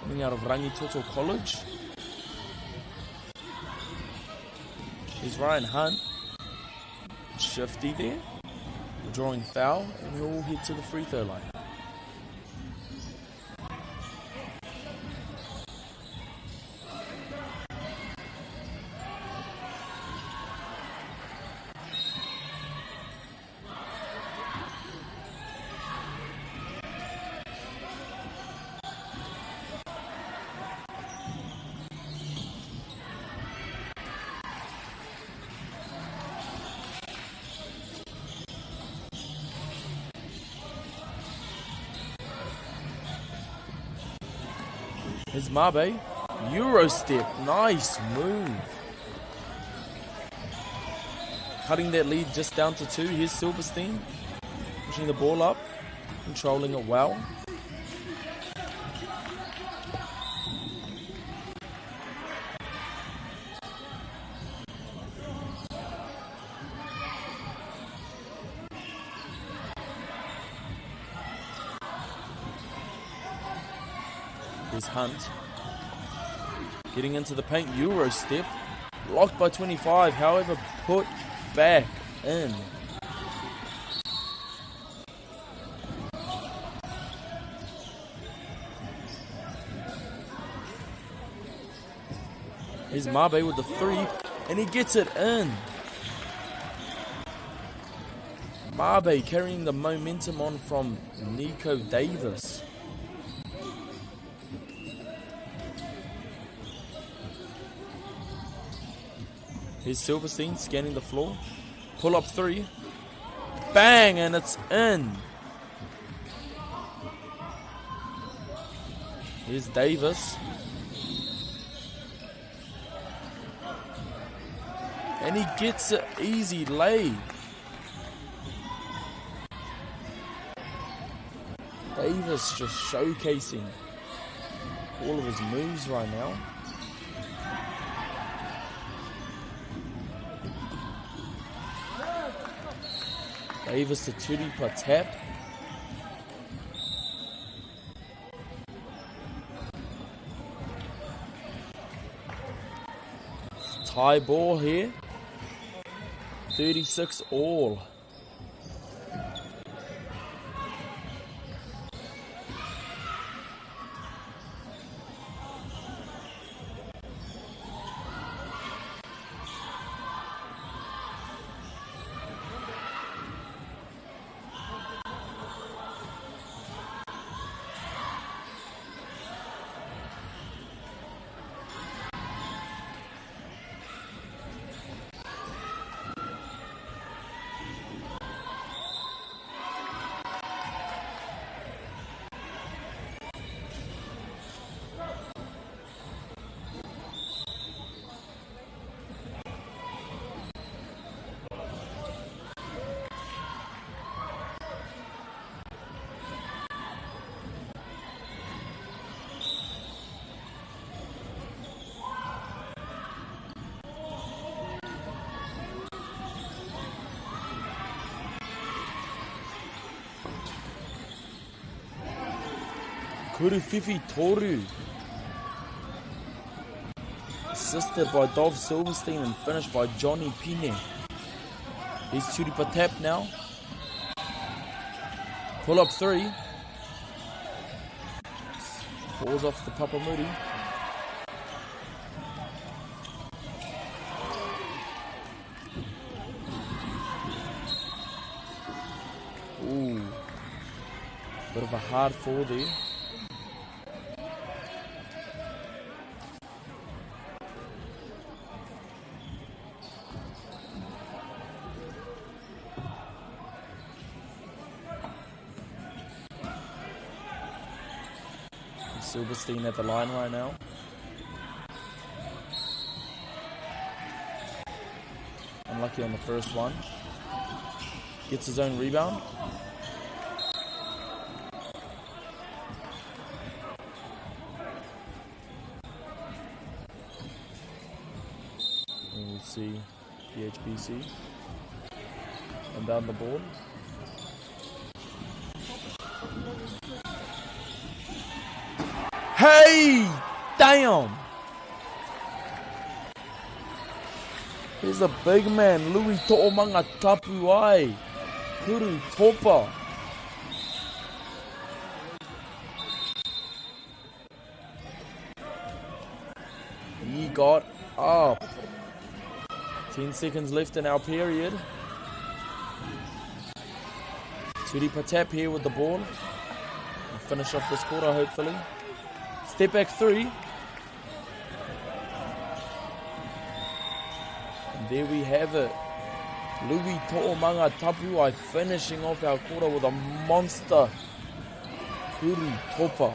Speaker 6: Coming out of Rangitoto College. Here's Ryan Hunt. Shifty there. Drawing foul, and he'll head to the free throw line. Here's Mabe. Euro step. Nice move. Cutting that lead just down to 2. Here's Silverstein. Pushing the ball up. Controlling it well. Here's Hunt. Getting into the paint, Euro step. Blocked by 25, however, put back in. Here's Mabe with the 3, and he gets it in. Mabe carrying the momentum on from Nico Davis. Here's Silverstein scanning the floor. Pull up 3. Bang, and it's in. Here's Davis. And he gets it easy lay. Davis just showcasing all of his moves right now. Davis to Turipa tap. Tie ball here. 36 all. Kuru Fifi Toru. Assisted by Dov Silverstein and finished by Johnny Pine. Here's Turipa Tap now. Pull up 3. Falls off the Papamuri. Ooh. Bit of a hard fall there. Silverstein at the line right now. Unlucky on the first one. Gets his own rebound. And we'll see PHBC and down the board. Hey! Damn! Here's a big man, Louis To'omanga Tapuai. Kuru Topa. He got up. 10 seconds left in our period. Turi Patap here with the ball. And finish off this quarter, hopefully. Step back 3. And there we have it. Louis To'omanga Tapuai finishing off our quarter with a monster Kuru Topa.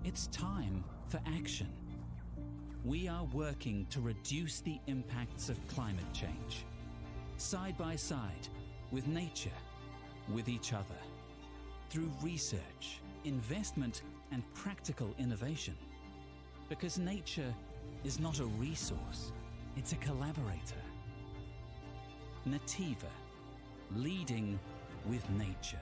Speaker 11: It's time for action. We are working to reduce the impacts of climate change. Side by side, with nature, with each other. Through research, investment, and practical innovation. Because nature is not a resource, it's a collaborator. Nativa, leading with nature.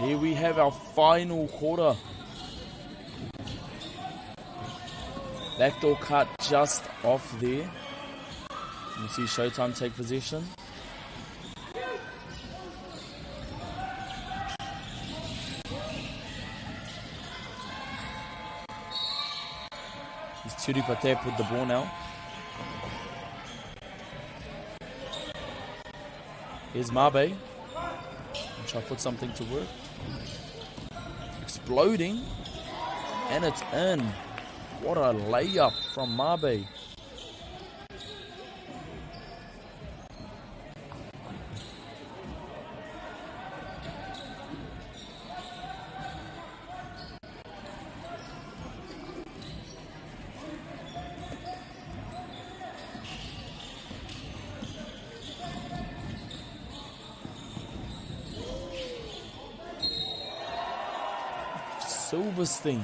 Speaker 6: Here we have our final quarter. Backdoor cut just off there. You see Showtime take possession. It's Turi Patep with the ball now. Here's Mabe. Try to put something to work. Exploding. And it's in. What a layup from Mabe. Silverstein.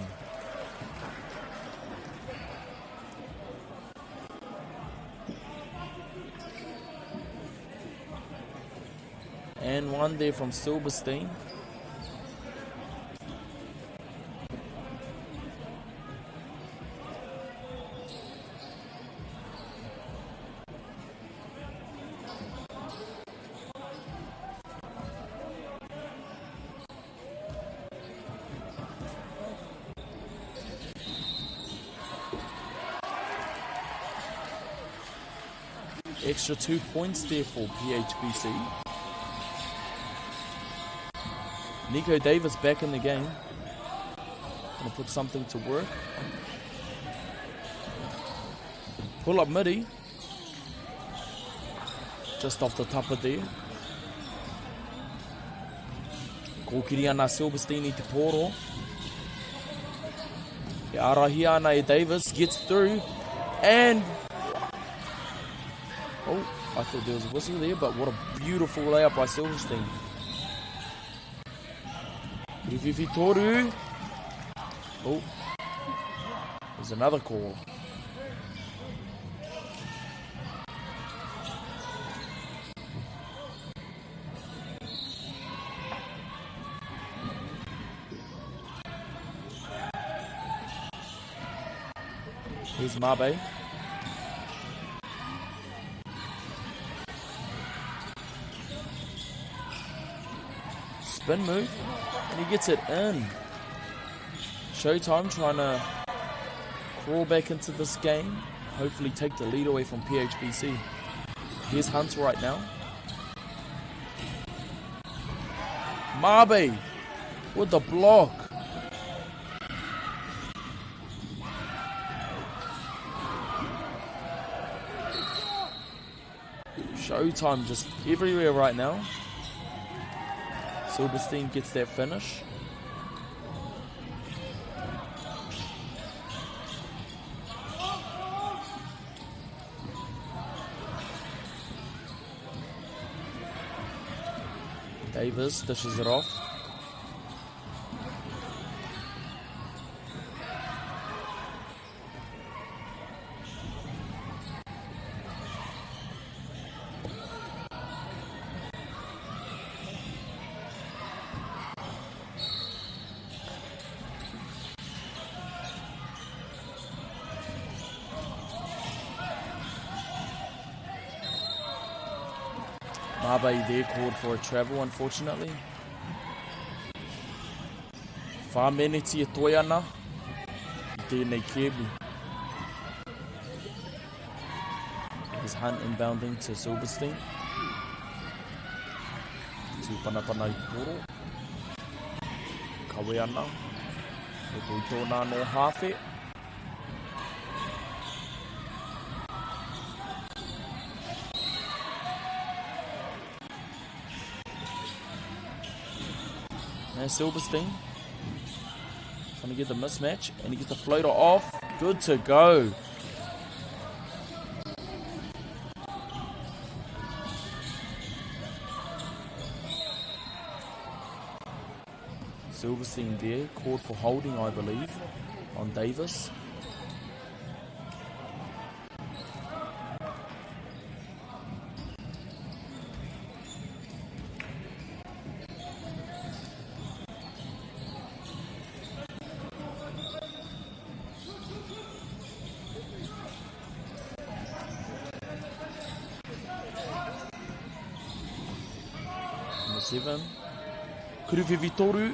Speaker 6: And one there from Silverstein. Extra 2 points there for PHBC. Nico Davis back in the game. Gonna put something to work. Pull up midi. Just off the top of there. Kōkiri ana Silverstein i te pōro. E arahia ana e Davis, gets through, and... Oh, I thought there was a whistle there, but what a beautiful layup by Silverstein. Rivivi Toru. Oh, there's another call. Here's Mabe. Spin move, and he gets it in. Showtime trying to crawl back into this game, hopefully take the lead away from PHBC. Here's Hunt right now. Mabe with the block. Showtime just everywhere right now. Silverstein gets that finish. Davis dishes it off. Mabe there called for a travel, unfortunately. Whāmeneti e toe ana i tēnei kēmu. Here's Hunt inbounding to Silverstein. Tūpanapana i te poro. Kawe ana. Roto i tōna anō hāwhe. Now Silverstein trying to get the mismatch, and he gets the floater off. Good to go. Silverstein there, called for holding, I believe, on Davis. Number 7. Kuruwhiwhi Toru.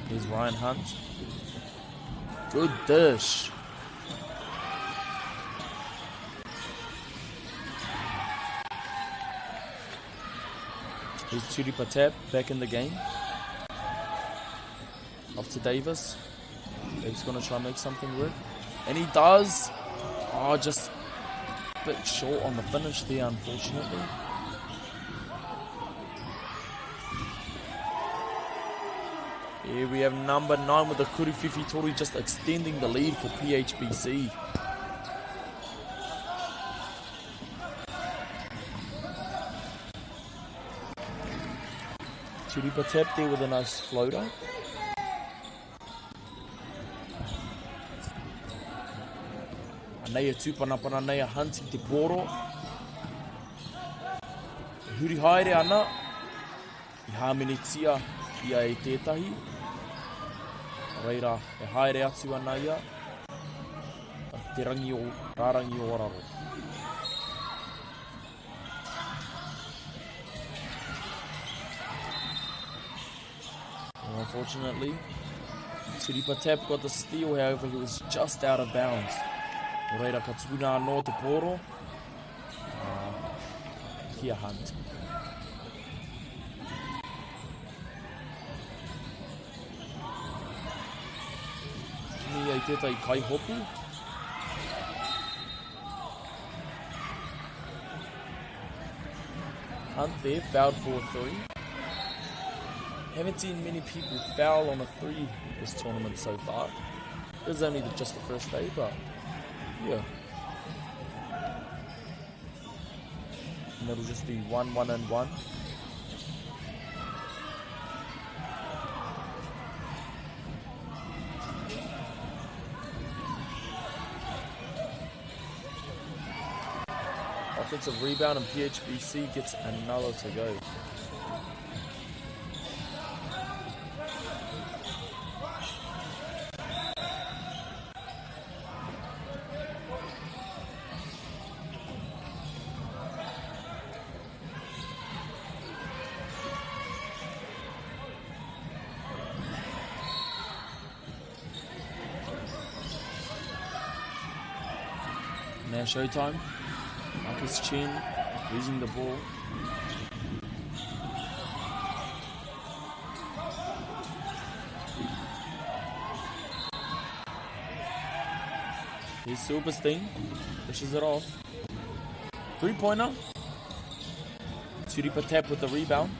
Speaker 6: Here's Ryan Hunt. Good dish. Here's Turi Patep back in the game. Off to Davis. Davis going to try and make something work. And he does. Oh, just a bit short on the finish there, unfortunately. Here we have number 9 with the Kuru Whiwhi Toru just extending the lead for PHBC. Turipa tap there with a nice floater. Anei e tūpanapana nei a Hunt i te pōro. E huri haere ana i hāmenetia ia e tētahi. Reira, e haere atu ana ia te rangi o rārangi o raro. Unfortunately, Turipa Tap got the steal, however, he was just out of bounds. Nō reira, ka tukuna anō te pōro. Uh, kia Hunt. Kimi ai tētahi kaihopu. Hunt there, fouled for a three. Haven't seen many people foul on a three this tournament so far. It was only the, just the first day, but yeah. And it'll just be 1, 1, and 1. Offensive rebound and PHBC gets another to go. Now showtime. Marcus Chen losing the ball. Here's Silverstein. Pushes it off. Three-pointer. Turipa tap with the rebound.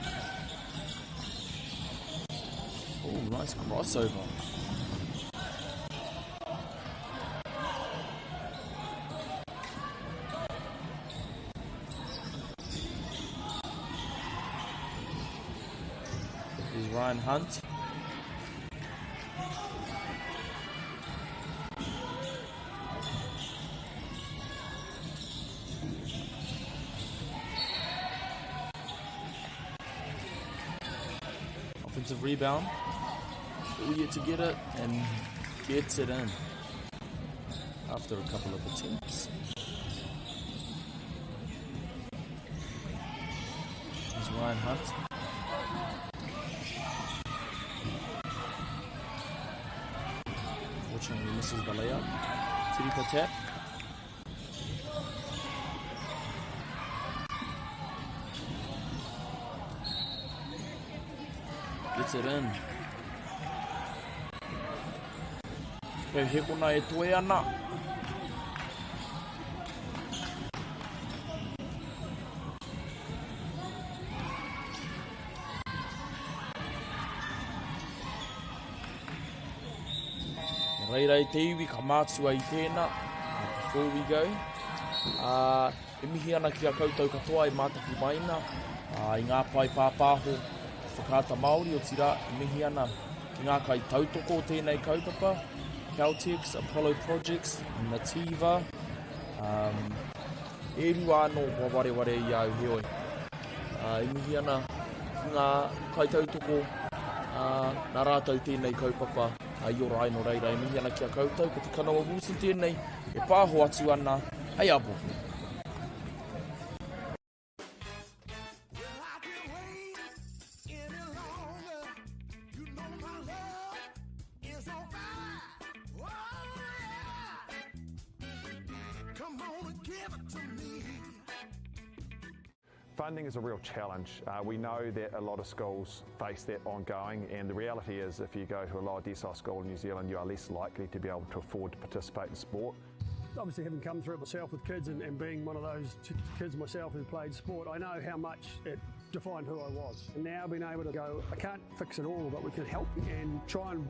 Speaker 6: Oh, nice crossover. Here's Ryan Hunt. Offensive rebound. Still yet to get it and gets it in after a couple of attempts. Here's Ryan Hunt. Unfortunately misses the layup. Tiripa tap. Gets it in. Kei hekona e toe ana. Reira i te iwi ka mātua i tēnā. Before we go, uh, e mihi ana ki a koutou katoa e mātaki mai ana uh, i ngā pae pāpāho Whakaata Māori, otirā, e mihi ana ki ngā kai tautoko o tēnei kaupapa, Caltex, Apollo Projects, Nativa, um, e rua anō kua wareware i au, heoi. Uh, e mihi ana ki ngā kaitautoko uh, nā rātou tēnei kaupapa uh, i ora ai nō reira. E mihi ana ki a koutou, ko te Kanawa Wilson tēnei e pāho atu ana hei āpōpō.
Speaker 7: Funding is a real challenge. Uh, we know that a lot of schools face that ongoing, and the reality is if you go to a lower decile school in New Zealand, you are less likely to be able to afford to participate in sport.
Speaker 8: Obviously, having come through it myself with kids and, and being one of those kids myself who played sport, I know how much it defined who I was. And now being able to go, I can't fix it all, but we can help and try and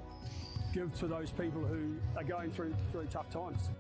Speaker 8: give to those people who are going through, through tough times.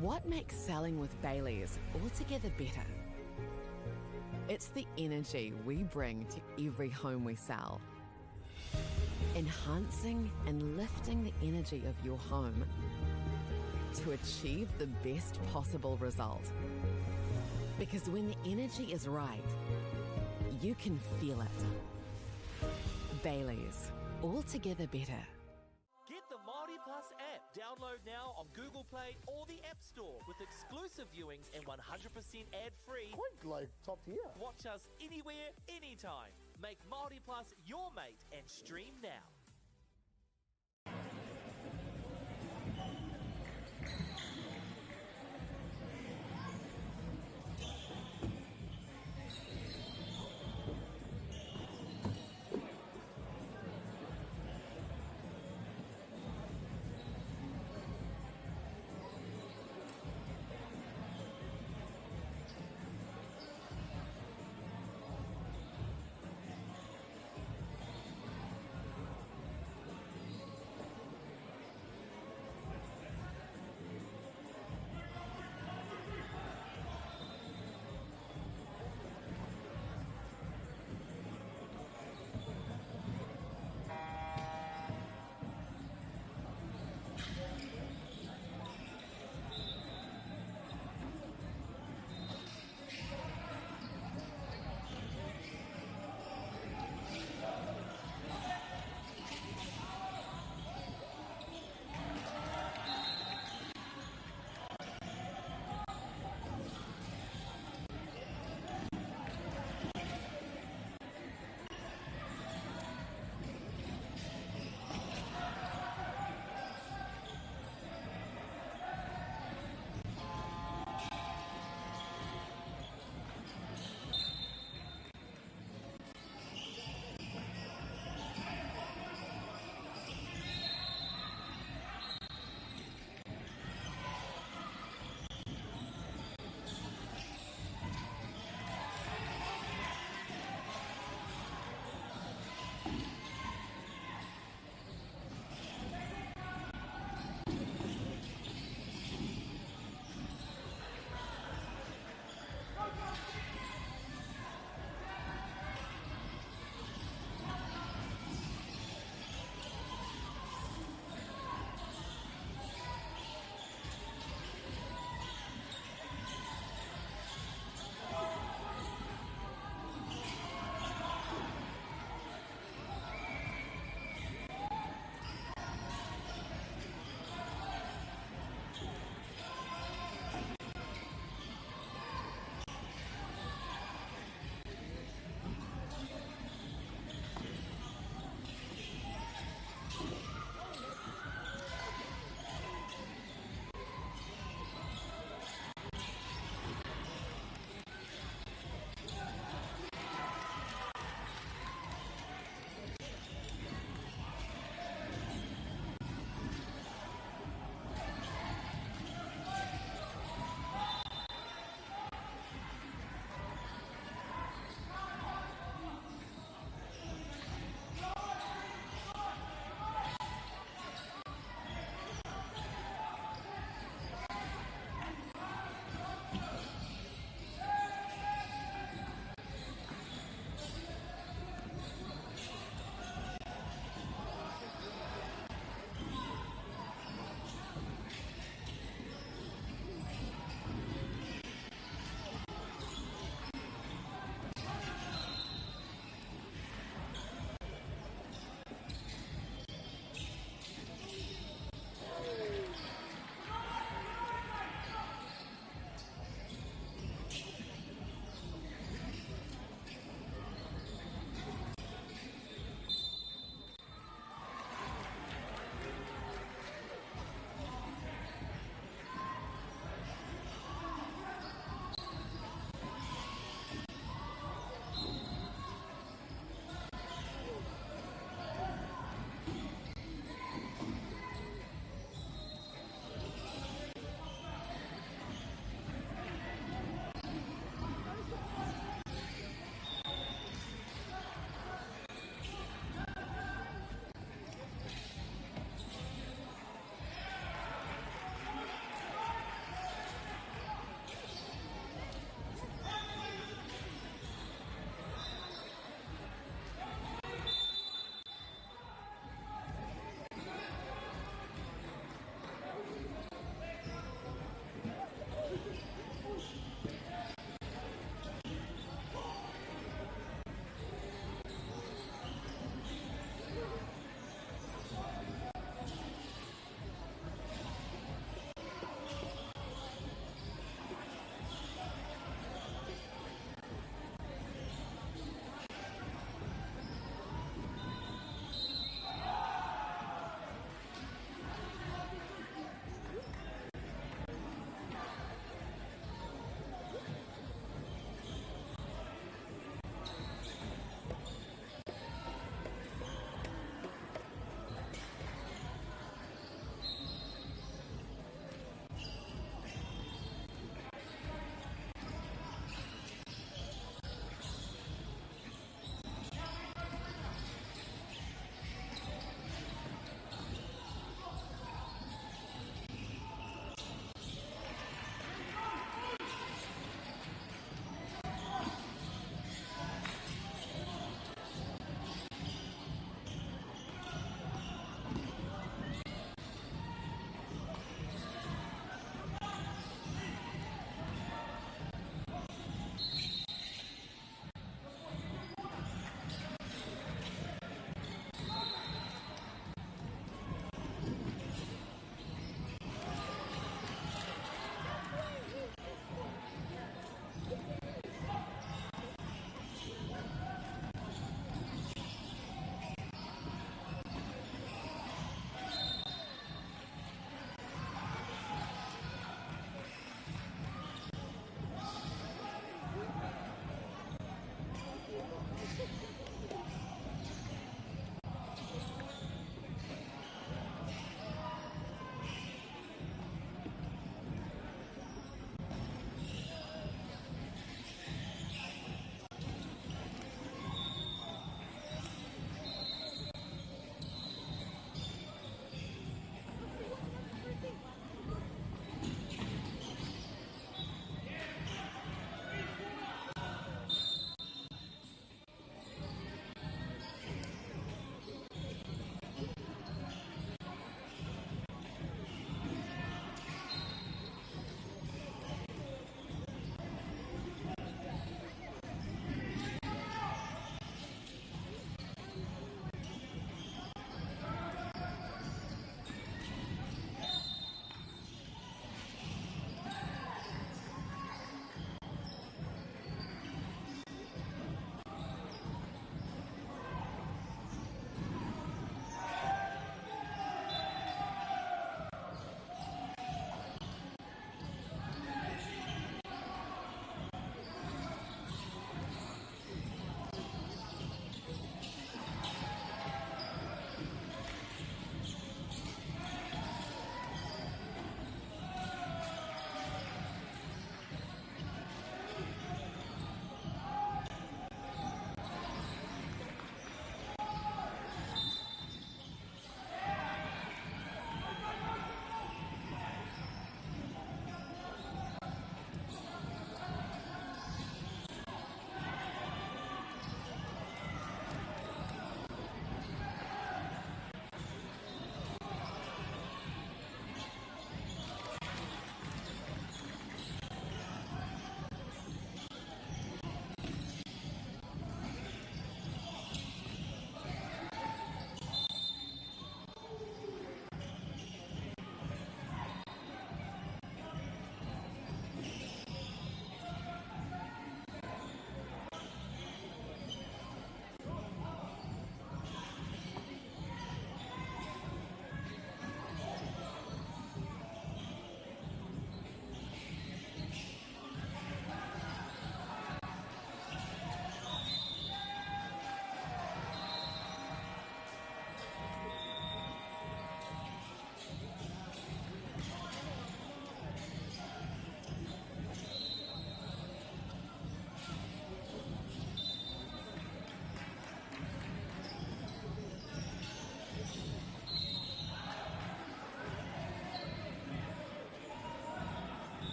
Speaker 9: What makes selling with Bayleys altogether better? It's the energy we bring to every home we sell. Enhancing and lifting the energy of your home to achieve the best possible result. Because when the energy is right, you can feel it. Bayleys, altogether better.
Speaker 10: Get the Māori Plus app. Download now on Google Play or the App Store with exclusive viewings and 100% ad-free.
Speaker 4: Quite like top tier.
Speaker 10: Watch us anywhere, anytime. Make Māori Plus your mate and stream now.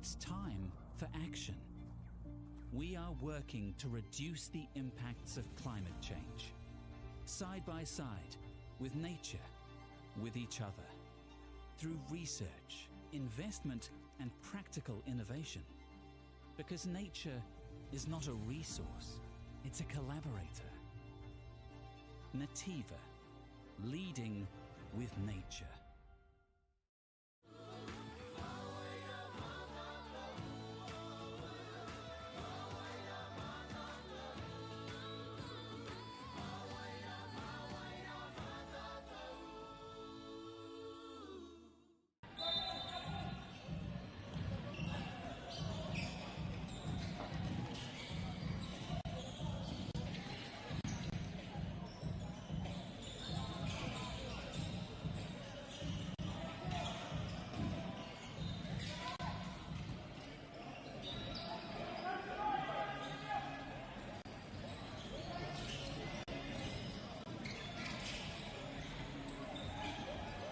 Speaker 11: It's time for action. We are working to reduce the impacts of climate change. Side by side, with nature, with each other. Through research, investment, and practical innovation. Because nature is not a resource, it's a collaborator. Nativa, leading with nature.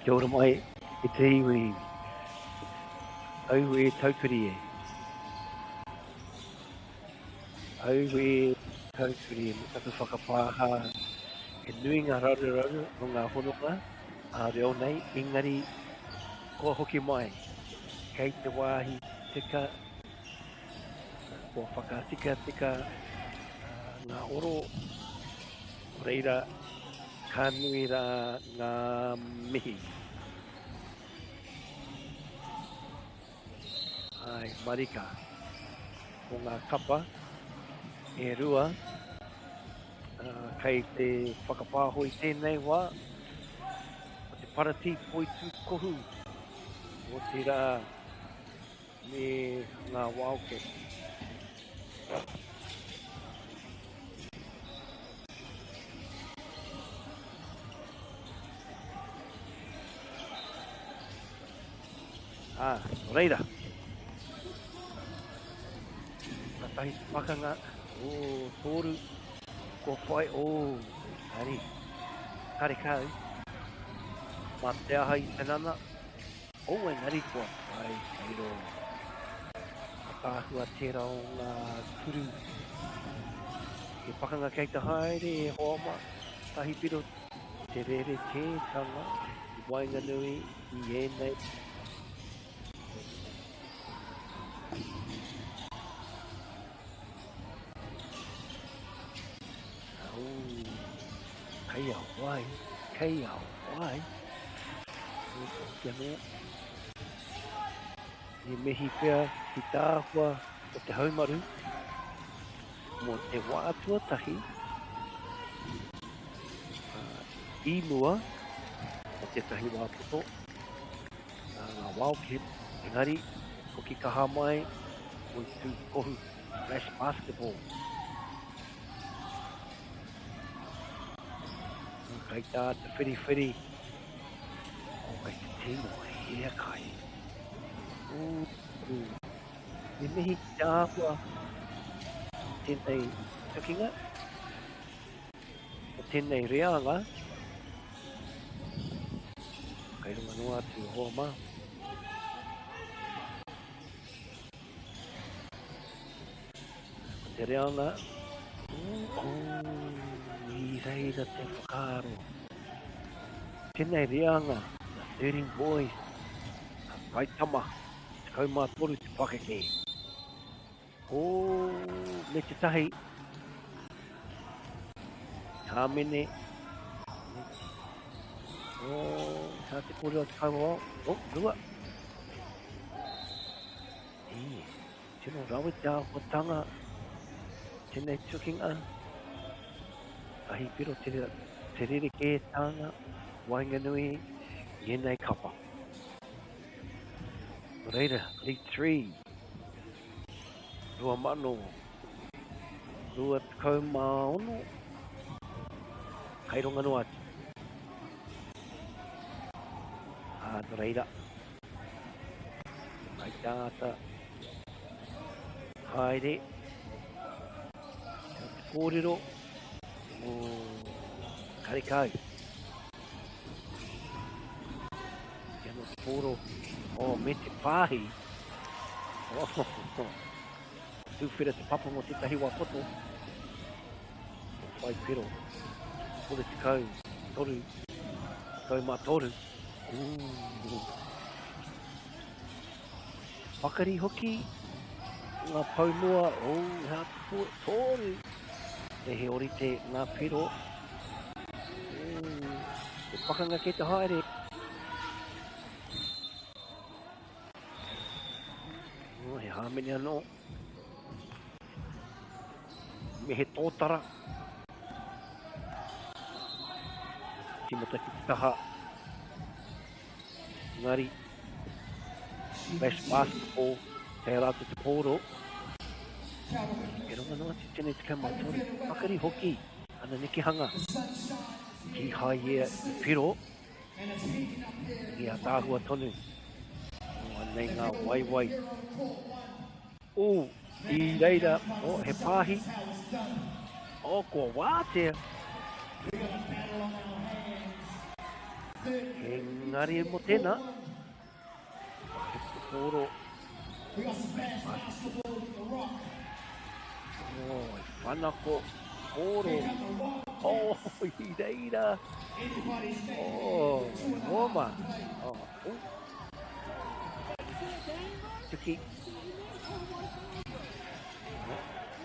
Speaker 17: Kia ora mai e te iwi. Au e taupiri e. Au e taupiri e me taku whakapāha. He nui ngā raruraru o ngā hononga ā reo nei, engari kua hoki mai. Kei te wāhi tika, kua whakatikatika ngā oro, reira Ka nui rā ngā mihi. Āe, marika. Ko ngā kapa e rua kei te whakapāho i tēnei wā, ko te paratī poitūkohu, otirā me ngā Wildcats. Ā, nō reira. Katahi te pakanga, o, tōru, kua whai, o, engari, karekau, mā te aha i te nana, o, engari kua whai, riro. Ataahua tērā o ngā kuru. He pakanga kei te haere e hoa mā, tahi piro te rerekētanga i waenganui i ēnei. Au, kei a wai, kei a wai. Kia mea. He mihi pea ki te āhua o te haumaru mō te wā tuatahi i mua o tētahi wā poto, ngā Wildcats, engari hoki kaha mai Poitūkohu Flash Basketball. Kei tā te whiriwhiri, oh, kei te tino hiakai. Ooh, me mihi ki te āhua tēnei tukinga, o tēnei reanga, kei runga noa atu e hoa mā. Ko te reanga, oh, i reira te whakaaro. Tēnei reanga, the 13 boys, Ka taitama, 13 te pakeke. Oh, me te tahi. Tāmene. Oh, tā te kōrero te kaiwawao. Oh, rua. E, tino rawe te āhuatanga. Tēnei tukinga. Tahi piro te, te rerekētanga waenganui i ēnei kapa. Nō reira, Elite 3, 2026, kai runga noa atu. Ā, nō reira, kai te āta haere, te kōrero, o karekau. Kia no te pōro, oh, me te pāhi. Oh, tūwhera te papa mō tētahi wā poto. Whai pero. 33, 13. Ooh. Pakari hoki ngā pou mua, oh, hea te tōru. E he orite ngā piro. Te pakanga kei te haere. Oh, he hāmene anō. Me he tōtara. Timata ki te taha. Engari, Smash basketball, kei a rātou te pōro. E ronga noa atu tēnei 13. Pakari hoki ana nekehanga. Kīhai ia i piro. I ataahua tonu. O, anei ngā waiwai. O, i reira, o, he pāhi. O, kua wātea. Engari mo tēnā, he pōro. O, e whanako, pōro. O, i reira. O, Roma. O, o. Tuki.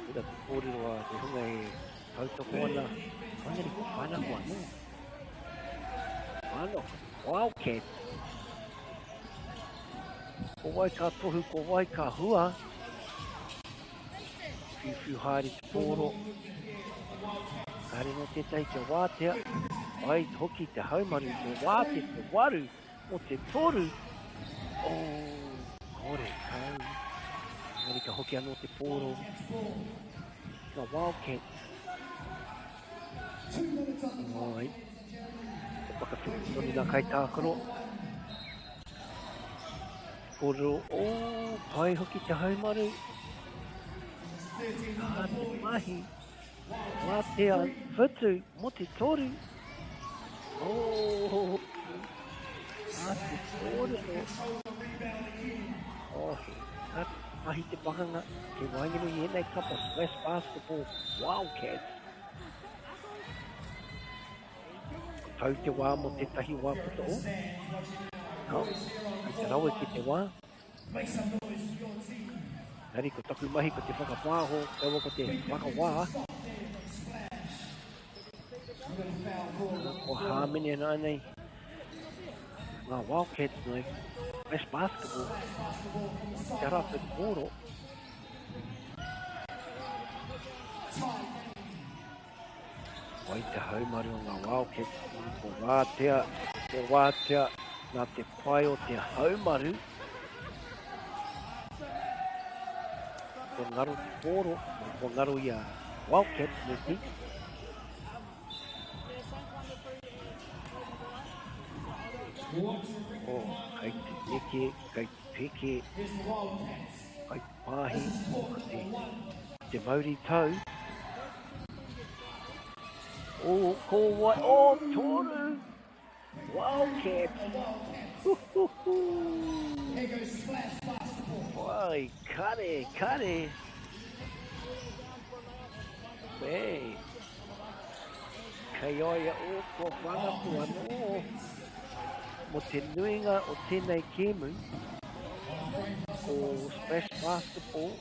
Speaker 17: Kura te kōrero a te hunga e tautoko ana. Engari ko whanako anō. Whanako, Wildcat. Ko wai ka tohu, ko wai ka hua. Whiuwhiu haere te pōro. Kāre nō tētahi kia wātea. Ai hoki te haumaru, me wāte te waru o te toru. Oh, kore kau. Engari ka hoki anō te pōro. Ngā Wildcats. Ai. Te whakawhiti tonu ngā kaitākaro. Kōrero, oh, pai hoki te haumaru. Kā te mahi. Wātea whitu mo te toru. Oh, kā te kōrero. Oh, he kā te mahi te pakanga. Kei waenganui i ēnei kapa Splash Basketball Wildcats. Ko tau te wā mō tētahi wā puta o. No, kei te rawe ki te wā. Engari ko taku mahi ko te whakapāho, kaua ko te whakawā. Ko hāmene ana nei ngā Wildcats nei, Splash Basketball, te rātou te pōro. Wai te haumaru o ngā Wildcats, ko Wātea, ko Wātea, nā te pai o te haumaru. Ko ngaro te pōro, ko ngaro i a Wildcats me te. Oh, kei te neke, kei te peke, kei te pāhi, te, te mauri tau. Oh, ko wai, oh, toru! Wildcat! Wai, kare, kare! Hey! Kei a ia o kua whanapu anō mo te nuinga o tēnei kēmu ko Splash Basketball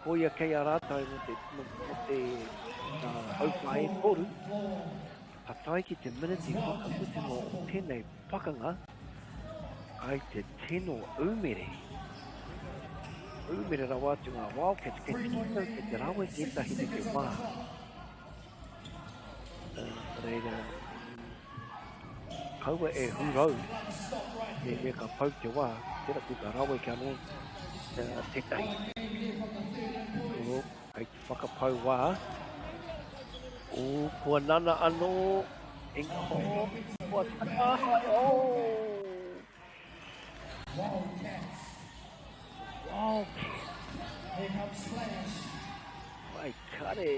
Speaker 17: Koia kei a rātou mō te, mō, mō te hauwhā e toru, ka tae ki te miniti whakamutunga o tēnei pakanga, kai te tino umere. Umere rawa atu ngā Wildcats, kei te kite kei te rawe tētahi me te wā. Reira, kaua e hurau, me mea ka pau te wā, tērā pea ka rawe ki anō tētahi. O, kei te whakapau wā. O, kua nana anō, e oh, kua takahae, oh! Wildcats. Wildcats.
Speaker 1: Here comes Splash.
Speaker 17: Wai kare.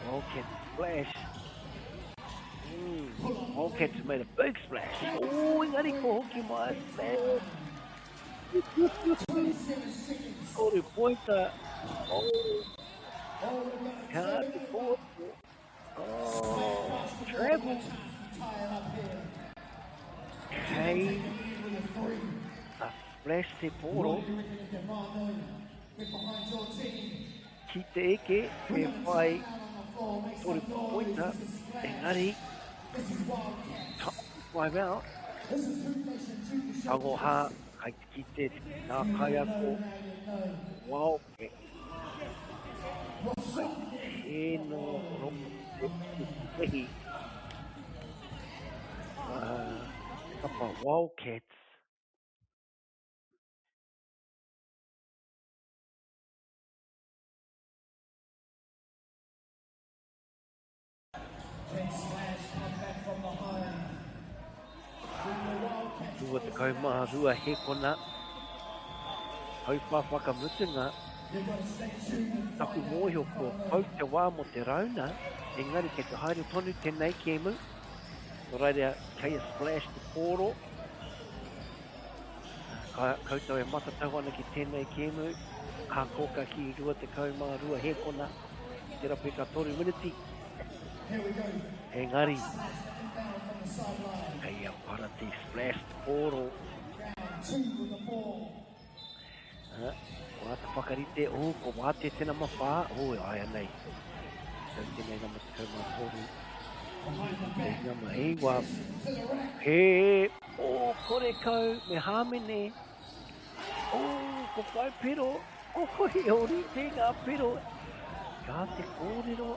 Speaker 17: Wildcats splash. Wildcats made a big splash. Oh, engari ko hoki mai splash. Toru poita. Oh. Ka te pōro. Oh, travel. Kei a Splash te pōro. Ki te eke, me whai toru poita. Engari, time out. Tango hā, kai te kite ngā kaiako. Wow, me kai te tino rongo te wehi. Kapa Wildcats. 22 hēkona, hauwhā whakamutunga, taku mōhio kua pau te wā mō te rauna, engari kei te haere tonu tēnei kēmu, nō reira kei a Splash te pōro, ka koutou e matatau ana ki tēnei kēmu, ka koka ki 22 hēkona, tērā pea ka 3 miniti. Engari, kei a Parati Splash te pōro. Ko āta whakarite, oh, ko Wātea te nama 4, oh, aia nei. Kau tēnei nama 13. Te nama 9. He, oh, kore kau, me hāmene. Oh, ko kai piro, oh, he orite ngā piro. Kā te kōrero.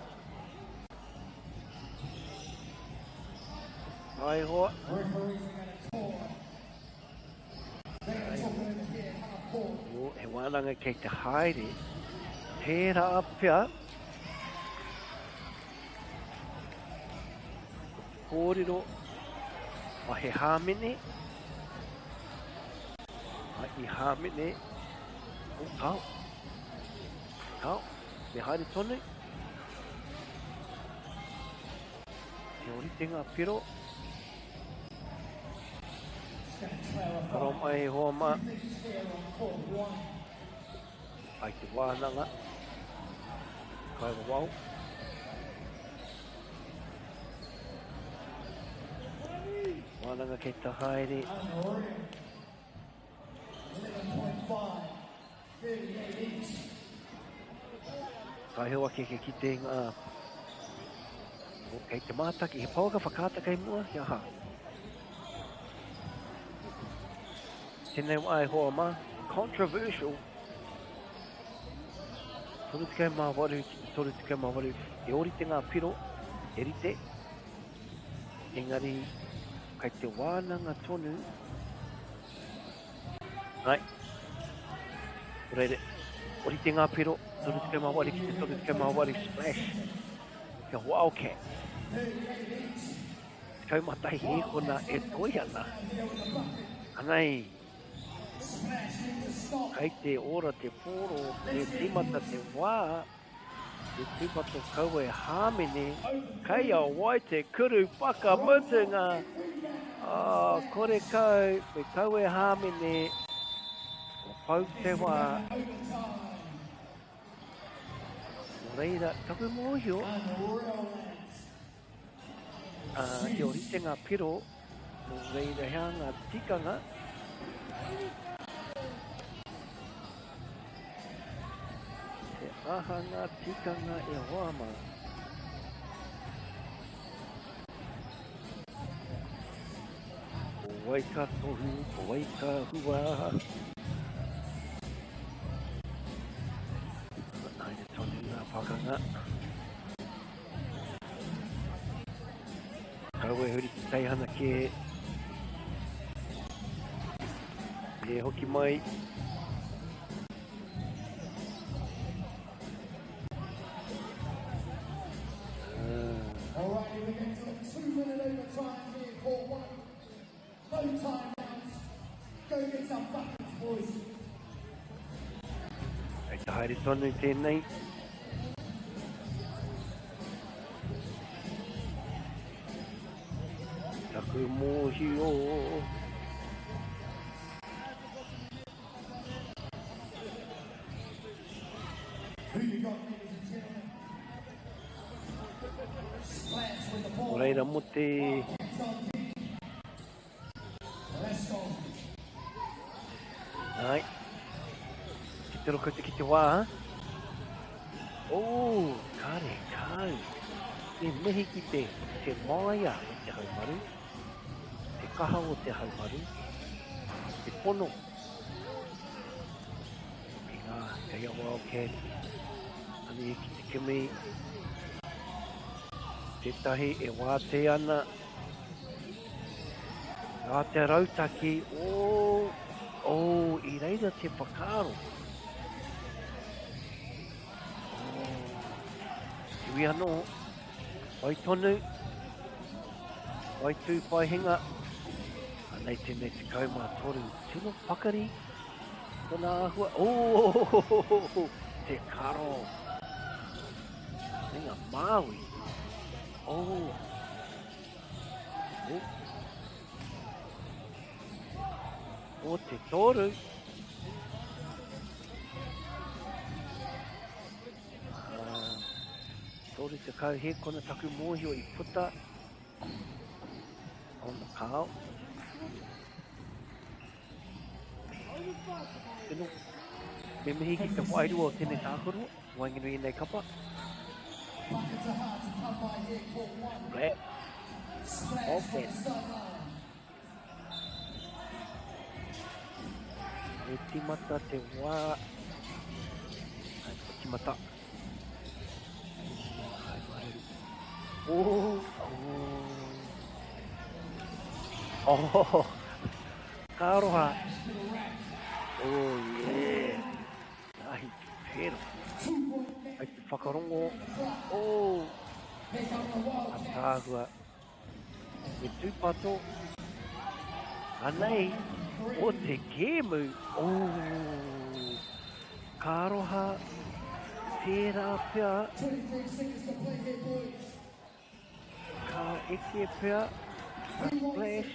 Speaker 17: Ai hoa. Oh, he wānanga kei te haere. Tērā pea. Ko te kōrero, a he hāmene. A i hāmene. Oh, kao. Kao. Me haere tonu. He orite ngā piro. Taro mai e hoa mā. Ai te wānanga. Kai wawao. Wānanga kei te haere. Ka heo ake kia kite ngā Kei te mātaki, he pouaka whakaata kei mua, he aha? Tēnei wā e hoa mā, controversial. 38 ki te 38, e ōrite ngā piro, e rite, engari kei te wānanga tonu. Ai. Reire, orite ngā piro, 38 ki te 38, splash. Kia Wildcat. 11 hēkona e toi ana. Anei. Kei te ora te pōro, me tīmata te wā. Te tūpato kaua e hāmene, kei a wai te kuru whakamutunga! Oh, kore kau, me kaua e hāmene, kua pau te wā. Nō reira, taku mōhio, he orite ngā piro, nō reira he aha ngā tikanga. He aha ngā tikanga e hoa mā? Ko wai ka tohu, ko wai ka hua? Haere tonu ngā pakanga. Kaua e huri ki teihana kē. E hoki mai.
Speaker 1: Alrighty, we're going to a 2-minute overtime here, court one. No timeouts. Go get some buckets, boys.
Speaker 17: Kei te haere tonu tēnei. Taku mōhio.
Speaker 1: Who you got, ladies and gentlemen? Splash with the ball.
Speaker 17: Nō reira mō te
Speaker 1: Let's go.
Speaker 17: Ai. Ki te roko ki te wā. Oh, kare kau. Me mihi ki te, te māia o te haumaru, te kaha o te haumaru, te pono. Ki ngā, kei a Wildcat, ani ki te kimi, tētahi e wātea ana, Nā te rautaki, oh, oh, i reira te whakaaro. Oh, iwi anō, whai tonu, whai tū, whai hinga. Anei tēnei 13, tino pakari tōna āhua. Oh, te karo. Ringa Māui. Oh, Oh. O te toru. Ah, 30 hēkona taku mōhio i puta. Ona kāo. Tino, me mihi ki te wairua o tēnei tākaro, waenganui i nei kapa. Black. Open. Me timata te wā. Hai, timata. Hai, mareru. Oh, oh. Oh, ka aroha. Oh, yeah. Ahi, whero. Ai te whakarongo. Oh, ataahua. Me tūpato. Anei, o te kēmu. Oh, ka aroha. Tērā pea. Ka eke pea. Ka splash.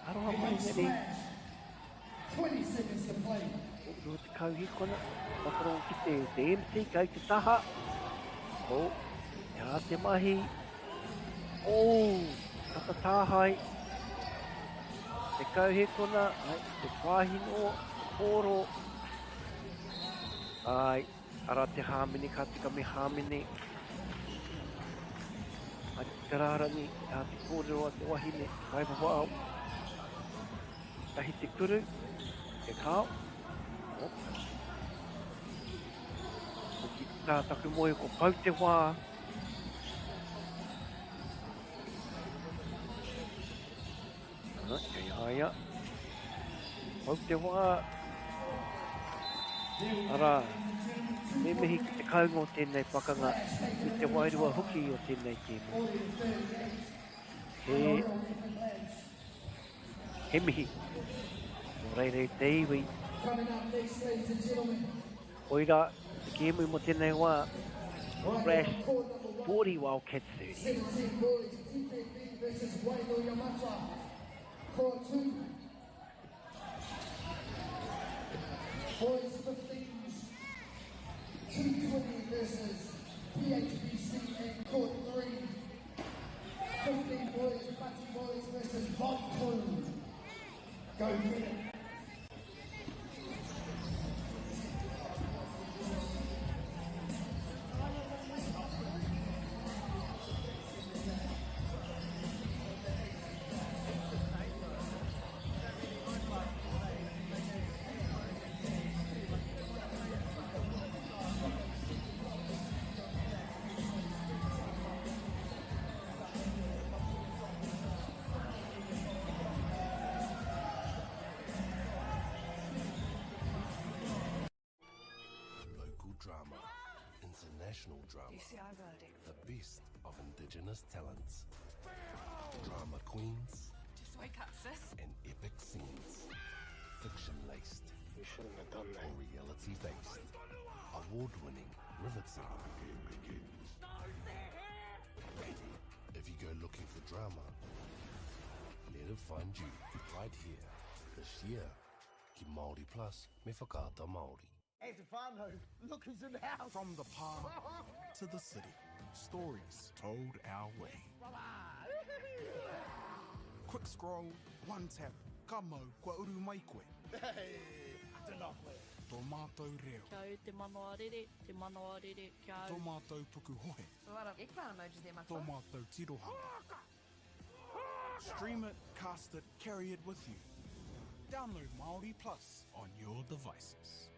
Speaker 17: Aroha mai nei.
Speaker 1: 20 seconds to play.
Speaker 17: 20 hikona. Whakarongo ki te, te MC kei te taha. Oh, te hā te mahi. Oh, tata tāhae. 10 hikona, ai, te wāhino, pōro. Ai, ara te hāmene, ka tika me hāmene. Ai, te rārangi, tā te kōrero a te wahine, kai wawao. Tahi te kuru, te kao. Oh. Ki tā taku moe ko pau te wā. Kei a ia. Pau te wā. Arā, me mihi ki te kaunga o tēnei pakanga, me te wairua hoki o tēnei kēmu. He, he mihi. Nō reira e te iwi. Koirā te kēmu mō tēnei wā. Flash 40 Wildcats 30.
Speaker 1: 17 boys, TKB versus Wainuiomata. Court 2. Boys 15s, 220 versus PHBC and Court 3. 15 boys, Pati boys versus Hot Crew. Go get it.
Speaker 12: Local drama, international drama, the best of indigenous talents, drama queens,
Speaker 13: Just wake up, sis.
Speaker 12: and epic scenes, fiction laced,
Speaker 6: You shouldn't have done that.
Speaker 12: or reality based, award winning, riveting. If you go looking for drama, let it find you right here this year. Ki Māori Plus me Whakaata Māori.
Speaker 18: Hey, Stefano, look who's in the house.
Speaker 15: From the pā to the city, stories told our way. Quick scroll, one tap, ka mau, kua uru mai koe.
Speaker 18: Hey, tēnā koe.
Speaker 15: Tō mātou reo.
Speaker 16: Kia au te manawa rere, te manawa rere, kia au.
Speaker 15: Tō mātou pukuhohe.
Speaker 13: A lot of eggplant emojis there, matua.
Speaker 15: Tō mātou tirohanga. Stream it, cast it, carry it with you. Download Māori Plus on your devices.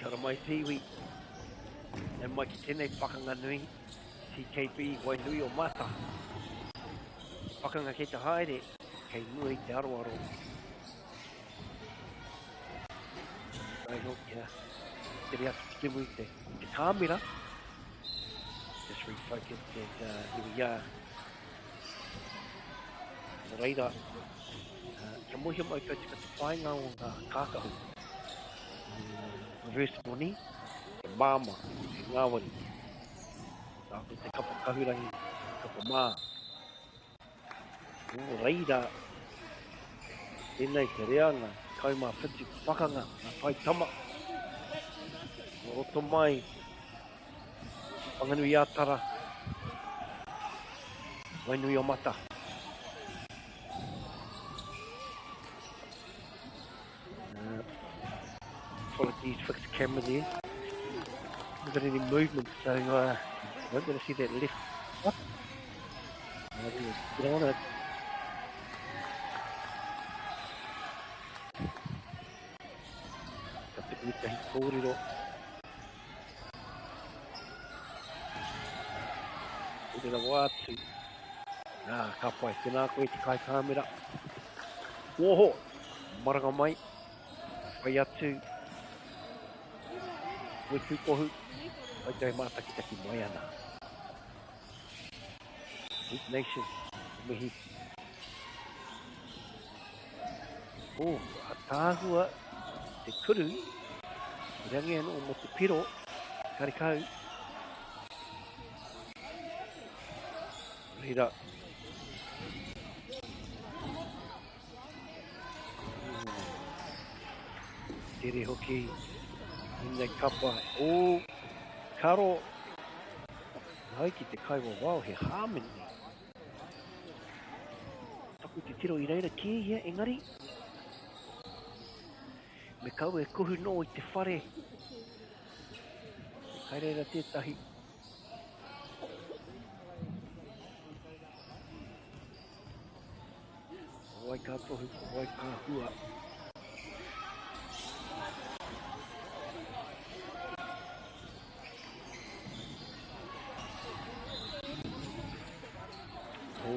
Speaker 17: Kia ora mai te iwi. E mai ki tēnei pakanga nui, TKB Wainui o Mata. He pakanga kei te haere, kei mua i te aroaro. Waiho kia tere atu ki te mui te, te kāmera. Just refocus and here we are. Nō reira, kia mōhio mai koutou ko te painga o ngā kākahu. Reversible ni, he māmā, he ngāwari. Nā ko te kapa kahurangi, te kapa mā. Nō reira, tēnei te reanga, 17 pakanga, ngā taitama, nō roto mai, Whanganui-ā-Tara, Wainuiomata. Apologies, fixed camera there. Haven't got any movement, so we're going to see that left up. Get on it. Ka tuku i tahi kōrero. I te rawa atu. Nā, ka pai. Tēnā koe te kai kāmera. Oho! Maranga mai. Whai atu. Koe tūkohu. Whai tau mātakitaki mai ana. Hoop Nation. Mihi. Oh, ataahua te kuru. Rangi anō mō te piro. Karekau. Reira. Tere hoki inei kapa. O, karo. Hai ki te kaiwawao he hāmene. Taku te tiro i reira kē ia, engari, me kaua e kuhu nō i te whare. Kai reira tētahi. Ko wai ka tohu, ko wai ka hua. Ko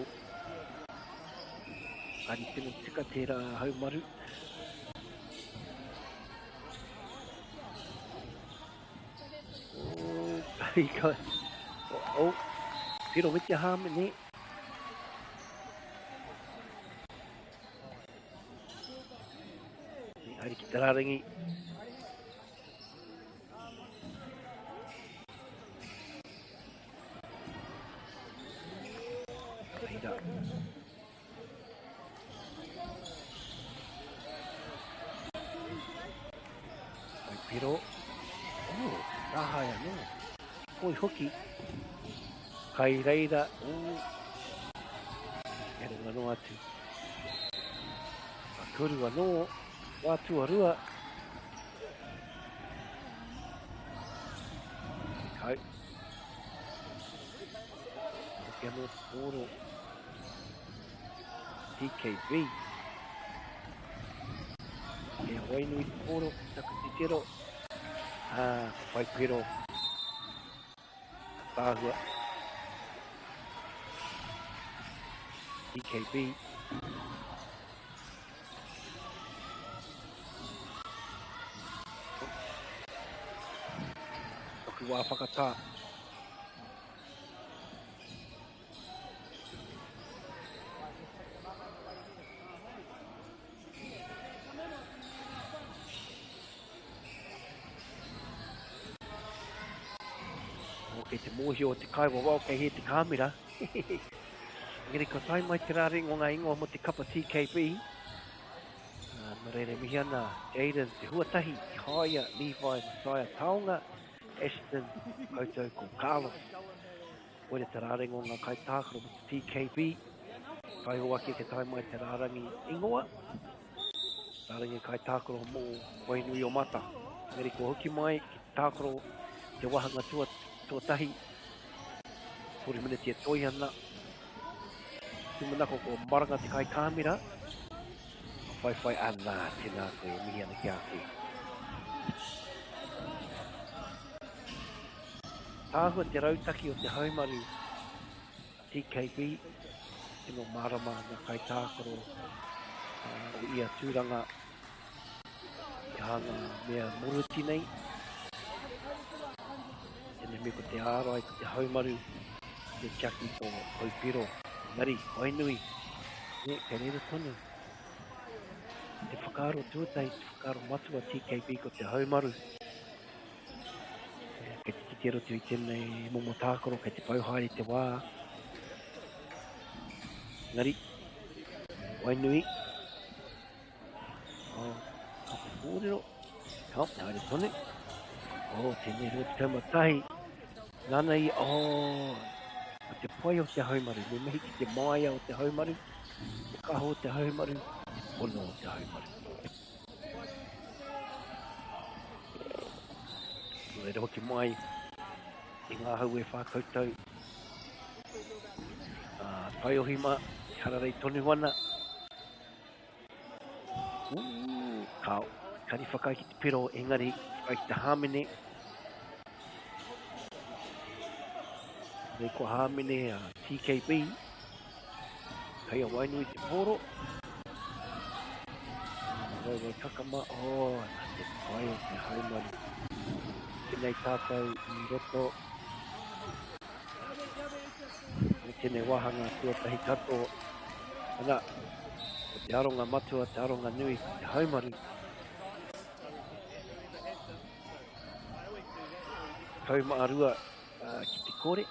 Speaker 17: Kari tino tika tērā haumaru. Oh, ka, oh, piro me te hāmene. Haere ki te rārangi. Reira. Whai piro. Oh, rāhae anō. Koi hoki. Kai reira. Oh. He runga noa atu. Ka kuru anō. Wā tuarua. Kai. Hoki anō te pōro. TKB. E Wainui te pōro, taku titiro. Ā, ko Whaipiro. Tāhua. TKB. Taku wā whakatā. Kei te mōhio o te kaiwawao kei hē te kāmera. Engari kua tae mai te rārangi o ngā ingoa mō te kapa TKB. Nō reira e mihi ana Jayden Te Huatahi, Ihaia, Levi, Messiah Taonga, Ashton, koutou ko Carlos. Koira te rārangi o ngā kaitākaro mō te TKB. Taiho ake te tae mai te rārangi ingoa. Rārangi kaitākaro mō Wainuiomata. Engari kua hoki mai ki te tākaro te wāhanga tua, tuatahi. 40 miniti e toi ana. Tūmanako ko Maranga te kaikāmera. Ka whaiwhai ana, tēnā koe, e mihi ana ki a koe. Tāhua te rautaki o te haumaru a TKB, tino mārama ngā kaitākaro o ia tūranga. Te hanga mea moruti nei. Tēnei mea ko te ārai, ko te haumaru, te tiaki tō kaupiro. Engari, Wainui, ne, kei reira tonu. Te whakaaro tuatahi, te whakaaro matua TKB ko te haumaru. Kei te kite roto i tēnei momo tākaro, kei te pau haere te wā. Engari, Wainui, oh, ka te kōrero, ka te haere tonu. Oh, tēnei 21, nana i, oh, ko te pai o te haumaru, me mihi ki te māia o te haumaru, te kaha o te haumaru, te pono o te haumaru. Nō reira hoki mai i ngā hau e whā koutou. Taiohi mā, e hararei tonu ana. Ū, ka, kari whakaae ki te piro, engari whakaae ki te hāmene. Nei ko hāmene a TKB. Kei a Wainui te pōro. Waewae kakama, oh, nā te pai o te haumaru. Tēnei tātou i roto o tēnei wāhanga tuatahi katoa. Ana, ko te aronga matua, te aronga nui, te haumaru. 12 ki te kore.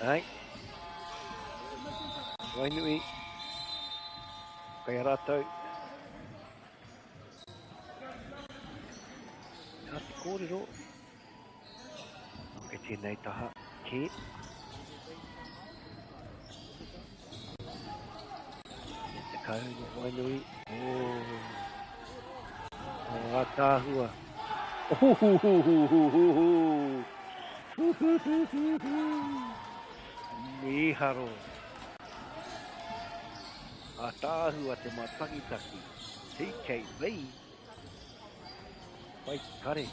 Speaker 17: Ai. Wainui. Kei a rātou. Ka te kōrero. Kei tēnei taha kē. E te kau no Wainui. Oh. Oh, ātaahua. Ohuhuhuhuhuhu. Huhuhuhuhu. Mīharo. Ātaahua te mātakitaki. TKB. Pai kare.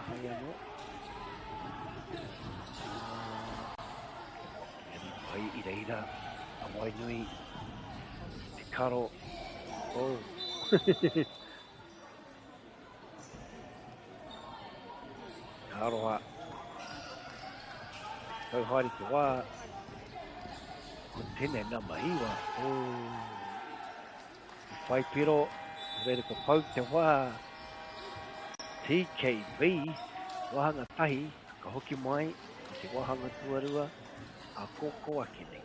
Speaker 17: Hai anō. Engari pai i reira a Wainui te karo. Oh. Ka aroha. Tau haere te wā. Ko tēnei nama iwa. Oh. I whai piro, reira ko pau te wā. TKB, wāhanga tahi, ka hoki mai i te wāhanga tuarua a kōkō ake nei.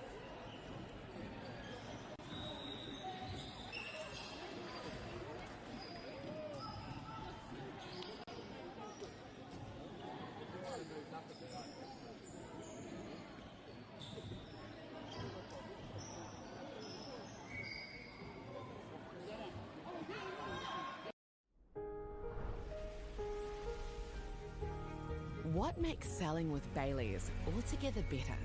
Speaker 9: What makes selling with Bayleys altogether better?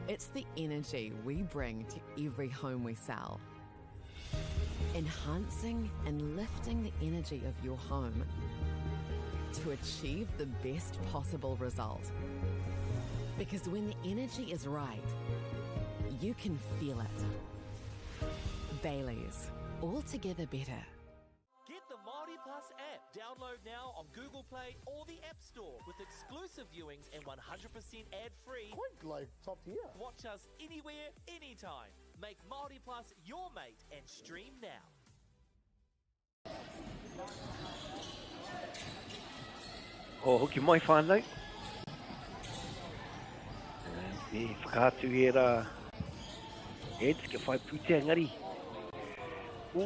Speaker 9: It's the energy we bring to every home we sell. Enhancing and lifting the energy of your home to achieve the best possible result. Because when the energy is right, you can feel it. Bayleys, altogether better.
Speaker 10: Get the Māori Plus app. Download now on Google Play or the App Store with exclusive viewings and 100% ad-free.
Speaker 18: Quite like top tier.
Speaker 10: Watch us anywhere, anytime. Make Māori Plus your mate and stream now.
Speaker 17: Oh, hoki mai whānau. Me whakaatu i ērā ads kia whai pūtea engari. Ū,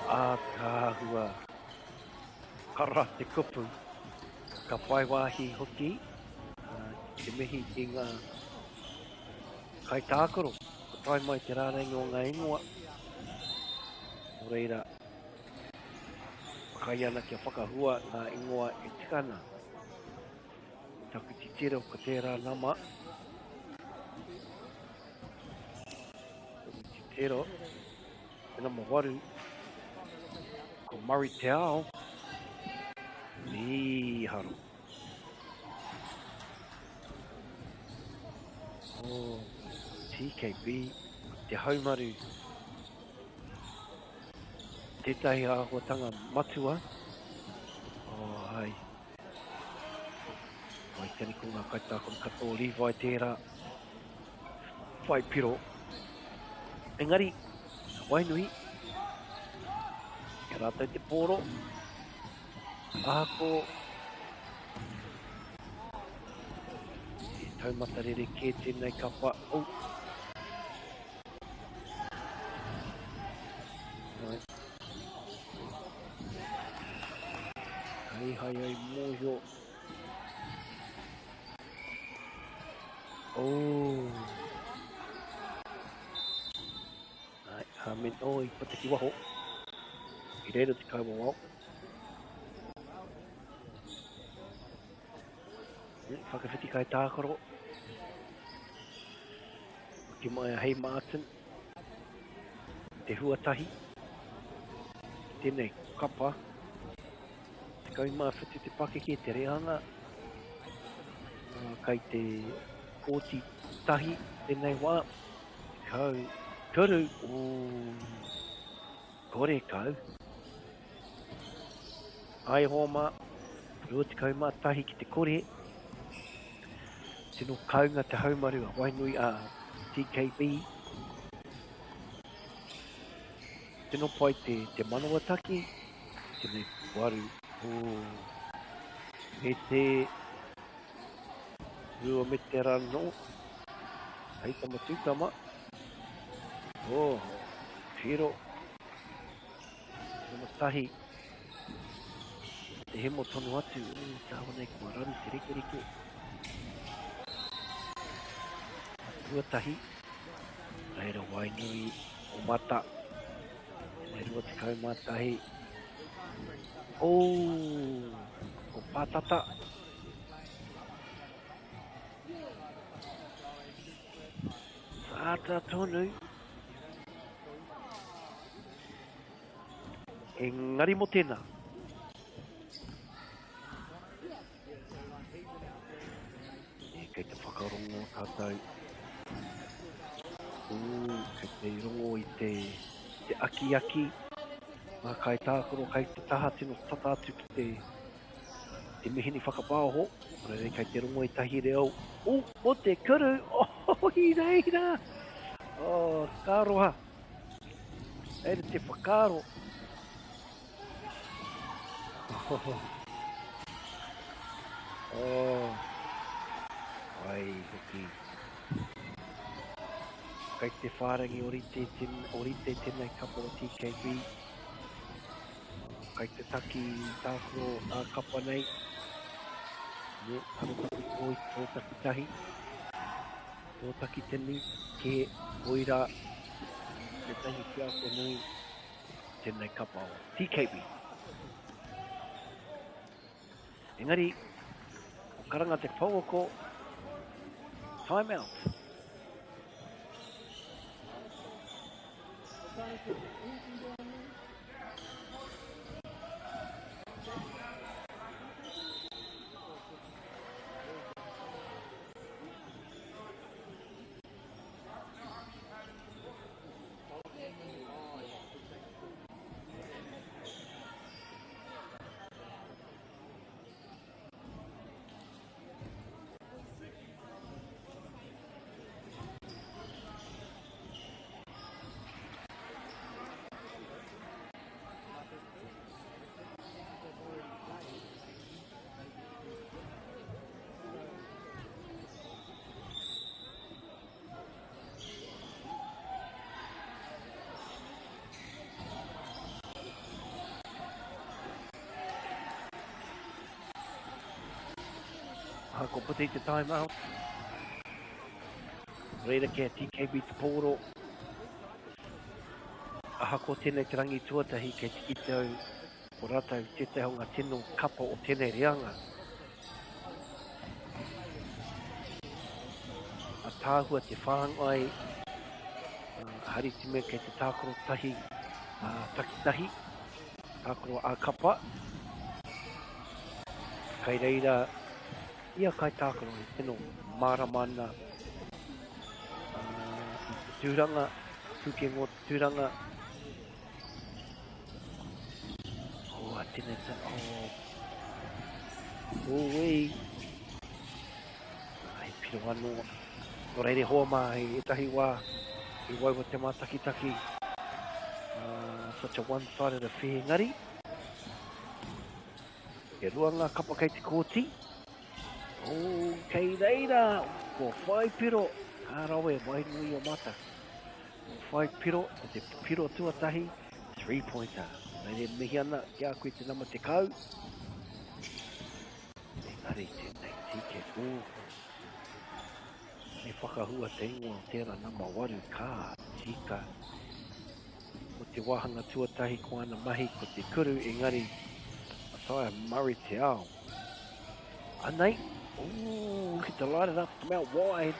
Speaker 17: ātaahua. Kara te kupu. Ka whai wāhi hoki ki te mihi ki ngā kaitākaro. Ko tae mai te rārangi o ngā ingoa. Nō reira, whakaae ana kia whakahua ngā ingoa e tika ana. Taku titiro ko tērā nama. Taku titiro, te nama waru, ko Murray Te Ao. Mīharo. Oh, TKB, te haumaru. Tētahi āhuatanga matua. Oh, hai. Whai tani ko ngā kaitākaro katoa Levi tērā. Whai piro. Engari, Wainui, kia rātou te pōro, ahako he taumata rerekē tēnei kapa. Oh. Right. Hei hai ai mōhio. Oh. Ai, amen. Oh, i puta ki waho. I reira te kaiwawao. Whakawhiti kai tākaro. Ki mai a Hei Martin. Te huatahi. Tēnei kapa. 17 te pakeke te reanga. Kai te 41 tēnei wā. Kau. Kuru. Ooh. Kore kau. Ai hoa mā. 21 ki te kore. Tino kaunga te haumaru a Wainui a TKB. Tino pai te, te manawataki. Tēnei waru. Ooh. Me te Rua me te rano. Hei tama tūtama. Oh, whiro. Nama tahi. Te hemo tonu atu. Ui, tāwa nei kua raru te rekereke. Tuatahi. Reira Wainui o Mata. Tēnei 21. Oh, ko Pātata. Ata tonu. Engari mo tēnā. E, kei te whakarongo tātou. Ū, kei te rongo i te, te akiaki. Ngā kaitākaro kei te taha tino tata atu ki te Te mihini whakapaoho, rere kei te rongo i tahi reo, oh, mo te kuru, oh, i reira! Oh, ka aroha. Reira te whakaaro. Oh, oh, ai hoki. Kei te whārangi orite, ten, orite tēnei kapa o TKB. Kai te taki tākaro ā-kapa nei. Ne, arotaki toi, tō taki tahi. Tō taki tini, ke, koira, tētahi wheako nui, tēnei kapa o TKB. Engari, ko karanga te pouako, time out. Ko puta i te time out. Reira ki a TKB te pōro. Ahakoa tēnei te rangi tuatahi kei te kite au ko rātou tētahi o ngā tino kapa o tēnei reanga. Ataahua te whāngai, hari te mea kei te tākaro tahi, takitahi, tākaro ā-kapa. Kei reira ia kaitākaro e tino mārama ana. Tūranga, Pūkengo Tūranga. Oh, a tēnei ta, oh. Ui. Ai, piro anō. Nō reira hoa mā, i ētahi wā, i waua te mātakitaki. Such a one-sided affair, engari. E rua ngā kapa kei te kōti. Oh, kei reira, ko whai piro, ka rawe, Wainui o Mata. Ko whai piro, ko te piro tuatahi, three pointer. Reira e mihi ana ki a koe te nama 10. Engari tēnei ticket, oh. Me whakahua te ingoa o tērā nama 8, ka tika. Ko te wāhanga tuatahi ko ana mahi ko te kuru, engari Messiah Murray te ao. Anei, ooh, look at the light it up from out wide.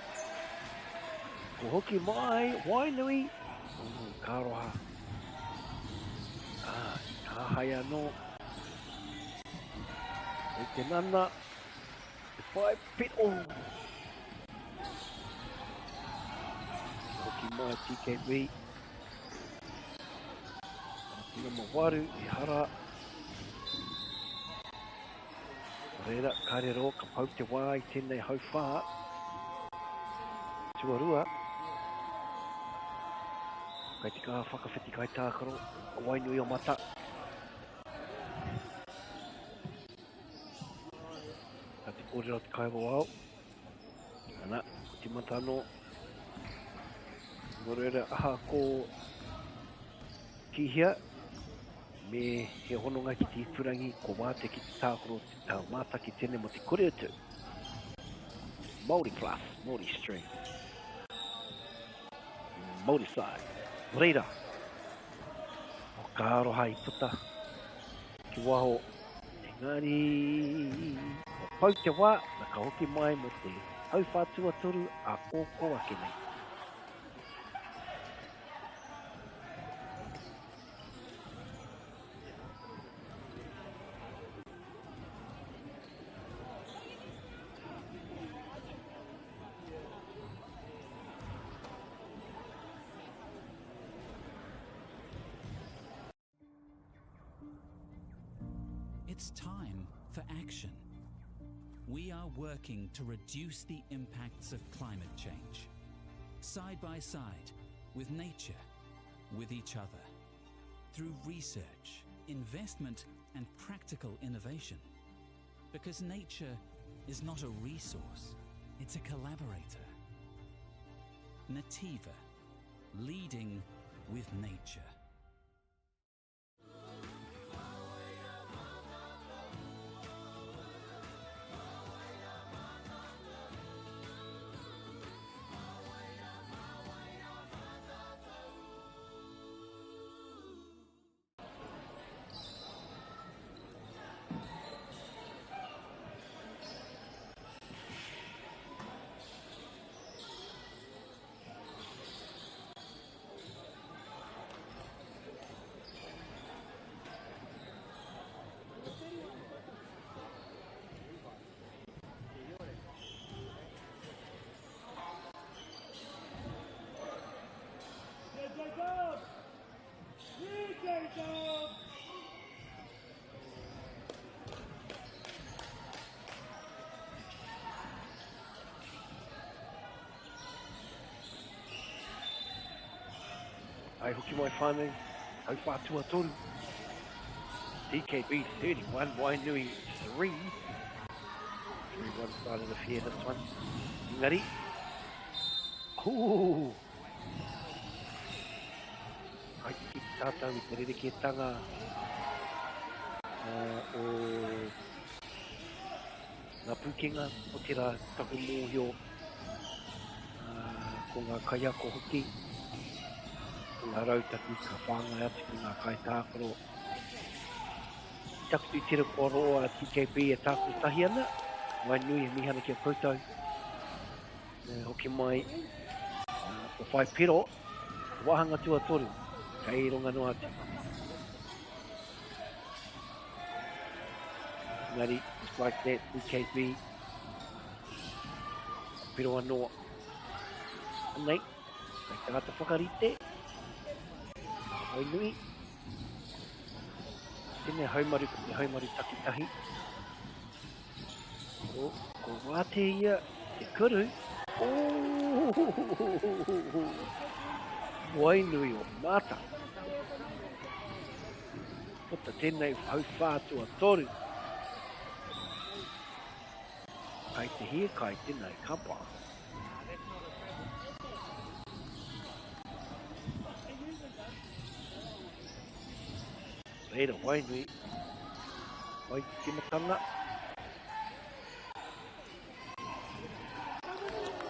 Speaker 17: Ko hoki mai, Wainui. Ooh, ka aroha. Ah, ka hai anō. Kei te nana, te whai pit, oh. Hoki mai TKB. Nama 8, ehara. Reira, kāre roa, ka pau te wā i tēnei hauwhā. Tuarua. Kai te kaha whakawhiti kai tākaro, a Wainui o Mata. Ka te kōrero te kaiwawao. Ana, ko tīmata anō. Nō reira, aha ko ki hea, me he hononga ki te ipurangi, ko wātea ki te tākaro, mātaki tēnei mō te kore utu. Māori Plus, Māori Stream, Māori Side. Nō reira, o ka aroha i puta ki waho, engari, kua pau te wā, na ka hoki mai mō te hauwhā tuatoru a kōkō ake nei.
Speaker 11: It's time for action. We are working to reduce the impacts of climate change. Side by side, with nature, with each other. Through research, investment, and practical innovation. Because nature is not a resource, it's a collaborator. Nativa, leading with nature.
Speaker 17: Ai hoki mai whānau, hauwhā tuatoru. DKB 31, Wainui 3. 3-1 started the fair this one. Engari. Ooh! Kai te kite tātou i te rerekētanga o ngā pūkenga, otirā taku mōhio ko ngā kaiako hoki, ko ngā rautaki ka whāngai atu ki ngā kaitākaro. I taku titiro kua roa a TKB e tākaro tahi ana, Wainui e mihi ana ki a koutou. E hoki mai, ko whai piro, te wāhanga tuatoru, kei runga noa atu. Engari, just like that, TKB, piro anō. Anei. Hei tangata whakarite. Wainui. Tēnei haumaru ko te haumaru takitahi. Ko, ko wāte ia te kuru. Oh! Wainui o Mata. Puta tēnei hauwhā tuatoru. Kai te hiakai tēnei kapa. Reira, Wainui. Wai te timatanga.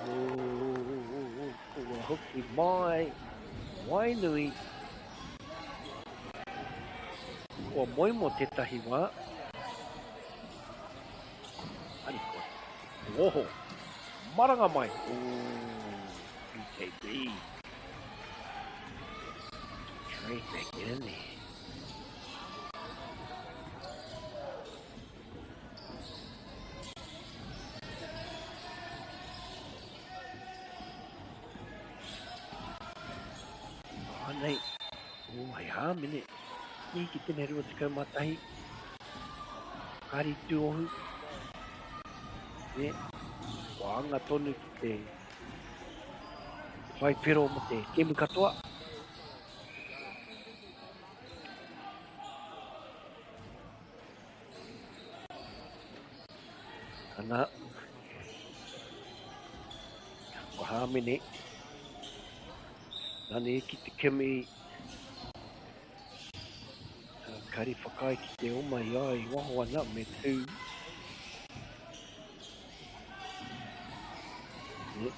Speaker 17: Oh, kua hoki mai. Wainui. Kua moe mo tētahi wā. Harikoa. Oho. Maranga mai. Ooh, BKB. Straight back in there. Anei. Oh, hei hāmene. Nei ki tēnei 21. Kāri tūohu. Ne? Kua anga tonu ki te whai pero mo te kemu katoa. Ana. Kua hāmene. Nani ki te kimi Kari whakaae ki te oma i a i waho ana me tū. Ne.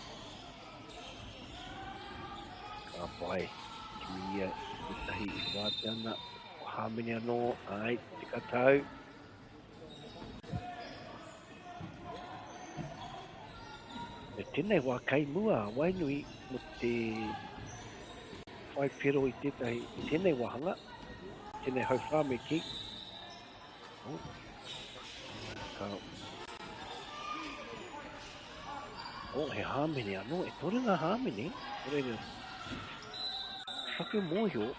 Speaker 17: Ka pai. Kimi ia tētahi i wātea ana. Ko Hāmene anō, ai, tika tau. Me tēnei wā kei mua a Wainui mo te whai pero i tētahi, i tēnei wāhanga, tēnei hauwhā me kī. Oh. Ka... Oh, he hāmene anō, e toru ngā hāmene, reira, taku mōhio,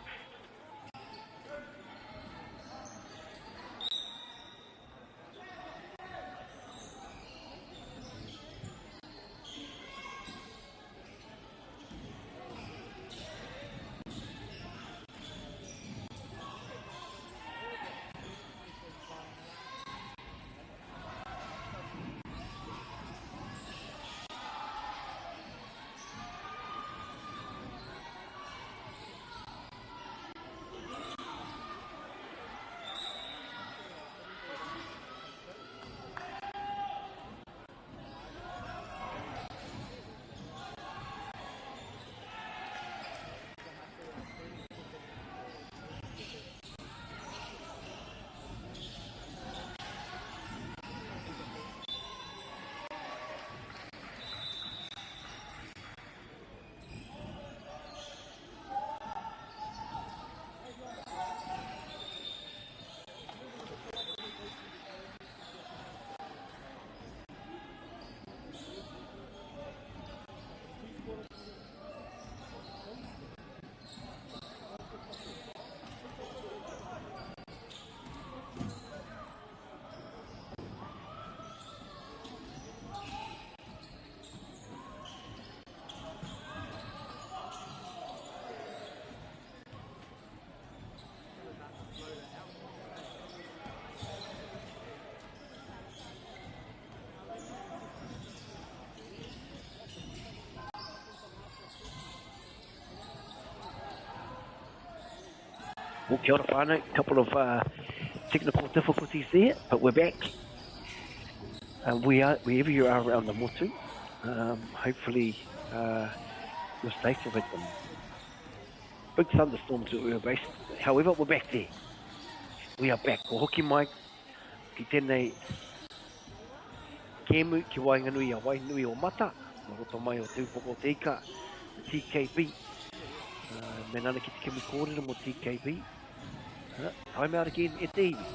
Speaker 17: Well, kia ora whānau, couple of uh, technical difficulties there, but we're back. Uh, we are, wherever you are around the motu, um, hopefully uh, you're safe. We've had some big thunderstorms that we were based. However, we're back there. We are back. Ko hoki mai ki tēnei kēmu ki waenganui a Wainui o Mata, no roto mai o Te Upoko o Te Ika, TKB. Uh, me nana ki te kimi kōrero mo TKB. Uh, time out again e te iwi.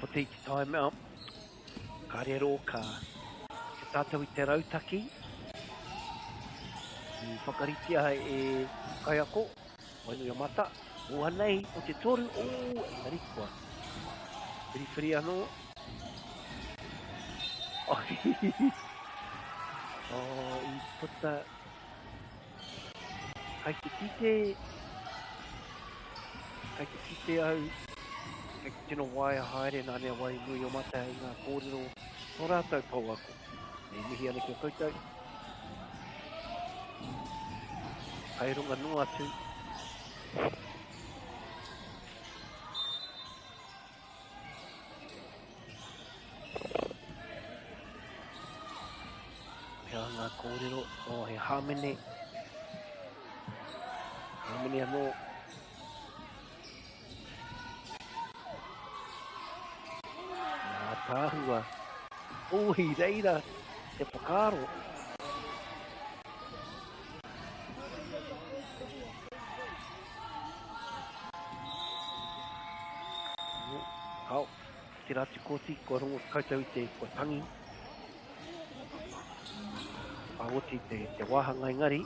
Speaker 17: puta i te time out. Ka rero ka te tātou i te rautaki i whakaritea e kaiako, Wainuiomata. O anei, o te toru, o, engari kua. Whiriwhiri anō. Oh, i puta. Kai te kite, kai te kite au, kai te tino waia haere nā nea wai nui o mata i ngā kōrero o rātou pouako. E mihi ana ki a koutou. Kai runga noa atu. He aha ngā kōrero? Oh, he hāmene. Hāmene anō. Ngā tāhua. Oh, i reira te whakaaro. Kao, tērā atu kōti, kua rongo koutou i te, kua tangi. Ka oti te, te wāhanga engari.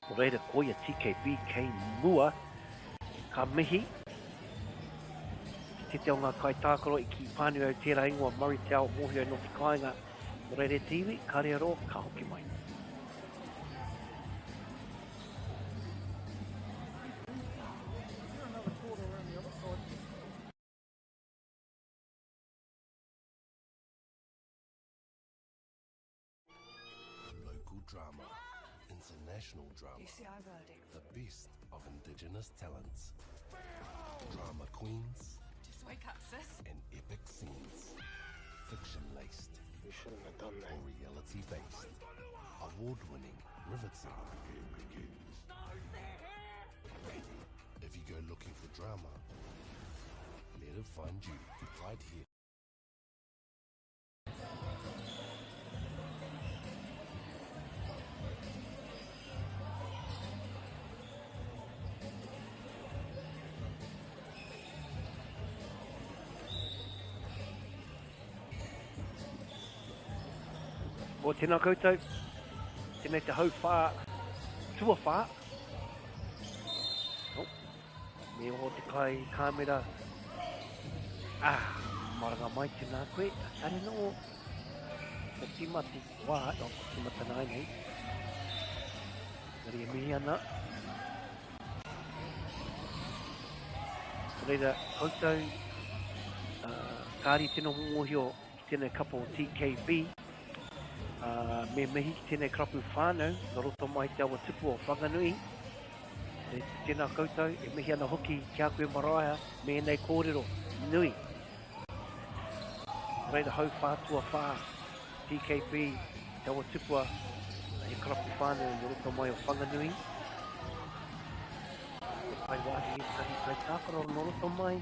Speaker 17: Nō reira, koia TKB kei mua. Ka mihi. Ki te o ngā kaitākaro i kī pānui au tērā ingoa Murray Te Ao mōhio nō te kāinga. Nō reira e te iwi, ka rero, ka hoki mai.
Speaker 12: Local drama, international drama, the best of indigenous talents, drama queens,
Speaker 13: Just wake up, sis.
Speaker 12: and epic scenes, fiction laced,
Speaker 6: You shouldn't have done that.
Speaker 12: or reality based, award winning, riveting. If you go looking for drama, let it find you right here.
Speaker 17: O tēnā koutou, tēnei te hauwhā, tuawhā. Oh, me oho te kai kāmera. Ah, maranga mai tēnā koe. Kare nō, ko tīmati wā, oh, ko tīmata nāi nei. Engari e mihi ana. Reira, koutou, uh, kāri tino mōhio ki tēnei kapa o TKB, uh, me mihi ki tēnei karapu whānau, no roto mai te awa tupu o Whanganui. E, tēnā koutou, e mihi ana hoki ki a koe Maraea me ēnei kōrero nui. Reira hau whātua whā, TKB, te awa tupua, he karapu whānau no roto mai o Whanganui. E whai wāhi ētahi kaitākaro no roto mai.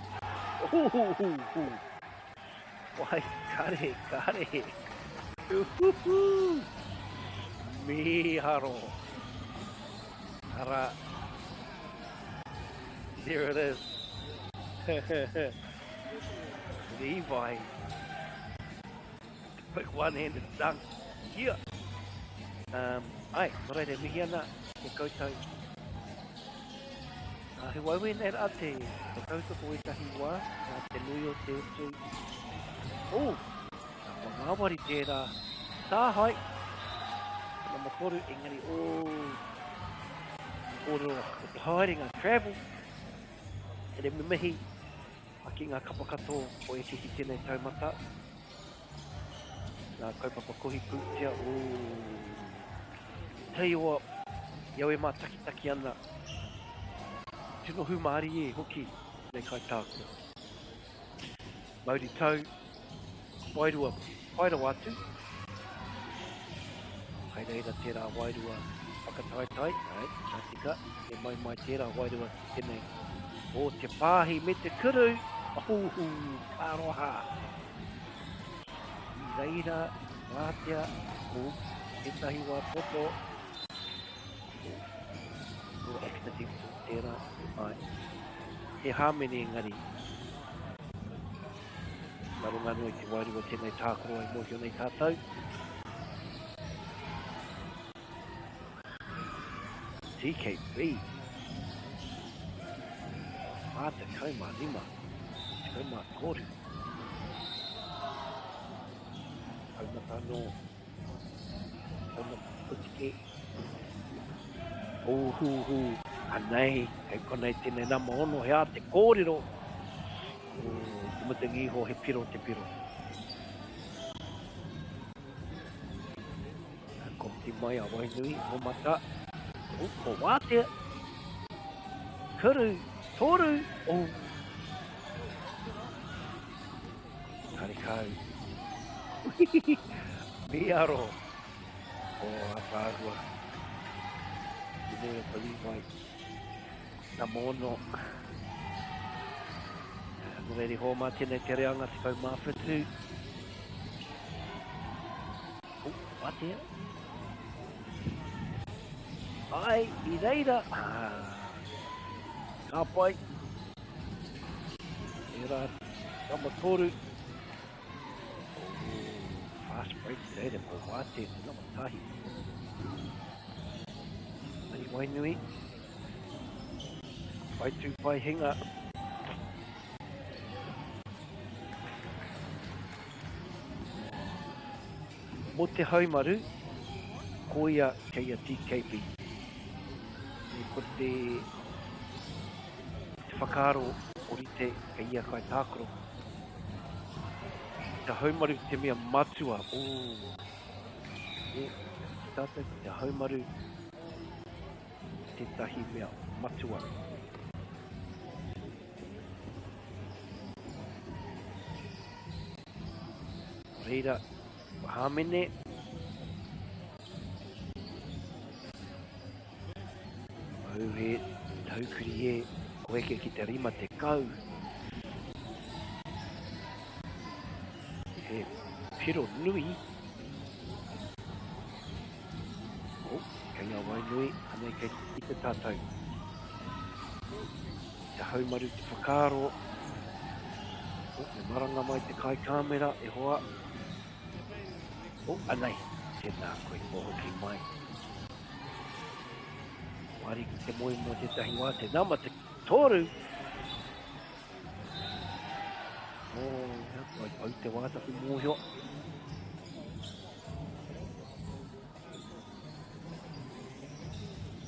Speaker 17: Uhuhuhu! Wai, kare, kare. Uhuhu! Mīharo. Ara. There it is. Levi. Big one-handed dunk. Yeah. Um, ai, nō reira, mihi ana ki a koutou. Uh, he wawe nei rā te, te tautoko ētahi wā, nā te nui o te utu. Oh, nā kua ngāwari tērā. Tāhae, nama toru, engari, oh, kōrero o te haerenga, travel. Ere me mihi ki ngā kapa katoa o eke ki tēnei taumata. Ngā kaupapa kohi pūtea, oh, Teioa, i au e mātakitaki ana, tino hūmārie hoki nei kaitākaro. Mauri tau, wairua pai rawa atu. Kai reira tērā wairua whakataetae, ai, ka tika, e mai mai tērā wairua ki tēnei. O te pāhi me te kuru, ohuhu, ka aroha. I reira, wātea, o tētahi wā poto, o, o accidental tērā, ai. He hāmene engari. Nā runga anō i te wairua tēnei tākaro e mōhio nei tātou. TKB. 45, 13. Taumata anō. Taumata putike. Ūhūhū, anei, kei konei tēnei nama ono, he ā te kōrero. Ū, te mutunga iho, he piro te piro. Ko hoki mai a Wainui, Hōmata, ū, ko Wātea, Kuru, Toru, ū. Karekau. Mīharo. O Ataahua. Te nui o te Levi. Nama ono. Nō reira hoa mā tēnei te reanga 17. Oh, watea. Ai, i reira. Ah, ka pai. Tērā, nama toru. Oh, fast break i reira, ko Wātea te nama tahi. Mahi Wainui. Pai tū, pai hinga. Mō te haumaru, koia kei a TKB. Ko te whakaaro orite kei ia kaitākaro. Te haumaru te mea matua. Ooh. E, tātou, te haumaru tētahi mea matua. Reira, hāmene. Auhe, taukuri e, ko eke ki te 50. He piro nui. Oh, kei ngā wai nui, anei kei te kite tātou. Te haumaru te whakaaro. Oh, me maranga mai te kai kāmera, e hoa. Oh, anei, tēnā koe, kua hoki mai. Wari ki te moe mō tētahi wā, te nama te toru. Oh, ia, kua pau te wā taku mōhio.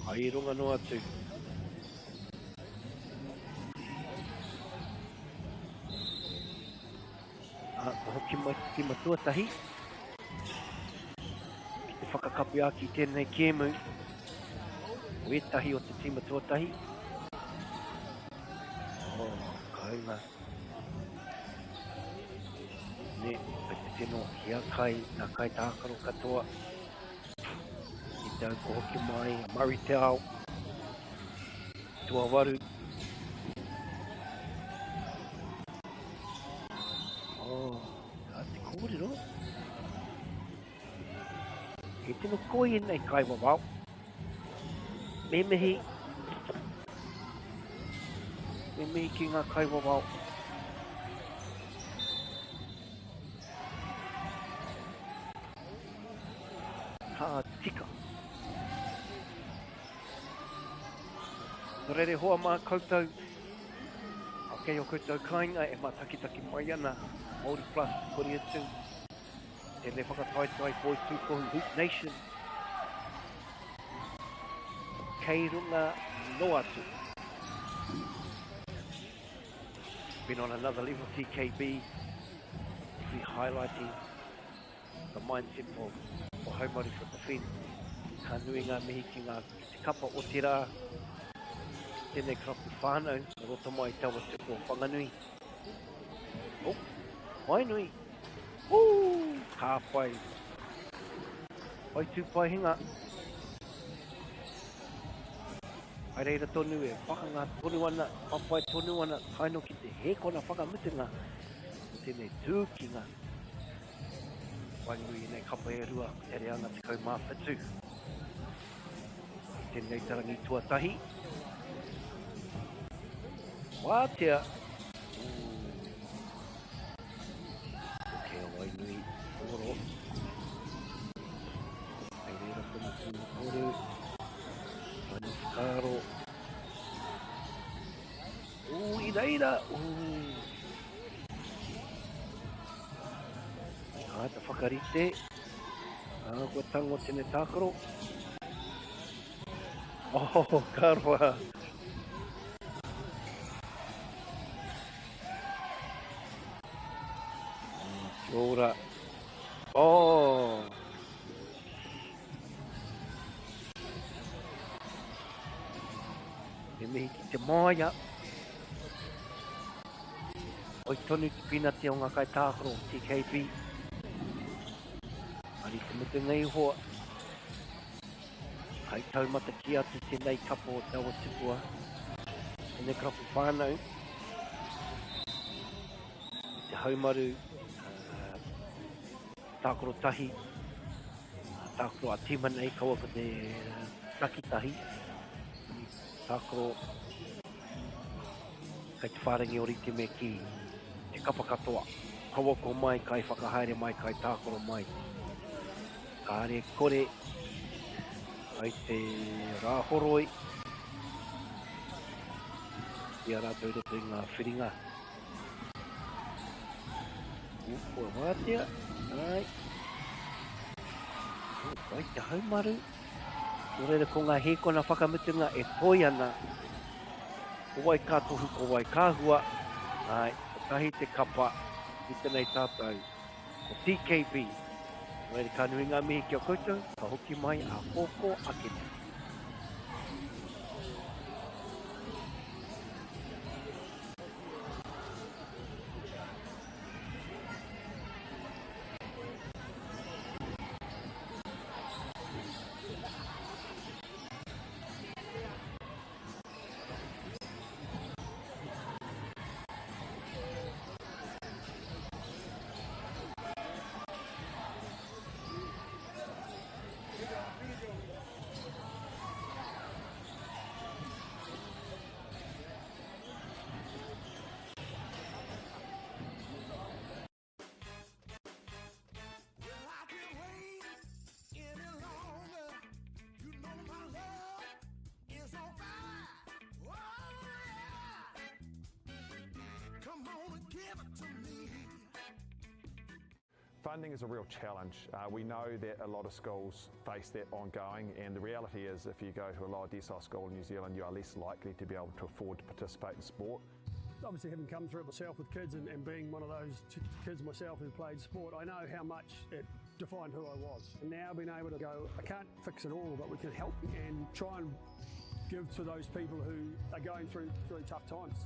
Speaker 17: Hai runga noa atu. A, ka hoki mai te tima tuatahi ki te whakakapi ake i tēnei kēmu. Ko ētahi o te tima tuatahi. Oh, kāinga. Ne, kei te tino hiakai ngā kaitākaro katoa. I te au ko hoki mai a Murray Te Ao, tuawaru. Oh, ka te kōrero. He tino koi ēnei kaiwawao. Me mihi. Me mihi ki ngā kaiwawao. Ka tika. Nō reira e hoa mā koutou, kei o koutou kāinga e mātakitaki mai ana, Māori Plus, kori atu, Tēnei whakataetae poitūkohu Hoop Nation kei runga noa atu. Been on another level TKB, be highlighting the mindset for, for Haumaru for defence. Ka nui ngā mihi ki ngā ki te kapa o te rā. Tēnei karapu whānau, no roto mai i te awa tupu o Whanganui. Oh, Wainui. Woo! Ka pai. Pai tū pai hinga. Hai reira tonu e whakangā tonu ana, whawhai tonu ana, tae noa ki te hēkona whakamutunga o tēnei tūkinga. Waenganui i nei kapa e rua, ko te reanga 17. I tēnei tarangi tuatahi. Wātea. Toru. Mana whakaaro. Ū, i reira. Ū. Āta whakarite. Ā, kua tango tēnei tākaro. Oh, ka roa. Kia ora. Oh! Me mihi ki te māia. Oi tonu te pīnati o ngā kaitākaro TKB. Ari te mutunga iho. Kai taumata ki atu tēnei kapo o Te Awa Tupua. Tēnei karapu whānau. Te haumaru, tākaro tahi, tākaro a tīma nei, kaua ko te takitahi. Tākaro kei te whārangi ōrite me kī, te kapa katoa. Kaua ko mai, kai whakahaere mai, kai tākaro mai. Kāre kore, kai te rāhoroi i a rātou i roto i ngā whiringa. Kua wātea, ai. Pai te haumaru. Nō reira ko ngā hēkona whakamutunga e toi ana. Ko wai ka tohu, ko wai ka hua. Ai, kotahi te kapa i tenei tātou. Ko TKB. Nō reira ka nui ngā mihi ki a koutou, ka hoki mai a kōkō ake nei.
Speaker 7: Funding is a real challenge. Uh, we know that a lot of schools face that ongoing, and the reality is if you go to a lower decile school in New Zealand, you are less likely to be able to afford to participate in sport.
Speaker 8: Obviously, having come through it myself with kids and, and being one of those kids myself who played sport, I know how much it defined who I was. And now being able to go, I can't fix it all, but we can help and try and give to those people who are going through, through tough times.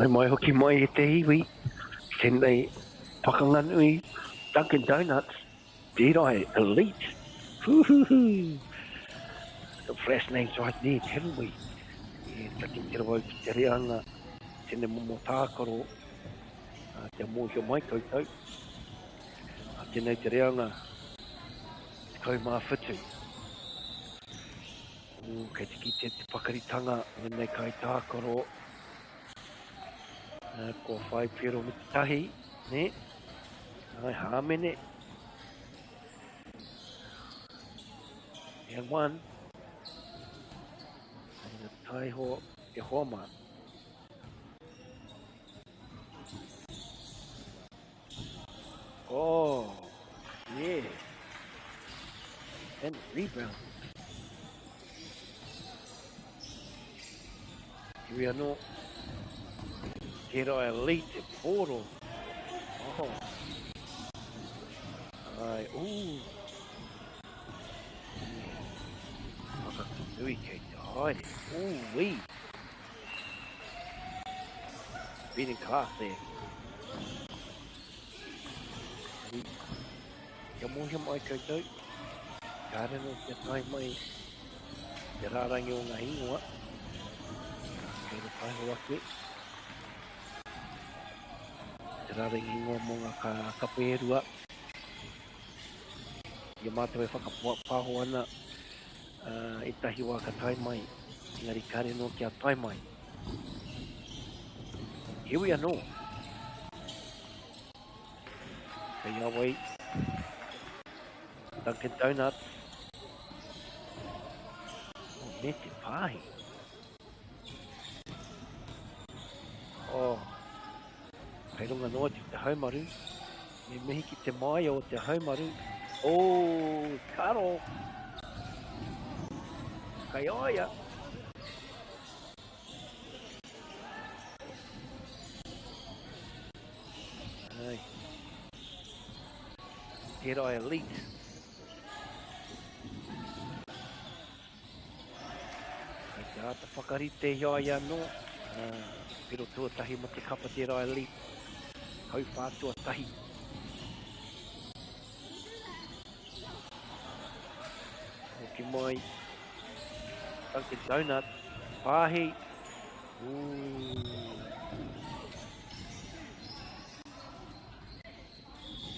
Speaker 17: Nau mai hoki mai e te iwi, tēnei pakanga nui, Dunkin Donuts, Deadeye Elite, Whoo-hoo-hoo! Got flash names right there, haven't we? E taki te rawa ki te reanga, tēnei momo tākaro, kia mōhio mai koutou. Tēnei te reanga, 17. Ooh, kei te kite te pakaritanga o ēnei kaitākaro. Kua whai piro me te tahi, nē? Ai, hāmene. And one. And a taiho e hoa mā. Oh, yeah. And rebound. Here anō. Tērā elite te pōro. Oh. Ai, ooh. Whakanui kei te haere. Ooh, wee. Beating class there. Kia mōhio mai koutou, kāre anō kia tae mai te rārangi o ngā ingoa, kei te taiho ake te rārangi ingoa mō ngā kapa e rua. I a mātou e whakapāho ana ētahi wā ka tae mai, engari kāre anō kia tae mai. Heoi anō, Kei a wai? Dunkin Donuts. Oh, me te pāhi. Oh, kei runga noa atu te haumaru. Me mihi ki te māia o te haumaru. Oh, karo! Kei a ia. Ai. Tērā elite. Kei te āta whakarite i a ia anō. Piro tuatahi mo te kapa tērā elite. Hauwhā tuatahi. Hoki mai. Dunkin Donut. Pāhi. Ooh.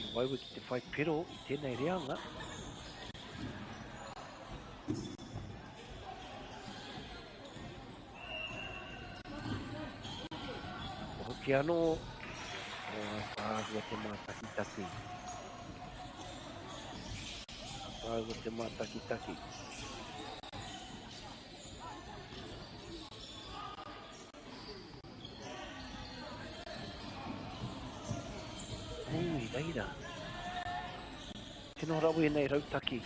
Speaker 17: I waewae ki te whai pero i tēnei reanga. Ko hoki anō, o ātaahua te mātakitaki. Ātaahua te mātakitaki. Ui, reira. Tino rawe nei rautaki.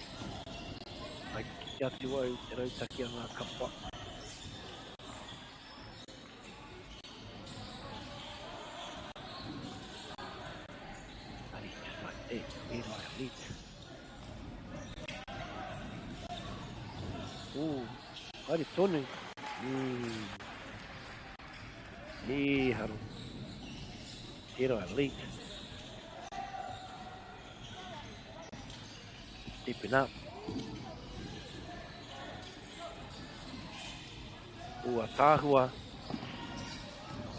Speaker 17: Ai kite atu au te rautaki a ngā kapa. Ari, just like that, where I lead. Ooh, haere tonu. Mm. Mīharo. Tērā elite. Stepping up. Ooh, ataahua.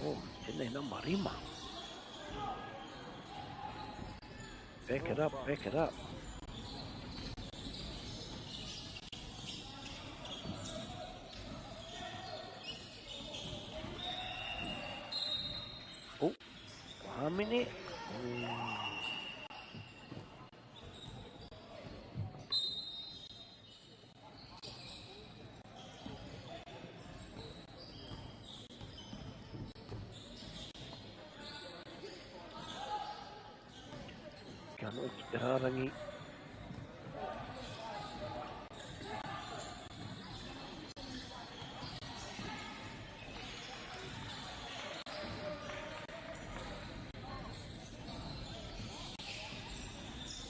Speaker 17: Oh, tēnei nama rima. Back it up, back it up. Oh, whamene. Oh. Kia noa ki te rārangi.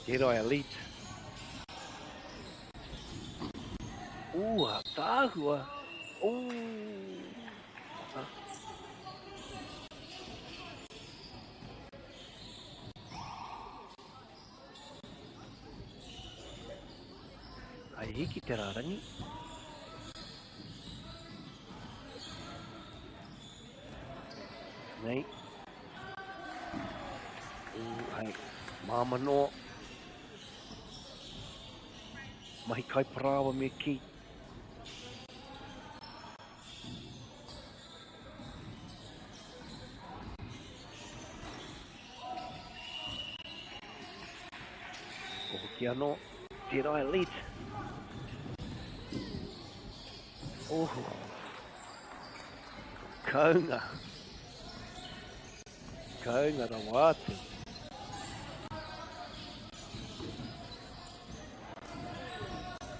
Speaker 17: Tērā elite. Ū, ātaahua. Ū. Ai hiki te rārangi. Nei. Ū, hai, māma noa. Mahi kai parāoa me kī. Ko hoki anō, Dead Eye Elite. Oh. Kaunga. Kaunga rawa atu.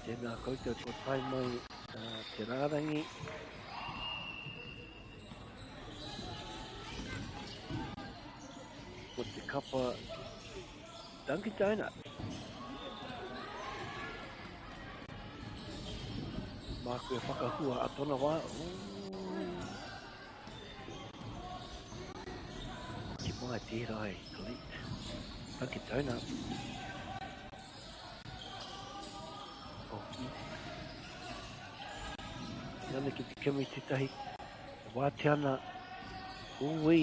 Speaker 17: Tēnā koutou kua tae mai uh, te rārangi. Ko te kapa Dunkin Donuts. Māku e whakahua a tona wā. Ki mai tērā e Colette. Dunkin Donuts. Oh. Nana ki te kimi tētahi. Wātea ana. Ui.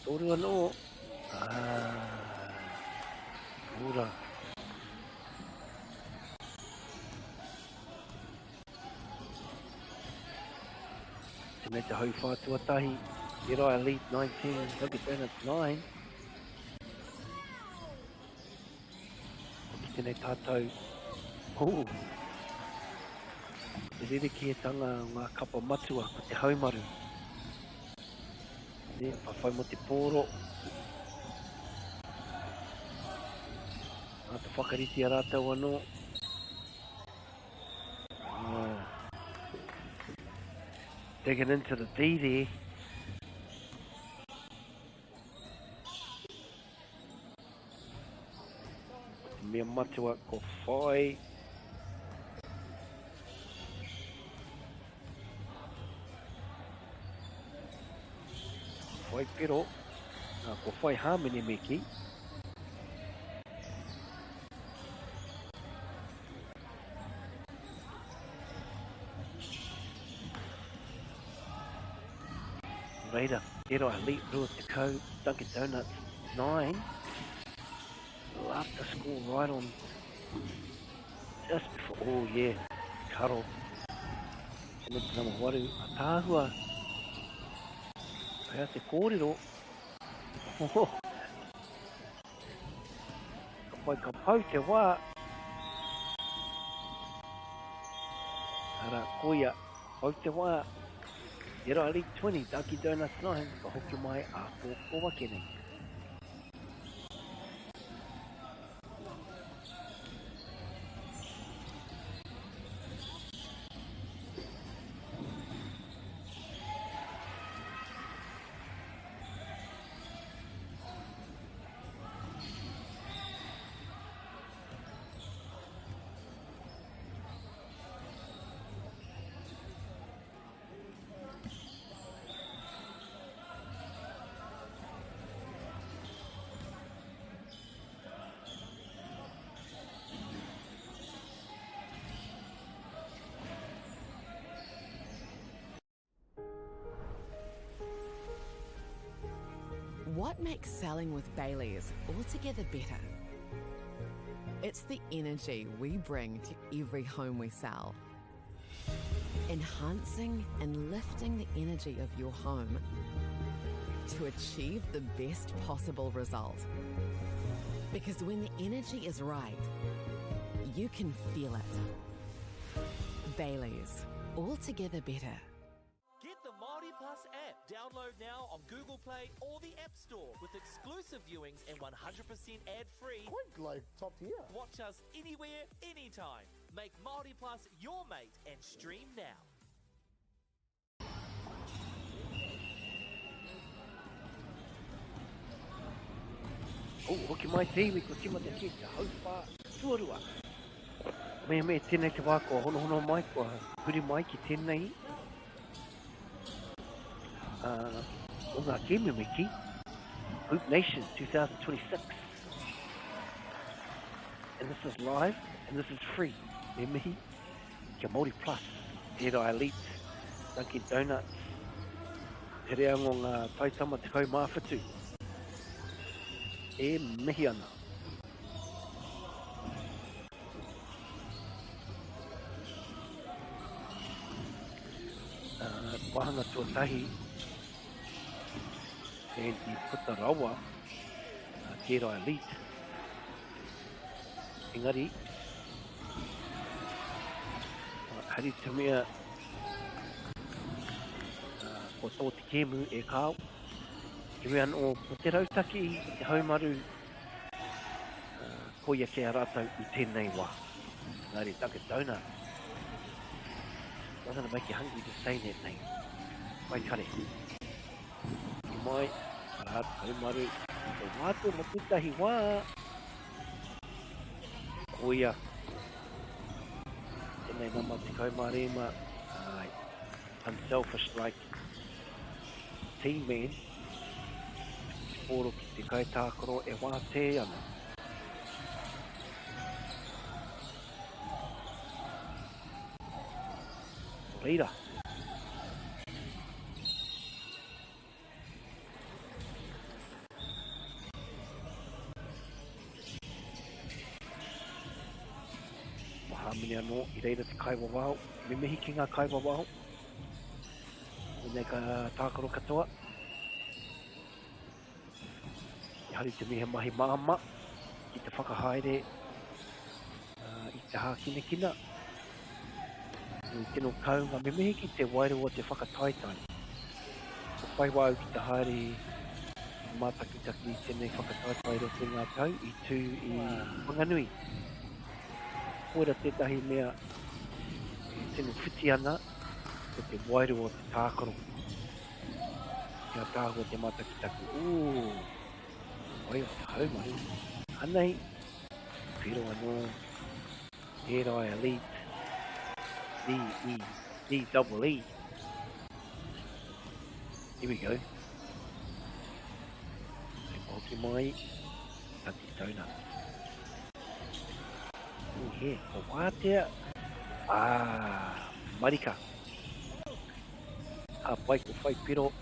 Speaker 17: Toru anō. Ah. Ora. Tēnei te hauwhā tuatahi. Jedi Elite 19, Dunkin Donuts 9. Ki tēnei tātou. Oh. Te rerekētanga o ngā kapa matua ko te haumaru. Ne, whawhai mo te pōro. Nā te whakarite a rātou anō. Ah. Digging into the D there. Te mea matua ko whai. Whai pero. Nā, ko whai hāmene me ki. Reira, Tērā Elite 20, Dunkin Donuts 9. Love to score right on just before, oh yeah, karo. Tēnei te nama waru, a tāhua. Pea te kōrero. Oh. Ka pai ka pau te wā. Ara, koia, pau te wā. Tērā Elite 20, Dunkin Donuts 9, ka hoki mai a kōkō ake nei.
Speaker 9: What makes selling with Bailey's altogether better? It's the energy we bring to every home we sell. Enhancing and lifting the energy of your home to achieve the best possible result. Because when the energy is right, you can feel it. Bailey's, altogether better.
Speaker 10: Get the Māori Plus app. Download now on Google Play or the App Store with exclusive viewings and 100% ad-free.
Speaker 18: Quite like top tier.
Speaker 10: Watch us anywhere, anytime. Make Māori Plus your mate and stream now.
Speaker 17: Oh, hoki mai te iwi, ko tīmata ki te hauwhā tuarua. Me me tēnei te wā kua honohono mai, kua huri mai ki tēnei uh, o ngā kēmu me ki Hoop Nation 2026. And this is live, and this is free. Me mihi, kia Māori Plus, Tērā Elite, Dunkin Donuts, te reanga o ngā taitama 17. E mihi ana. Uh, wāhanga tuatahi, and i puta rawa uh, Tērā Elite. Engari, uh, hari te mea uh, ko tō te kēmu e kāo. Te mea anō, ko te rautaki, ko te haumaru, uh, koia ki a rātou i tēnei wā. Engari, Dunkin Donuts. Doesn't it make you hungry to say that name? Mai kare. Ki mai, arā, haumaru, te wātea mo tētahi wā. Koia, tēnei nama 15, ai, unselfish like team man, te pōro ki te kaitākaro e wātea ana. Reira. Hāmene anō, i reira te kaiwawao, me mihi ki ngā kaiwawao. Koinei ka tākaro katoa. I hari te mihi mahi māmā ki te whakahaere i te hākinakina. I tino kaunga, me mihi ki te wairua o te whakataetae. Ko whai wā au ki te haere mātakitaki i tēnei whakataetae i roto i ngā tau i tū i Whanganui. Koira tētahi mea e tino whiti ana ko te wairua o te tākaro. Kia tāhua te mātakitaki. Ooh, wai o te haumaru. Anei, whiro anō, Tērā Elite, D E D double E. Here we go. Hei hoki mai, Dunkin Donuts. Oh, he, ko wātea. Ah, marika. Ka pai ko whai piro.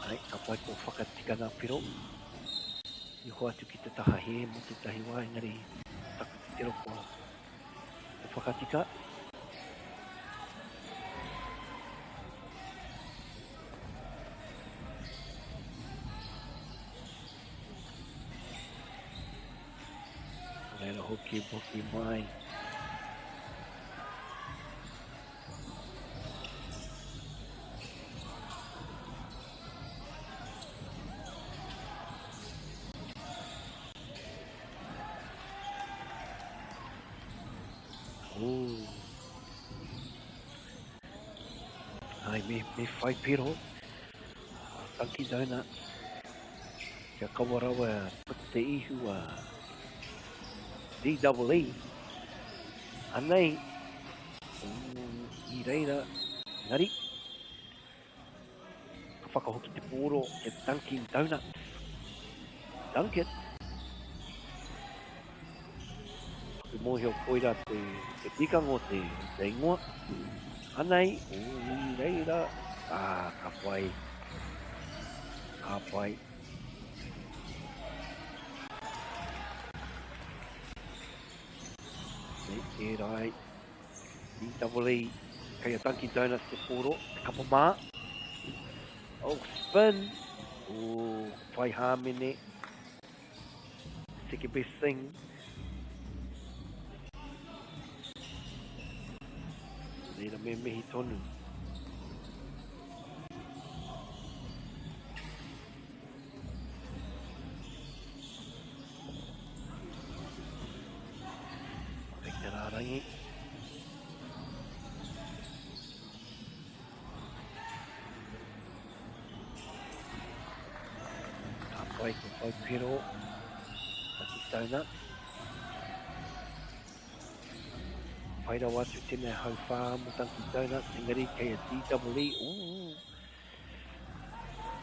Speaker 17: Ai, ka pai ko whakatika ngā piro. I hoatu ki te taha hē mō tētahi wā, engari taku titiro kua whakatika. Reira hoki, hoki mai. Ooh. Ai, me whai piro. Dunkin Donuts. Kia kawa rawa puta te ihu a DEE. Anei, i reira, engari, ka whakahoki te pōro e Dunkin Donuts. Dunk it. Taku mōhio koira te tikanga o te ingoa. Anei, i reira, ka pai, ka pai. Nei, tērā ai. DEE, kei a Dunkin Donuts te pōro, te kapa mā. Oh, spin! Oh, whai hāmene. Second best thing. Reira me mihi tonu. Kei te rārangi. Ka pai ko whai pero. Ka ki tauna. Pai rawa atu tēnei hauwhā mo Dunkin Donuts, engari kei a DEE. Ooh.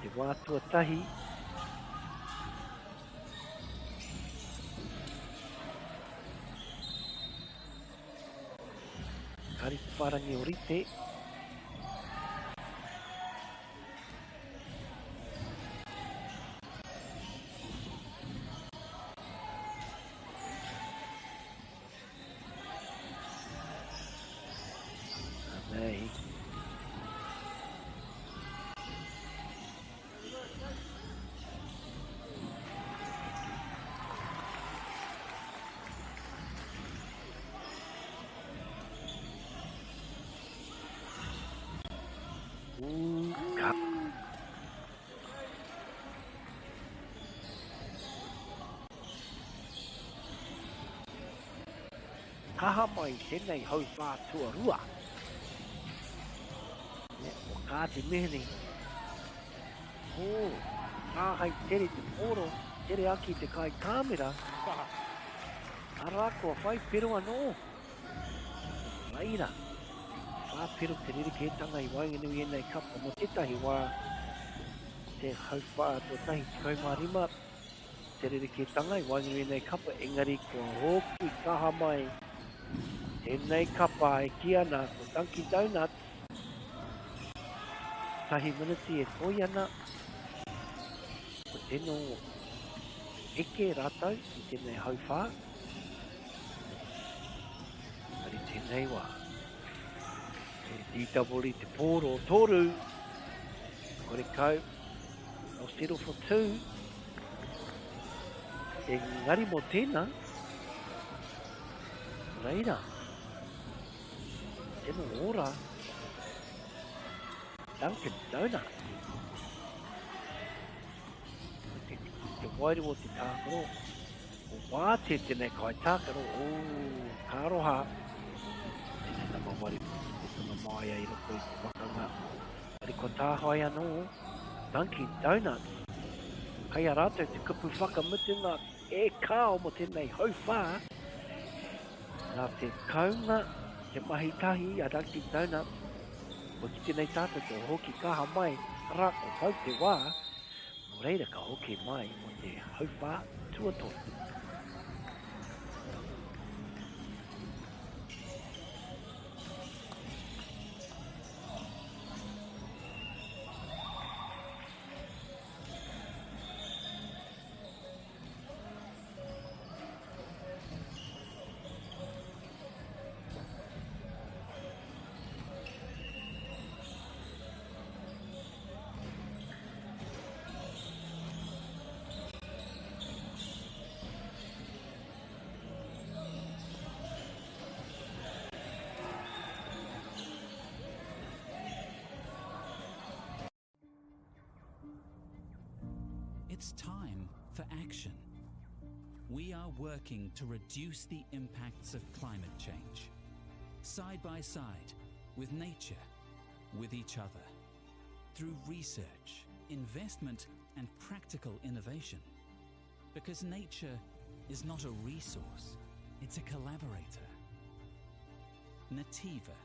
Speaker 17: Te wā tuatahi. Kāre te whārangi o rite. Anei. Ka. Kaha mai tēnei hauwhā tuarua. Ne, o Kāti Mihini. Ko, tāhei tere te pōro, tere aki te kai kāmera. Arā, kua whai pero anō. Reira, whā pero te rerekētanga i waenganui ēnei kapa mō tētahi wā, te hauwhā tuatahi 15, te rerekētanga i waenganui ēnei kapa, engari kua hoki kaha mai tēnei kapa e kī ana ko Dunkin Donuts, tahi miniti e toi ana, ko tino eke rātou i tēnei hauwhā. Engari tēnei wā, e DW te pōro toru, kore kau, I'll settle for two. Engari mō tēnā, reira, tino ora, Dunkin Donuts. Te, te wairua o te tākaro, o wātea tēnei kai tākaro, o, ka aroha, tēnei nama wari, te tana māia i roto i te wakanga. Engari ko tāhae anō, Dunkin Donuts. Kei a rātou te kupu whakamutunga e kāo mō tēnei hauwhā. Nā te kounga, te mahi tahi a Dunkin Donuts, kua kite nei tātou kua hoki kaha mai, arā, kua pau te wā, nō reira ka hoki mai mō te hauwhā tuatoru.
Speaker 11: It's time for action. We are working to reduce the impacts of climate change. Side by side, with nature, with each other. Through research, investment, and practical innovation. Because nature is not a resource, it's a collaborator. Nativa,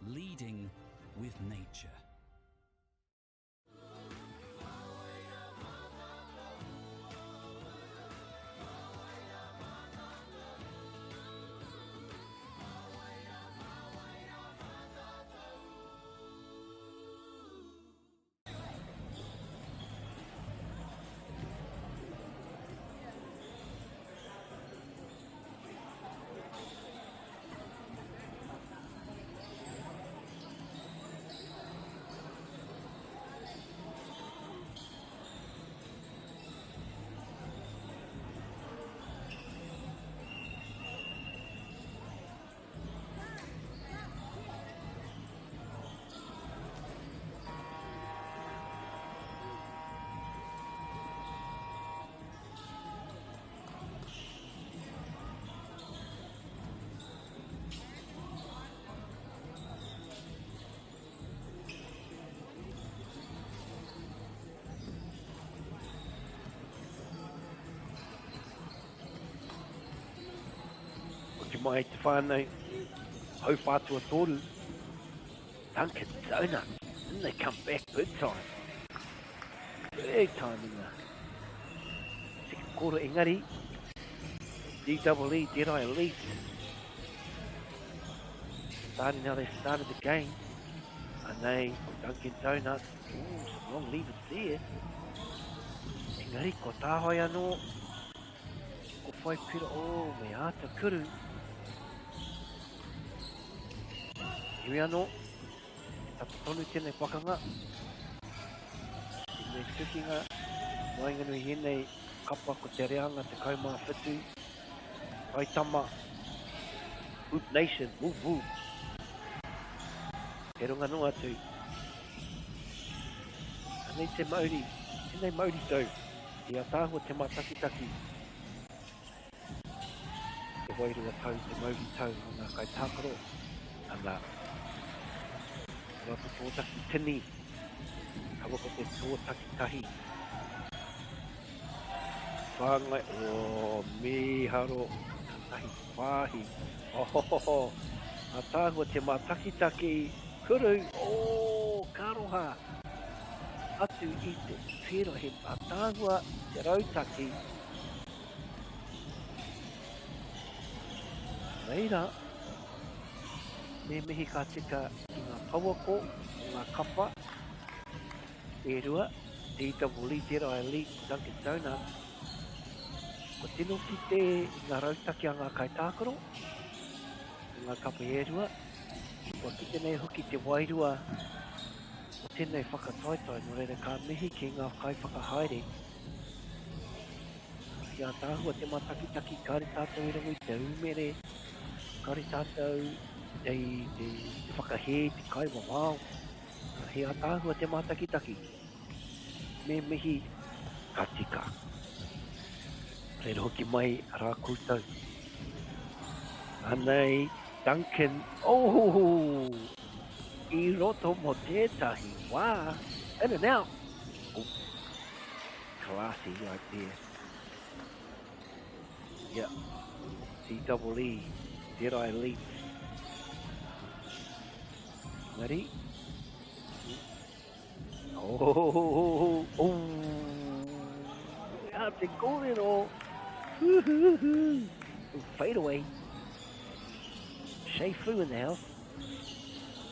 Speaker 11: leading with nature.
Speaker 17: Hoki mai te whānau, hauwhā tuatoru, Dunkin Donuts, and they come back big time. Big time in the second quarter, engari, DEE, Deadeye Elite. Starting how they started the game. Anei, Dunkin Donuts. Ooh, some long levers there. Engari, ko tāhoi anō. Ko whai pira, oh, me āta kuru. Heoi anō, tata tonu tēnei pakanga. Tēnei tukinga, waenganui i ēnei kapa ko te reanga 17, Taitama, Hoop Nation, whoop whoop. He runga noa atu. Anei te mauri, tēnei mauri tau, i ataahua te mātakitaki. Te wairua tau, te mauri tau o ngā kaitākaro, ana, ko te tōtaki tini, kaua ko te tōtaki tahi. Whāngai, oh, mīharo, katahi wāhi, ohohoho, ataahua te mātakitaki, kuru, oh, ka aroha atu i te pera, he ataahua te rautaki. Reira, me mihi ka tika ki ngā pouako o ngā kapa e rua, DEE, Dead Eye Elite, Dunkin Donuts. Kua tino kite i ngā rautaki a ngā kaitākaro, i ngā kapa e rua. Kua kite nei hoki te wairua o tēnei whakataetae, nō reira ka mihi ki ngā kaiwhakahaere. He ātaahua te mātakitaki, kāore tātou i rongo i te umere, kāore tātou i te whakahē, te kaiwawao. He ātaahua te mātakitaki. Me mihi ka tika. Reira hoki mai rā koutou. Anei Duncan, oh! I roto mō tētahi wā, in and out. Oh. Classy right there. Yeah. DEE, Dead Eye Elite. Ready? Oh, oh, oh. te kōrero. Hoo-hoo-hoo. Fade away. Shay Fu in the house.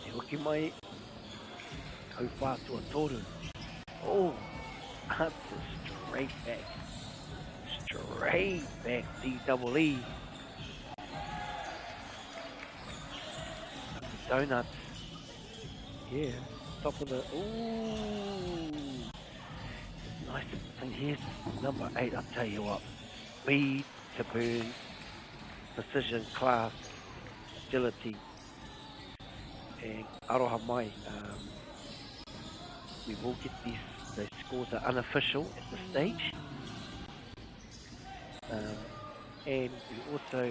Speaker 17: Te hoki mai. Hauwhātua toru. Oh, answer straight back. Straight back, DEE. Donuts. Yeah, top of the... Ooh. Nice. And here's number 8, I'll tell you what. Speed to burn. Precision, class, agility. And aroha mai. We will get these, the scores are unofficial at this stage. And we also,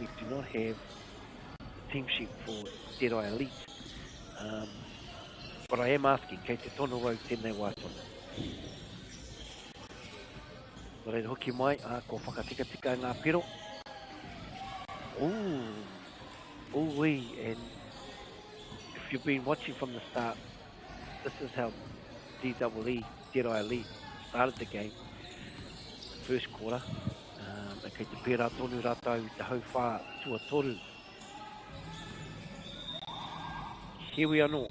Speaker 17: we do not have the team sheet for Dead Eye Elite. But I am asking, kei te tono au tēnei wā tonu. Nō reira hoki mai, ko whakatikatika ngā piro. Ooh, ooh-wee, and if you've been watching from the start, this is how DEE, Dead Eye Elite, started the game. The first quarter. E kei te pērā tonu rātou i te hauwhā tuatoru. Heoi anō.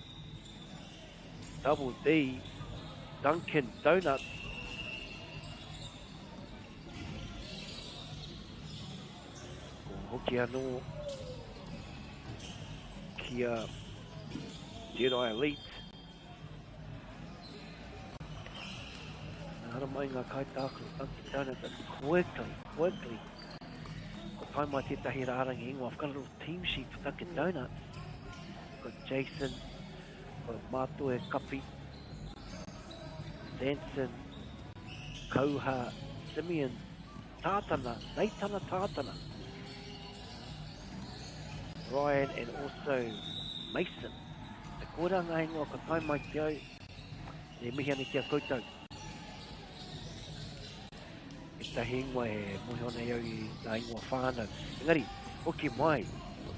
Speaker 17: Double D, Dunkin Donuts. Ko hoki anō ki a Dead Eye Elite. Nā haramai ngā kaitākaro Dunkin Donuts and quickly, quickly. Ko tae mai tētahi rārangi ingoa. I've got a little team sheet for Dunkin Donuts. Got Jason, ko Mātoe Kapi, Sanson, Kauha, Simeon, Tātana, Neitana Tātana, Ryan and also Mason. Te kōrā ngā ingoa ko tae mai ki au, e mihi ana ki a koutou. Ētahi ingoa e mōhio nei au i ngā ingoa whānau. Engari, hoki mai,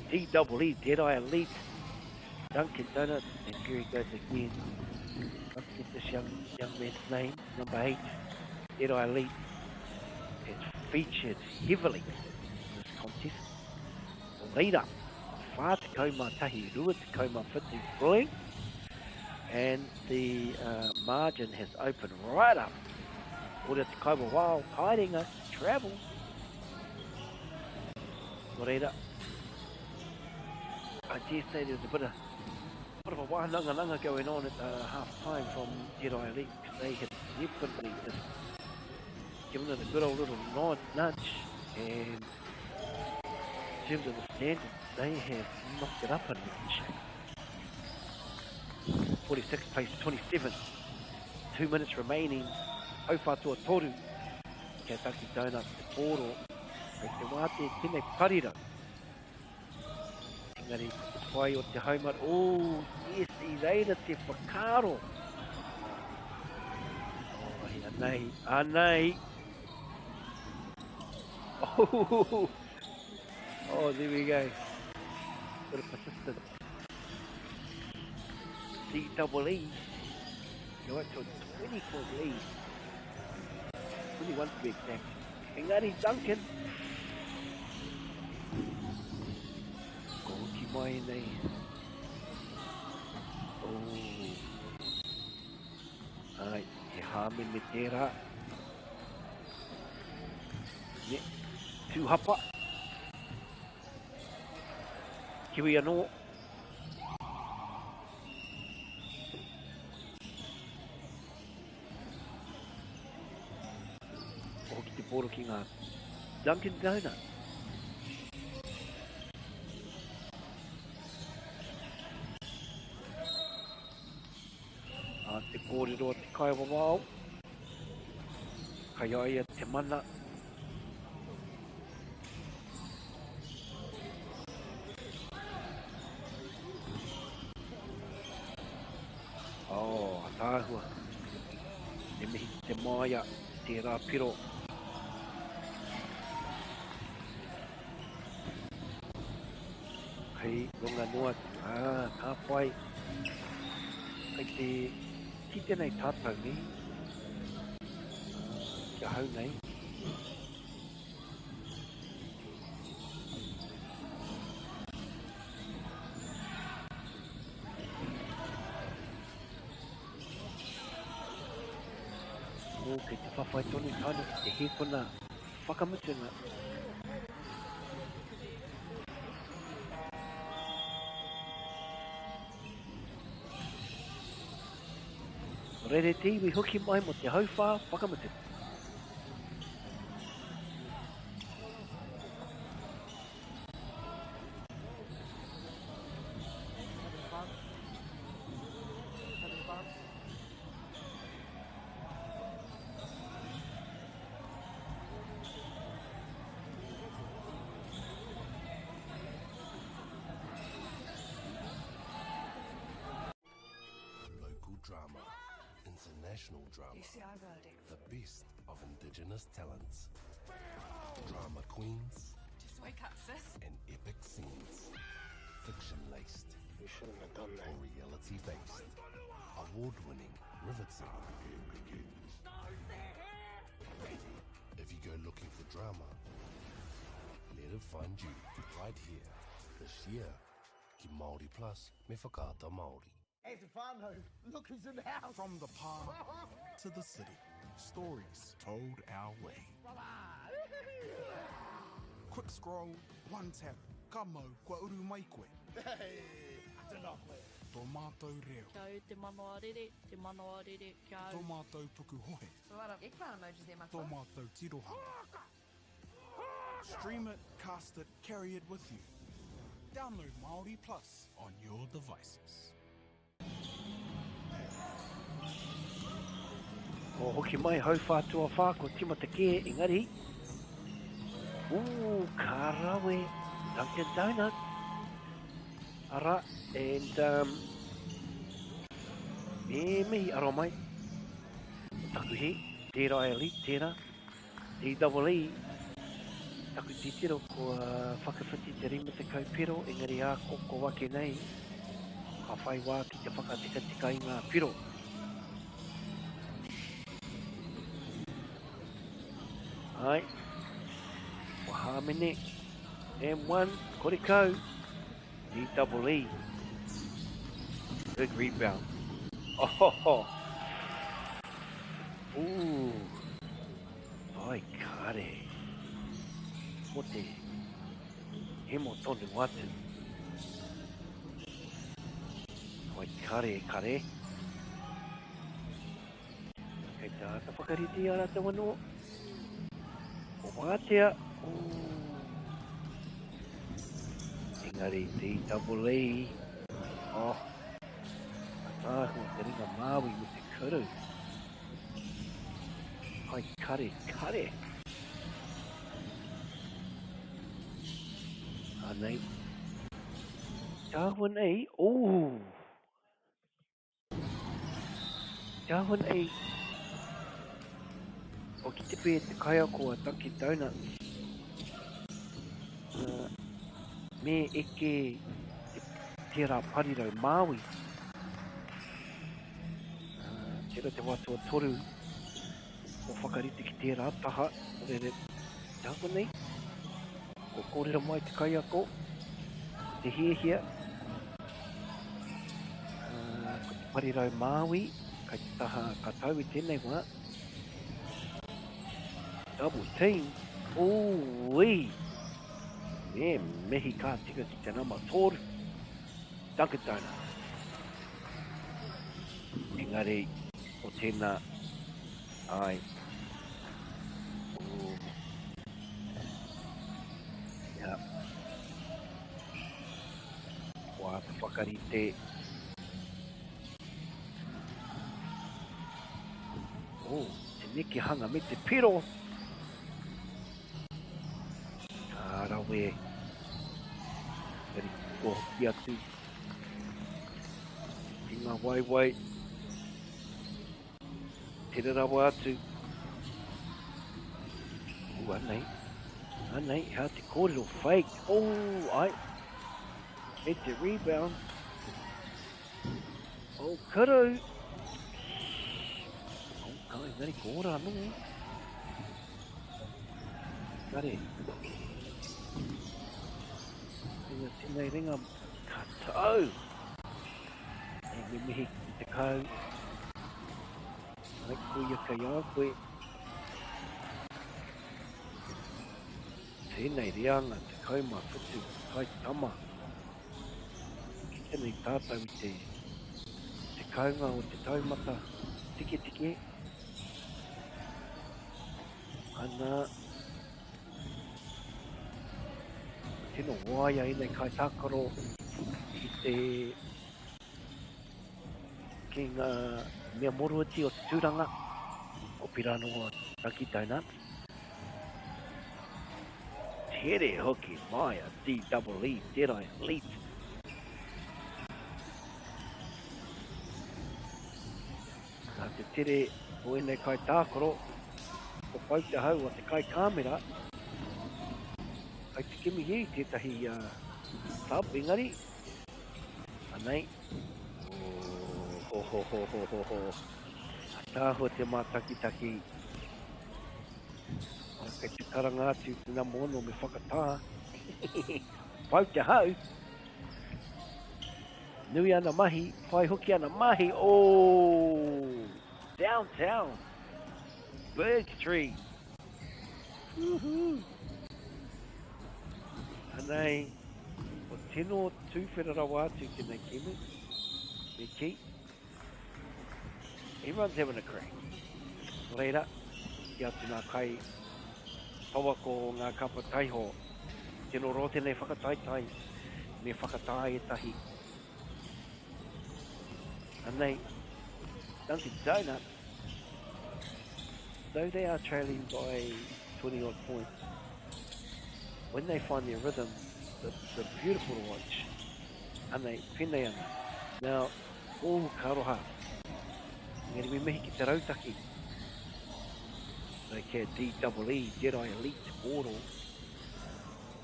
Speaker 17: DEE, Dead Eye Elite, Dunkin Donuts, and here he goes again. I forget this young man's name, number 8, Dead Eye Elite, has featured heavily in this contest. Reira, 41, 27 blank. And the margin has opened right up. Ora te kaiwawao, haerenga, travel. Nō reira, I dare say there's a bit of, bit of a wānangananga going on at half time from Jedi Elite because they have definitely just given it a good old little nod, nudge, and in terms of the standards, they have knocked it up a notch. 46 plays 27. 2 minutes remaining. Hauwhātoa toru. Kia Dunkin Donuts te pōro. Kei te wātea tēnei parirau. Engari ko te whai o te haumar. Oh, yes, i reira te whakaaro. Oh, he anei, anei. Oh, oh, there we go. Bit of persistence. DEE. Go up to a 20 point lead. 21 to be exact. Engari Duncan. Ko hoki mai nei. Oh. Ai, he hāmene tērā. Ne, tūhapa. Kiwi anō. Hoki te pōro ki ngā Dunkin Donuts. A te kōrero a te kaiwawao, kai a ia te mana. Oh, ataahua. Te mihi ki te māia, tērā piro. Hei runga noa atu. Ah, ka pai. Kei te kite nei tātou, nē? Ki ahau nei. Oh, kei te whawhai tonu tāna ki te hēkona whakamutunga. Rere te iwi hoki mai mo te hauwhā whakamutunga.
Speaker 12: Local drama, international drama, the best of indigenous talents, drama queens,
Speaker 13: Just wake up, sis.
Speaker 12: and epic scenes, fiction laced,
Speaker 6: You shouldn't have done that.
Speaker 12: or reality based, award winning, riveting. If you go looking for drama, let it find you right here this year. Ki Māori Plus me Whakaata Māori.
Speaker 18: Hey, Stefano, look who's in the house.
Speaker 15: From the palm to the city, stories told our way. Quick scroll, one tap, ka mau, kua uru mai koe.
Speaker 18: Hey, tēnā koe.
Speaker 15: Tō mātou reo.
Speaker 16: Kia au te manawa rere, te manawa rere, kia au.
Speaker 15: Tō mātou pukuhohe.
Speaker 13: It's a lot of eggplant emojis there,
Speaker 15: Tō
Speaker 13: Matua.
Speaker 15: mātou tirohanga. Stream it, cast it, carry it with you. Download Māori Plus on your devices.
Speaker 17: Ko hoki mai hauwhā tuawhā ko timata kē engari Ooh, ka rawe Dunkin Donuts Ara, and um, me mihi aro mai Taku he, tērā elite, tērā DEE Taku titiro kua whakawhiti te 50 piro engari ā koko ake nei ka whai wā ki te whakatikatika i ngā piro. Ai, kua hāmene, and one, kore kau. DEE. Big rebound. Oh, Ooh. Ai, kare. Ko te hemo tonu atu. Ai, kare, kare. Kei te āta whakarite i a rātou anō. Ko Wātea. Ooh. Engari, DEE. Oh. Ataahua, te ringa Māui me te kuru. Hai kare, kare. Anei. Tāhua nei, ooh. Tāhua nei, o ki te pē te kaiako a Dunkin Donuts. Me eke te, tērā parirau Māui. Tērā te wā tuatoru o whakarite ki tērā taha, rere, tāhua nei, ko kōrero mai te kaiako, te hiahia, ko te parirau Māui, kai te taha ka tau i tēnei wā. Double team, ooh-wee! Me mihi ka tika ki te nama tōru, Dunkin Donuts. Engari, o tēnā, ai, o, ia, ko āta whakarite, o, te nekehanga me te piro, ka rawe, engari, ko hoki atu, ki ngā waewae, tere rawa atu. Ooh, anei, anei, hea te kōrero, fake, oh, ai, me te rebound. Oh, kuru! Oh, ka engari ko ora anō. Kare. Ringa tēnei ringa, ka tau! E me mihi ki te kau. Ai, koia kei a koe. Tēnei reanga 17 kai tama. Kite nei tātou i te, te kaunga o te taumata tiketike. Ana, tino waia ēnei kaitākaro ki te ki ngā mea moruati o te tūranga o Piranoa Dunkin Donuts. Tere hoki mai a DEE, Deadeye Elite. Nā te tere o ēnei kaitākaro, ko pau te hau a te kaikāmera, kai te kimihia i tētahi sub, engari, anei, oh, ho, ho, ho, ho, ho, ho, ataahua te mātakitaki, kei te karanga atu te nama ono me whakatā, pau te hau, Nui ana mahi, whai hoki ana mahi, oh! Downtown! Bourke Street! Woohoo! Anei, o tino tūwhera rawa atu tēnei kēmu. Me kī. Everyone's having a crack. Nō reira, ki atu ngā kai pouako o ngā kapa taiho. Tino roa tēnei whakataetae, me whakatā ētahi. Anei, Dunkin Donuts, though they are trailing by 20 odd points, when they find their rhythm, they're beautiful to watch. Anei, pēnei ana. Now, oh, ka aroha. Engari me mihi ki te rautaki. Like DEE, Jedi Elite, Oro,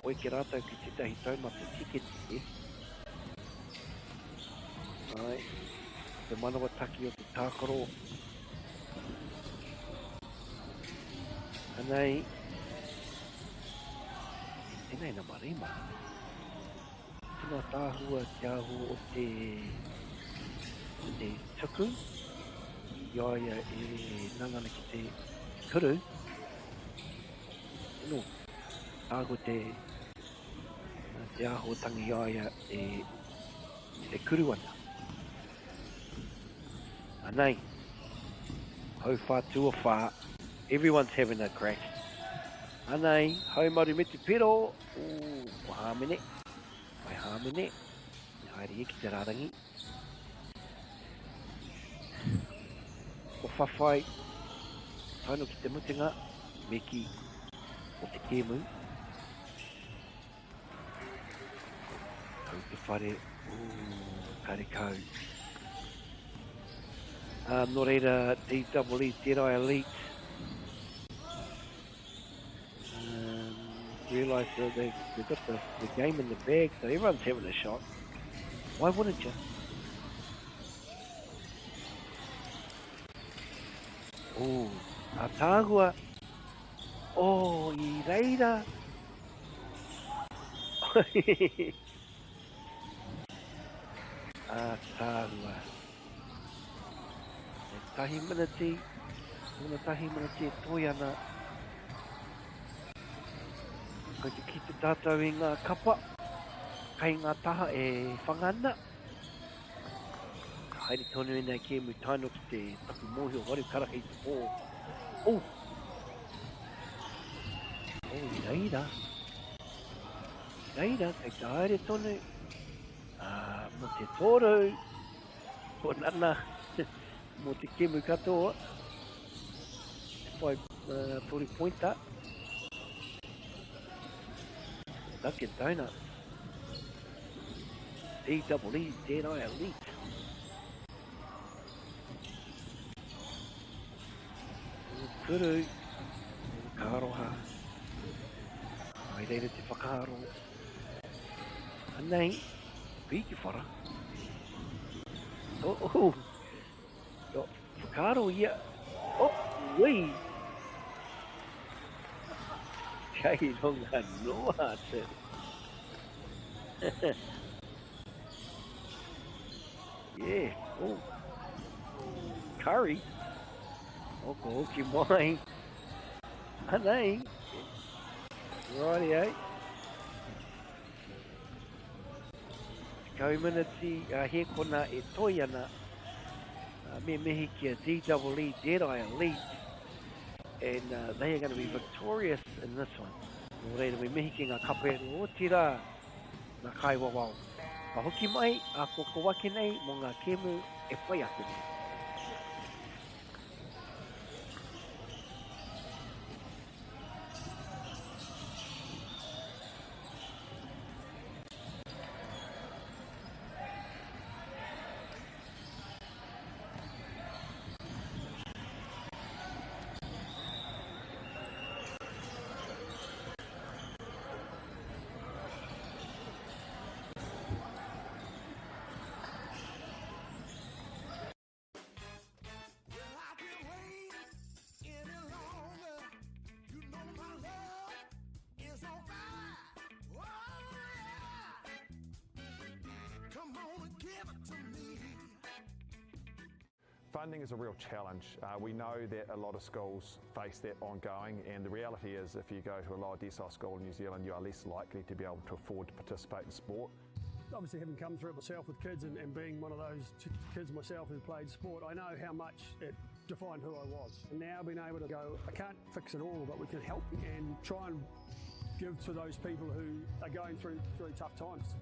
Speaker 17: Oi ki rātou ki tētahi taumata tiketike. Ai, te manawataki o te tākaro. Anei, tēnei nama rima. Tino ataahua te āhua o te, te tuku i a ia e nangana ki te kuru. Tino āhua te, te āhuatanga i a ia e, e kuru ana. Anei, hauwhā tuawhā, everyone's having a crack. Anei, haumaru me te pero, ooh, ko Hāmene, mai Hāmene, i haere ia ki te rārangi. Ko Whawhai, tae noa ki te mutunga, me ki o te kēmu. Kau te whare, ooh, karekau. Nō reira, DEE, Deadeye Elite, realise that they've got the game in the bag, so everyone's having a shot. Why wouldn't you? Oh, ataahua. Oh, i reira. Ataahua. E tahi miniti, tōna tahi miniti e toi ana. Kei te kite tātou i ngā kapa, kei ngā taha e whanga ana. Ka haere tonu ēnei kēmu tae noa ki te taku mōhio waru karaka i te pō. Oh! Oh, i reira. I reira, kei te haere tonu. Mō te tōru, ko Nana, mō te kēmu katoa. Te whai toru pointa. Dunkin Donuts. DEE, Deadeye Elite. Kuru, ka aroha. Hai reira te whakaaro. Anei, piki whara. Oh, oh. Oh, whakaaro ia. Oh, ui. Kei runga noa atu. Yeah, oh. Curry. Oh, ko hoki mai. Anei. Rightio. Tekau miniti a Hēkona e toi ana. Me mihi ki a DEE Deadeye Elite. And they are going to be victorious in this one. Nō reira, me mihi ki ngā kapa e rua, otirā ngā kaiwawao. Ka hoki mai a ko ko ake nei mō ngā kēmu e whai ake nei.
Speaker 7: Funding is a real challenge. We know that a lot of schools face that ongoing, and the reality is if you go to a lower decile school in New Zealand, you are less likely to be able to afford to participate in sport.
Speaker 8: Obviously, having come through it myself with kids and being one of those kids myself who played sport, I know how much it defined who I was. And now being able to go, I can't fix it all, but we can help and try and give to those people who are going through tough times.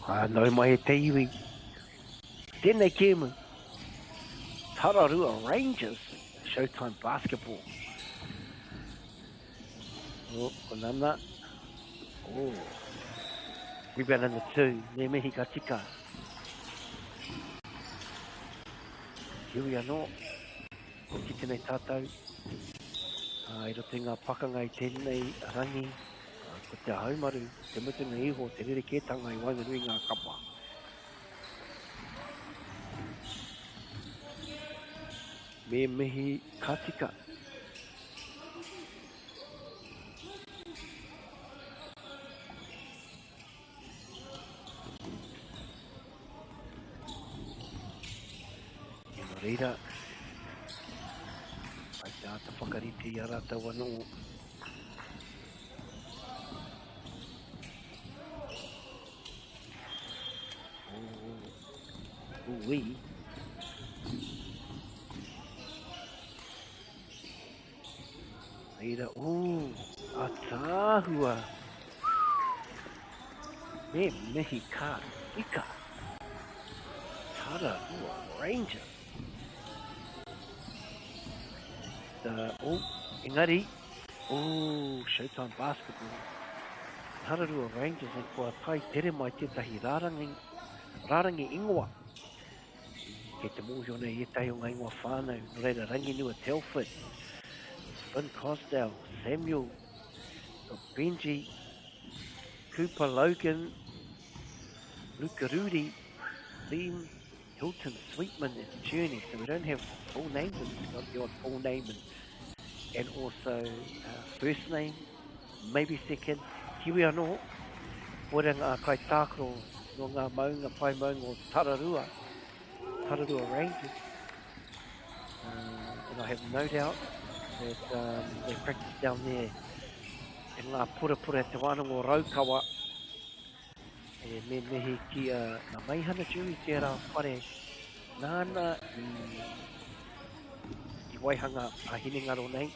Speaker 17: Ā, nau mai e te iwi. Tēnei kēmu, Tararua Rangers, Showtime Basketball. Oh, ko Nana. Oh. Rebound number 2, me mihi ka tika. Heoi anō, ko kite nei tātou, i roto i ngā pakanga i tēnei rangi, ko te haumaru, te mutunga iho, te rerekētanga i waenganui i ngā kapa. Me mihi ka tika. Nō reira, ai te āta whakarite i a rātou anō. Oh, ui. Reira, ooh, ataahua. Me mihi ka tika. Tararua Ranger. The, oh, engari, oh, Showtime Basketball. Tararua Rangers e kua tae tere mai tētahi rārangi, rārangi ingoa. Kei te mōhio nei ētahi o ngā ingoa whānau, nō reira Ranginua Telford, Finn Cosdale, Samuel, Benji, Cooper Logan, Luca Rudi, Liam, Hilton, Sweetman and Journey. So we don't have full names, it's got the odd full name and, and also first name, maybe second. Heoi anō, koira ngā kaitākaro nō ngā maunga, pae maunga o Tararua, Tararua Rangers. And I have no doubt that they practice down there in ngā purapura te wānanga o Raukawa. E me mihi ki a ngā Meihana Dewey tērā whare nāna i, i waihanga a hinengaro nei,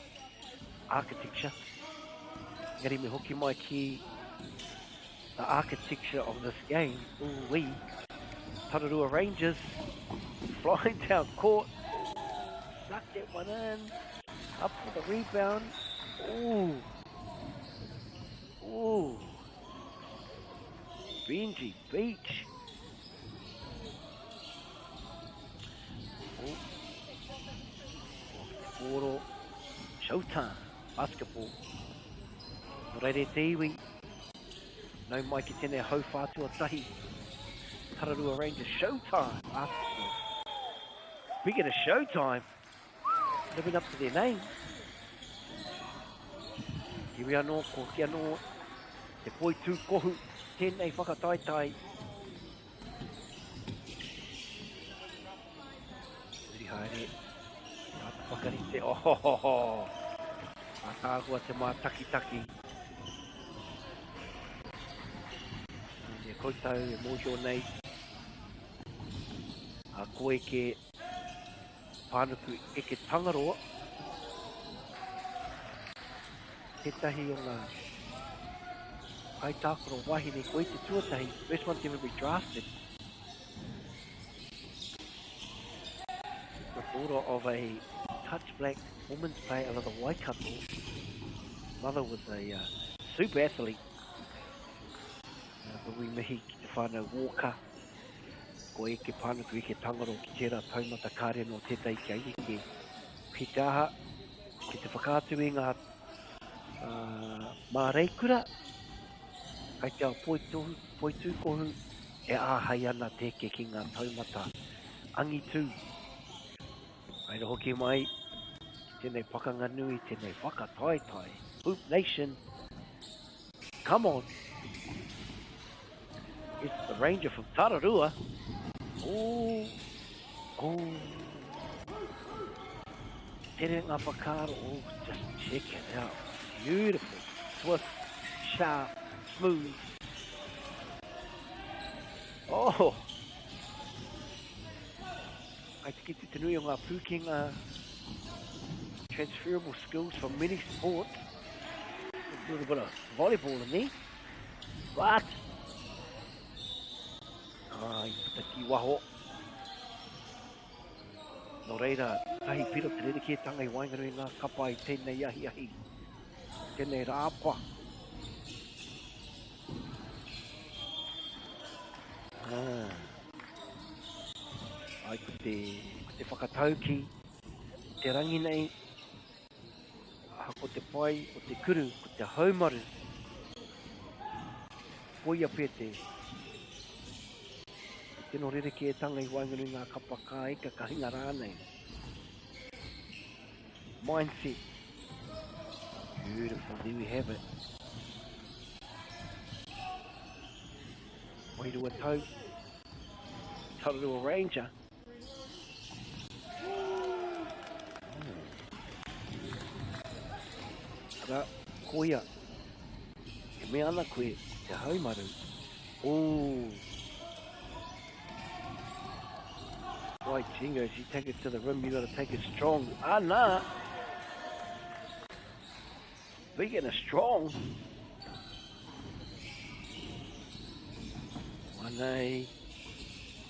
Speaker 17: architecture. Engari me hoki mai ki the architecture of this game. Ooh wee. Tararua Rangers flying down court. Suck that one in. Up for the rebound. Ooh. Ooh. Benji Beach. Oh. Te Showtime. Basketball. Nō reira e te iwi, nau mai ki tēnei hau whātua tahi. Tararua Rangers Showtime Basketball. Speaking of Showtime, living up to their name. Kiwi anō, ko hoki anō, te poi tūkohu, tēnei whakataetae. Huri haere, āta whakarite, ohohoho, ātaahua te mātakitaki. Me koutou e mōhio nei, a koe ke Pānuku Eke Tangaroa, tētahi o ngā kaitākaro wahine, koe te tuatahi, first one to ever be drafted. The daughter of a touch black women's player out of the Waikato. Mother was a super athlete. But we mihi ki te whānau Walker. Ko eke pānuku, eke tangaro ki tērā taumata kāre nō tētahi kia eke. Ki te aha, ki te whakaatu i ngā māreikura, kai te ao poitohu, poitūkohu, e āhei ana te eke ki ngā taumata angitū. Haere hoki mai ki tēnei pakanga nui, tēnei whakataetae, Hoop Nation, come on! It's the Ranger from Tararua. Oh, oh. Tere ngā whakaaro. Oh, just check it out. Beautiful. Swift, sharp, smooth. Oh! Kai te kite te nui o ngā pūkenga transferable skills from many sports. A little bit of volleyball in there. But Ah, i puta ki waho. Nō reira, tahi piro te rerekētanga i waenganui i ngā kapa i tēnei ahiahi, tēnei rāapa. Ah. Ai, ko te, ko te whakatauki, te rangi nei, ko te pai o te kuru, ko te haumaru, koia pea te tino rerekētanga i waenganui ngā kapa kāika, ka hinga rānei. Mindset. Beautiful, there we have it. Wairua tau. Tararua Ranger. Arā, koia, e mea ana koe, te haumaru, ooh. Right, Jingo, if you take it to the rim, you got to take it strong. Ah, nah. Big and a strong. 1A.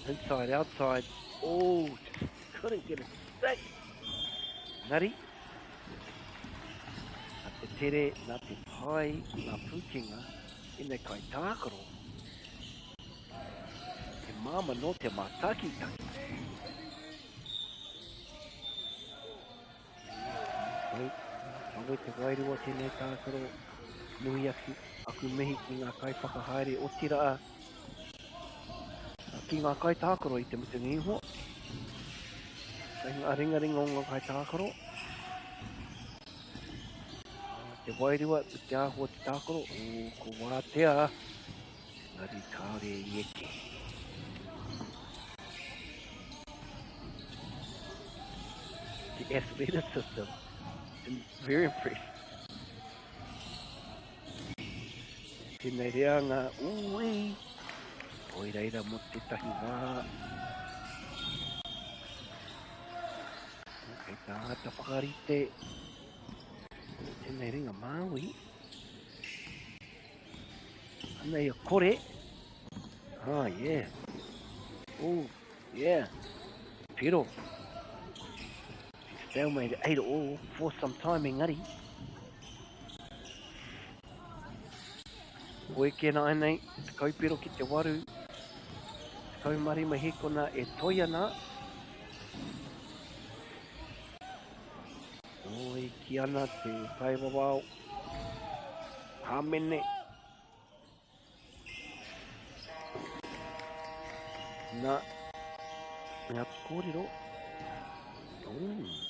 Speaker 17: Inside, outside. Oh, just couldn't get it stick. Nari. Nā te tere, nā te pai, nā pūkenga, i nei kai tākaro. He māma nō te mātakitaki. Wai, kawe te wairua tēnei tākaro, nui atu aku mihi ki ngā kaiwhakahaere otirā ki ngā kaitākaro i te mutunga iho. Kei ngā ringaringa o ngā kaitākaro. Te wairua, te āhua te tākaro, o, ko wātea, engari kāore i eke. The athleticism, I'm very impressed. Tēnei reanga, ui, oi reira mō tētahi wā. Kei tā āta whakarite, tēnei ringa Māui. Anei a kore. Ah, yeah. Oh, yeah. Pero. Stalemate 8 all for some time engari. Koe ke nā nei, te kaupero ki te waru, te kaumarima hikona e toi ana. Oi, ki ana te kaiwawao. Hāmene. Nā, me atu kōrero. Oh.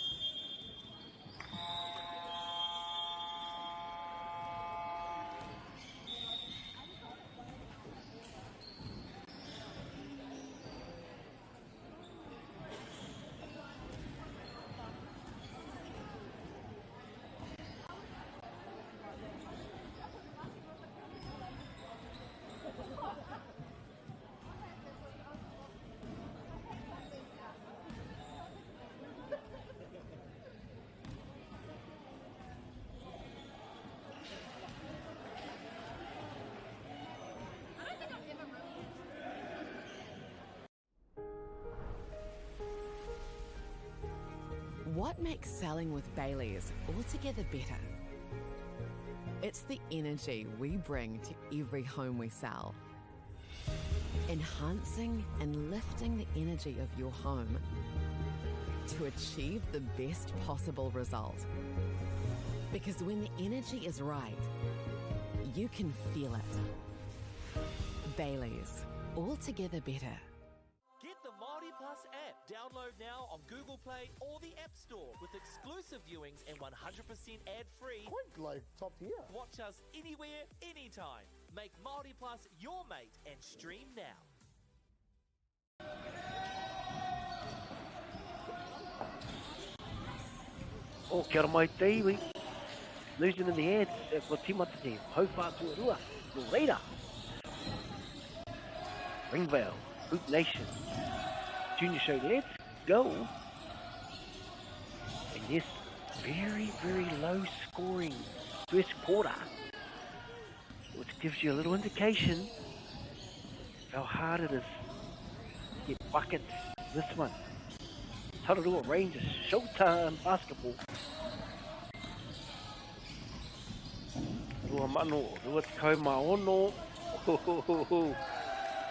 Speaker 9: What makes selling with Bailey's altogether better? It's the energy we bring to every home we sell. Enhancing and lifting the energy of your home to achieve the best possible result. Because when the energy is right, you can feel it. Bailey's, altogether better.
Speaker 10: Get the Māori Plus app. Download now on Google Play or the App Store with exclusive viewings and 100% ad-free.
Speaker 18: Quite like top tier.
Speaker 10: Watch us anywhere, anytime. Make Māori Plus your mate and stream now.
Speaker 17: Oh, kia ora mai te iwi. Losing in the air, kua tīmata te hauwhā tuarua, nō reira. Ringvale, Hoop Nation, Junior Show, let's go. And yes, very, very low scoring first quarter, which gives you a little indication how hard it is. get buckets this one. Tararua Rangers, Showtime Basketball. Rua mano, rua tekau mā ono.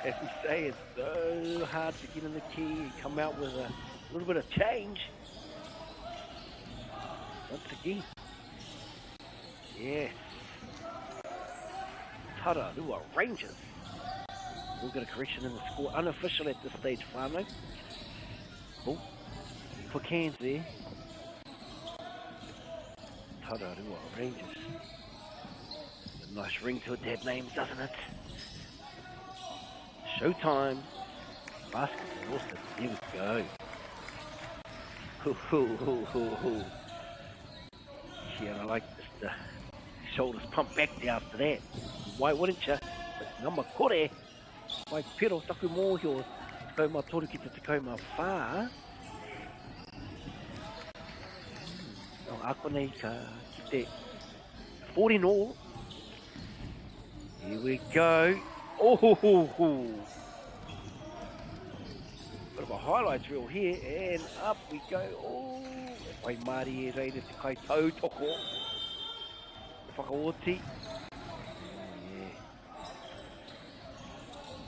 Speaker 17: As we say, it's so hard to get in the key and come out with a little bit of change. Once again. Yes. Tararua Rangers. We'll get a correction in the score. Unofficial at this stage, whānau. Oh, quick hands there. Tararua Rangers. A nice ring to it to have names, doesn't it? Showtime. Basketball. Awesome. Here we go. Hoo, hoo, hoo, hoo, hoo. Yeah, and I like just the shoulders pumped back there after that. Why wouldn't you? But number kore, whai piro taku mōhio, tekau mā toru ki te tekau mā whā. No, ako nei ka ki te 14 all. Here we go. Oh, ho, ho, ho. Bit of a highlights reel here, and up we go. Oh, wai māri e reira te kai tautoko. Te whakaoti. Yeah.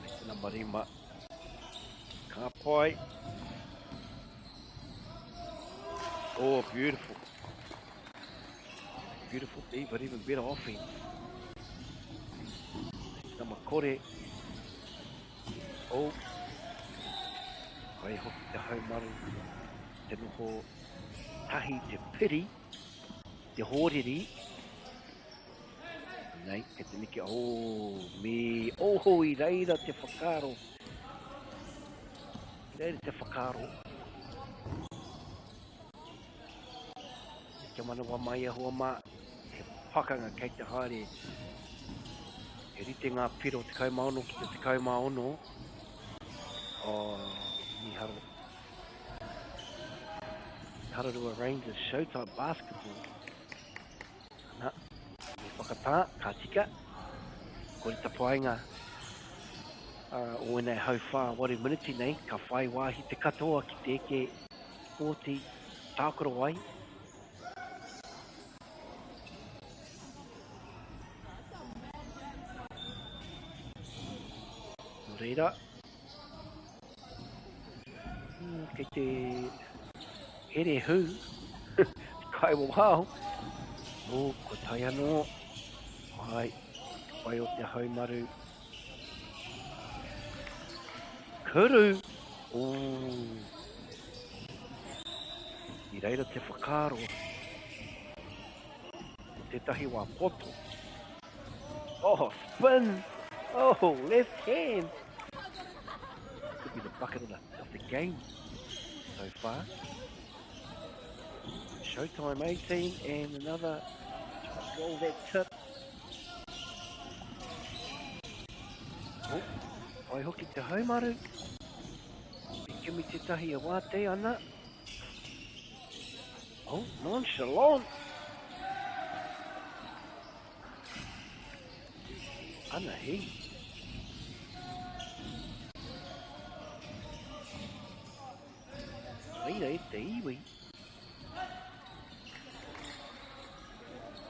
Speaker 17: Te number rima. Ka pai. Oh, beautiful. Beautiful D, but even better offense. Number kore. Oh. Wai hoki te haumaru, te noho tahi, te piri, te hōriri. Nei, kei te neke, oh, me, oh, i reira te whakaaro. I reira te whakaaro. Kia manawa mai e hoa mā, he pakanga kei te haere. He rite ngā piro 16 ki te 16. Oh, miharo. Tararua Rangers Showtime Basketball. Ana, me whakatā, ka tika. Kore ta painga o ēnei hauwhā waru miniti nei, ka whai wāhi te katoa ki te eke kōti tākaro ai. Nō reira, kei te here hū, te kai wawao, o, ko tai anō, ai, te wai o te haumaru. Kuru! O, i reira te whakaaro, o tētahi wā poto. Oh, spin! Oh, left hand! Could be the bucket of the, of the game so far. Showtime 18 and another roll that tip. Oh, whai hoki te haumaru. Me kimi tētahi e wātea ana. Oh, nonchalant. Ana he. Reira e te iwi.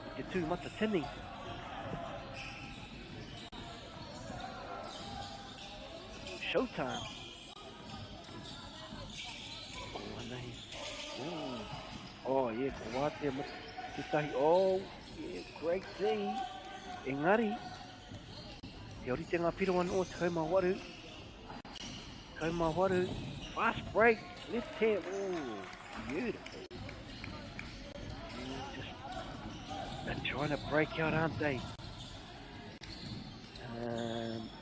Speaker 17: I te tū matatini. Showtime. Oh, ana he. Oh, oh yeah, ko wātea ma tētahi. Oh, yeah, great D. Engari, he orite ngā piro anō, 18. 18, fast break, left hand, oh, beautiful. Just, they're trying to break out, aren't they?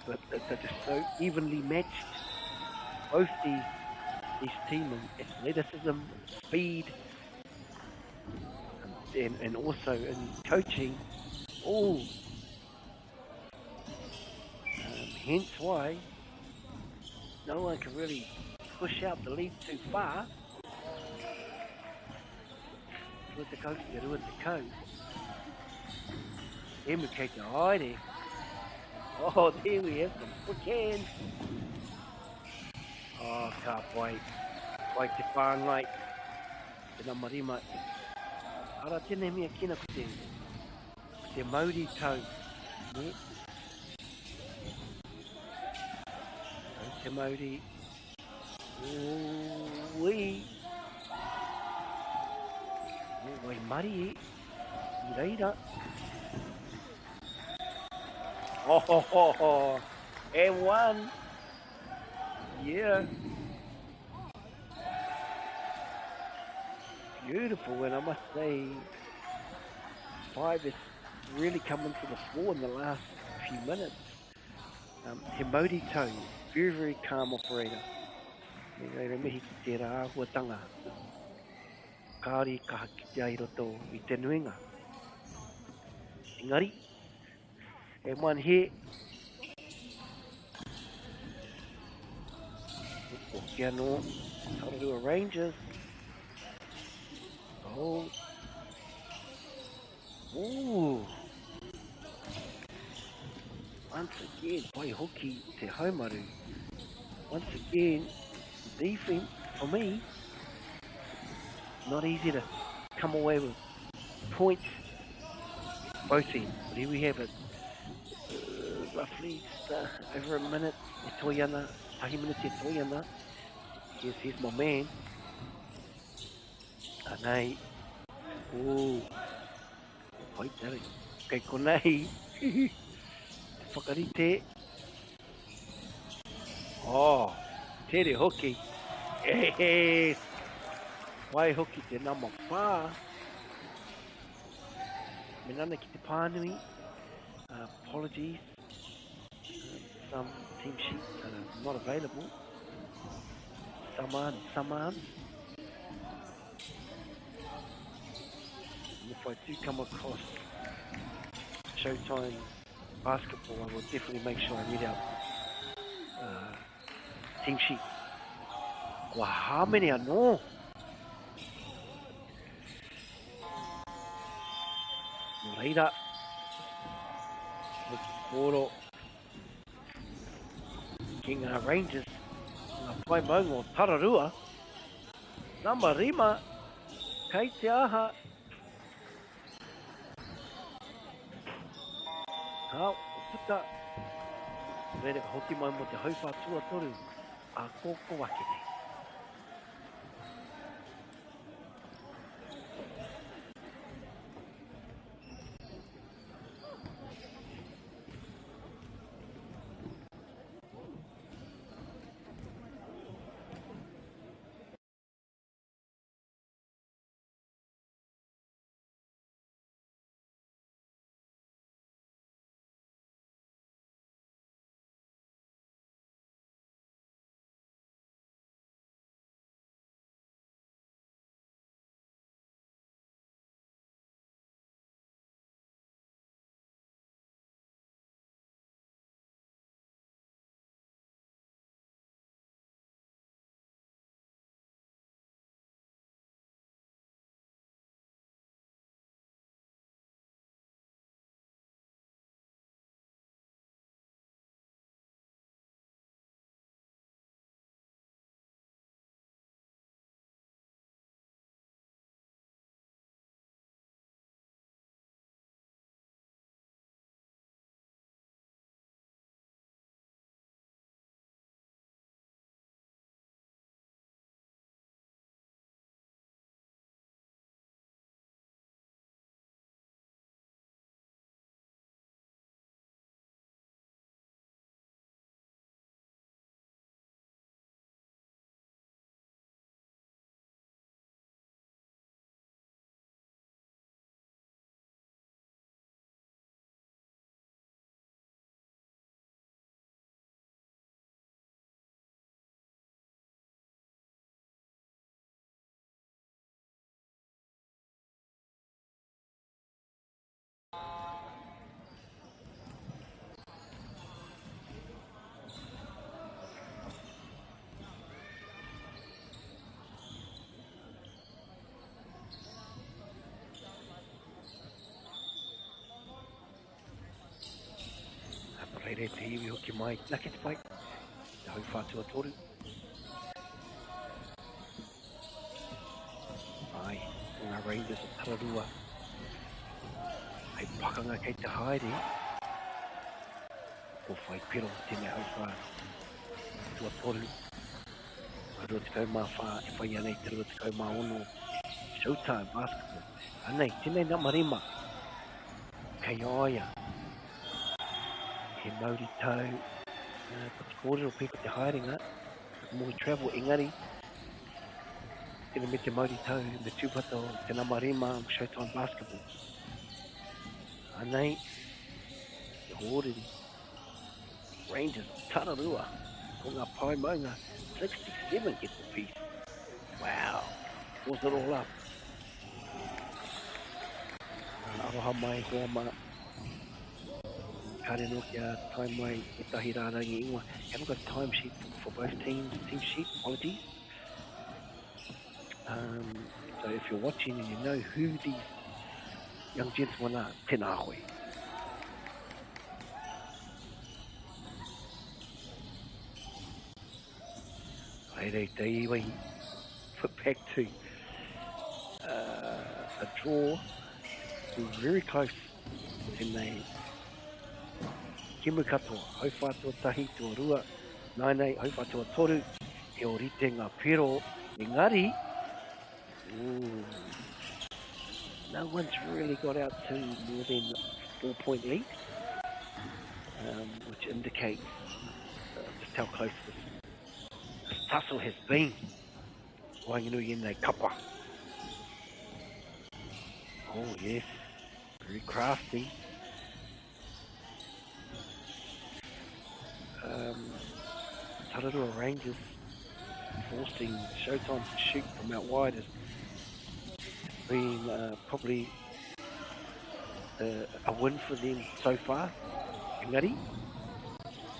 Speaker 17: But they're just so evenly matched. Both these teams in athleticism, speed, and also in coaching. Oh, hence why no one can really push out the lead too far. Rua tekau ki te rua tekau. Emu kei te haere. Oh, there we have some quick hands. Oh, ka pai. Pai te whāngai. Te nama rima. Ara tēnei mea kina ko te, ko te mauri tau. Ne? Tau te mauri. Ui. O, wai marie. I reira. Oh, ho, ho, ho. And one. Yeah. Beautiful, and I must say, 5 has really come into the fore in the last few minutes. He mauri tau, very, very calm operator. Me reira mihi ki tērā āhuatanga. Kāore i kaha kitea i roto i te nuinga. Engari, and one here. Hoki anō, Tararua Rangers. Oh. Ooh. Once again, pai hoki te haumaru. Once again, defense for me. Not easy to come away with points. Both ends. But here we have it. Roughly just over a minute. E toi ana, tahi minute e toi ana. Here's my man. Anei. Ooh. Pai tere. Kei konei. Te whakarite. Oh, tere hoki. Yes. Wai hoki te nama 4. Me nana ki te pānui. Apologies. Some team sheets are not available. Some aren't, some aren't. And if I do come across Showtime basketball, I will definitely make sure I read out team sheet. Kua hāmene anō. Nō reira, hoki kōro ki ngā Rangers, ngā pae maunga o Tararua. Nama 5, kei te aha. Ka puta. Reira ka hoki mai mō te hauwhā tuatoru a kōkō ake nei. Reire te iwi hoki mai, nā ke te pai, te hau whātua toru. Rangers o Tararua. Hei pakanga kei te haere. Ko whai pero tēnei hauwhā. Tuatoru. 24 e whai ana i te 26. Showtime basketball. Anei, tēnei nama rima. Kei a ia. He mauri tau. Uh, ko te kōrero pē ko te haerenga. More travel engari. Tēnei me te mauri tau, me tūpato te nama rima Showtime basketball. Anei, te hōrere. Rangers Tararua. Ko ngā pae maunga 67 get the piece. Wow. Pulls it all up. Aroha mai hoa mā. Kāre anō kia tae mai ētahi rārangi ingoa. Haven't got a time sheet for both teams. Team sheet, apologies. Um, so if you're watching and you know who these young gentlemen are, tēnā koe. Haere te iwi, put back to uh, a draw. Very close tēnei Kimu katoa, hauwhā tuatahi, tuarua, nainei, hauwhā tuatoru, he orite ngā pero, engari, ooh, no one's really got out to more than four point lead, um, which indicates uh, just how close this, this tussle has been. Waenganui in kapa. Oh yes, very crafty. Um, Tararua Rangers forcing Showtime to shoot from out wide has been uh, probably uh, a win for them so far. Engari,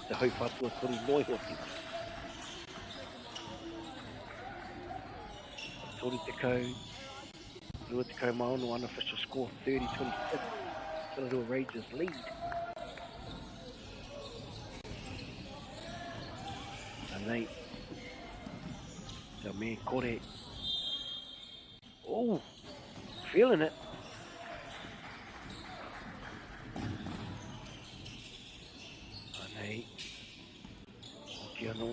Speaker 17: te hauwhatua toru noi hoki. 30, 26 unofficial score, 30-26. Tararua Rangers lead. Anei, te me kore. Oh, feeling it. Anei, hoki anō.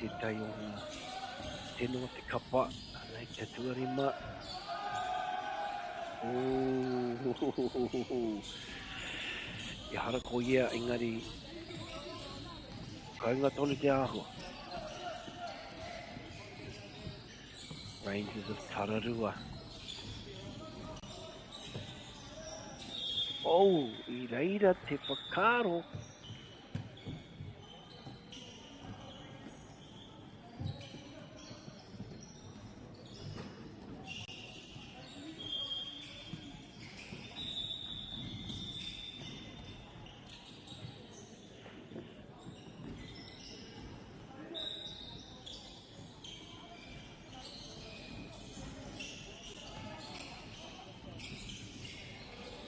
Speaker 17: Tētahi o ngā tino o te kapa, anei te tuarima. Oh, ehara ko ia, engari kaunga tonu te āhua. Rangers of Tararua. Oh, i reira te whakaaro.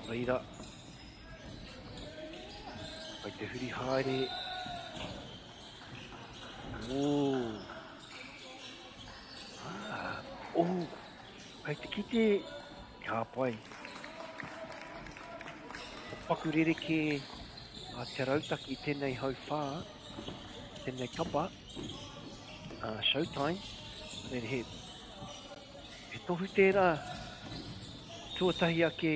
Speaker 17: Reira, kai te huri haere. Oh. Ah, oh. Kai te kite, ka pai. Ko paku rerekē a te rautaki tēnei hauwhā, tēnei kapa, uh, Showtime. Reira he, he tohu tērā, tuatahi ake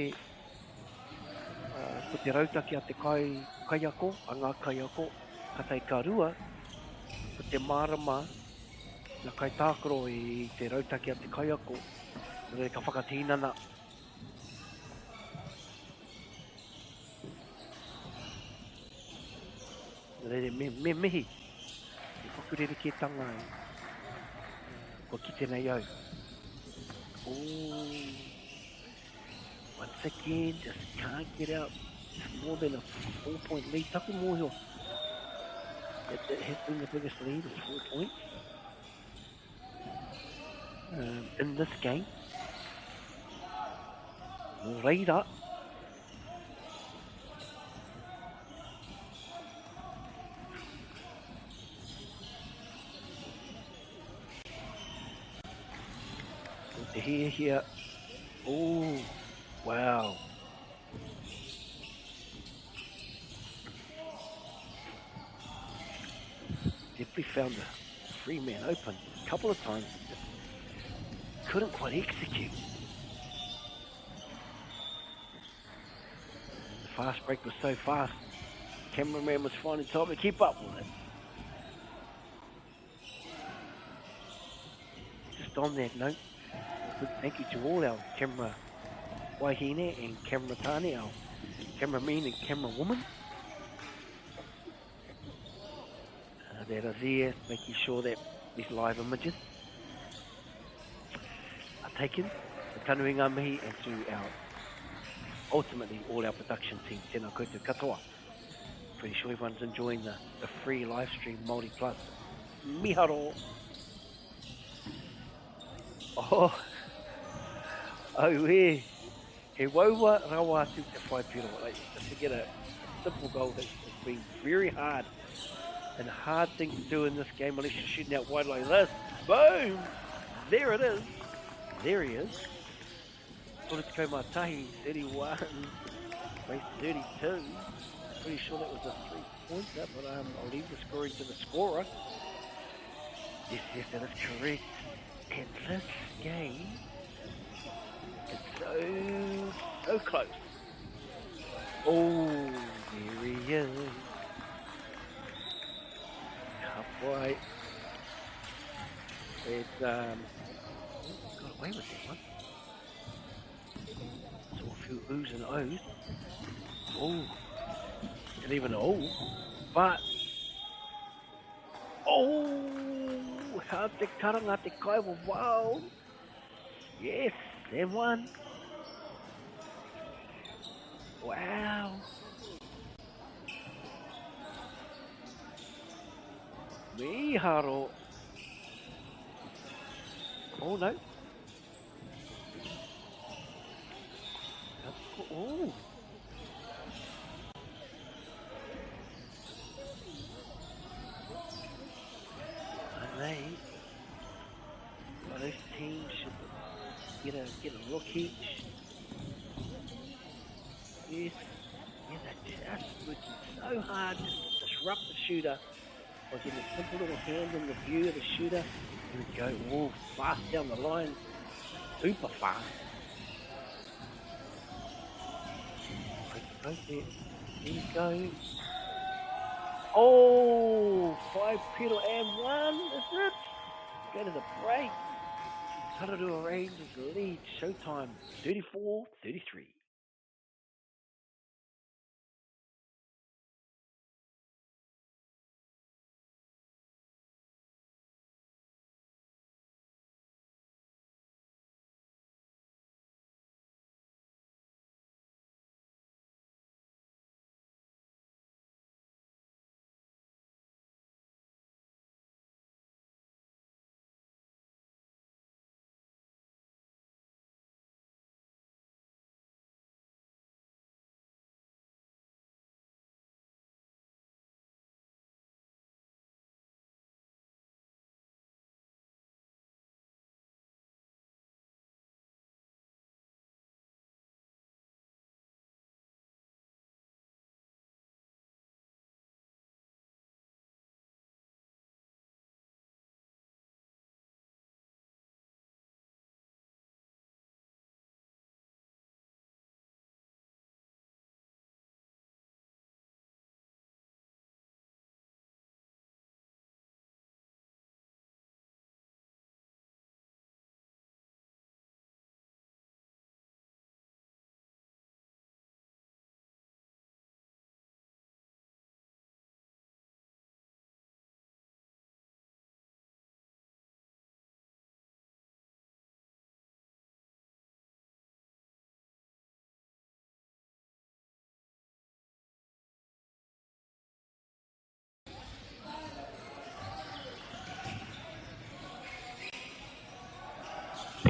Speaker 17: uh, ko te rautaki a te kai, kaiako, a ngā kaiako, ka tae ka rua, ko te mārama ngā kaitākaro i te rautaki a te kaiako, reira ka whakatīnana. Reira, me, me mihi, te whakurerekētanga kua kite nei au. Oh, once again, just can't get out. It's more than a four-point lead. Taku mōhio, that, that has been the biggest lead, is four points. Um, in this game. Nō reira, Te hiahia. Oh, wow. Definitely found a free man open a couple of times. Just couldn't quite execute. The fast break was so fast. Cameraman was finding time to keep up with it. Just on that note, big thank you to all our camera wahine and camera tāne, our cameramen and camera woman. That are there making sure that these live images are taken. The tanu ngā mihi and to our ultimately all our production team, tēnā koutou katoa. Pretty sure everyone's enjoying the free live stream Māori Plus. Miharo! Oh, oh e, he waua rawa atu te whai piro. Like, just to get a simple goal that's been very hard and hard thing to do in this game unless you're shooting out wide like this. Boom! There it is. There he is. Toru 31, race 32. Pretty sure that was a three-pointer, but I'll leave the scoring to the scorer. Yes, yes, that is correct. And this game is so, so close. Oh, there he is. Halfway. It got away with that one. Saw a few oohs and ohs. Oh, and even oh, but oh, how te karanga te kaiwa, wow. Yes, and one. Wow. Miharo. Oh no. Oh. And they, well, those teams should get a look each. Yes, yeah, they're just working so hard just to disrupt the shooter by getting a simple little hand in the view of the shooter. Here we go, oh, fast down the line, super fast. There you go. Oh, 5 pedal and 1, is it? Go to the break. Tararua Rangers lead, showtime, 34-33.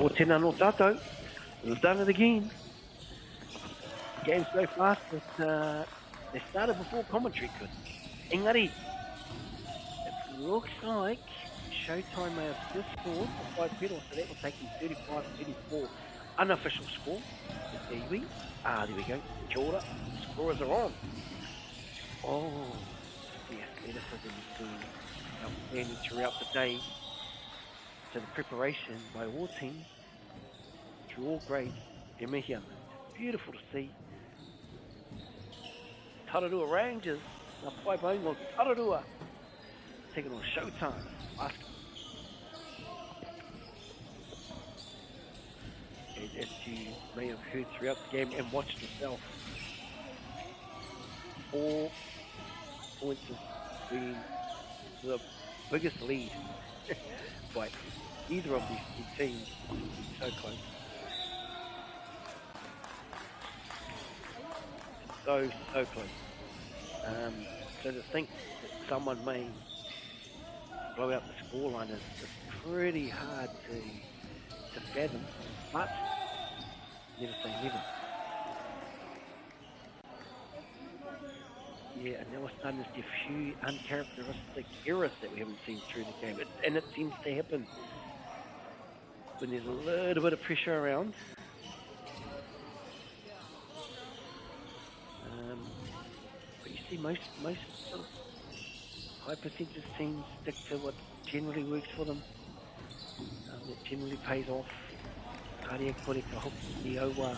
Speaker 17: O tēnā no tātou. We've done it again. Game's so fast that they started before commentary could. Engari, it looks like Showtime may have just scored for 5 piro, so that will take him 35-34. Unofficial score. The iwi. There we go. Kia ora. Scorers are on. Oh, the athleticism has been outstanding throughout the day. So the preparation by all teams, through all grades, e mihi ana. Beautiful to see. Tararua Rangers, ngā pae maunga o Tararua, taking on Showtime. Basketball. And as you may have heard throughout the game and watched yourself, 4 points has been the biggest lead by either of these two teams. So close. So, so close. So to think that someone may blow out the scoreline is pretty hard to fathom, but never say never. Yeah, and now we're starting to see a few uncharacteristic errors that we haven't seen through the game. And it seems to happen when there's a little bit of pressure around. But you see most sort of high percentage teams stick to what generally works for them. That generally pays off. Kāre kore ka hoki i aua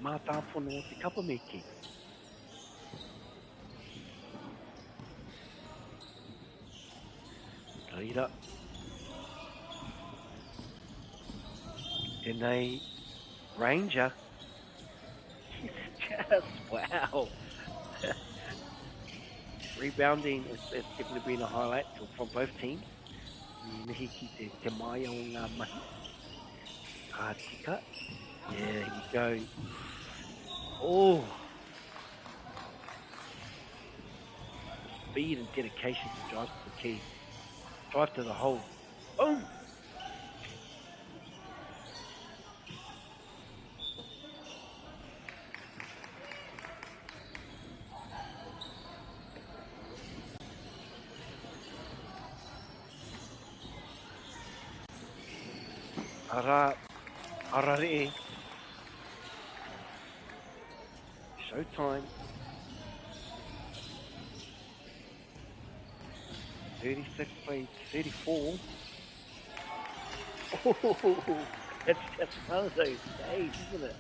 Speaker 17: mātāpono o te kapa me ki. Reira. Tēnei Ranger. Just wow. Rebounding has definitely been a highlight from both teams. Mihi ki te maia o ngā mahi. Ka tika. Yeah, here we go. Oh! The speed and dedication to drive to the key. Drive to the hole. Boom! Arare. Showtime. 36 plays 34. Oh, that's just one of those days, isn't it?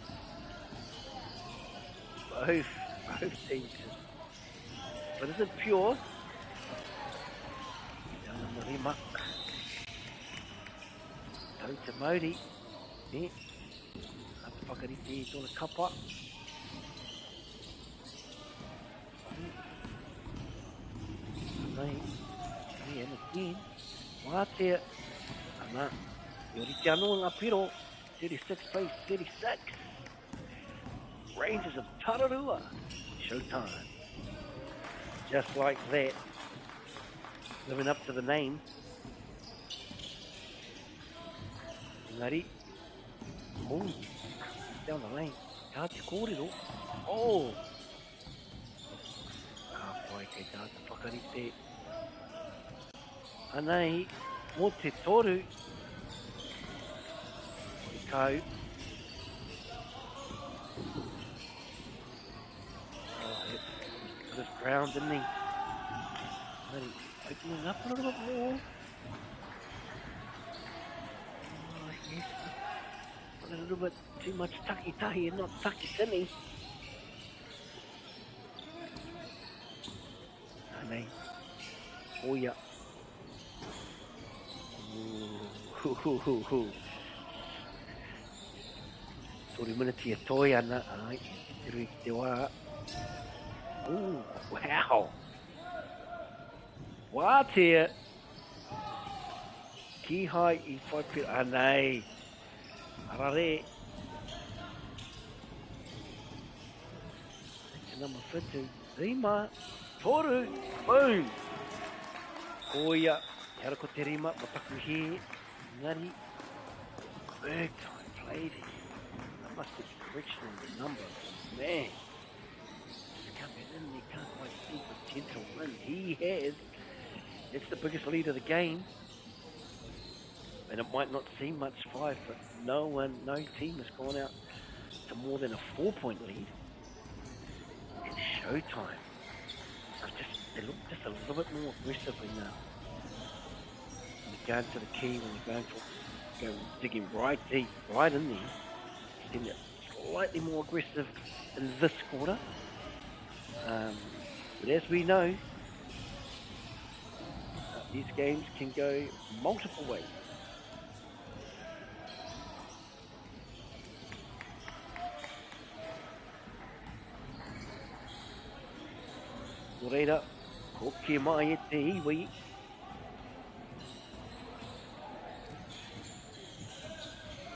Speaker 17: Both teams. But is it pure? Down the Marima. Tau te mauri. Ne. Ata whakarite i tōna kapa. Anei. Nei, and again. Wātea. Ana. I ori te anō ngā piro. 36 plays 36. Rangers of Tararua. Showtime. Just like that. Living up to the name. Engari. Oh, down the lane. Kā te kōrero. Oh! Kā pai kei tā te whakarite. Anei, mō te toru. Kore kau. Oh, he put his ground, didn't he? Engari, opening up a little bit more. Oh, yes. A little bit too much taki-tahi and not taki-tini. Anei. Oh, yeah. Ooh, hoo, hoo, hoo. Toru minute e toi ana. Ai, te rui ki te wā. Ooh, wow. Wātea. Kīhai i whai pira. Anei. Arare. Te number 7, rima, toru, boom! Koia, he ara ko te rima, ma taku he, engari, big time play there. I must get the correction on the number, man. Just come in, he can't quite see the gentle win. He has It's the biggest lead of the game. And it might not seem much, 5, but no one, no team has gone out to more than a 4-point lead. It's showtime. They look just a little bit more aggressive when you're going to the key, when you're going for digging right deep, right in there. Seem slightly more aggressive in this quarter. But as we know, these games can go multiple ways. Nō reira, hoki mai e te iwi.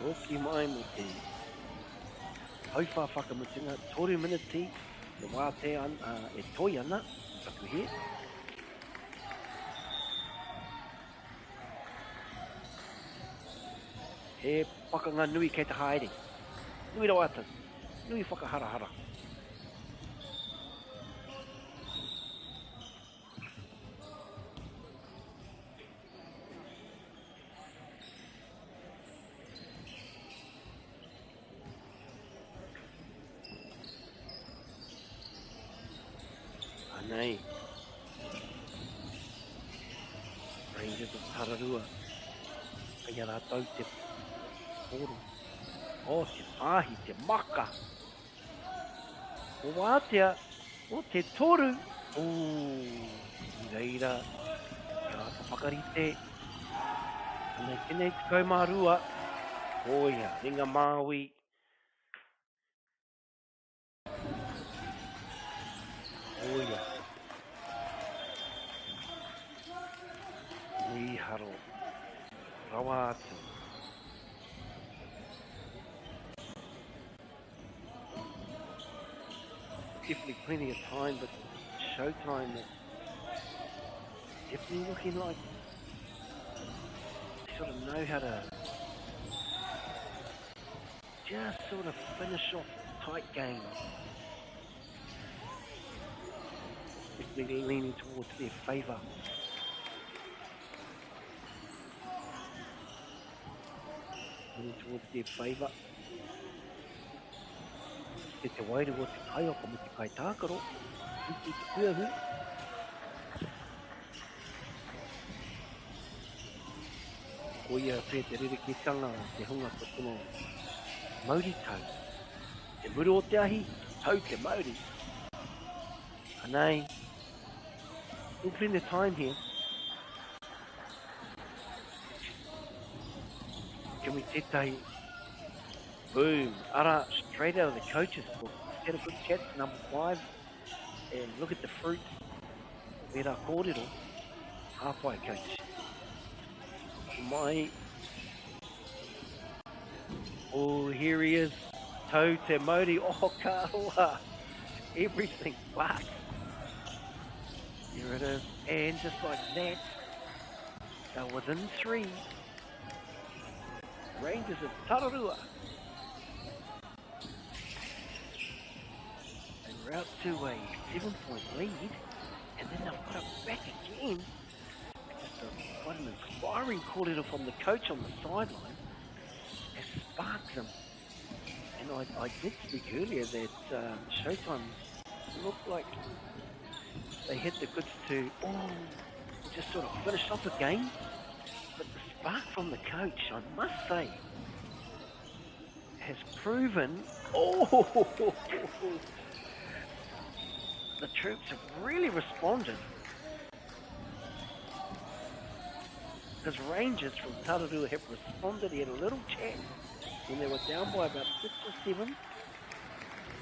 Speaker 17: Hoki mai mo te hauwhā whakamutunga, 3 miniti, te wā te an, e toi ana, taku he. He pakanga nui kei te haere. Nui rawa atu. Nui whakaharahara. Anei. Rangers of Tararua. Kei a rātou te pōro. O, te pāhi, te maka. O wātea, o te toru. O, i reira, kia āta whakarite. Anei, tēnei 12. Koia, ringa Māui. Koia. Mīharo. Rawa atu. Definitely plenty of time, but showtime is definitely looking like they sort of know how to just sort of finish off tight games. Definitely leaning towards their favour. Leaning towards their favour. Te te wairua te kaiako me te kaitākaro, i te puehu. Koia pea te rerekētanga o te hunga ko tino mauritau. Te muru o te ahi, tau te mauri. Anei, still plenty of time here. Can we tētahi? Boom, ara, straight out of the coach's book. Had a good catch, number 5. And look at the fruit. Mera kōrero, hāpai coach. Mai. Oh, here he is. Tau te mauri. Oh, ka roa. Everything but. Here it is. And just like that, they're within 3. Rangers of Tararua. And we're out to a 7-point lead. And then they've got it back again. Just quite an inspiring kōrero from the coach on the sideline has sparked them. And I did speak earlier that Showtime looked like they hit the goods to just sort of finish off the game. But the spark from the coach, I must say, has proven, the troops have really responded. Because Rangers from Tararua have responded. He had a little chat when they were down by about 6 or 7,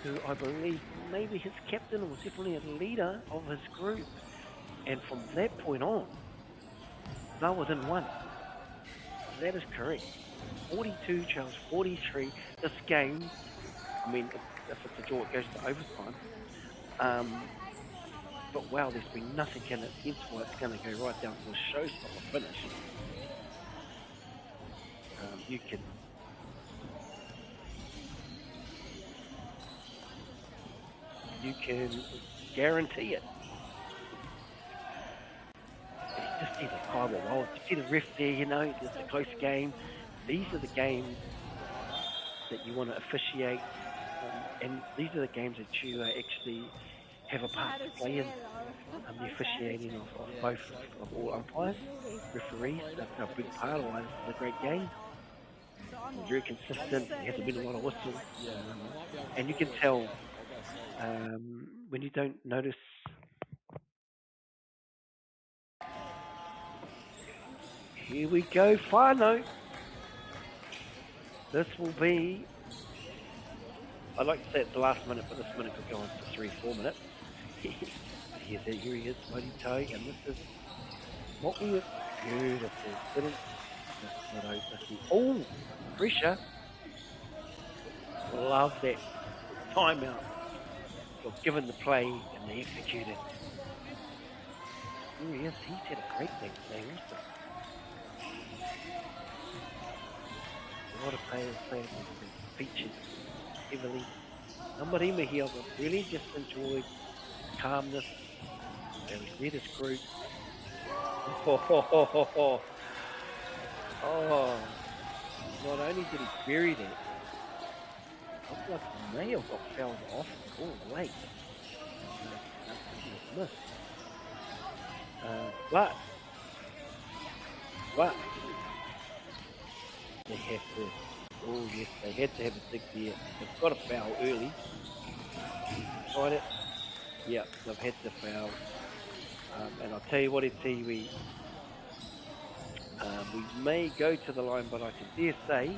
Speaker 17: who I believe maybe his captain or definitely a leader of his group. And from that point on, they were within 1. That is correct. 42 Charles 43. This game, I mean, if it's a draw, it goes to overtime. But wow, there's been nothing in it. Hence why it's going to go right down to a showstopper finish. You can guarantee it. It's just See the Kaiwa You see the ref there, you know, it's a close game. These are the games that you want to officiate, and these are the games that you actually have a part to play in. The officiating of both of all umpires, referees, that's a big part of why this is a great game. Very consistent, there hasn't been a lot of whistles. And you can tell when you don't notice. Here we go, whānau. This will be, I'd like to say it's the last minute, but this minute could go on for 3-4 minutes. Here he is, Mighty Toe, and this is what we were beautiful. Didn't oh, pressure. Love that timeout. Got given the play and they executed. Here he is, he's had a great day today also. A lot of players playing featured heavily. Number Rima here, but really just enjoyed calmness. There we see this group. Oh, oh, not only did he bury that, looked like he may have got fouled off the ball late. Missed. But they have to, oh yes, they had to have a dig there. They've got a foul early. Tried it. Yeah, they've had to foul. And I'll tell you what, it's we may go to the line, but I can dare say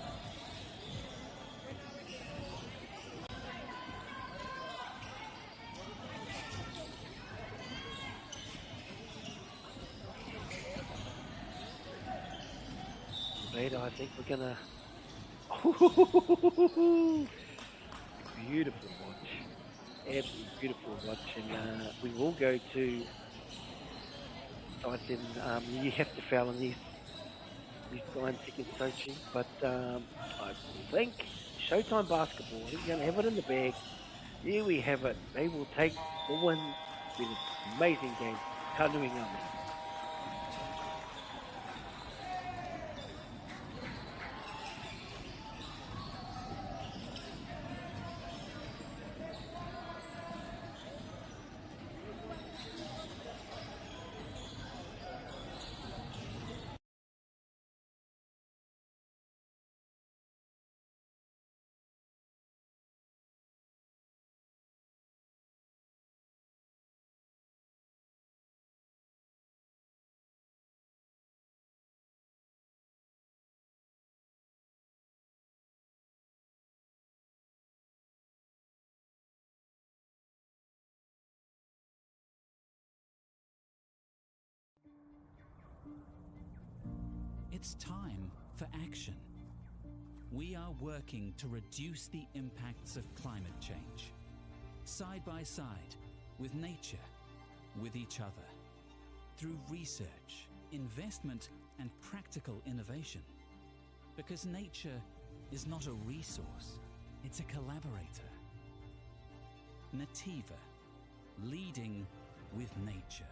Speaker 17: later, I think we're gonna beautiful watch, absolutely beautiful watch, and we will go to Tyson. You have to foul in these 9 seconds, don't you? But I think Showtime Basketball, we're going to have it in the bag. Here we have it. They will take the win. It's been an amazing game. Ka nui ngā mihi.
Speaker 11: It's time for action. We are working to reduce the impacts of climate change. Side by side, with nature, with each other. Through research, investment, and practical innovation. Because nature is not a resource, it's a collaborator. Nativa, leading with nature.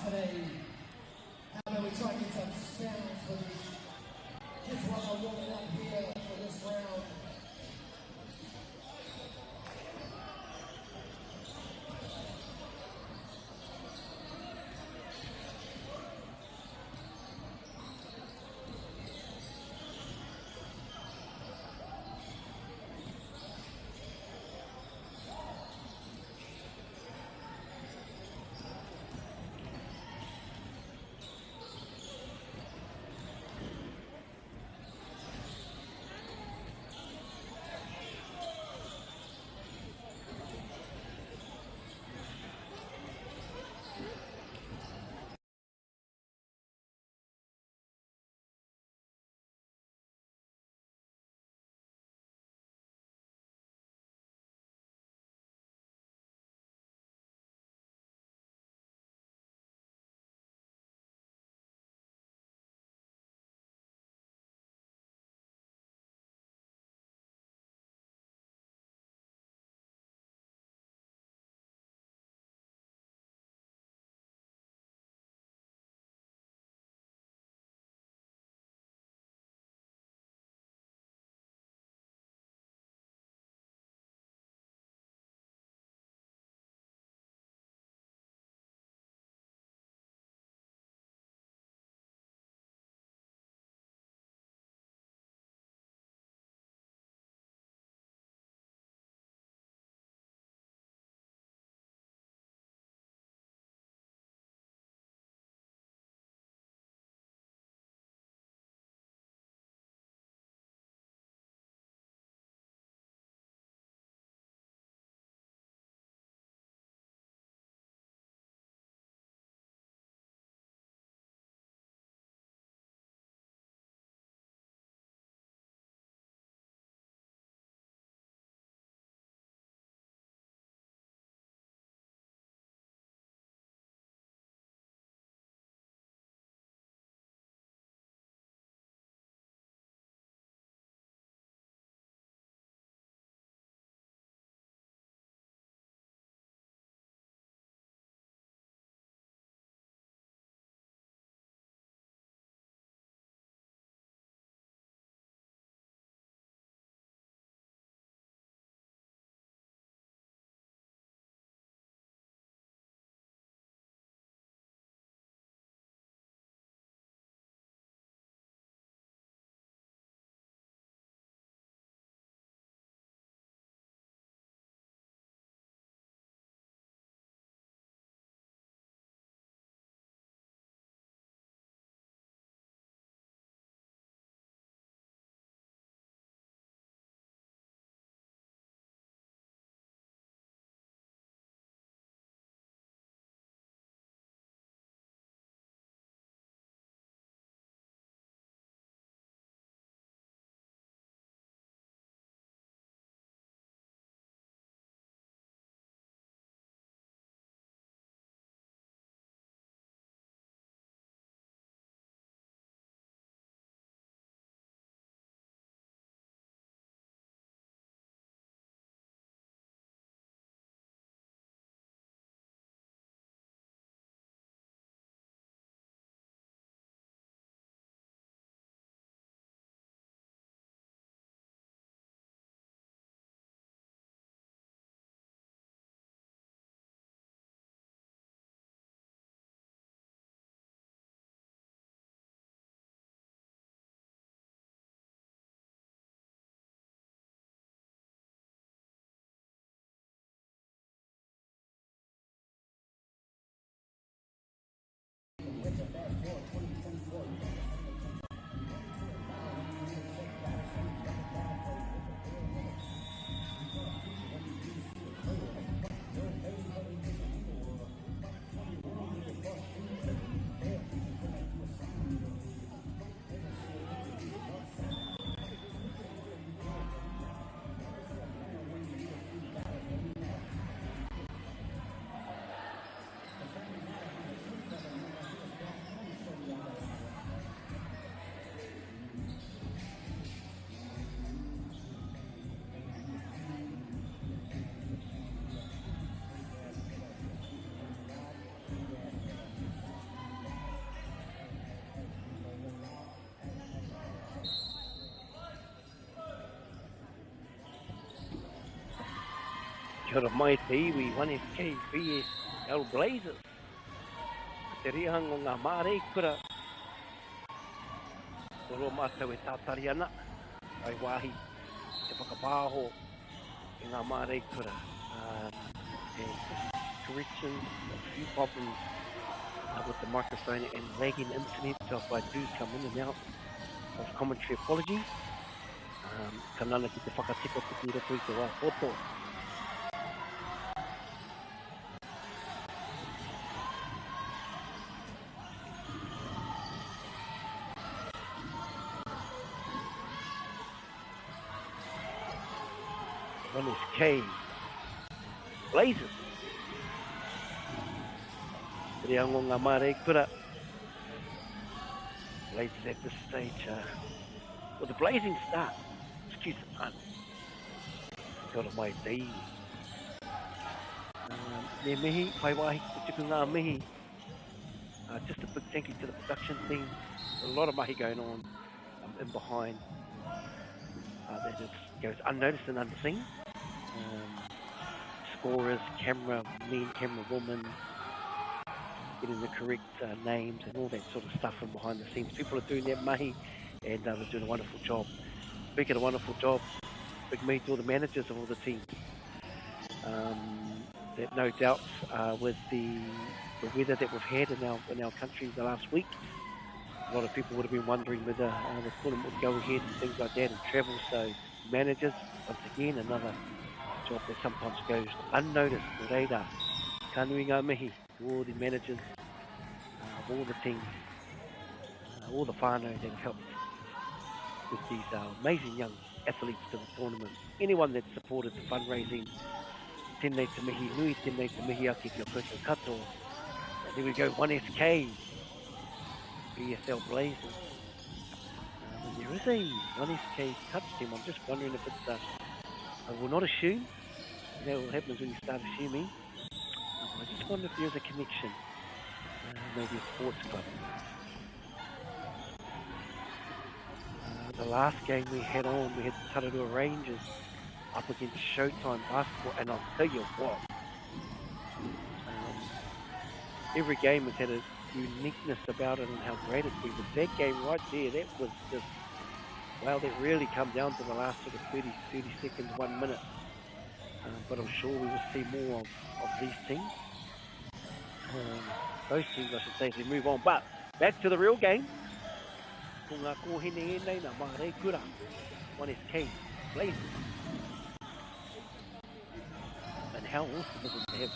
Speaker 1: today. How about we try and get some sound for these kids while they're warming up here for this round.
Speaker 17: Kia ora mai te iwi, 1SK, BSL Blazers. Ko te rihanga o ngā māreikura. Kua roa mātou e tātari ana, whai wāhi te whakapāho i ngā māreikura. And just corrections, a few problems with the microphone and lagging internet, so if I do come in and out of commentary, apologies. Um, ka nana ki te whakatikotiko i roto i te wā poto. One is K. Blazers. Te reanga o ngā māreikura. Blazers at this stage. With a blazing start. Excuse the pun. Kia ora mai te iwi. Me mihi, whai wāhi ki te tuku ngā mihi. Just a big thank you to the production team. A lot of mahi going on in behind that it goes unnoticed and unseen. Scorers, camera men, camera women, getting the correct names and all that sort of stuff from behind the scenes. People are doing that mahi and they're doing a wonderful job. Speaking of a wonderful job, big mihi to all the managers of all the teams. That no doubt with the weather that we've had in our country the last week, a lot of people would have been wondering whether the tournament would go ahead and things like that and travel. So managers, once again, another job that sometimes goes unnoticed. Nō reira, ka nui ngā mihi to all the managers of all the teams, all the whānau that have helped with these amazing young athletes to the tournament. Anyone that supported the fundraising, tēnei te mihi nui, tēnei te mihi ake ki a koutou katoa. And there we go, 1SK, BSL Blazers. And there is a 1SK touch team. I'm just wondering if it's a, I will not assume. You know what happens when you start assuming. I just wonder if there's a connection. Maybe a sports club. The last game we had on, we had the Tararua Rangers up against Showtime Basketball, and I'll tell you what, every game has had a uniqueness about it and how great it's been, but that game right there, that was just, well, that really come down to the last sort of 30 seconds, 1 minute. But I'm sure we will see more of these teams. Those teams, I should say, as we move on. But back to the real game. Ko ngā kōhine ēnei nā Māreikura, 1SK Blazers. And how awesome is it to have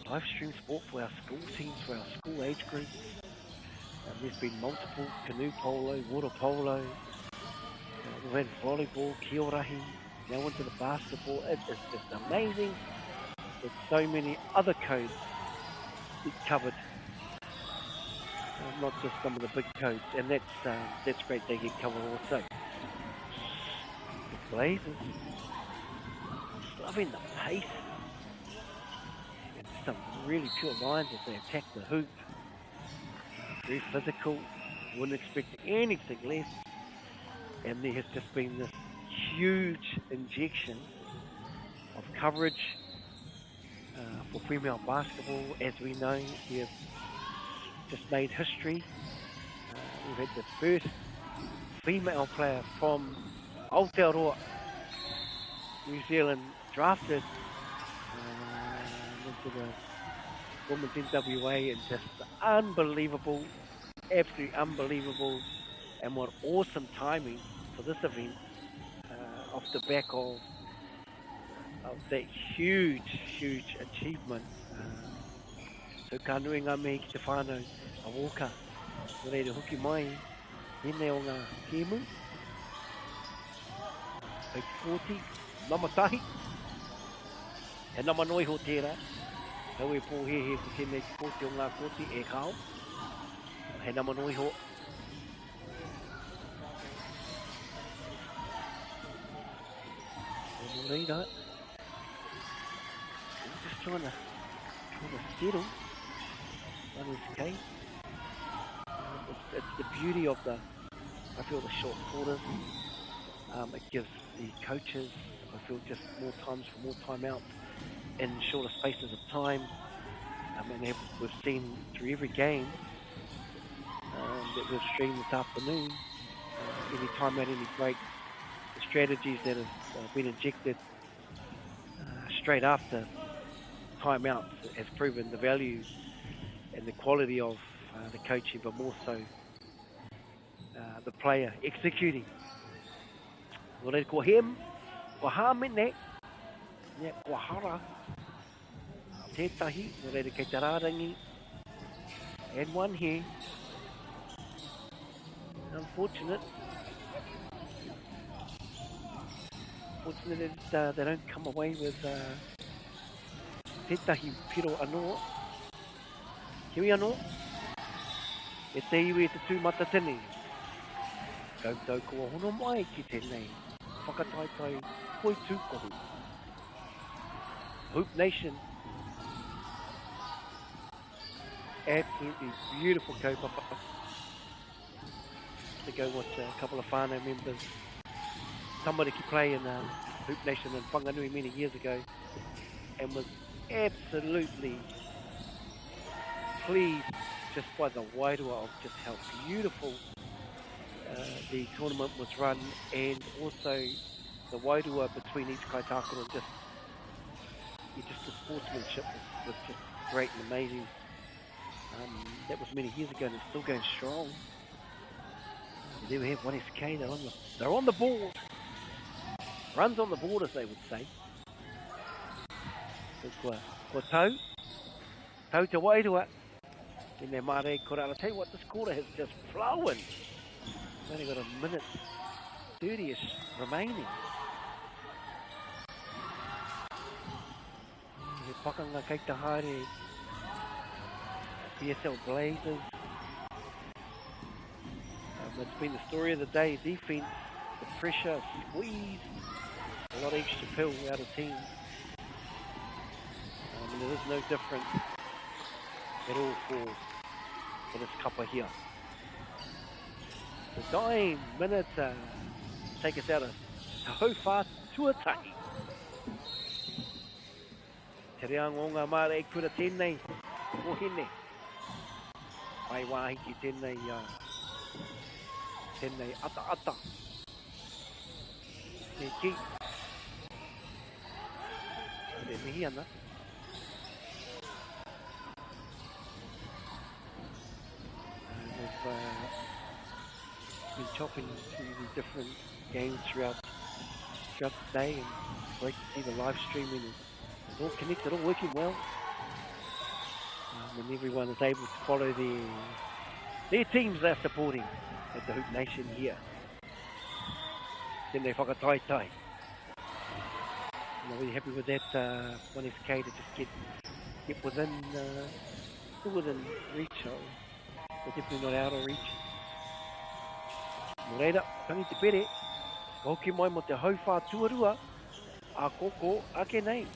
Speaker 17: live stream sport for our school teams, for our school age groups. There's been multiple canoe polo, water polo, we've had volleyball, kiorahi, now into the basketball. It is just amazing. There's so many other codes covered. Not just some of the big codes, and that's great they get covered also. The Blazers, just loving the pace and some really pure lines as they attack the hoop. Very physical, wouldn't expect anything less. And there has just been this huge injection of coverage for female basketball. As we know, we have just made history. We've had the first female player from Aotearoa, New Zealand, drafted into the Women's NWA, and just unbelievable, absolutely unbelievable, and what awesome timing for this event off the back of that huge, huge achievement. So ka nui ngā mihi ki te whānau a Walker. Nō reira hoki mai tēnei o ngā kēmu. Hei 40, nama tahi. He nama noa iho tērā. Hau e pōhēhē ko tēnei te kōti o ngā kōti e kao. He nama noa iho. Nō reira, I'm just trying to settle. 1SK. It's the beauty of the, I feel the short quarters. It gives the coaches I feel just more times for more timeouts in shorter spaces of time. And we've seen through every game that we've streamed this afternoon, any timeout, any break, the strategies that have been injected straight after timeouts has proven the value and the quality of the coaching, but more so the player executing. Nō reira, ko Hem, ko Hāmene, yeah, ko Hara, tētahi, nō reira kei te rārangi, and one here. Unfortunate. Fortunate that they don't come away with tētahi piro anō. Heoi anō, e te iwi e te tū matatini, koutou kua hono mai ki tēnei whakataetae poitūkohu. Hoop Nation, absolutely beautiful kaupapa to go watch a couple of whānau members, tamariki play in Hoop Nation in Whanganui many years ago, and was absolutely pleased just by the wairua of just how beautiful the tournament was run, and also the wairua between each kaitākaro, and just the sportsmanship was just great and amazing. That was many years ago, and it's still going strong. And there we have 1SK, they're on the board. Runs on the board, as they would say. So kua tau te wairua. Tēnei mārei kura. I'll tell you what, this quarter has just flown. We've only got a minute 30-ish remaining. He pakanga kei te haere BSL Blazers. It's been the story of the day. Defense, the pressure, squeeze, a lot of extra pill out of teams. And it is no different at all for this kapa here. The dying minute take us out of Tauwha Tuatahi. Te reanga o ngā mārei kura tēnei, kōhine. Whai wāhi ki tēnei, tēnei ata ata. Te ki. Te mihi ana. We've been chopping through the different games throughout the day, and it's great to see the live streaming is all connected, all working well, and everyone is able to follow their teams they're supporting at the Hoop Nation here. Tēnei whakataetae. And I'm really happy with that 1SK to just get within, still within reach. They're definitely not out of reach. Nō reira, tangi te pere, ka hoki mai mo te hauwhā tuarua, a koko ake nei.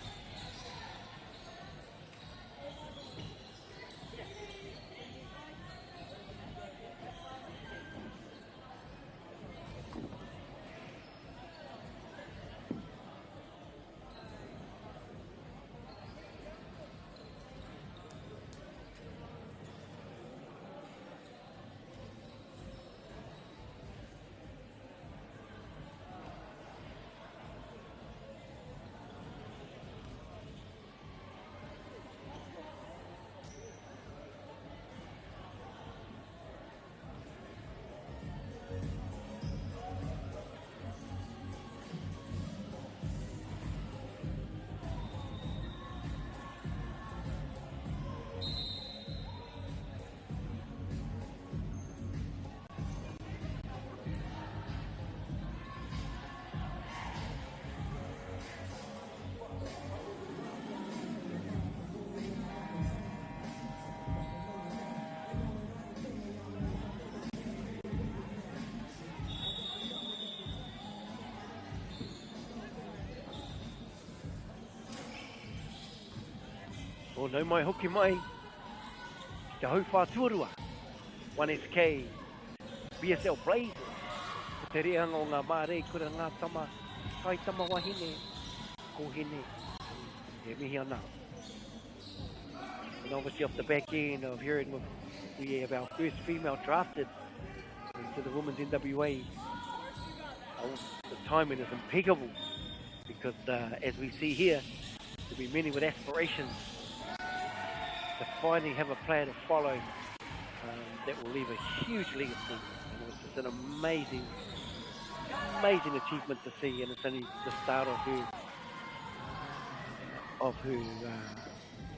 Speaker 17: Oh, no mai hoki mai ki te hauwhā tuarua, 1SK, BSL Blazers, ko te reanga o ngā mārei kura ngā tama Taitama wahine, kōhine, e mihi ana. And obviously off the back end of hearing with, we have our first female drafted into the women's NWA. Oh, the timing is impeccable because as we see here, there'll be many with aspirations to finally have a player to follow that will leave a huge legacy. And it's just an amazing, amazing achievement to see, and it's only the start of her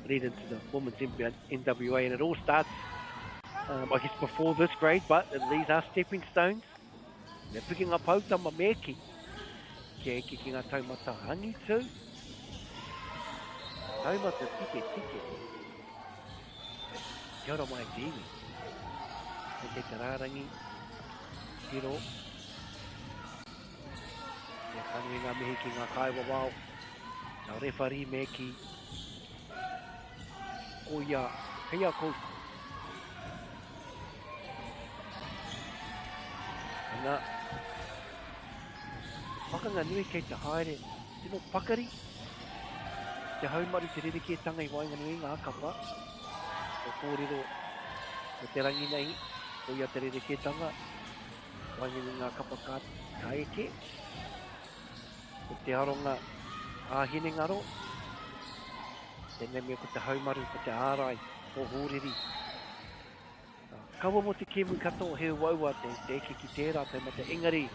Speaker 17: lead into the women's NWA, and it all starts, I guess, before this grade, but these are stepping stones. They're picking up poutama me ki. Kia eke ki ngā taumata angitu. Taumata tike tike. Kia ora mai te iwi. Kei te rārangi, tiro. Kia kanui ngā mihi ki ngā kaiwawao, ngā rewharī me ki. Koia, kei a koutou. Ana, pakanga nui kei te haere, tino pakari, te haumaru te rerekētanga i waenganui i ngā kapa, ko kōrero o te rangi nei, koia te rerekētanga, waenganui i ngā kapa ka, ka eke, ko te aronga ā-hinengaro, tēnei mea ko te haumaru, ko te ārai, ko hōriri. Kaua mō te kēmu katoa, he uaua te eke ki tērā taumata, engari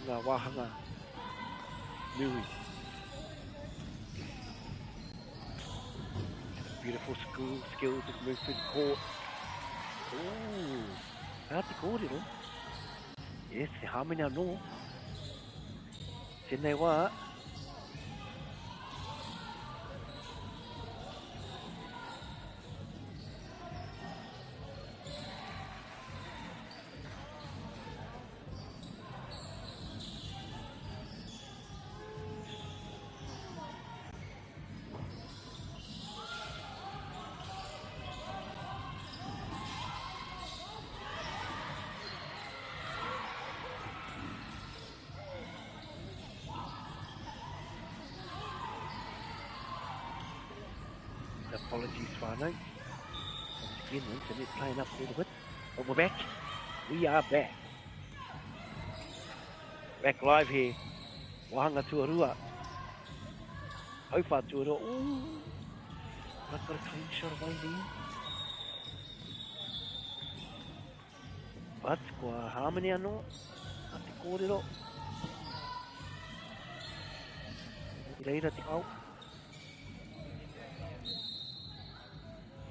Speaker 17: ngā wāhanga nui. Beautiful school skills as move through the court. Ooh, tā te kōrero. Yes, he hāmene anō. Tēnei wā. Apologies, whānau. Once again, the internet playing up a little bit. But we're back. We are back. Back live here. Wāhanga tuarua. Hauwhā tuarua. Ooh. I've got a clean shot away there. But kua hāmene anō. A te kōrero. I reira te ao.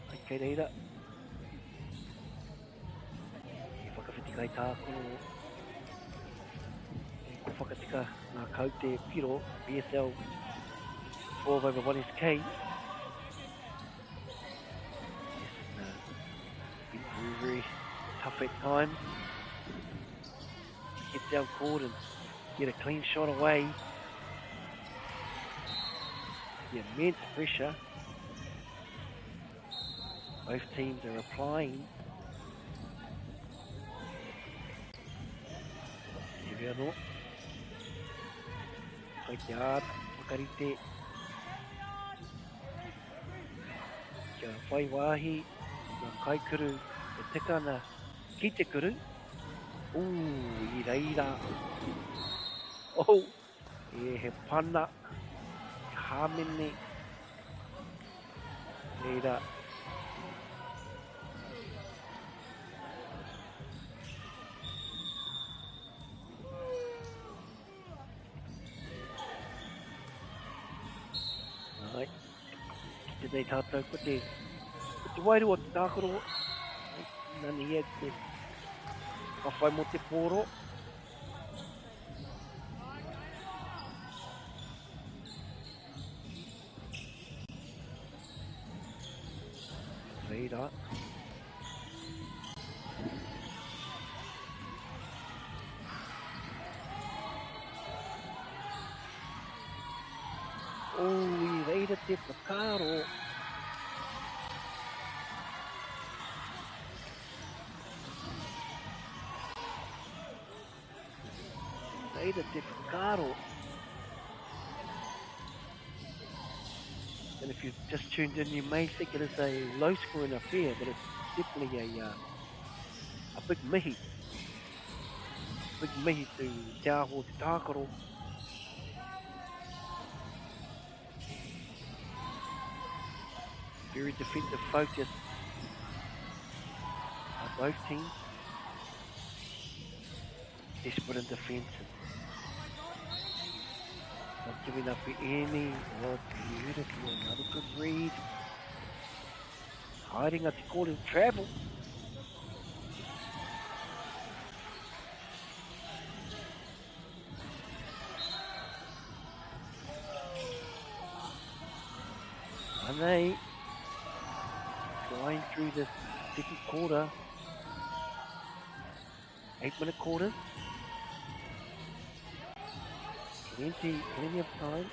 Speaker 17: Ai kei reira. He whakawhiti kai tākaro. E ko whakatika ngā kaute piro BSL 12 over 1SK. Yes, been very, very tough at times. Get down court and get a clean shot away. The immense pressure. Both teams are applying. Here we are not. Kai te āta whakarite. Kia whai wāhi ngā kaikuru e tika ana ki te kuru. Ooh, i reira. Oh, e he pana, he hāmene. Reira. Ai, ki te nei tātou ko te, ko te wairua o te tākaro, ai, nani ia te ka whai mō te pōro. Reira. Oh, i reira te whakaaro. Reira te whakaaro. And if you've just tuned in, you may think it is a low-scoring affair, but it's definitely a big mihi. Big mihi to Te Aho Te Tākaro. Very defensive focus by both teams. Desperate in defence. Not giving up any. Oh, beautiful. Another good read. Hiding at the call in travel. And they flying through the second quarter. 8-minute quarters. Plenty of time.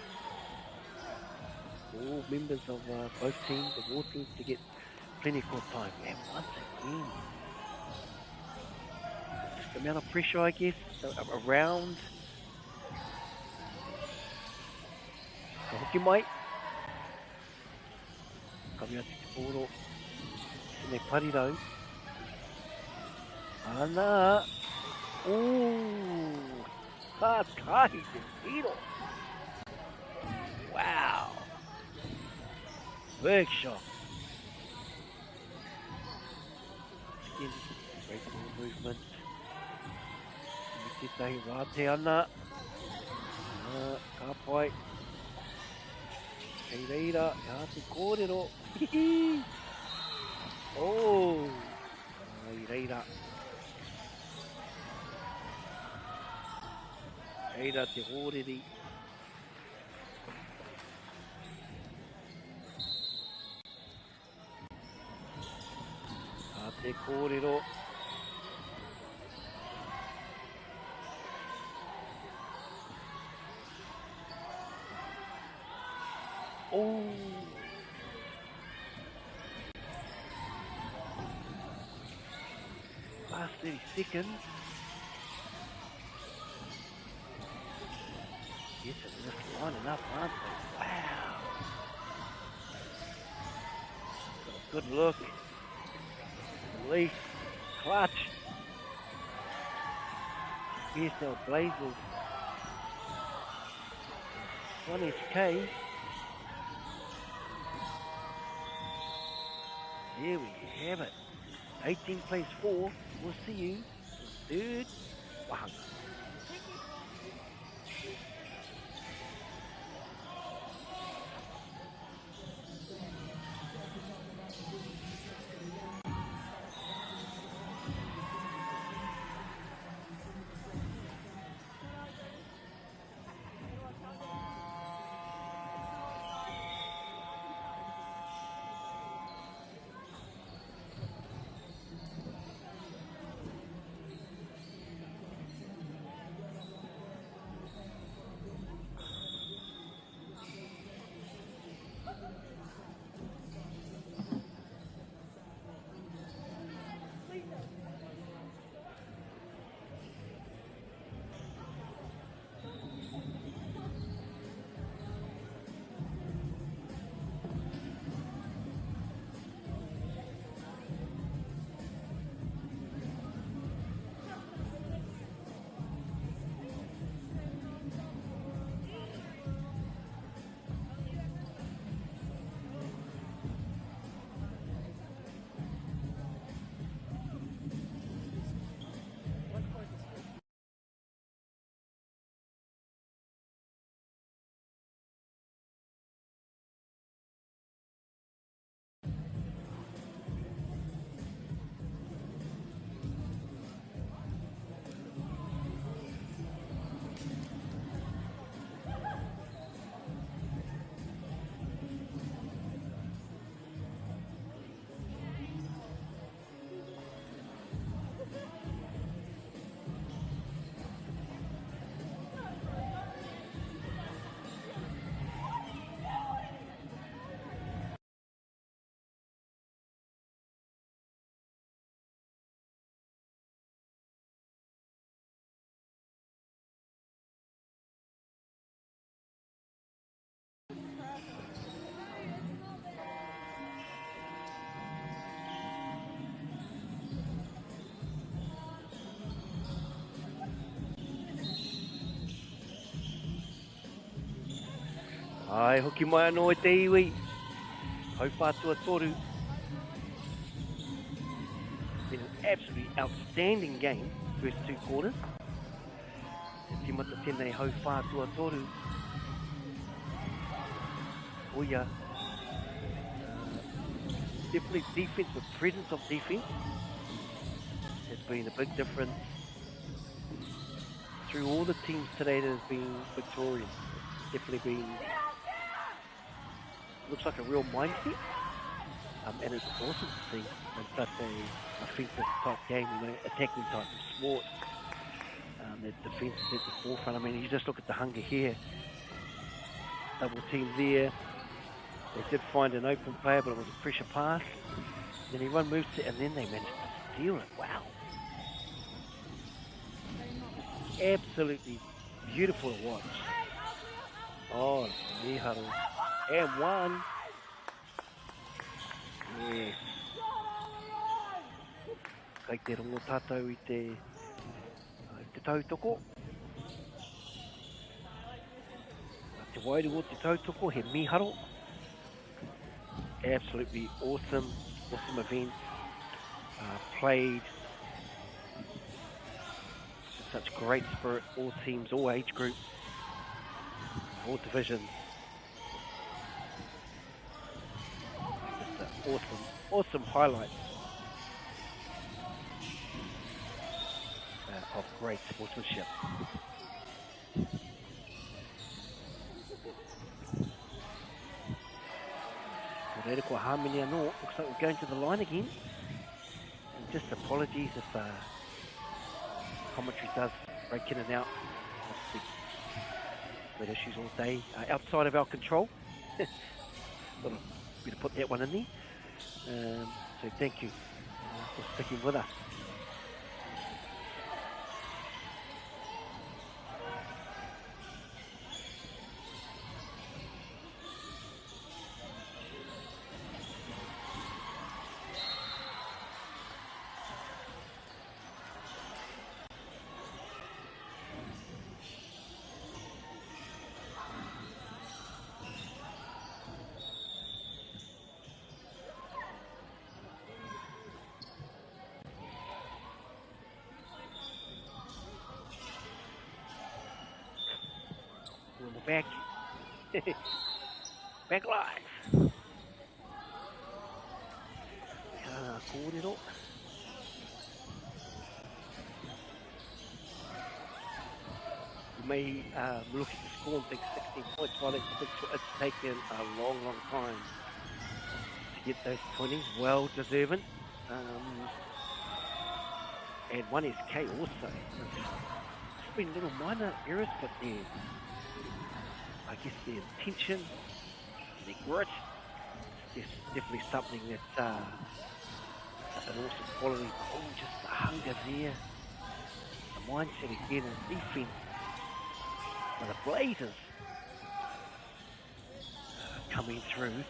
Speaker 17: All members of both teams, the war teams, to get plenty of court time. And once again, just the amount of pressure, I guess, around. Ka hoki mai. Ka mea te pōro. Tēnei parirau. Ana. Ooh. Ka tahi te tiro. Wow. Big shot. Again, great ball movement. Me tētahi wāte ana. Ka pai. Kei reira, ka te kōrero. Hihi. Oh. Ai reira. Reira te hōreri. Ka te kōrero. Oh. Last 30 seconds. Yes, they're just lining up, aren't they? Wow. Got a good look. Release. Clutch. BSL Blazers. 1 SK. There we have it. 18 plays 4. We'll see you in third wahanga. Ai, hoki mai anō e te iwi. Hauwhā tuatoru. Been an absolutely outstanding game, first two quarters. Te timata tēnei hauwhā tuatoru. Oia. Definitely defense, the presence of defense has been a big difference through all the teams today that has been victorious. It's definitely been, looks like a real mindset, and it's awesome to see in such a offensive type game, you know, attacking type of sport. The defense is at the forefront. I mean, you just look at the hunger here. Double team there. They did find an open player, but it was a pressure pass. Then he one moves it, and then they managed to steal it. Wow. Absolutely beautiful to watch. Oh, miharo. And one. Yes. Kai te rongo tātou i te tautoko. Te wairua o te tautoko, he miharo. Absolutely awesome, awesome event. Played in such great spirit, all teams, all age groups, all divisions. Just an awesome, awesome highlight of great sportsmanship. Reira ko Hāmene anō. Looks like we're going to the line again. And just apologies if commentary does break in and out. Obviously, we've had issues all day outside of our control. Thought I'd better put that one in there. So thank you for sticking with us. Back, back live. Kōrero. You may look at the score and think 16 points. Well, it's taken a long, long time to get those 20. Well deserving. And 1SK also. It's been little minor errors, but they're, I guess, the intention, the grit, is definitely something that's an awesome quality. Oh, just the hunger there, the mindset again, and defense by the Blazers coming through.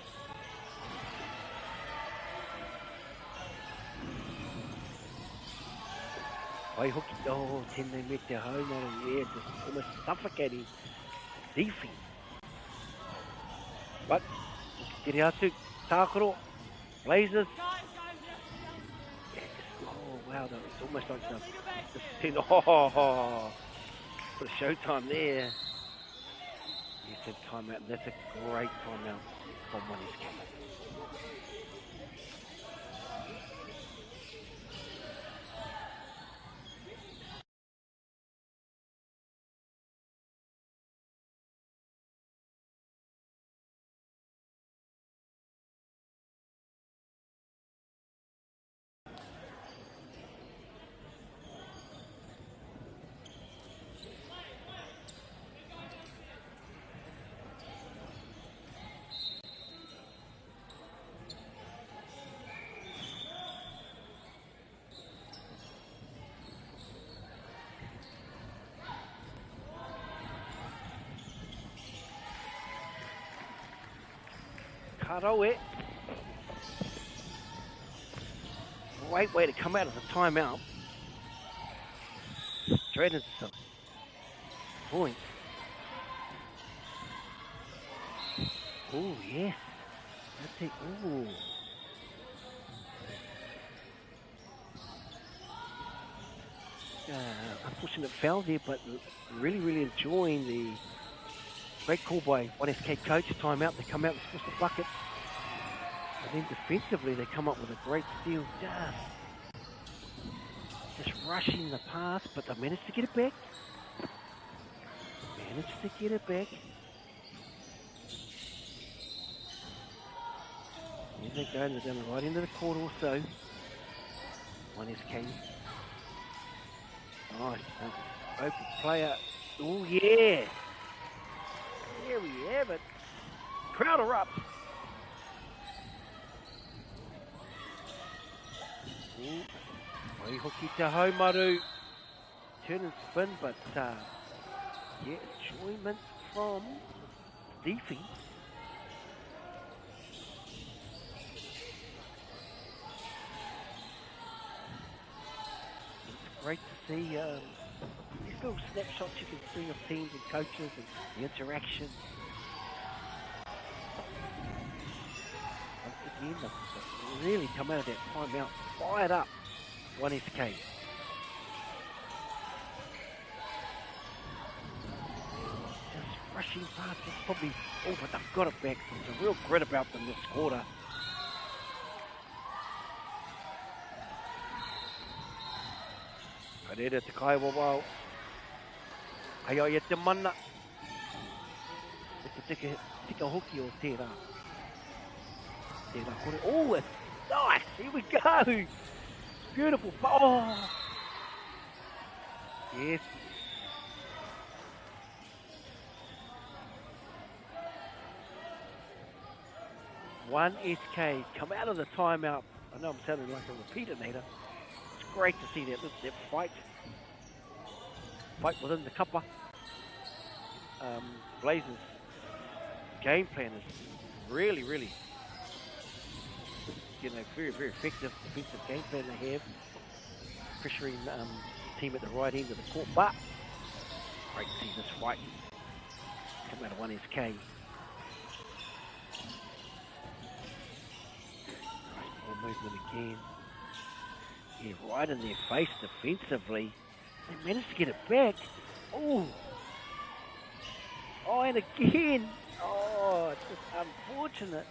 Speaker 17: Waihoki, oh, tēnei me te haumaru, yeah, just almost suffocating defense. But, tere atu, tākaro, Blazers. Yes. Oh, wow, that was almost like the oh, put a showtime there. He said timeout, and that's a great timeout from 1SK. Karawe. Great way to come out of the timeout. Straight into some points. Oh, yes. That's it. Oh. Unfortunate foul there, but really, really enjoying the great call by 1SK coach. Timeout. They come out and squish the bucket. And then defensively, they come up with a great steal. Just rushing the pass, but they managed to get it back. Managed to get it back. Here they go, they're down the right end of the court also. 1SK. Nice. Open player. Oh, yeah. There we have it. Crowd erupts. Ooh. Waihoki te haumaru. Turn and spin, but yeah, enjoyment from defense. It's great to see these little snapshots you can see of teams and coaches and the interaction. Once again, they've really come out of that timeout, fired up. 1SK. Just rushing past, it's probably, oh, but they've got it back. There's a real grit about them this quarter. Karere te kaiwawao. Hei ai e te mana. E te tika hoki o tērā. Tērā kore. Oh, it's nice! Here we go! Beautiful. Oh! Yes. 1SK come out of the timeout. I know I'm sounding like a repeatinator. It's great to see that, that fight. Fight within the kapa. Blazers game plan is really, really, you know, very, very effective defensive game plan they have. Pressuring the team at the right end of the court, but great to see this fight come out of 1SK. Nice ball movement again. Yeah, right in their face defensively. They managed to get it back. Oh, oh, and again. Oh, it's just unfortunate.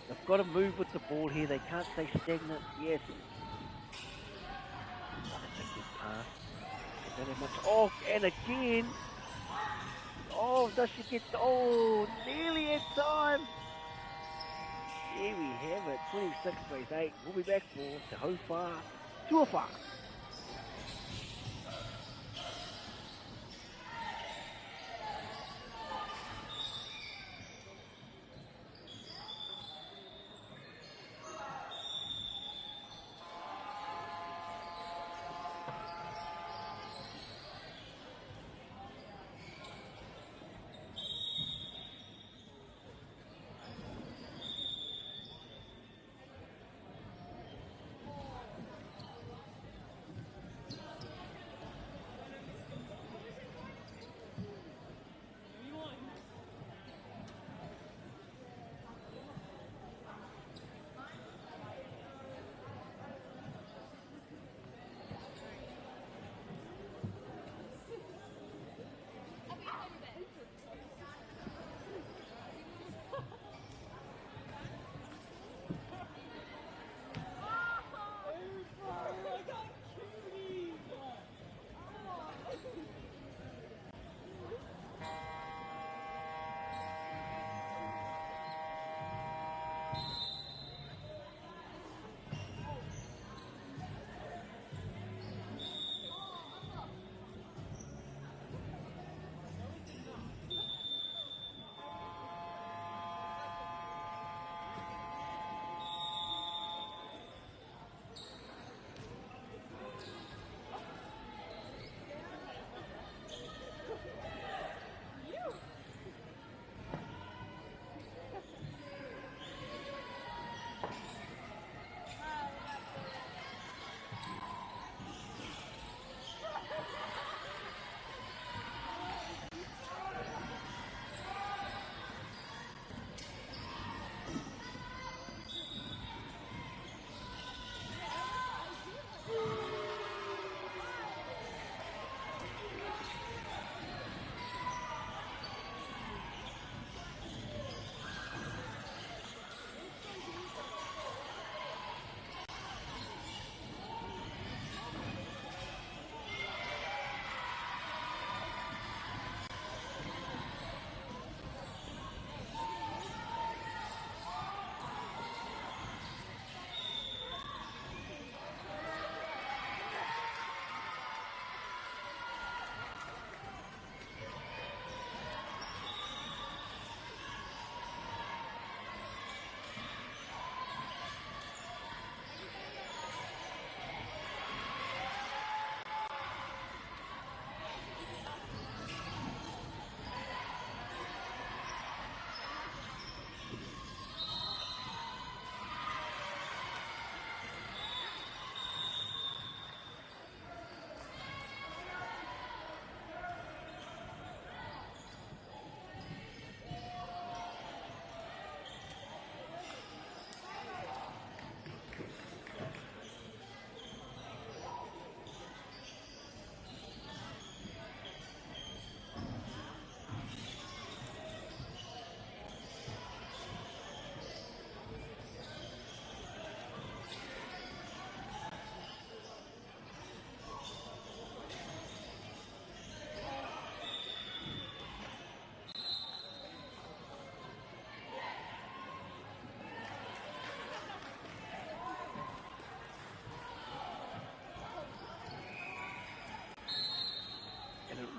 Speaker 17: They've got to move with the ball here. They can't stay stagnant. Yes. Oh, that's a good pass. They don't have much. Oh, and again. Oh, does she get... Oh, nearly at time. There we have it. 26-8. We'll be back for Te Hauwhā Tuawhā.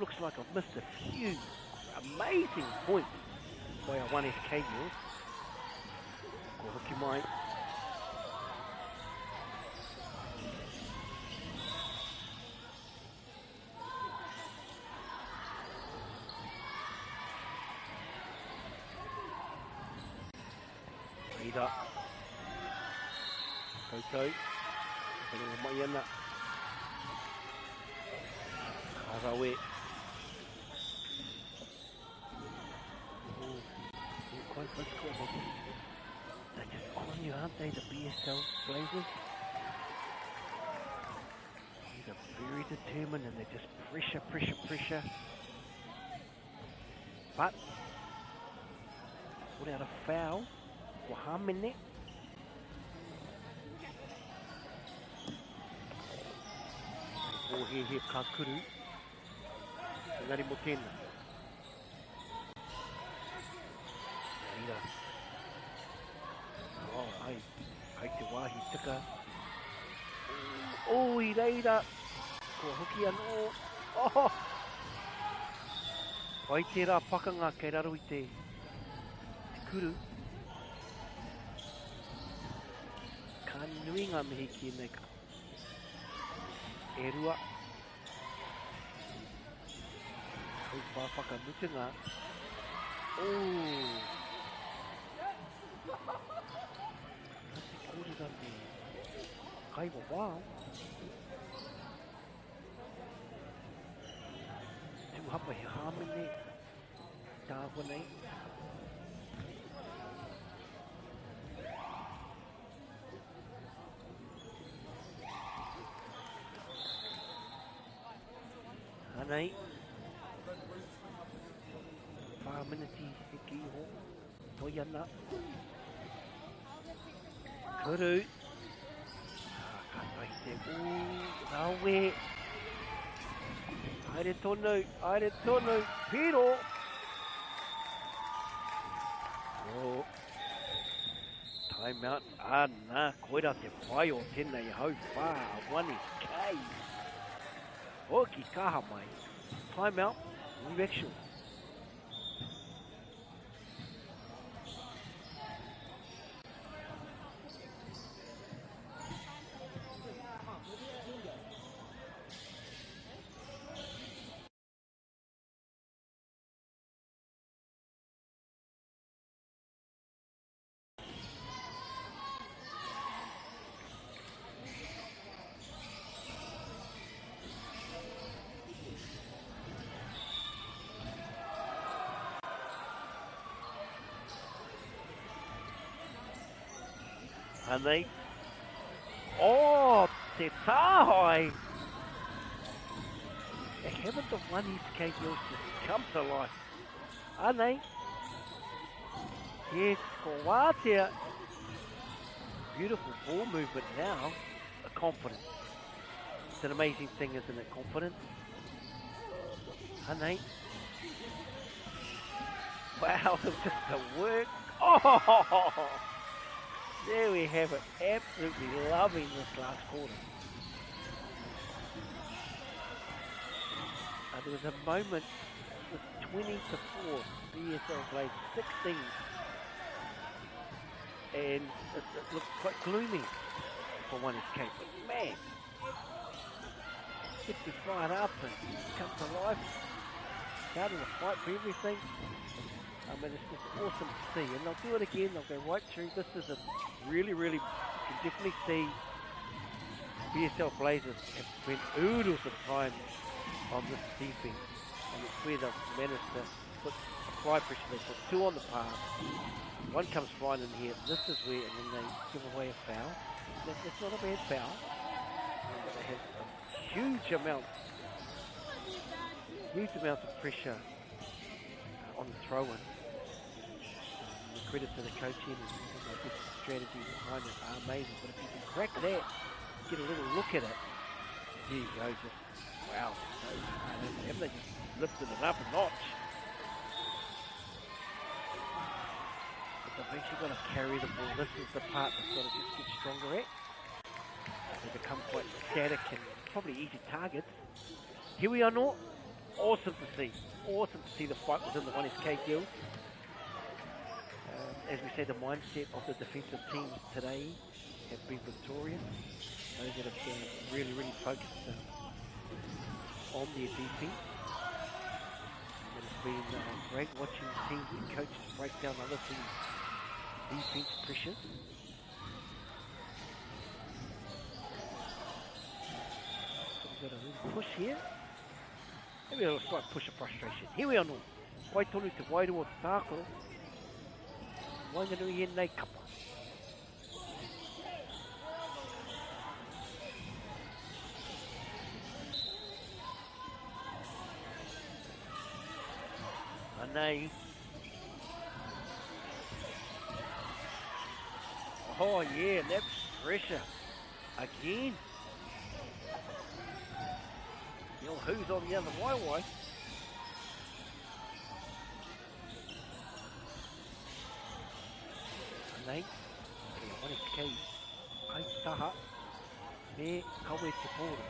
Speaker 17: Looks like I've missed a few amazing points by our 1SK girls. Ko hoki mai. Reira. Koutou. Whakarongo mai ana. Ka rawe. Oh, they're quite physical, but they're just on you, aren't they, the BSL Blazers? They're very determined and they just pressure, pressure, pressure. But, put out a foul for Hamene. O he he ka kuru. Engari mo tēnā. Reira. Oh, ai, kai te wāhi tika. Oh, i reira. Kua hoki anō. Oh! Pai tērā pakanga kei raro i te, te kuru. Ka nui ngā mihi ki ēnei e rua. Hauwhā whakamutunga. Oh! Ka te kōrero me Kaiwawao. Tūhapa he hāmene tāhua nei. Anei. Whā miniti heke iho. Toi ana. Kuru. Ah, ka tahi te ū. Rawe. Haere tonu, haere tonu. Piro. Oh. Time out. Ana, koira te pai o tēnei hau whā, 1SK. Hoki kaha mai. Time out, new action. Anei. Oh, te tāhai! They haven't the 1SK girls just come to life. Anei. Yes, ko wātea. Beautiful ball movement now. A confidence. It's an amazing thing, isn't it? Confidence. Anei. Wow, just the work. Oh! There we have it. Absolutely loving this last quarter. There was a moment with 20-4, BSL played 16, and it looked quite gloomy for 1SK. But man, get to fired up and come to life, starting to fight for everything. I mean, it's just awesome to see, and they'll do it again. They'll go right through. This is a really, really, you can definitely see BSL Blazers have spent oodles of time on this defense, and it's where they've managed to apply pressure. They put two on the path, one comes flying in here. This is where, and then they give away a foul. That's not a bad foul. But they have a huge amount of pressure on the throw-in. The credit to the coaching and I guess the strategy behind it are amazing. But if you can crack that, get a little look at it, there you go, just wow. Haven't they just lifted it up a notch? But they've actually got to carry the ball. This is the part that's got to just get stronger at. They become quite static and probably easy targets. Here we are now. Awesome to see. Awesome to see the fight within the 1SK Guild. As we say, the mindset of the defensive teams today have been victorious. Those that have been really, really focused on their defense. And it's been great watching teams and coaches break down other teams' defense pressures. So we've got a little push here. Maybe a little slight push of frustration. Here we are now. Wai tonu te wairua o te tākaro. Waenganui e nei kapa. Anei. Oh yeah, that's pressure. Again. You know who's on the other YY? Anei. 1SK. Kai taha. Me kawe te pōro.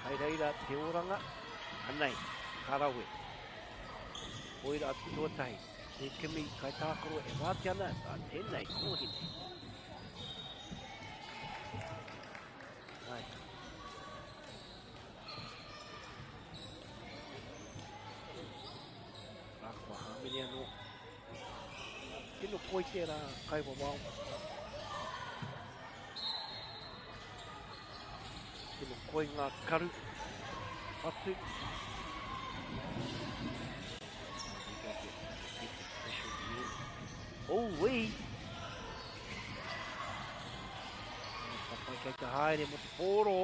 Speaker 17: Kai reira te oranga. Anei. Ka rawe. Oira atu tuatahi. Te kimi kai tākaro e wāte ana. A tēnei kōhine. Ai. Rā kua hāmene anō. Tino koi tērā kai wawao. Tino koi ngā karu. Atu. Oh, wee! Papai kei te haere mo te pōro.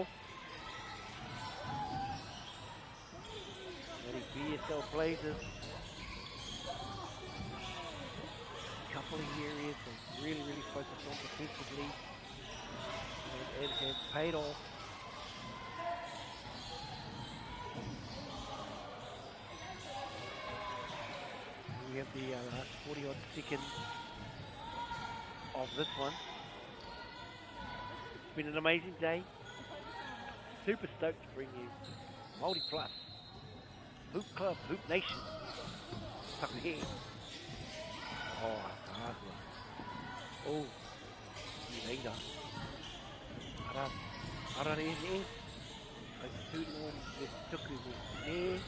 Speaker 17: Ready BSL Blazers. Couple of areas they really, really focused on defensively. And it has paid off. We have the last 40-odd seconds of this one. It's been an amazing day. Super stoked to bring you Māori Plus, Hoop Club, Hoop Nation. Tuck here. Oh, tāhua. Oh, i reira. Ara, ara re ne. Kai te tūno me te tuku me ne.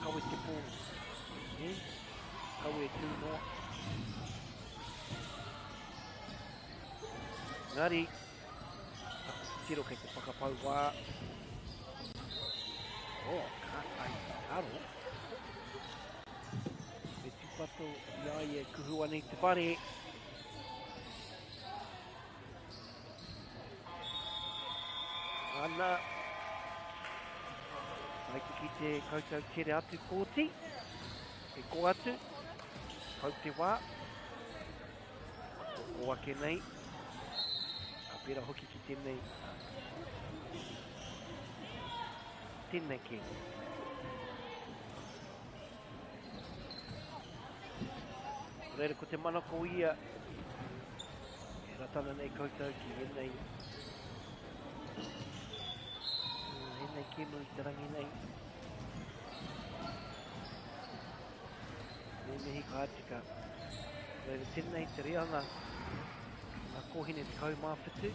Speaker 17: Kawe te pō. Ne. Kawe tūnoa. Ngari, taku tiro kei te whakapau wā. Oh, ka ai, karo. Me tūpato i a ia kuhu ana i te whare. Ana, ai te ki te koutou tere atu kōti. E kō atu, kau te wā. Ko kō ake nei. Ka pera hoki ki tēnei. Tēnei kēmu. Reira ko te manako ia, e ratana nei koutou ki ēnei, ēnei kēmu i te rangi nei. Me mihi ka tika. Reira tēnei te reanga a kōhine 17.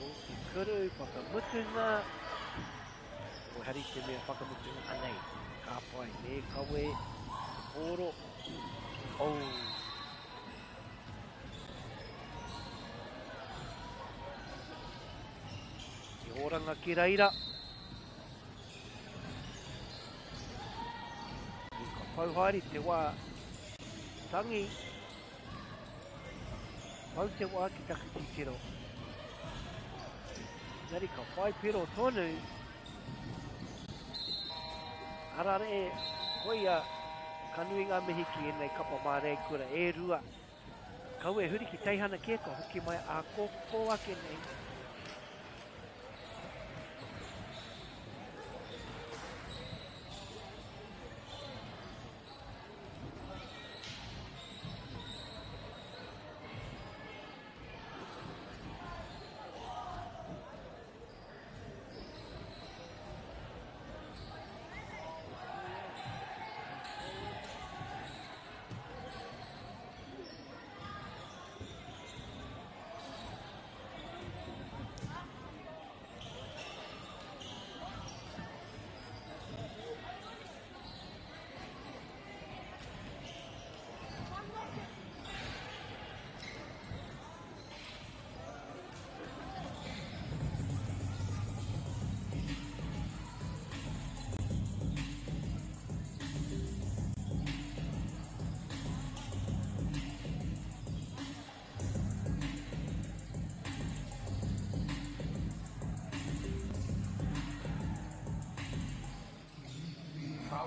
Speaker 17: O te kuru whakamutunga. Ko hari te mea whakamutunga anei. Ka pai, me kawe, te pōro. Oh. Te oranga ki reira. Ka pau haere te wā tangi. Pau te wā ki taku titiro. Engari ka whai pero tonu. Arare, koia, ka nui ngā mihi ki ēnei kapa māreikura e rua. Kaua e huri ki teihana kē, ka hoki mai ā kōkō ake nei.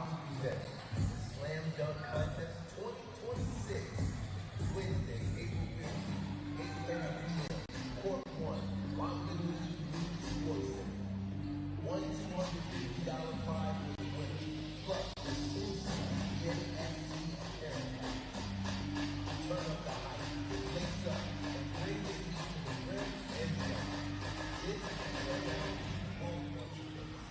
Speaker 4: Proudly presents the Slam Dunk Contest 2026, Wednesday, April 15th, 8:30 p.m., Court 1, Wanganui Community Sports Center. One $250 prize for the winner, plus exclusive JSC apparel. Turn up the hype, lace up, and bring the heat to the rim and beyond. This showdown you won't want to miss.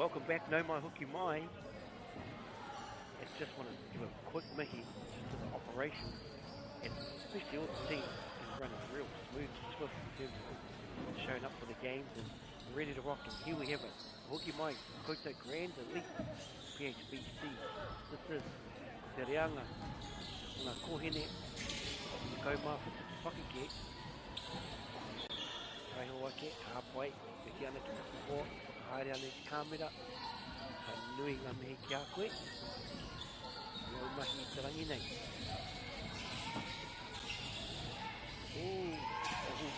Speaker 17: Welcome back, no mai hoki mai. I just want to give a quick mihi just to the operation and especially all the team and running real smooth and swift in terms of showing up for the games and ready to rock. And here we have it, Hoki Mai Koutou Grand Elite PHBC. This is Te Reanga, Ngā Kohene, Te Kaumāwhiti Te Pakeke. Waiho ake, ka hapai, piki ana ki taku hoa, whakahaere ana i te kāmera, ka nui ngā mihi ki a koe, i au mahi i te rangi nei. Oh, oh.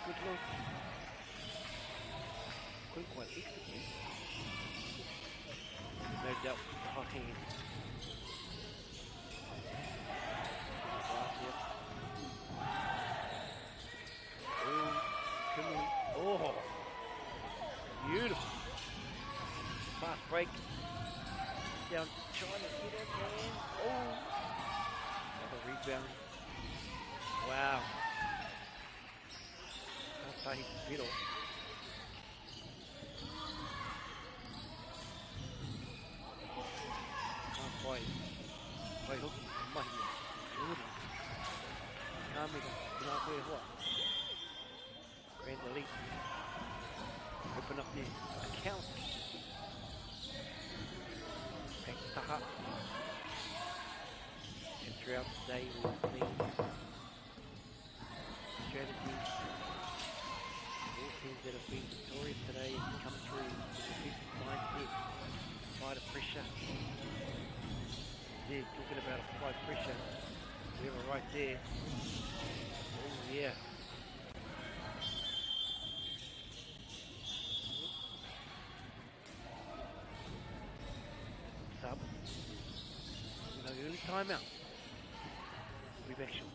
Speaker 17: Good look. Couldn't quite execute. No doubt hot hand. Oh, Kimberly. Oh, beautiful. Fast break. Down, trying to get it, man. Oh, another rebound. Wow. Katahi Piro. Ka whai. Whai hoki, mahi a Jordan. Kāmera, tēnā koe hoa. Grand Elite. Open up their account. Back taha. And throughout the day we've seen strategies. All teams that have been victorious today have come through with a defensive mindset, apply the pressure. They're talking about apply pressure. We have it right there. Oh yeah. Sub. No early timeout. We'll be back shortly.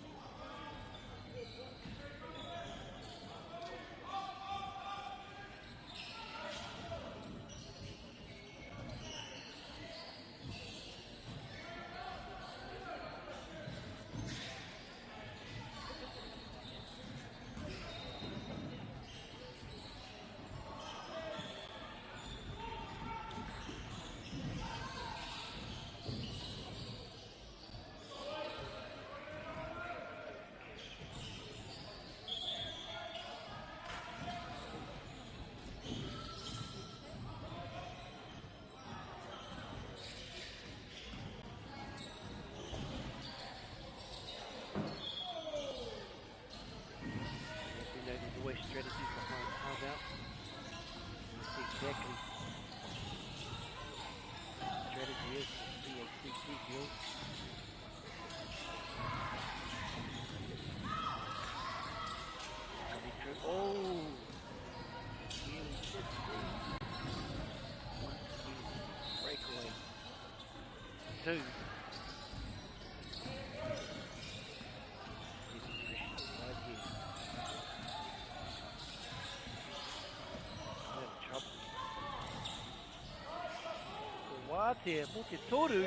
Speaker 17: As we know, there's always strategies behind timeout. We'll see exactly what the strategy is for BHBC girls. Coming through. Oh! Nearly did see. Once again, breakaway. Two. There's the pressure right here. Out of trouble. Wātea, mo te toru.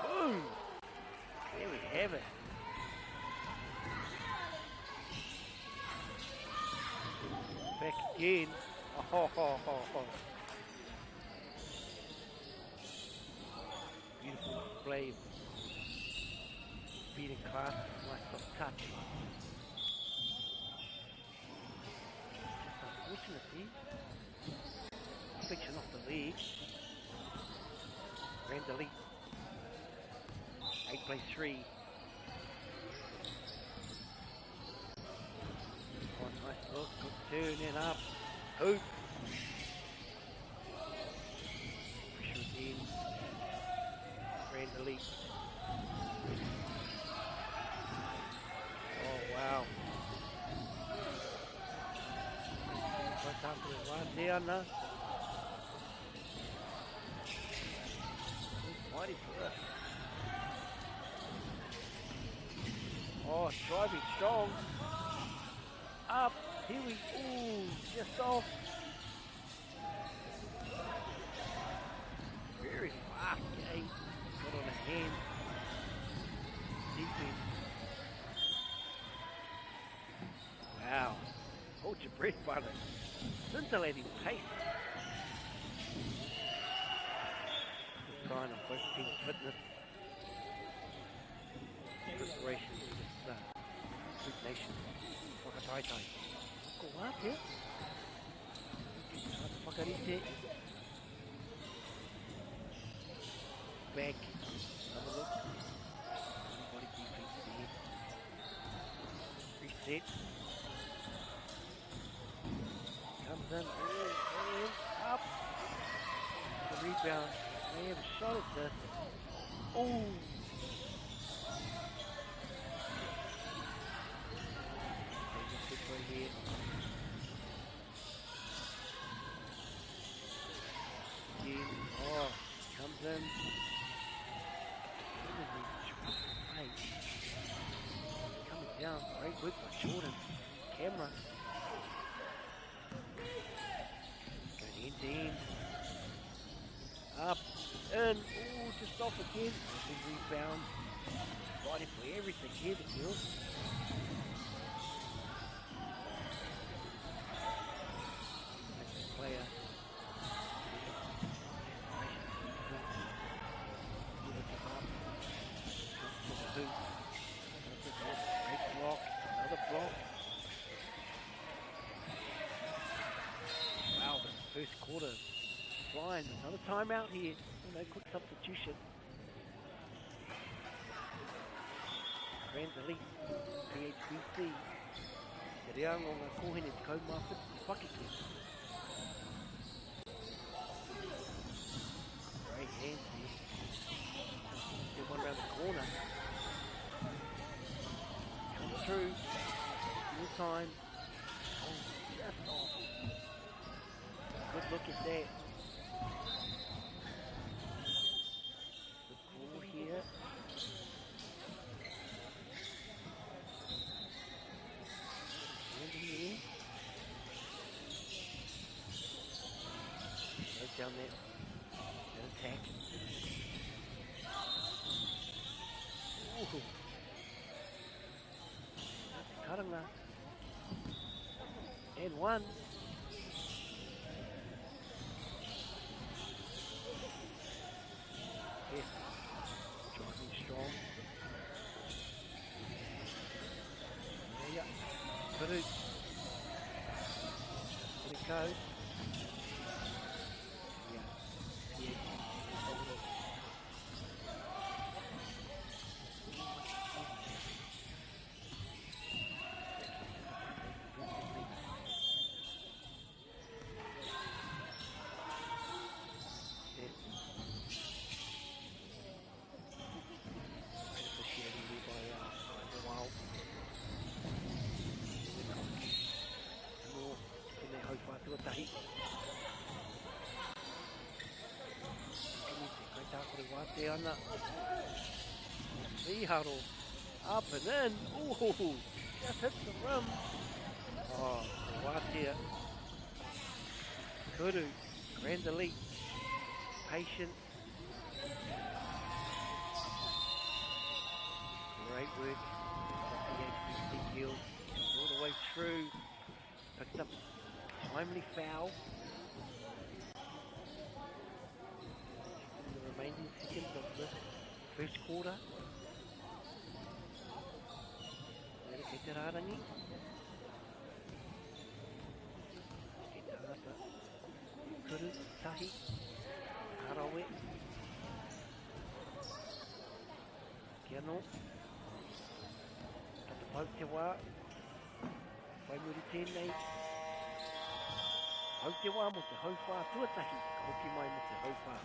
Speaker 17: Boom! There we have it. Back again. Oh, ho, ho, ho. Beautiful display of speed and class, nice soft touch. Just unfortunate there. Deflection off the leg. Grand Elite. 8 plays 3. Oh, nice look. Good turn and up. Hoop. Pressure again. Grand Elite. Oh, wow. Wāteana. Mighty for. Oh, driving strong. Up. Here we ooh, just off. Very fast game. Got on a hand. Defense. Wow. Hold your breath, brother. Scintillating pace. Good sign of both teams' fitness. Preparation for this Soup Nation. Whakataetae. Ko wātea. Whakarite. Back. Have a look. Body defense there. Reset. Comes in, and up. The rebound. They have a shot at this. Oh! Here. Again. Oh, comes in. Coming down. Great work by Jordan. Camera. Going end to end. Up, in, oh, just off again. Big rebound. Fighting for everything here, the girls. That's the player. Give it to up. To the hoop. Great block. Another block. Wow, the first quarter flying. Another timeout here. No quick substitution. Grand Elite, PHBC. Te reanga o ngā kōhine te kaumāwhiti te pakeke. Great hands there. Get one round the corner. Come through. More time. Oh, just off. Good look at that. Good call here. Hand in the air. Right down that attack. Ooh. That's karanga. And one. Yes. Driving strong. Yeah. Put it. Let it go. Yeah. Yeah. Yes. Great officiating there by Noel. More tēnei hauwhā tuatahi. Kai tākore wāte ana. Miharo. Up and in. Ooh, just hits the rim. Oh, wātea. Kuru, Grand Elite. Patient. Great work. The PHBC girls comes all the way through. Picked up timely foul. In the remaining seconds of this first quarter. Rere kei te rārangi. Kei te āta. Kuru, tahi. Harawe. Ki anō. Ka te pau te wā. Whai muri tēnei. Hau te wā mo te hauwhā tuatahi. Ka hoki mai mo te hauwhā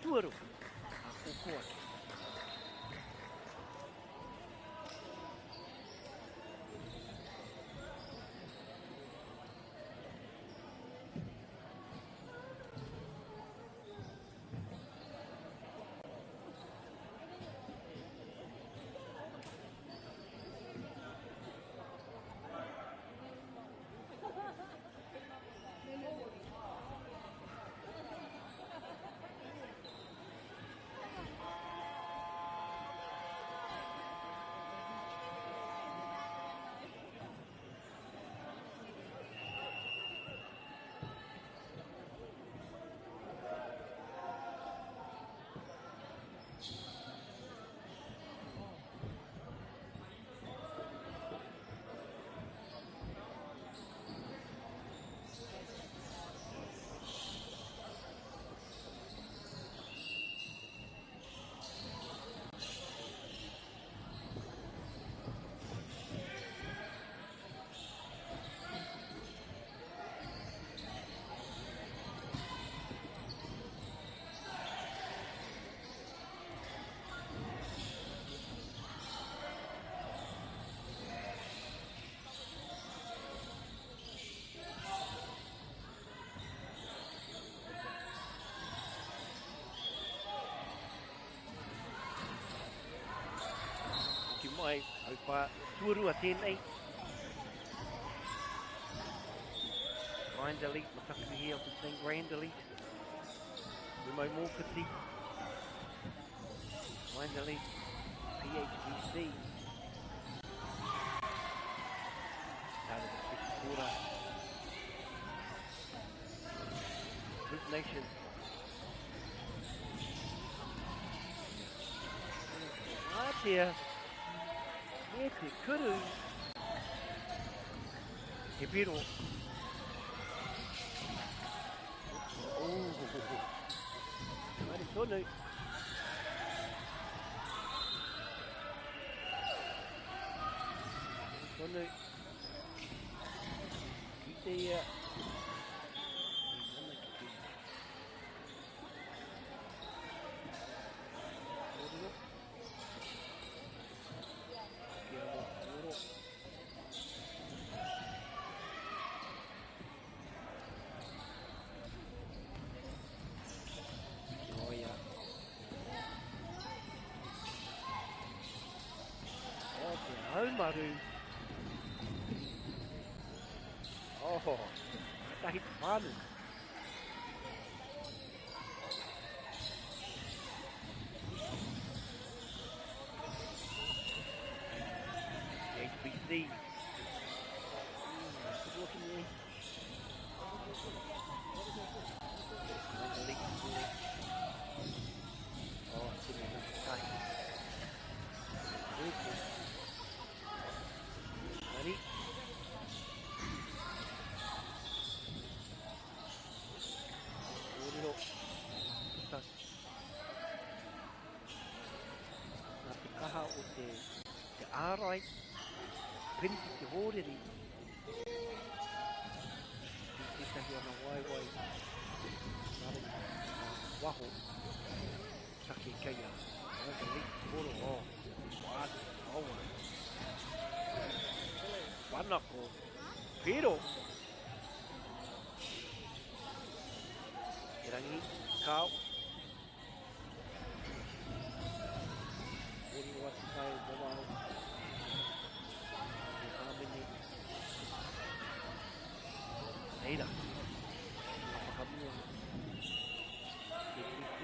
Speaker 17: tuarua. A kōkō ake. Kapa tuarua tēnei. Grind Elite, Matakuhi of the thing, Grand Elite. Remo Mōkati. Grind Elite, PHBC. Out of the second quarter. Hoop Nation. Wātea. Me te kuru. He piro. Oh. Haere tonu. Haere tonu. Ki te ia. I mana ki te. Kōrero. Ki a oro. Oia. O te haumaru. Oh, tahi te whānu. HBC. Good looking there. Oh, tini tahi. Good. Ready? Kōrero. Puta. Nā te kaha o te, te ārai, piri ki te hōrere, ki tētahi ana waewae, nā reira, nā waho, take kei a Marguerite Koro, oh, wā te awa. Whanako, pero, Te rangi, kao. Kōrero atu kai o Mawao. Te hāmene. Reira, ka whakamua. Te PC.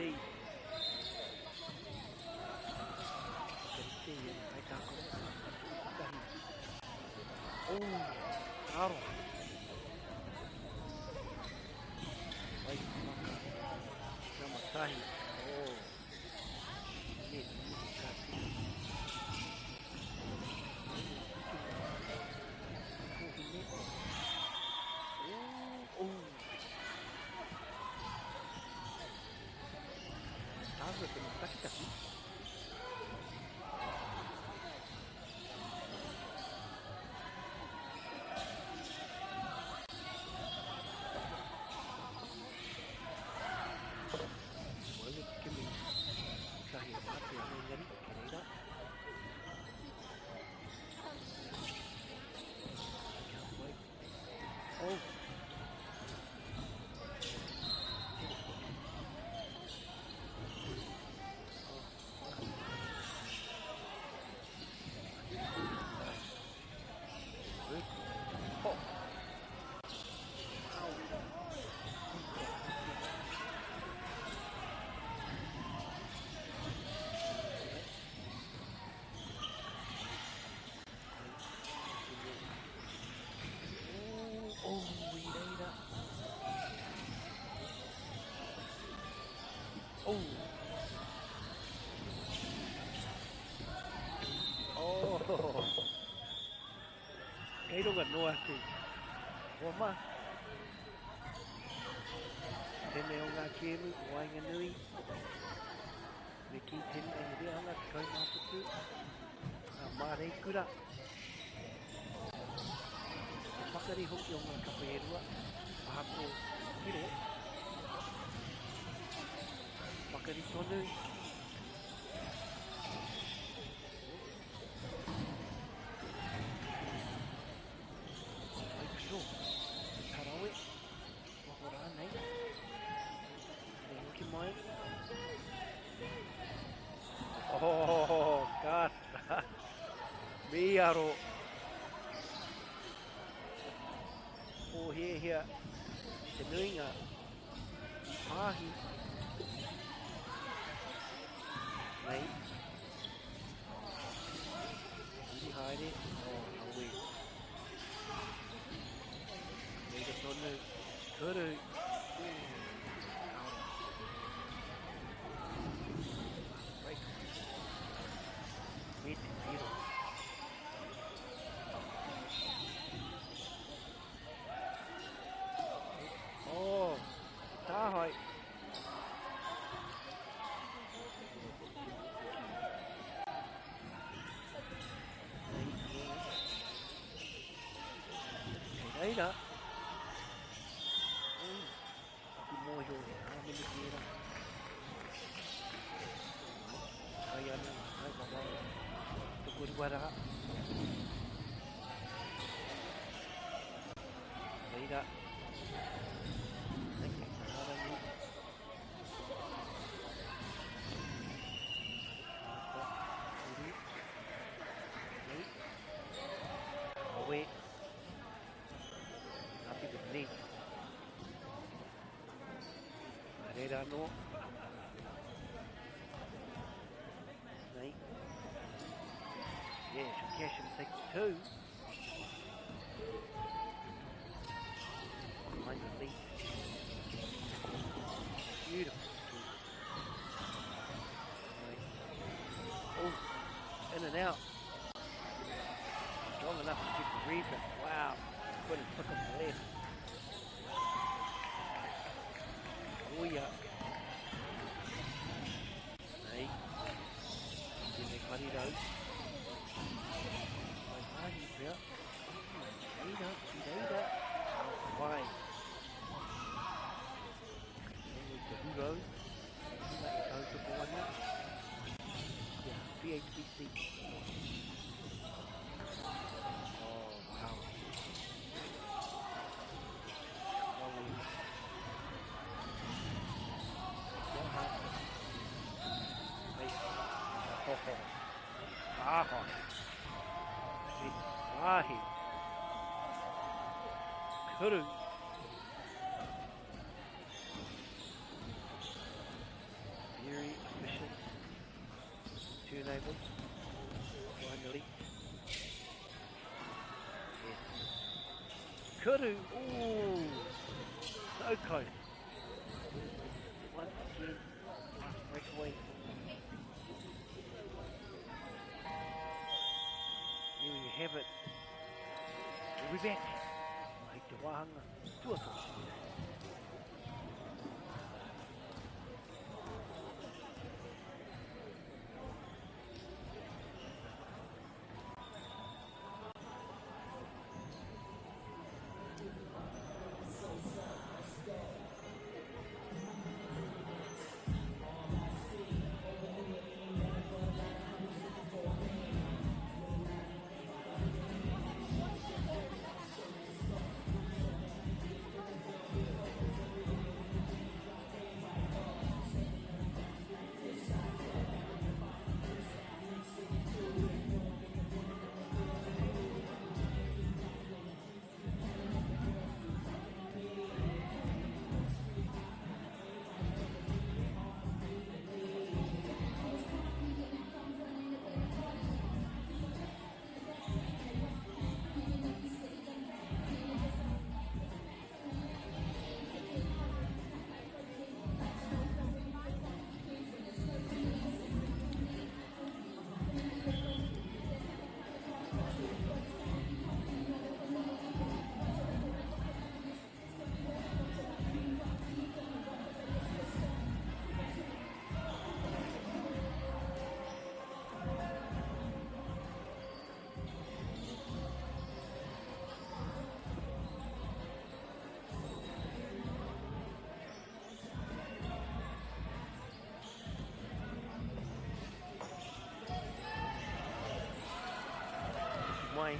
Speaker 17: Whakarite i ana kaitākaro. Tahi. Oh, aroha. Wai maka. Nama tahi. Oh. Me ka tika. Kōhine. Oh, oh. Tāhua te matakitaki. Waua te kimi tahi o Ngāti Aho engari, ki reira. Kia wai. Oh. Oh. Oh, i reira. Oh. Oh. Kei runga noa atu. Hoa mā. Tēnei o ngā kēmu, waenganui. Me kī tēnei reanga 17. Ngā māreikura. Te pakari hoki o ngā kapa e rua, ahako piro. Pakari tonu. Ai piro. Tarawe. Waho rānei. Me hoki mai. Oh, ka. Mīharo. pōhēhea te nuinga i pāhi nei. Huri haere, oh, aue. Reira tonu, kuru. Break. Me te piro. Oh, tāhai. Kei reira. Ui, aku mōhio e hāmene tērā. Kai ana, kai wawao. Tokorua rā. Reira. Nei, kei te hārangi. Āta, uru. Nei. Awe. Happy with lead. Reira anō. Nei. Yeah, she'll cash and take two. Behind the lead. Beautiful. Right. Oh, in and out. Strong enough to get the rebound. Wow. Put his foot on the left. Oh yeah. Nei. Tēnei parirau. Wai wāhi pea. Reira, reira. Wai. Tēnei te hurau. Tēnā e tautoko ana. Yeah, BHBC. Oh, wow. Wawe. Kia ha. Hei. Ho ho. Aho. Hei. Wāhi. Kuru. Very efficient. Turnovers. Trying to leak. Yes. Kuru. Ooh. So close. Once again, last breakaway. There you have it. We'll be back. Hei te wāhanga tuatoru. Mai,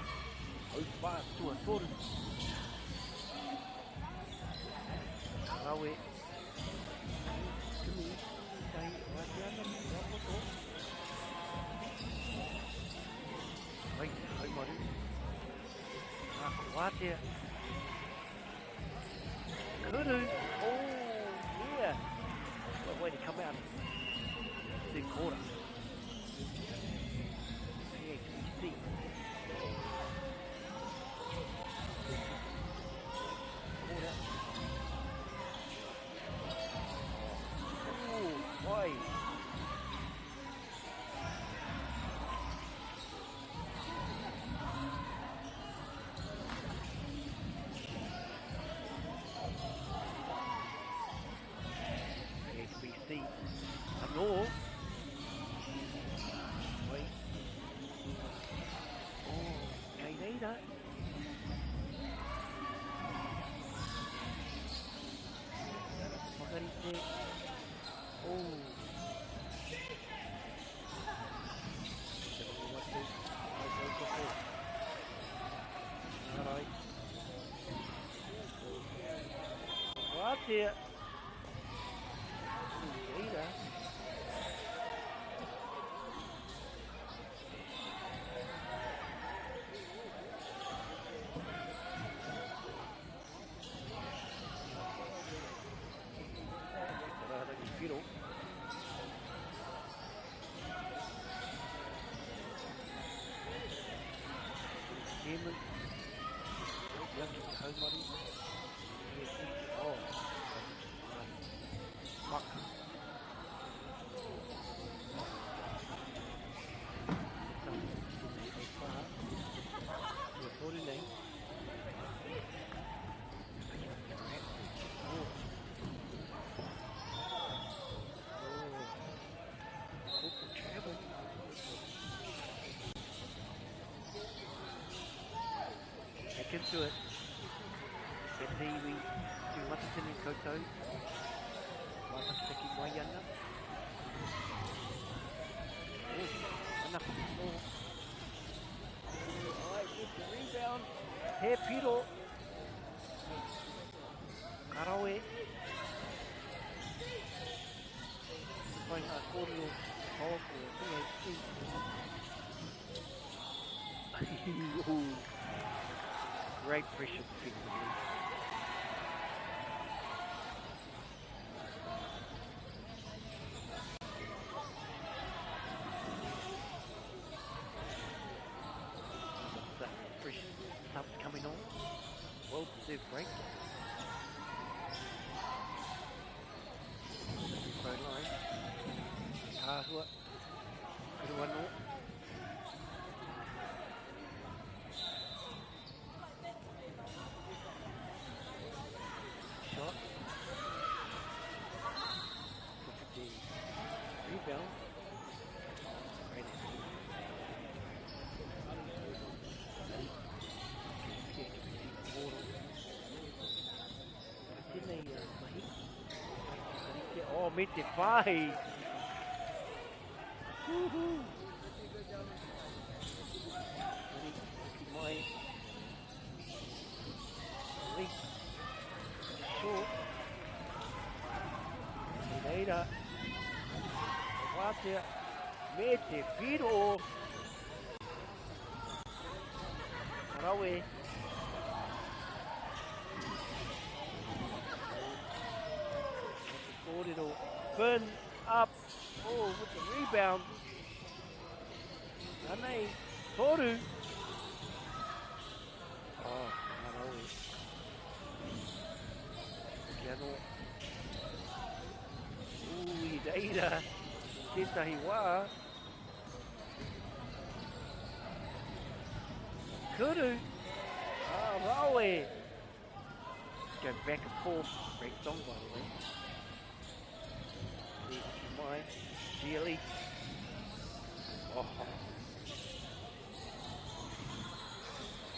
Speaker 17: au whā tuatoru. Rawe. Kimi, tahi, wātea ana, wāpoto. Hai, haumaru. Ngā ko wātea. Kuru. Oh, yeah. What a way to come out. Third quarter. PHBC. Quarter. Oh, why? PHBC. Anō. Wait. Oh, kei reira. Whakarite. Oh. Te rongo atu. Ai tautoko. Arai. Wātea. Reira. Rārangi whiro. Kēmu. Ia ki te haumaru. Oh. Maka. Tua toru nei. Oh. Oh. Corporal travel. Back into it. Te te iwi tū matatini koutou. Mātakitaki mai ana. Oh, ana. Oh. Alright, with the rebound. He piro. Karawe. Pai ngā kōrero whakawako o PHC. Oh. Great pressure defensively. That fresh subs coming on. Well deserved break. Free throw line. Tāhua. Kuru anō. Shot. With the rebound. Great. Tēnei mahi. Oh, me te whai. Woohoo. Ready, ki mai. Reese. Short. Te reira. Wātea. Me te whiro. Karawe. Kōrero. Burn up. Oh, with the rebound. Anei. Toru. Oh, karawe. Kia anō. Ui, reira. Tētahi wā. Kuru. Ah, rawe. Go back and forth. Great song, by the way. Mai. G Elite. Oh.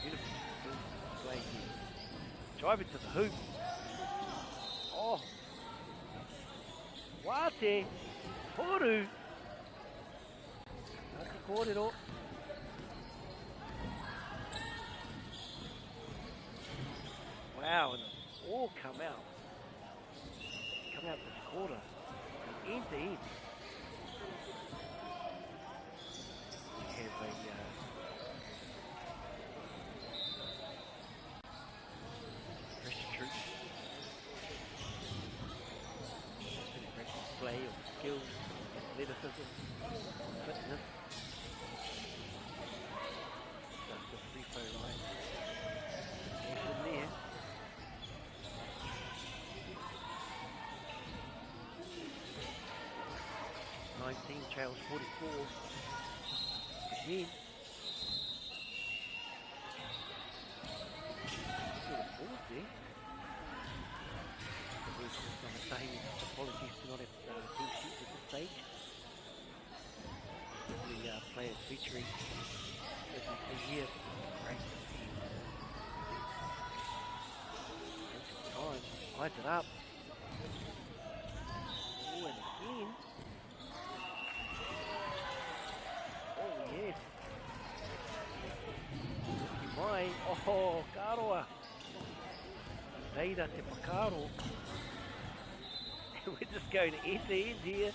Speaker 17: Beautiful play here. Drive it to the hoop. Oh. Wāte. Toru. Ngāti kōrero. Wow, and all come out. Come out this quarter. End to end. We have a pressure troop. physical fitness. That's the free throw line. Action there. 19, trails 44. Again. Sort of forward there. Apologies to not have team sheets at this stage. The players featuring, as we see here, great defense. Takes his time, hides it up. Oh, and again. Oh, yes. Mai. Oh, karoa. Reira te pakaro. We're just going end to end here.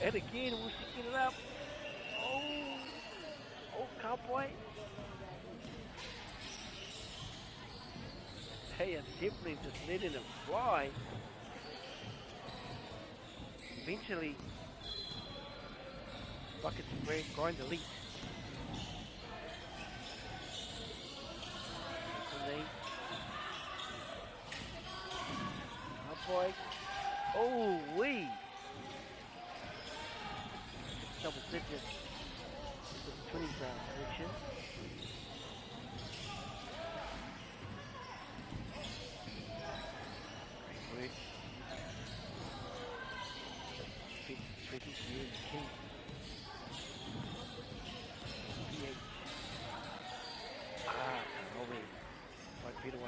Speaker 17: And again, we'll get it up. Oh, oh, Kapai. They are definitely just letting him fly. Eventually, bucket spread, grind elite. Kapai. Oh, wee! Double digits. The 20s section. Great work. Presence here is key. PH. Ah, Karowe. Right, Peter 1-0.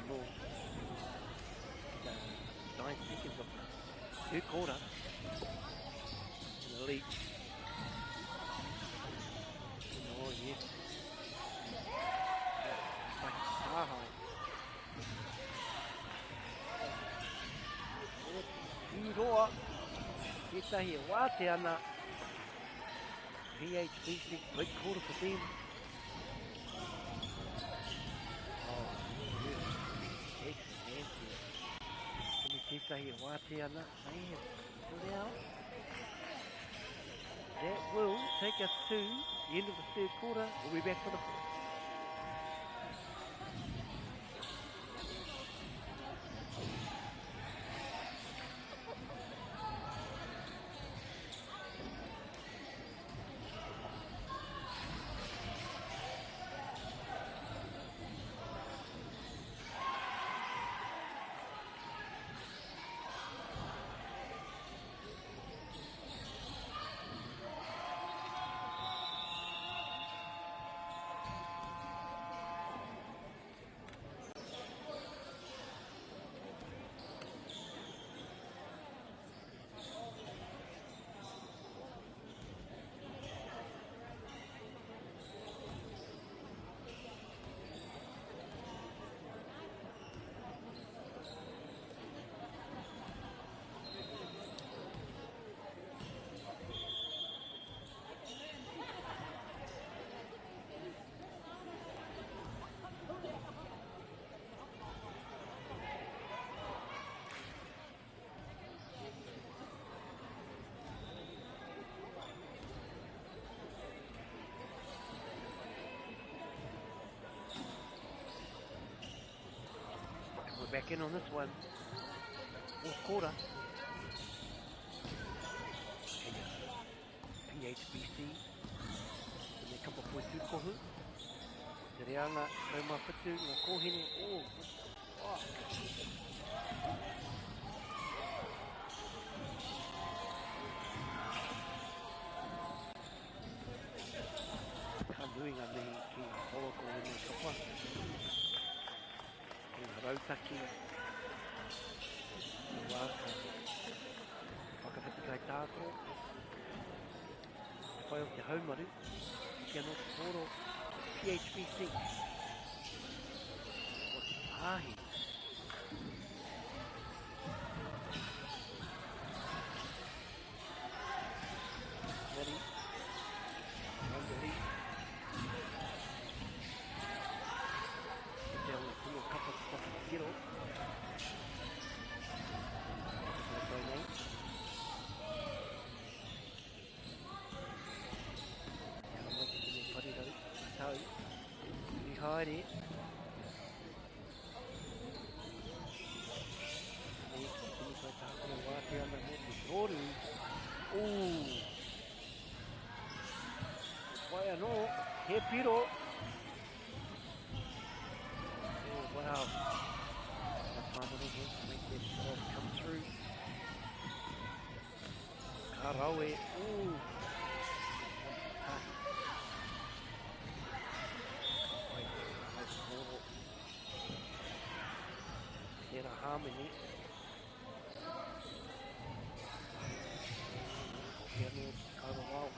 Speaker 17: 9 seconds of the third quarter. And elite. Oh, yes. Like Tahai. Tūroa. Tētahi e wāte ana. PHBC, big quarter for them. Oh, yes. Excellent. Tētahi e wāte ana. They have put out. That will take us to the end of the third quarter. We'll be back for the fourth. Back in on this one. Fourth quarter. PHBC. And they come up with Tūkohu. Te reanga, kaumā whitu, ngā kōhine. Oh, what the fuck? Ka nui ngā mihi ki ngā pouako o nei kapa. Ki ngā rautaki. Te wā ka whakawhiti kai tākaro. Te whai o te haumaru. Ki anō te pōro PHBC. O te pāhi. Ready. Round elite. Te ao tino kapa te whakatiro. Nei. haere. Me tini kai tākaro wātea ana mō te tōru. Ooh. Wai anō, he piro. Oh, wow. The Pāmano to make that pass come through. Ka rawe. Ooh. Wai, wai, kōro. Tērā hāmene. Hoki anō te kauawao.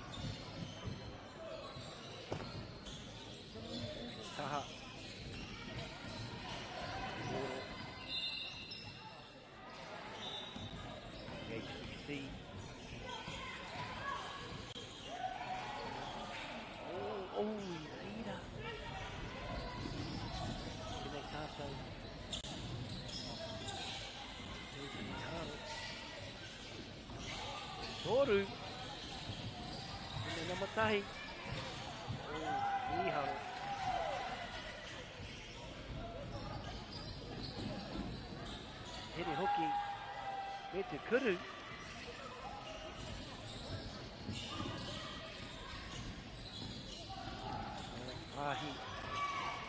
Speaker 17: Taha. Kōro. HBC. Oh, oh, i reira. Tēnei tātou. Tēnei Toru. Tēnei nama tahi. Oh, mīharo. Here hoki. Me te kuru. Pāhi.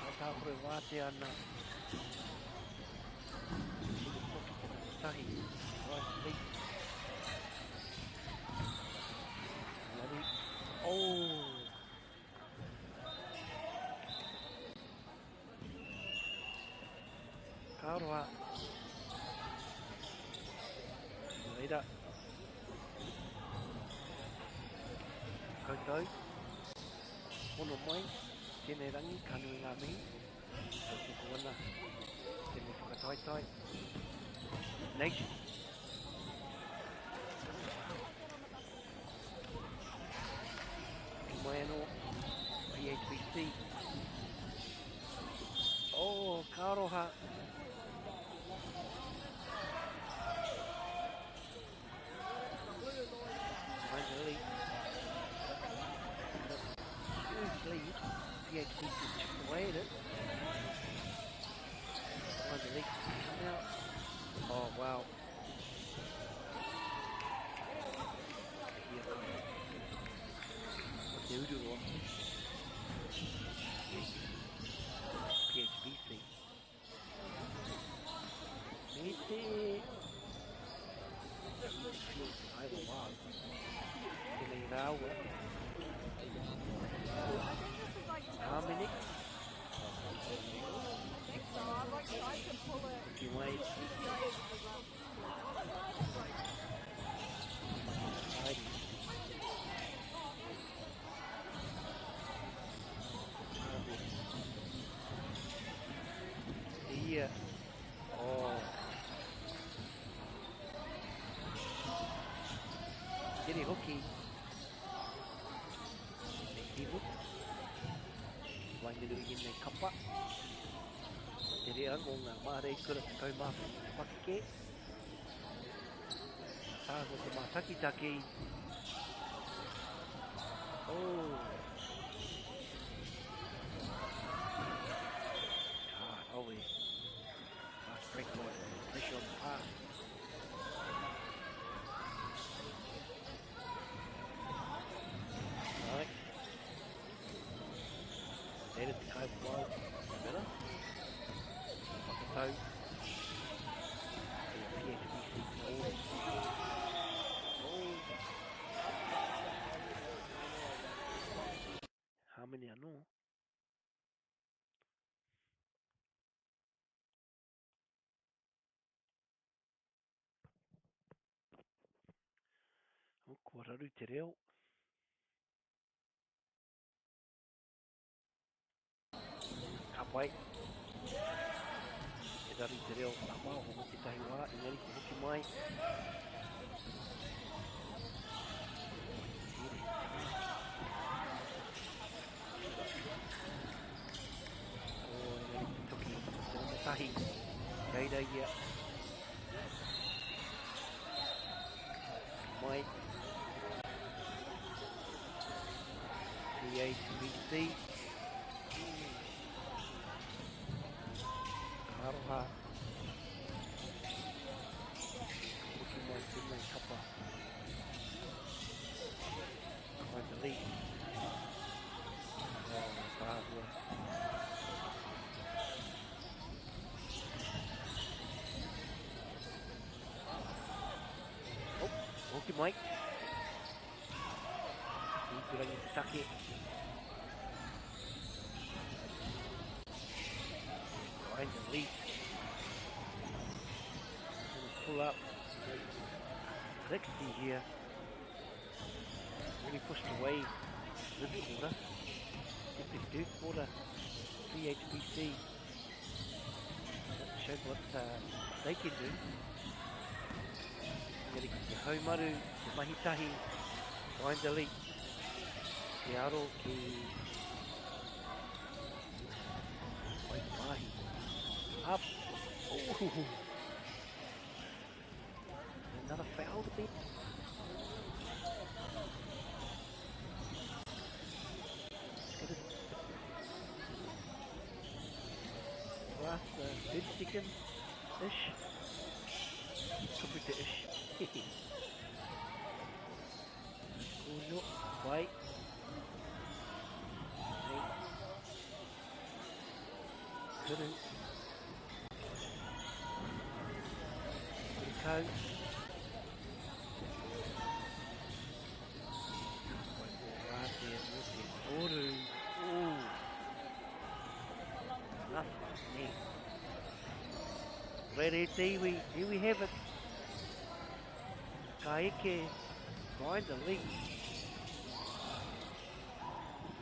Speaker 17: Ai tākore wātea ana. Tini hoki te nama tahi. Right, leap. Ready. Oh. Ka roa. Nō reira. Koutou. Hono mai. Tēnei rangi, ka nui ngā mihi. Tautoko ana tēnei whakataetae. Nation. Ki mai anō, PHBC. Oh, ka aroha. Finally. Huge lead. PHBC chipped away at it. Finally, come out. Oh, wow. Here, o te ururoa. PHBC. Me te Haere wā. Tēnei rāua. Hāmene. Hoki mai. Haere. Ia. Oh. Tere hoki. Nei hivu. Waenganui i nei kapa. Te reanga o ngā māreikura tekau mā pakeke. Tāhua te mātakitaki. Oh. Ka rawe. Fast break line. Pressure on the pass. Right. Reira te kai wau. Mera. Whakatau. Te PHBC tō. Oh. Hāmene anō. Oh, kua raru te reo. Ka pai. E raru te reo pāpāho mo tētahi wā, engari ko hoki mai. Oh, engari te toki, te rangatahi. Reira ia. Mai. PHBC. aroha. Hoki mai tēnei kapa. Find the lead. Oh, tāhua. Oh, hoki mai. Tūrangi te take. Find the lead. Gonna pull up. 60 here. Really pushed away this quarter. Get the third quarter. CHBC showed what they can do. Engari ki te haumaru, te mahitahi, find the lead. Te aro ki Waitahi. Up. Ooh. Another foul to be. Last 30 seconds ish. Kupu te ish. Kuno, wait. Kuru. Kuru kau. Oru. Ooh. Nothing. Rere te iwi. Here we have it. Ka eke. Find the lead.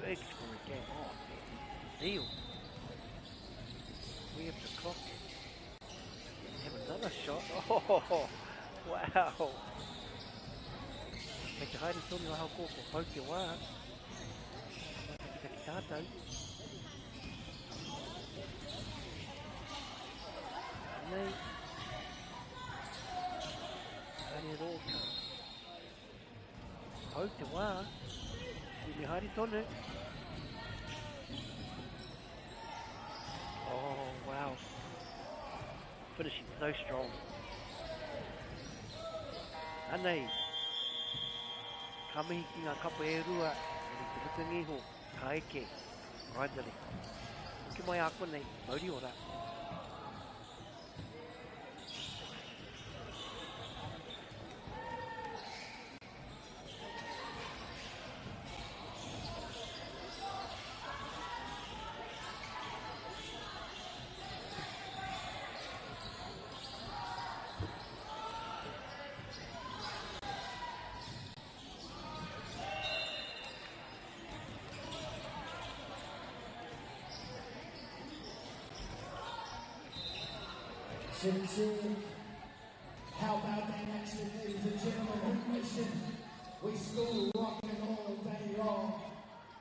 Speaker 17: Big scoring game. Oh, deal. We have the clock. Have another shot. Oh, wow. Kei te haere tonu ahau ko pau te wā. Ki tātou. Nei. Haere rōka. Pau te wā. Me haere tonu. Oh, wow. Finishing so strong. Anei. Ka mihi ki ngā kapa e rua, e te mutunga iho, ka eke, Grindele. Hoki mai a konei, mauri ora.
Speaker 18: How about that action, ladies and gentlemen? Hoop Nation, we still rocking all day long.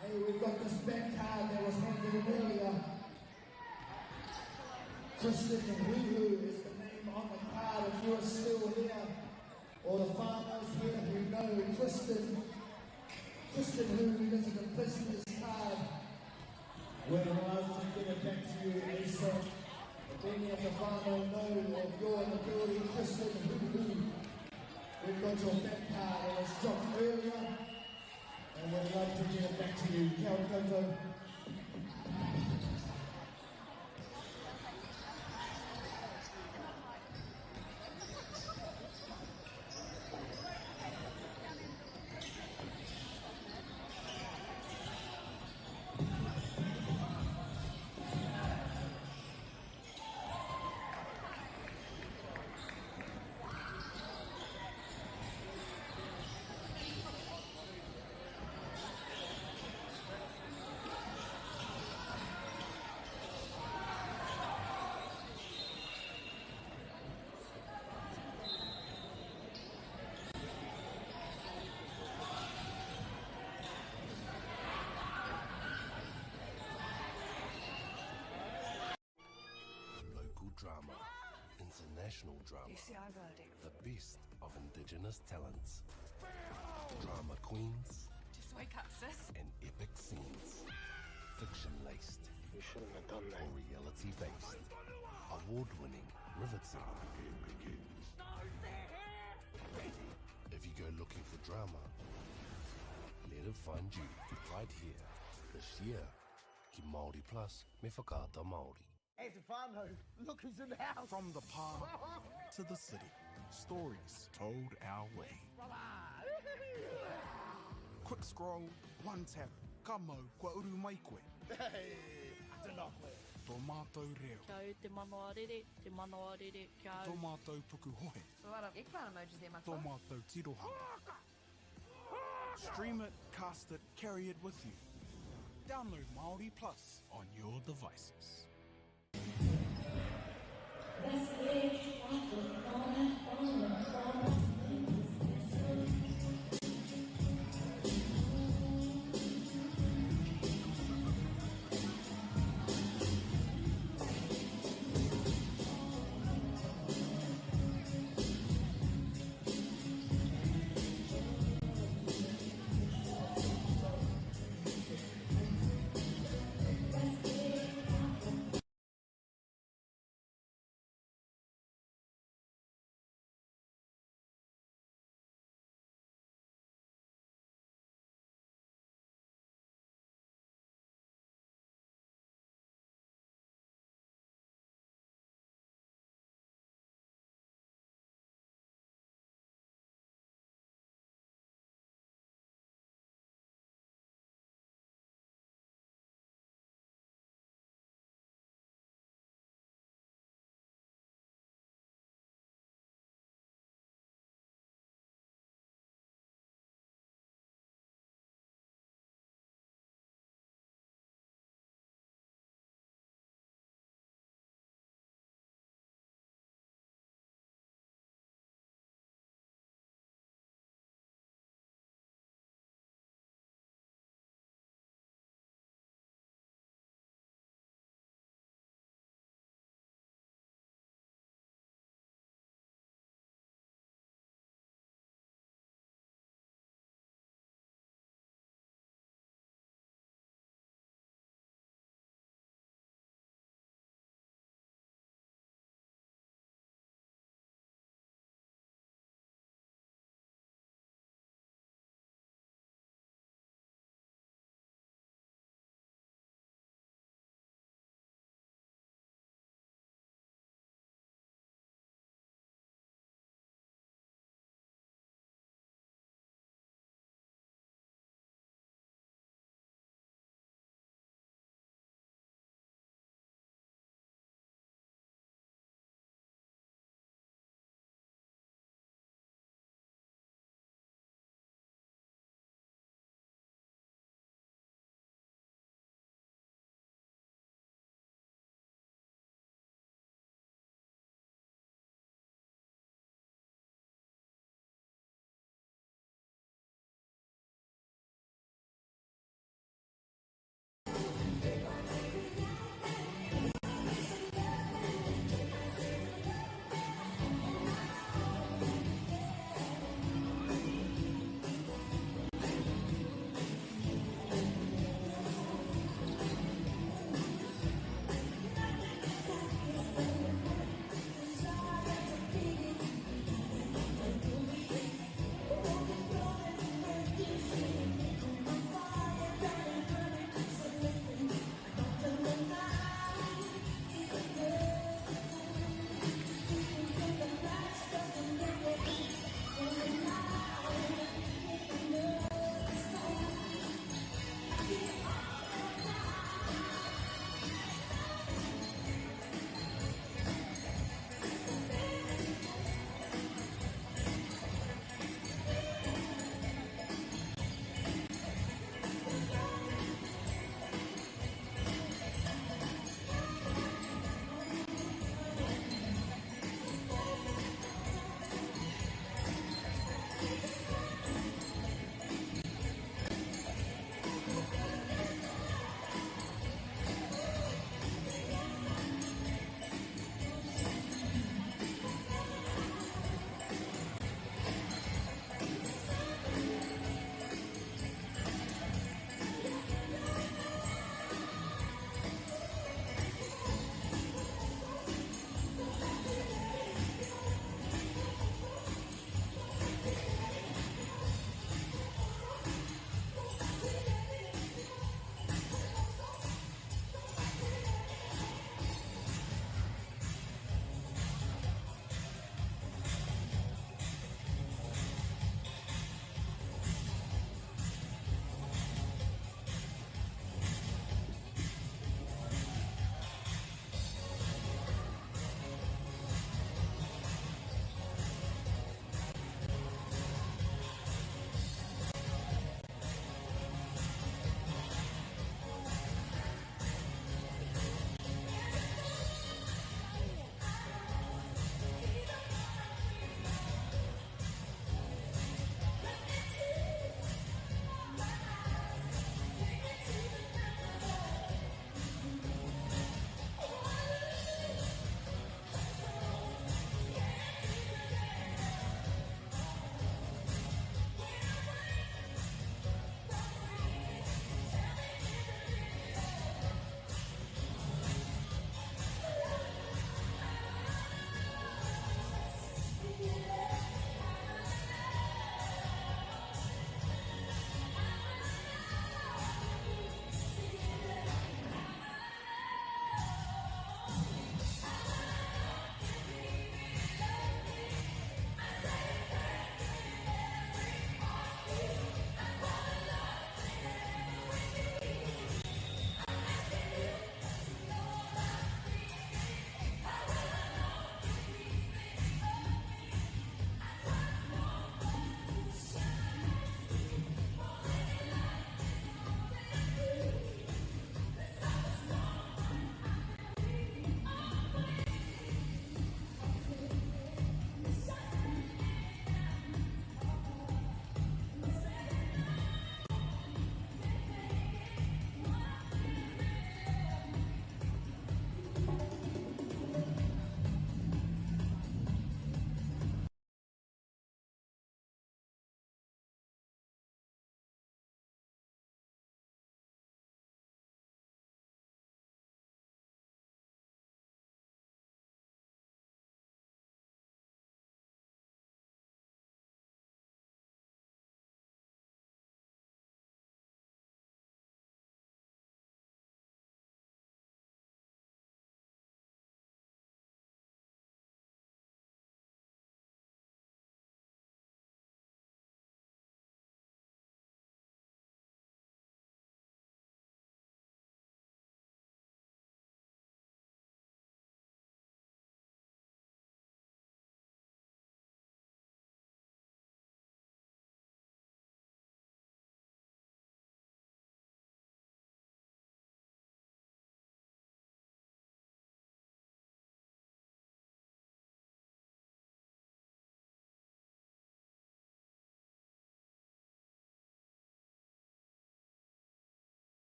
Speaker 18: Hey, we've got this back card that was handed in earlier. Kristen Huhu is the name on the card. If you are still here, or the farmers here who know Kristen, Kristen Huhu, this is a business card. We'd love to get it back to you ASAP. If any of the whānau know of you're in the building, Kristen Huhu, we've got your back card. It was dropped earlier, and we'd love to get it back to you. Kia ora koutou.
Speaker 12: Local drama, international drama, the best of indigenous talents, drama queens,
Speaker 13: Just wake up, sis.
Speaker 12: and epic scenes, fiction laced,
Speaker 6: You shouldn't have done that.
Speaker 12: or reality based. award-winning, riveting. If you go looking for drama, let it find you right here this year. Ki Māori Plus me Whakaata Māori.
Speaker 4: Hey, Stefano, look who's in the house.
Speaker 15: From the park to the city, stories told our way. Quick scroll, one tap, ka mau, kua uru mai koe.
Speaker 4: Hey, tēnā koe.
Speaker 15: Tō mātou reo.
Speaker 16: Kia au te manawa rere, te manawa rere, kia au.
Speaker 15: Tō mātou pukuhohe.
Speaker 13: So what up? Eggplant emojis there,
Speaker 15: Tō
Speaker 13: matua.
Speaker 15: mātou tirohanga. Stream it, cast it, carry it with you. Download Māori Plus on your devices.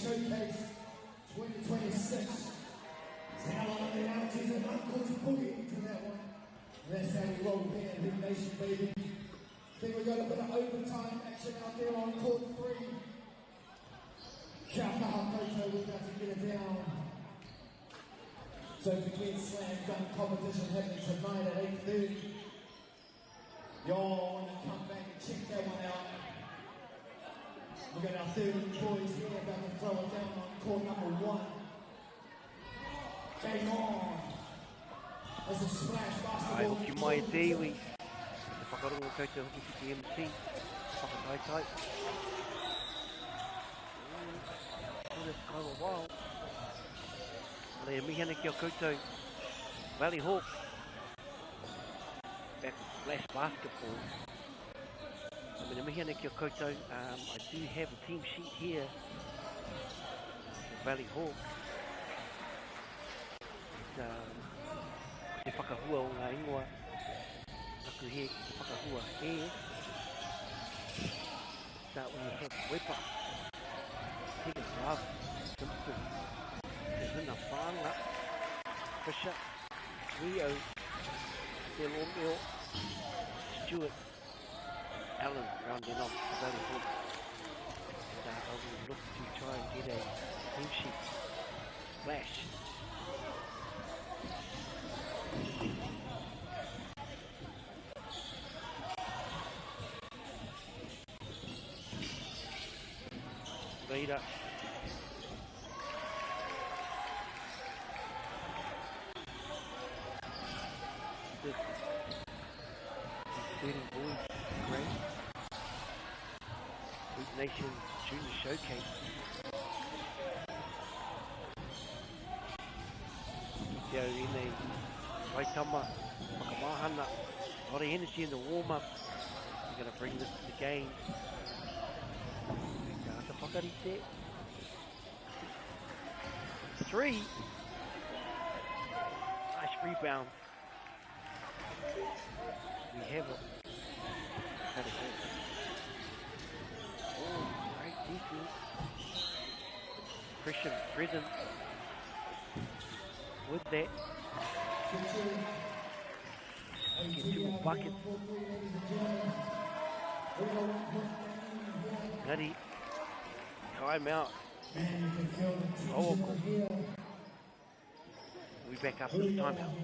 Speaker 18: Showcase 2026. It's how long the aunties and uncles boogie to that one. And that's how we roll here at Hoop Nation, baby. Think we got a bit of overtime action out there on court 3. Kia kaha koutou, we're about to get it down. Don't forget slam dunk competition happening tonight at 8:30. Y'all want to come back and check that one out. We got our 13 boys here about to throw it down on court number 1. Game on. There's a splash
Speaker 17: Ai
Speaker 18: basketball.
Speaker 17: hoki mai e te iwi. Te whakarongo koutou hoki ki te MC. Whakataitai. Kore kaua wao. Rei mihi ana ki a koutou. Valley Hawks. Back with Splash Basketball. I mean, mihi ana ki a koutou. I do have a team sheet here for Valley Hawks. It's, te whakahua o ngā ingoa. Taku he, te whakahua he. Start when you have Wepa. Peter Love, Simpson, Te Huna Whanga, Fisher, Rio, Te Lomeo, Stewart, Allen rounding off the Valley Hawks. And I will look to try and get a team sheet. Splash. Reira. This 13 boys, great. Hoop Nation Junior Showcase. Ki te au inei Waitama, whakamahana, a lot of energy in the warm-up. We're going to bring this to the game. Ka ata whakarite. 3. Nice rebound. We have it. Oh, great defense. Pressure present with that. Get 2 more buckets. Ready. Timeout. Oh, we back up this timeout.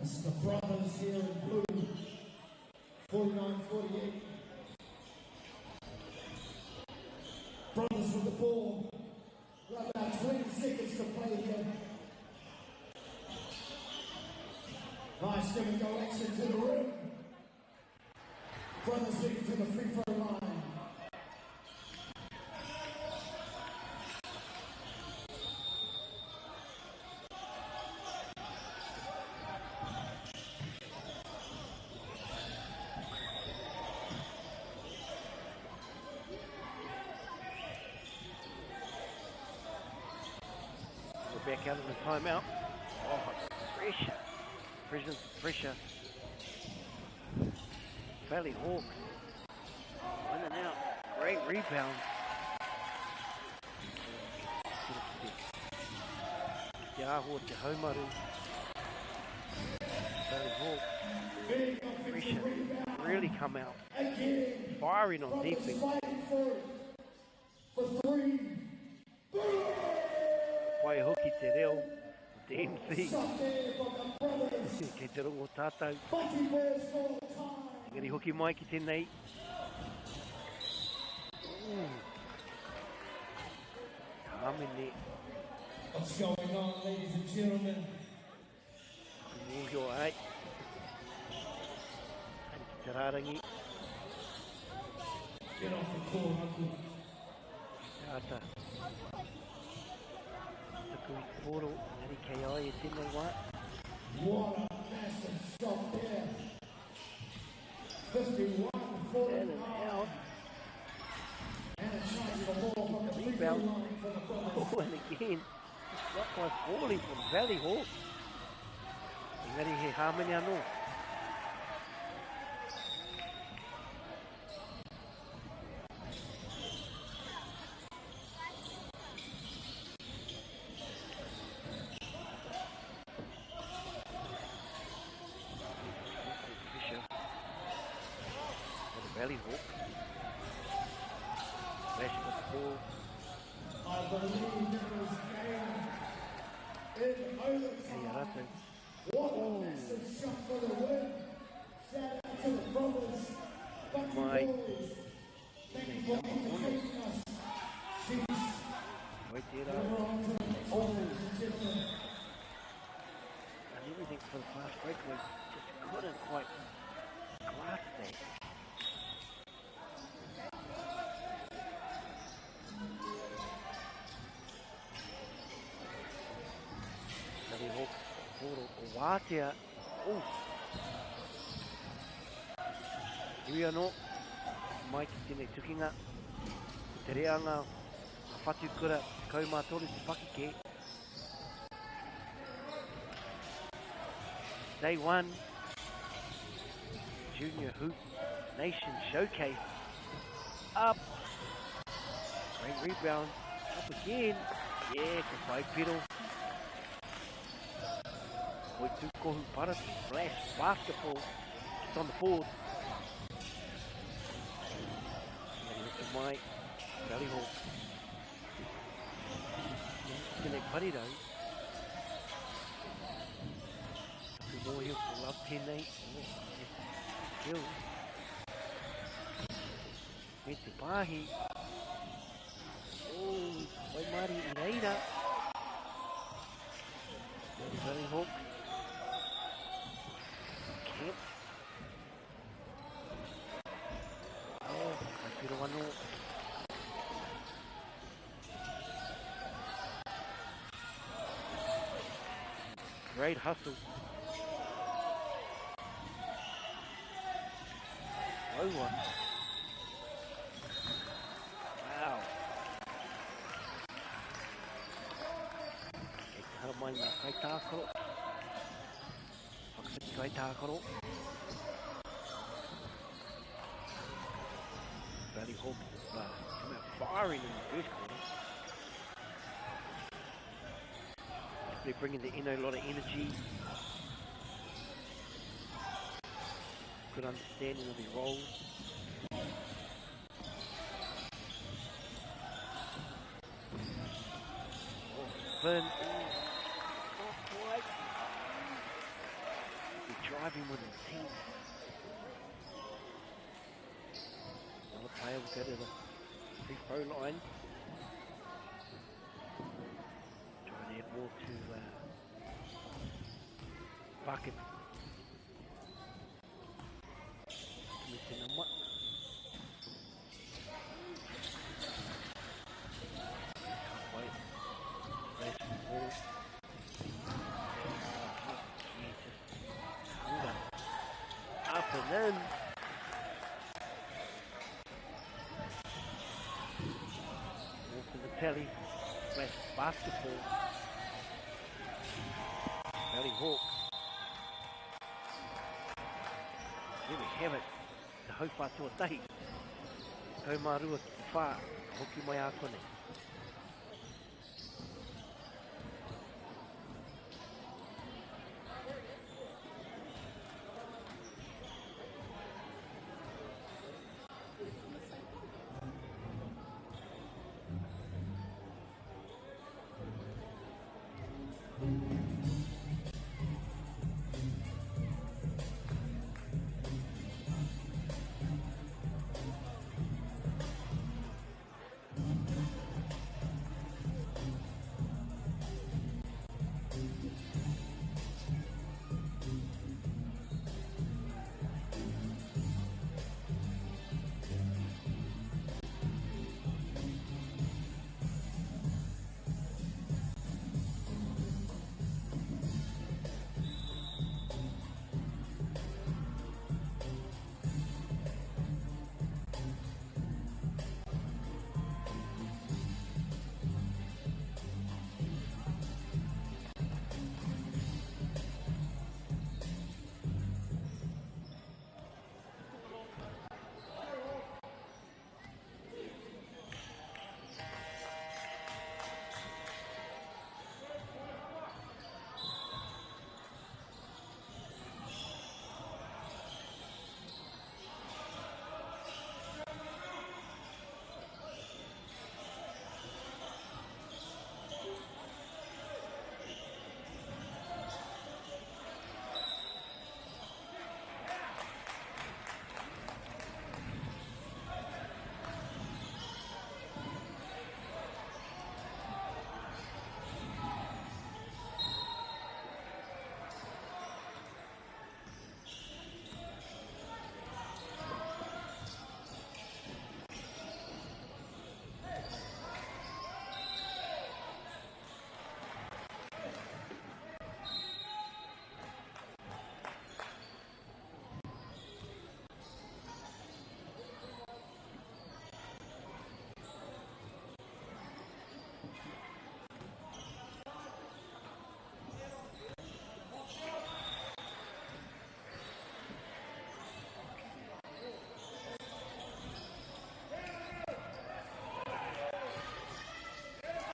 Speaker 18: This is the brothers here in blue. 49-48. Brothers with the ball. We've got about 20 seconds to play here. Nice give and go action to the rim. Brothers leading to the free throw line.
Speaker 17: We're back out of the timeout. Oh, pressure. Presence pressure. Valley Hawks. In and out. Great rebound. Te aho te haumaru. Valley Hawks. Pressure really come out. Firing on defense.
Speaker 18: For 3.
Speaker 17: Whai hoki te reo, te MC. Kei te rongo tātou. Engari hoki mai ki tēnei. Tāmene.
Speaker 18: What's going on, ladies and gentlemen?
Speaker 17: Mōhio ai. Hari ki te rārangi.
Speaker 2: Get off the court, Uncle.
Speaker 17: Te ata. Tuku i te pōro, engari kei ai e tēnei wā.
Speaker 18: What a massive stop there. 51-49.
Speaker 17: In and out.
Speaker 18: And a chance for more from the free throw
Speaker 17: Rebound.
Speaker 18: line for the brothers.
Speaker 17: Oh, and again, likewise falling for the Valley Hawks. Engari he hāmene anō. Valley Hawks. Flashing with the ball.
Speaker 18: I believe it was game in overtime. What a massive shot for the win. Shout out to the brothers, Bucky
Speaker 17: My.
Speaker 18: Boys. Thank you for entertaining us. Chiefs.
Speaker 17: Wait there.
Speaker 18: We're on to the next
Speaker 17: Oh.
Speaker 18: one, ladies and gentlemen.
Speaker 17: And everything for the fast breakaway just couldn't quite grasp that. Valley Hawks, Horo o Wātea. Oh. Hui anō, mai ki tēnei tukinga. Ko te reanga, a Whatukura, 13 te pakeke. Day 1, Junior Hoop Nation Showcase. Up. Great rebound. Up again. Yeah, ka whai piro. Hoitukohu Parati, flash basketball. It's on the board. And my Valley Hawks. Tēnei parirau. Taku mōhio ko love tēnei. Oh, skills. Me te pāhi. Oh, wai māri i reira. Valley Hawks. Kemp. Oh, kai piro anō. Great hustle. Low one. Wow. Kei te haramai ngā kaitākaro. Whakawhiti kaitākaro. Valley Hawks come out firing in the first quarter. They're bringing the a lot of energy. Good understanding of their roles. Oh, Finn. Oh, not quite. They're driving with intent. Another player will go to the free throw line. Trying to add more to bucket. Missing one. Can't wait. Race the ball. Yeah, just hunger. Up and in. More for the tally. Flash basketball. Valley Hawks. Here we have it. Te hauwha tuatahi. Kaumārua ki te whā. Hoki mai a kone.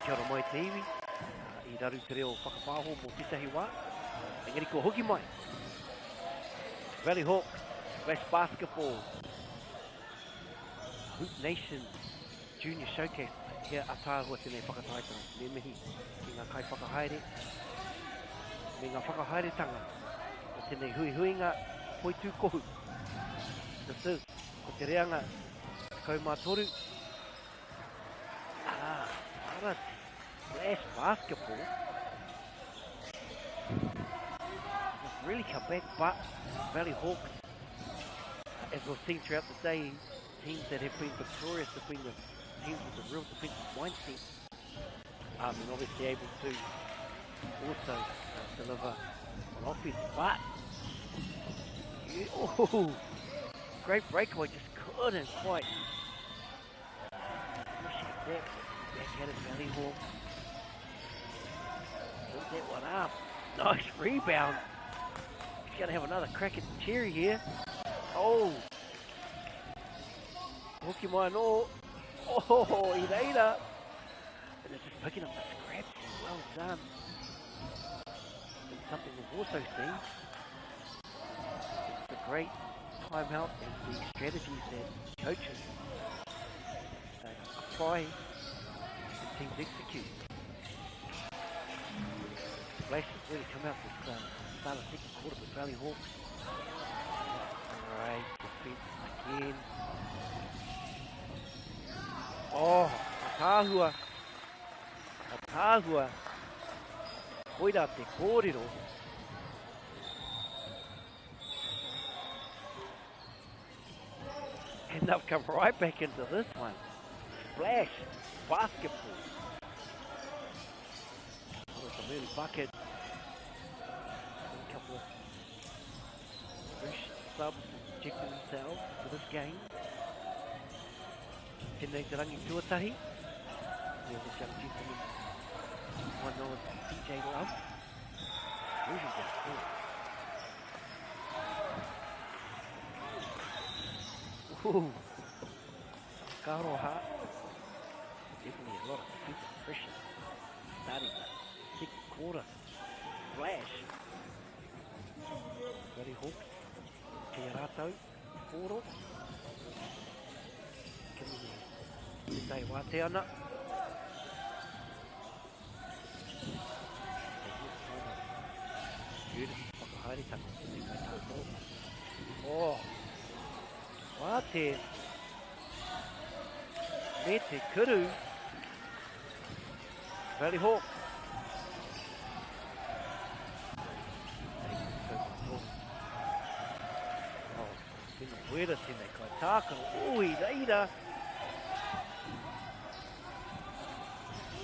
Speaker 17: Kia ora mai te iwi, i raru te reo whakapāho mō tētahi wā, engari kua hoki mai. Valley Hawks, Splash Basketball, Hoop Nation Junior Showcase, he ataahua tēnei whakataetae. Me mihi ki ngā kaiwhakahaere me ngā whakahaeretanga o tēnei huihuinga poitūkohu. This is, ko te reanga 13, Ah, what a splash basketball. They've really come back, but Valley Hawks, as we've seen throughout the day, teams that have been victorious have been the teams with the real defensive mindset. And obviously able to also deliver on offense, but oh, great breakaway, just couldn't quite push it back. Back at it, Valley Hawks. Put that one up. Nice rebound. He's going to have another crack at the cherry here. Oh. Hoki mai anō. Oh, Ireira. And they're just picking up the scraps. Well done. And something we've also seen is the great timeout and the strategies that coaches apply and teams execute. Splash has really come out this start of second quarter with Valley Hawks. Great defense again. Oh, Atahua. Atahua. Koira te kōrero. And they've come right back into this one. Splash basketball. Oh, it's a early bucket. A couple of fresh subs injected themselves for this game. Tēnei te rangi tuatahi. There's this young gentleman, one known as DJ Love. Moving down court. Ooh. Karoha. Definitely a lot of defensive pressure. Starting the second quarter. Flash. Valley Hawks. Kia rātou. Kōro. Kimi me te tai wāteana. Beautiful whakahaeretanga o tēnei kaitākaro. Oh, wāte. Me te kuru. Valley Hawks. Oh, tēnā wera tēnei kaitākaro. Ui, reira.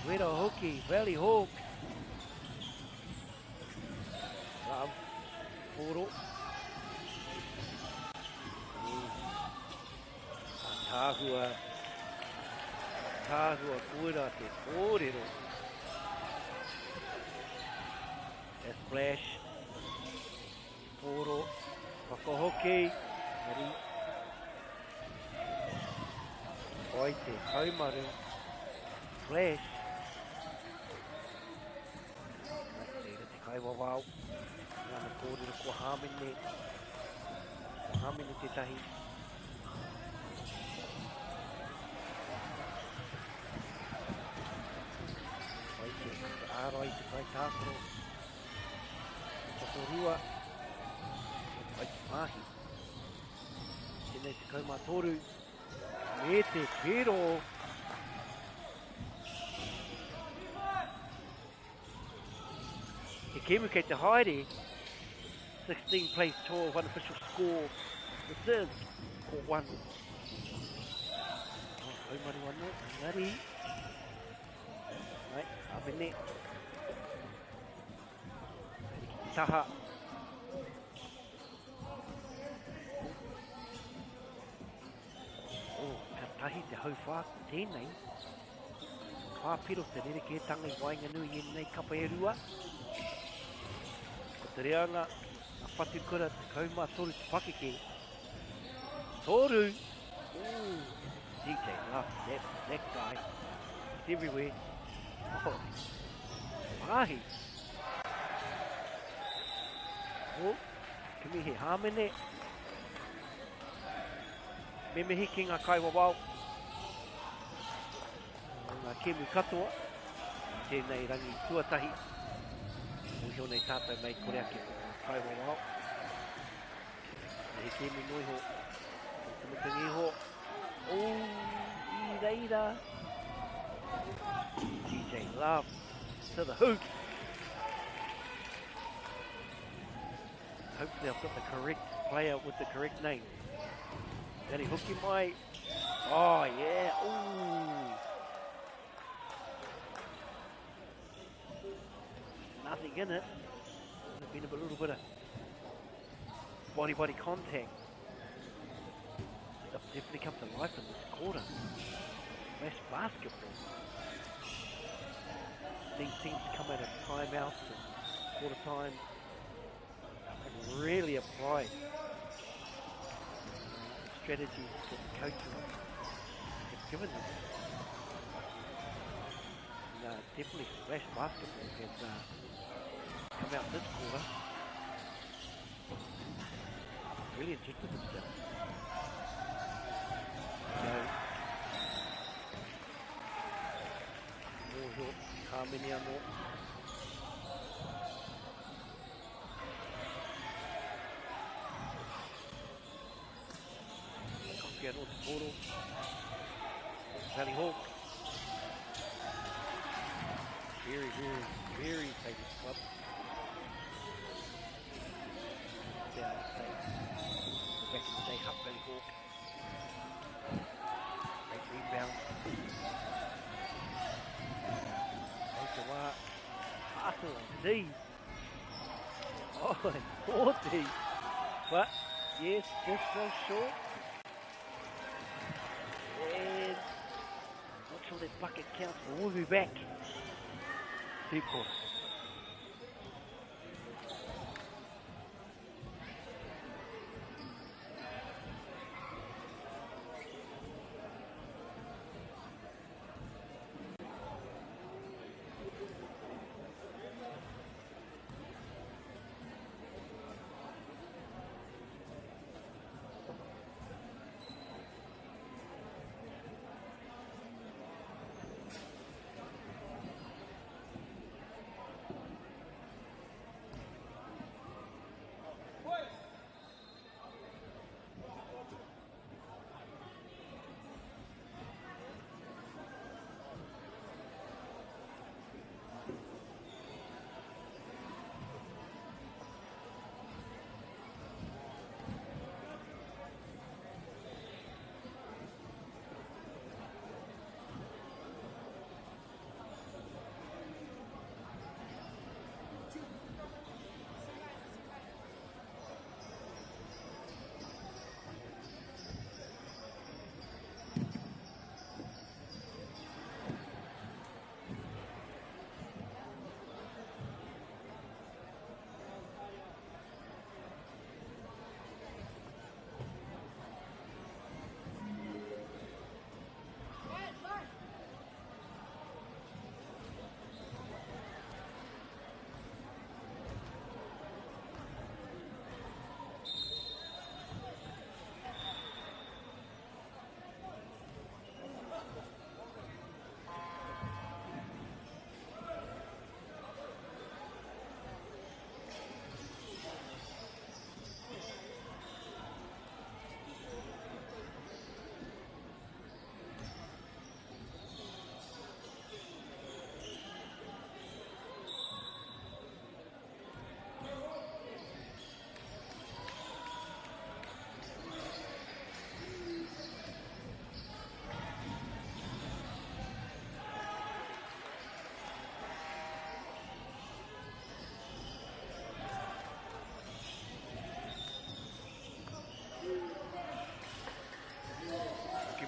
Speaker 17: Wera hoki, Valley Hawks. Love, Poro. Tāhua, tāhua koira te kōrero. A splash, Poro, whakahoki, Hari. Pai te haumaru, splash. Reira te kaiwawao, ngana kōrero ko Hāmene, ko Hāmene tētahi. Pai te ārai te kaitākaro, tokorua, pai te pāhi. Tēnei 13, me te pero. He kēmu kei te haere, 16 place tour, one official score. This is court 1. Oh, haumaru anō, engari. Right, Amene. Haere ki te taha. Oh, ka tahi te hauwhā tēnei. Whāpiro te rerekētanga i waenganui i ēnei kapa e rua. Ko te reanga, a Whatukura 13 te pakeke. Toru! Ooh, DJ Love, that guy. He's everywhere. Oh, Mahi. Oh, kimi he hāmene. Me mihi ki ngā kaiwawao. O ngā kēmu katoa. Tēnei rangi tuatahi. Mōhio nei tātou mei kore ake ko ngā kaiwawao. Me he kēmu noa iho. O te mutunga iho. Oh, i reira. DJ Love to the hoop. Hopefully I've got the correct player with the correct name. Danny Hooky mai. Oh, yeah. Ooh. Nothing in it. There's been a little bit of body contact. They've definitely come to life in this quarter. Splash basketball. These teams come out of timeouts and quarter time and really apply the strategies that the coaches have given them. And, definitely Splash basketball has come out this quarter. Really injected themselves. So, mōhio, hāmene anō. Koki anō te pōro. Valley Hawk. Very, very, very famous club. Yeah, I'd say back in the day, Hutt Valley Hawk. Great rebound. Ottawa. Hustle D. Oh, and 40. But yes, just was short. And not sure that bucket counts, but we'll be back. Third quarter.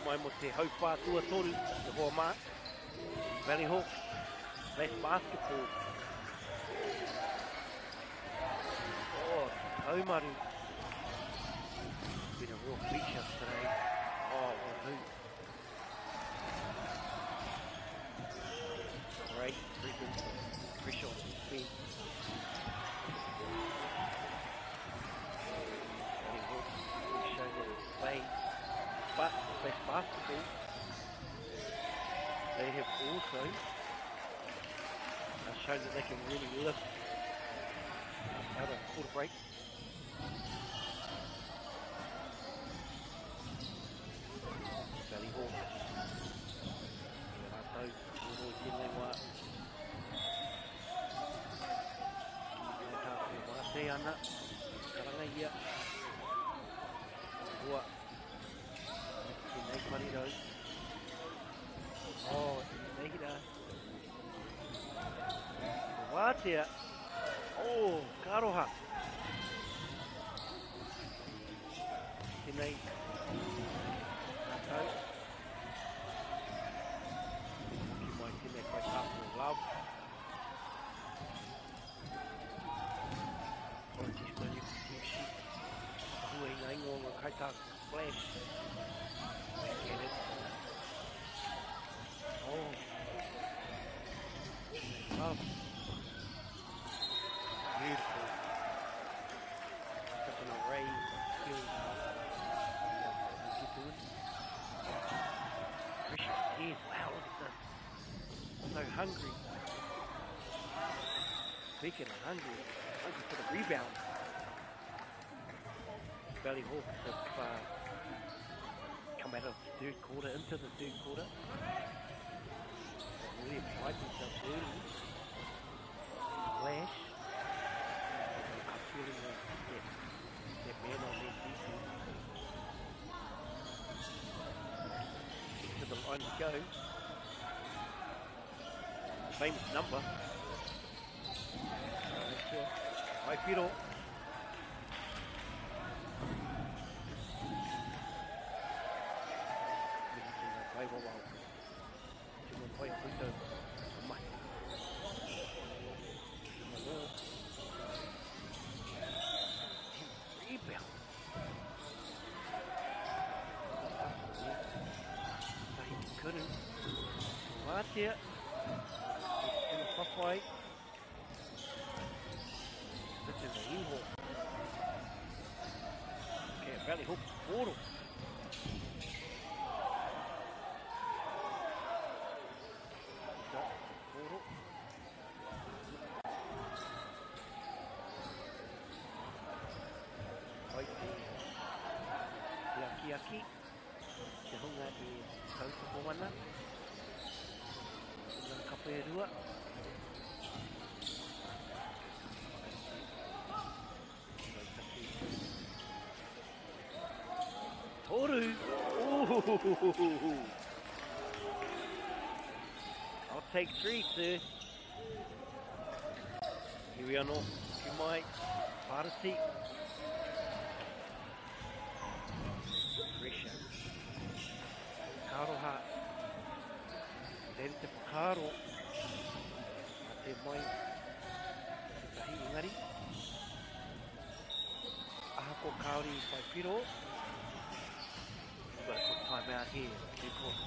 Speaker 17: Mai mo te hauwhā tuatoru, te hoa mā. Valley Hawks, Splash basketball. Oh, Taumaru. Been a real feature today. Oh, what a move. Great Presence, pressure on defense. Valley Hawks really showing that they play flash basketball. They have also shown that they can really lift out of quarter break. Valley Hawks. Rātou, oro i tēnei wā. Ki tātou wāte ana, karanga ia. Hua, tēnei parirau. Oh, tēnei hira. Wātea. Oh, karoha. Tēnei rātou. Hoki mai tēnei kai tāpō love. Apologies for the team sheet. Hua i ngā ingoa ngā kai tāpō flash. Get it. Oh. Love. Beautiful. Such an array of skills. Pressure again. Wow, look at this. So hungry. Speaking of hungry, hungry for the rebound. Valley Hawks have come out of the third quarter into the third quarter. They've really applied themselves early. Flash. I'm feeling that man on their defense. To the line to go. Famous number. Right here. Mai Piro. Rebound. Couldn't. Wātea. In the whawhai. This is a iho. Okay, Valley Hawks portal. Portal. Right there. Te akiaki. Te hunga e tautoko ana. Ngā kape e rua. Toru! Ooh. I'll take three, sir. Here we are now. Ki mai, Parati. Pressure. Karoha. Rere te whakaaro. A te mai. Te tahi engari. Ahako kāori i whai piro. We've got a quick time out here. Third quarter.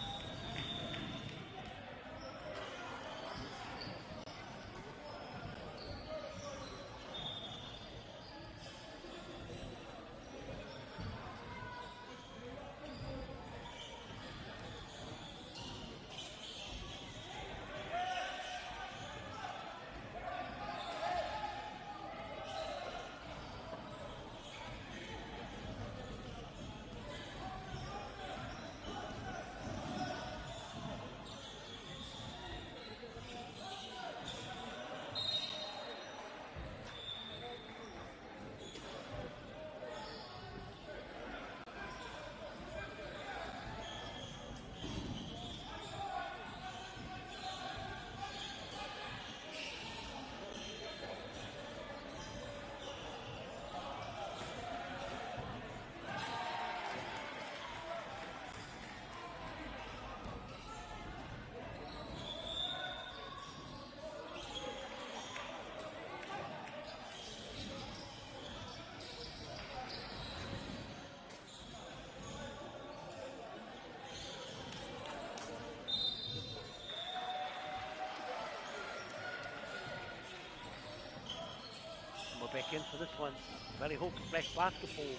Speaker 17: Back into this one. Valley Hawks Splash Basketball.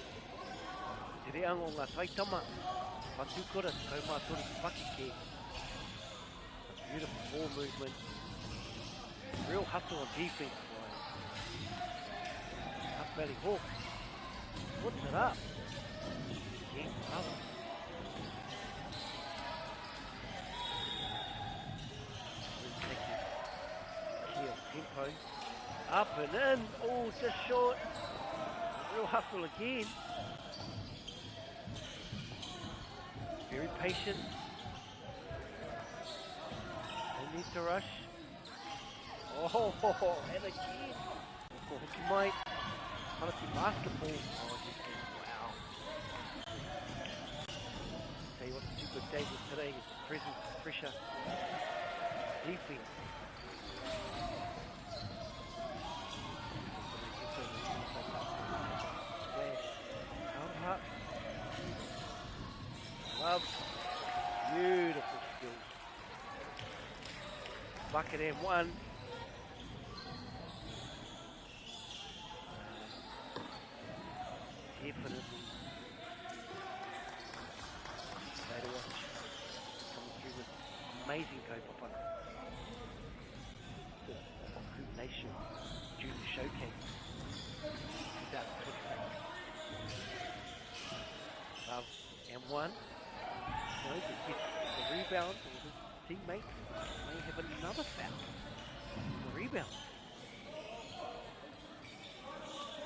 Speaker 17: Te reanga o ngā taitama. Whatukura, 13 te pakeke. A beautiful ball movement. Real hustle on defense by Hutt Valley Hawks. Puts it up. Again, love. Tempo. Up and in. Oh, just short. Real hustle again. Very patient. No need to rush. Oh, and again. Ko hoki mai. Parati basketball. Oh, just, wow. Tell you what, the two good days today is the presence, the pressure, defense. Love, beautiful skills. Bucket and one. Definitely. Play to watch. Coming through with amazing kaupapa. The Hoop Nation Junior Showcase 2026. Love and one. No, to get the rebound from his teammate. May have another foul. The rebound.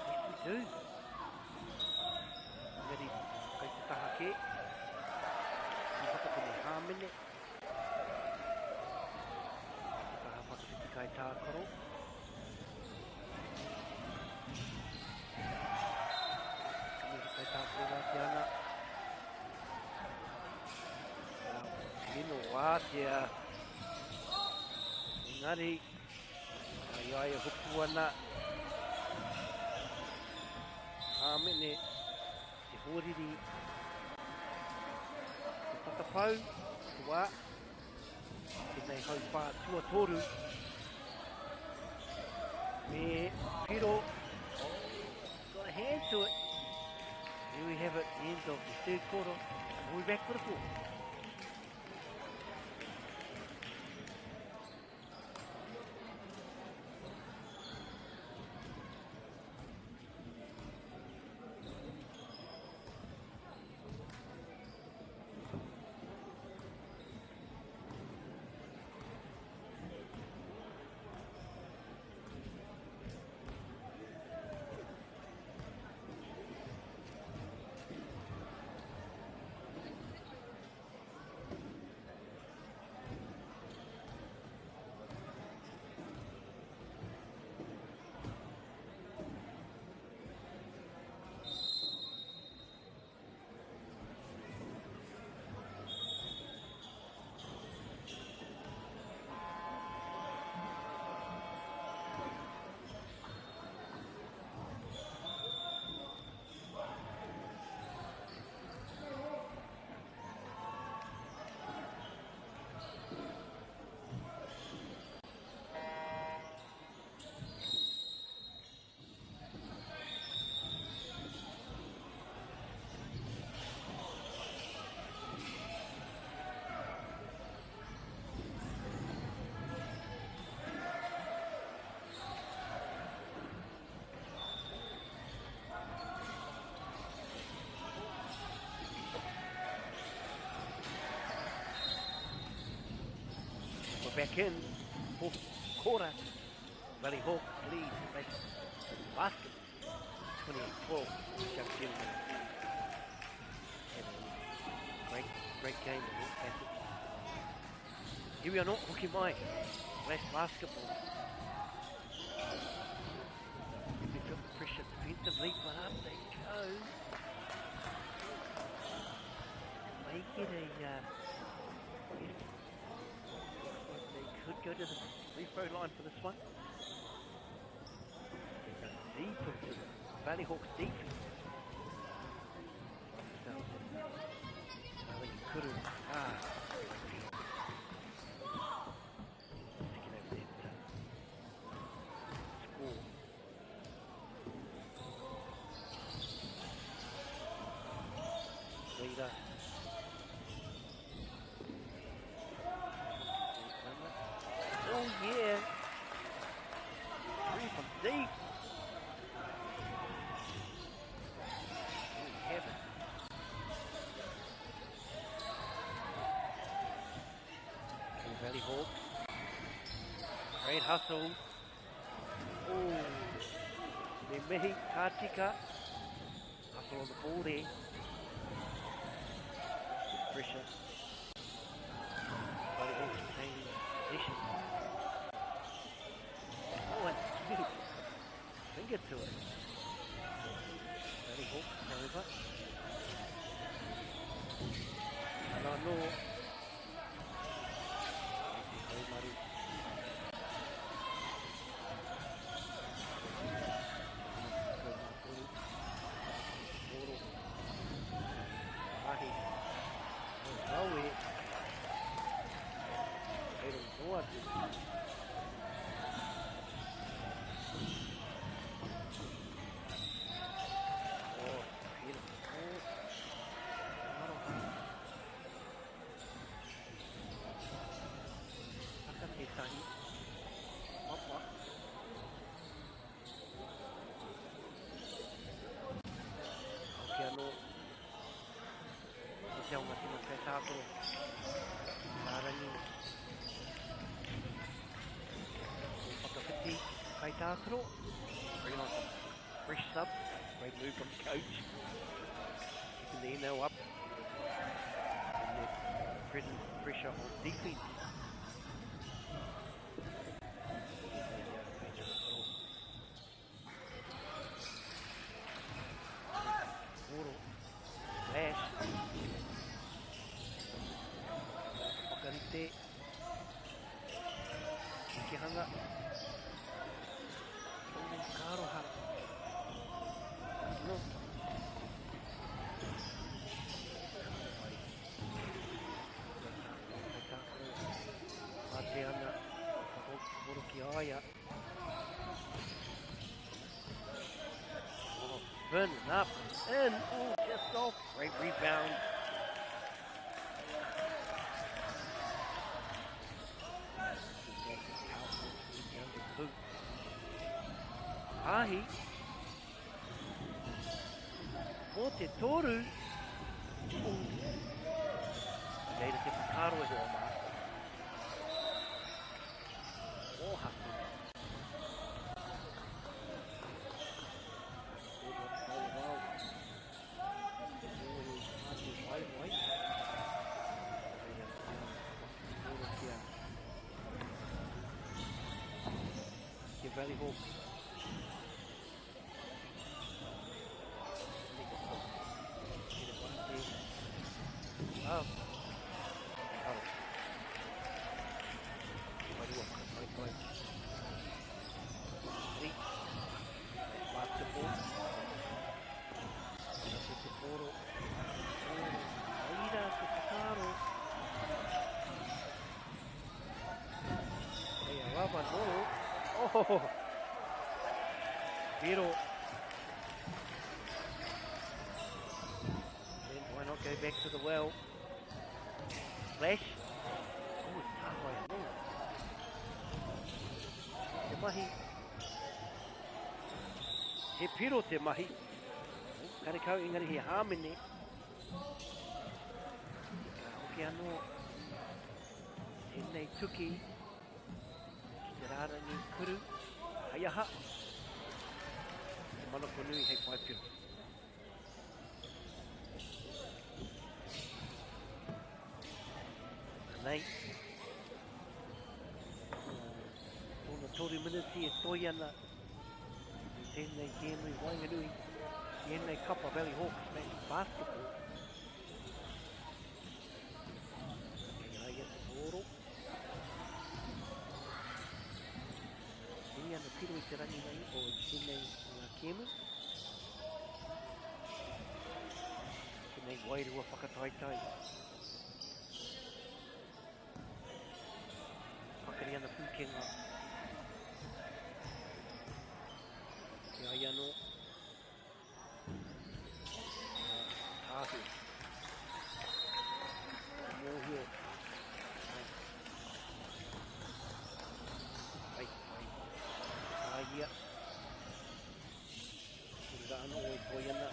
Speaker 17: Yes, we do. Engari, kai te taha kē. Ki whakata me hāmene. Te taha whakawhiti kai tākaro. Ka kai tākaro rā te ana. Mino wātea. Engari, ai ai hopu ana. Hāmene, te hōriri, te tatapau, te wā, tēnei hauwhā tuatoru. Me Piro, oh, got a hand to it. Here we have it, the end of the third quarter. We'll be back for the fourth. We're back in, fourth quarter. Valley Hawks lead basket, 28-12. Young gentlemen had a great, great game in all facets. Here we are not, hoki mai, Splash basketball. They felt the pressure defensively, but up they go. May get a, they could go to the free throw line for this one. They go deep into the Valley Hawks defense. So, I think it could have. Taking over that score. Valley Hawks. Great hustle. Oh, me mihi, ka tika. Hustle on the ball there. Good pressure. Valley Hawks retaining possession. Oh, and sweet. Finger to it. Valley Hawks, however. And I know. Haumaru. Oro. Ahi. Rawe. Pero noa atu. Oh, beautiful. Oh. Aroha. Haka tētahi. Papa. Hoki anō. Te te aonga tino kai tākaro. Rārangi. O whakawhiti kai tākaro. Bring on some fresh sub. Great move from the coach. Keeping the email up. And the present pressure on defense. Oro. Flash. Whakarite. Tikihanga. Tōne kāroha. No. Mate ana. Whakahoro ki a ia. Oh, spin up and in. Oh, just off. Great rebound. Ahi. Mō te toru. Oh. Reira te whakaaro e hoa mā. O haku. Valley Hawks. Up. Basketball. Te poro. Aira te whakaaro. Hei a lava noro. Oh! Pero. Then why not go back to the well? Flash. Oh, tāwai anō. Te mahi. He piro te mahi. Oh, karekau engari he hāmene. Ka hoki anō. Tēnei tuki. Ki te rārangi kuru. Hei aha. Te manako nui hei whai piro. Anei. Tōna toru miniti e toi ana. I tēnei kēmu i waenganui. Tēnei kapa Valley Hawks match basketball. Kei a ia te pōro. Nui ana piro i te rangi nei o tēnei ngā kēmu. Tēnei wairua whakataetae. Pakari ana pūkenga. Ki a ia anō. Tāhu. Mōhio. Ai, ai. A ia. Kura anō e toi ana.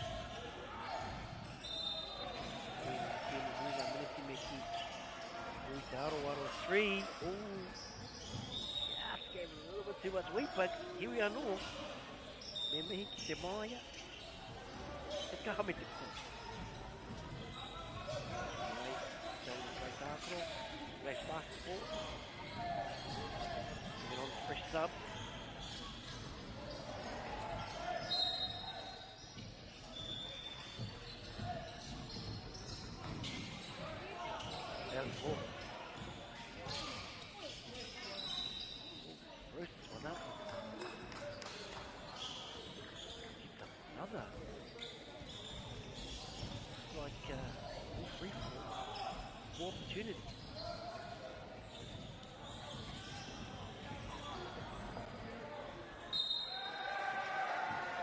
Speaker 17: Koe ngā kēmu hui ngā miniti me ki. Hui te aroaro. Three. Oh, just gave it a little bit too much weight, but here we are anō. Me mihi ki te māia. Te kaha me te pō. Mai, te ono kai tākaro. Flash basketball. Get on fresh sub. Down four. Bruce this one up. Gets another. It's like all three, four opportunities.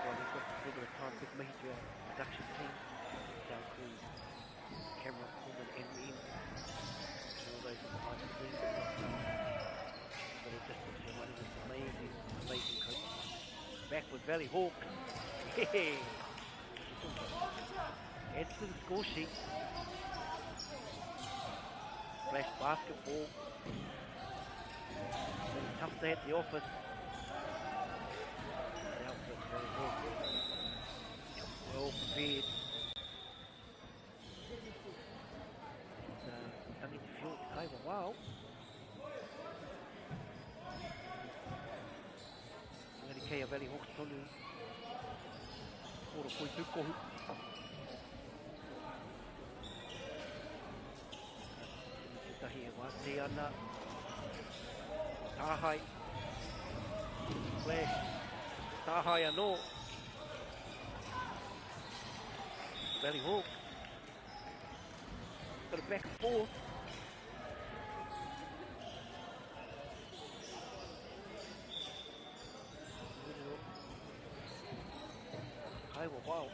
Speaker 17: Well, we've got a little bit of time. Big mihi to our production team, sound crew, camera, Coleman, and men, and all those behind the scenes. But it just looks like one of this amazing, amazing coaches. Back with Valley Hawks. Yeah. Adds to the score sheet. Flash basketball. Been a tough day at the office. Now for Valley Hawks. Well prepared. And Tangi te whio te kaiwa. Wow. Engari kei a Valley Hawks tonu. Ora koi tūkohu. Tētahi e wāte ana. Tāhai. Flash. Tāhai anō. Valley Hawks. Got it back and forth. Kaiwa, wow.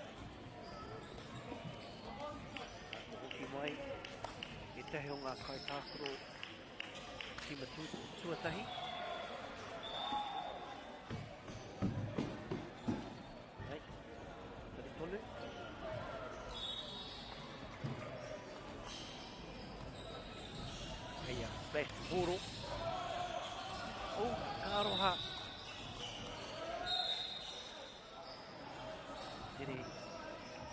Speaker 17: Hoki mai. E tahi o ngā kai tākaro tīma tuatahi. Hei, tari tonu. Hei a splash te pōro. Oh, ka aroha. Tere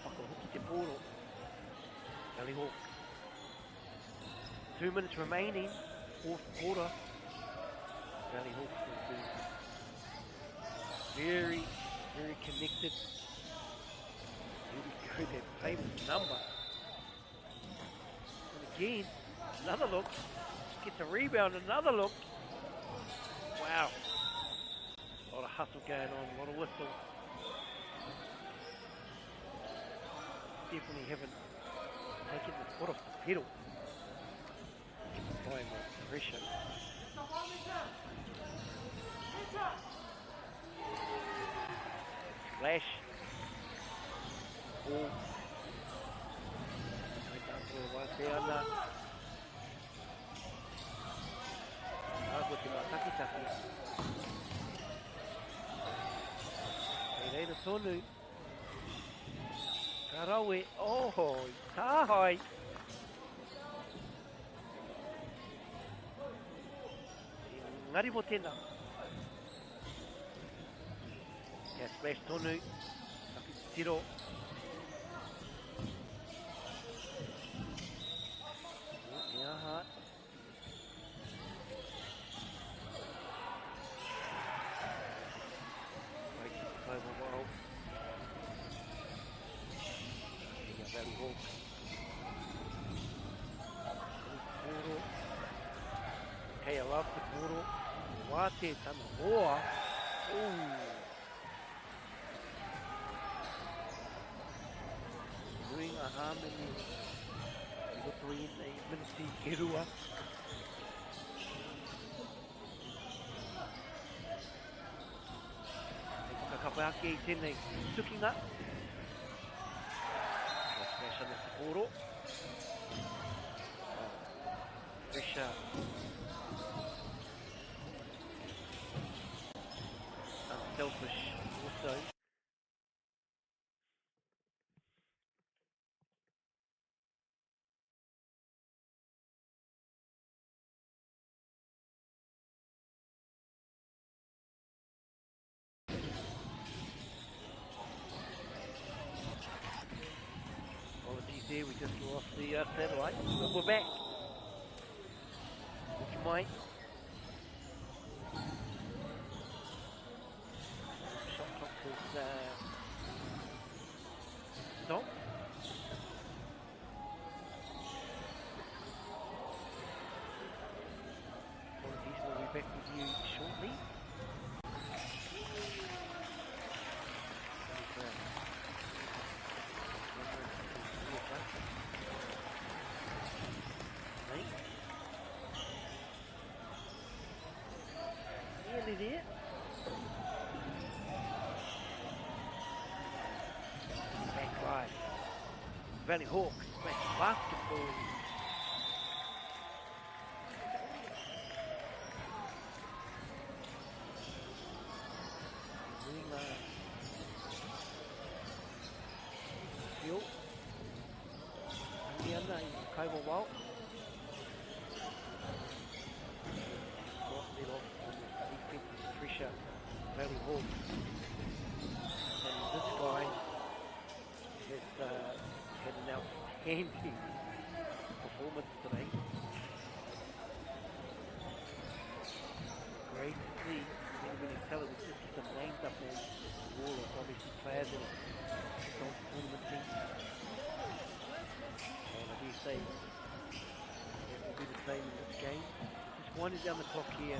Speaker 17: whakahoki te pōro. Valley Hawks. 2 minutes remaining, fourth quarter. Valley Hawks will be very, very connected. Here we go, that famous number. And again, another look. Gets a rebound, another look. Wow. A lot of hustle going on, a lot of whistle. Definitely haven't taken the foot off the pedal. Applying more pressure. Splash. Ball. Āhua te mātakitaki. Hei reira tonu. Ka rawe. Oh, tāhai. Ngari mo tēnā. Kia splash tonu. Taki tiro. E aha. Pai ki te kaiwawao. Kei a Valley Hawks. Koro. Kei a Love te koro. Wāte tana hoa. Ooh. Nui ngā hāmene i roto i ēnei miniti e rua. Hei whakakape ake i tēnei tukinga. Kia smash ana te kōro. Pressure. Unselfish also. satellite. But we're back. Hoki mai. Shot clock is stopped. Apologies, we'll be back with you shortly. Nearly there. Back live. Valley Hawks Splash basketball. Winga. Whio. Tangi ana i Kaiwawao. Got let off on the defensive pressure. Valley Hawks. And this guy has had an outstanding performance today. Great to see many, many talent. We just see some names up on the wall of obviously players that have gone to tournament teams. And I do say it will be the same in this game. Just winding down the clock here.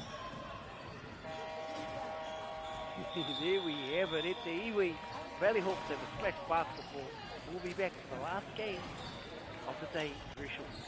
Speaker 17: There we have it at the iwi. Valley Hawks have a Splash basketball. We'll be back for the last game of the day very shortly.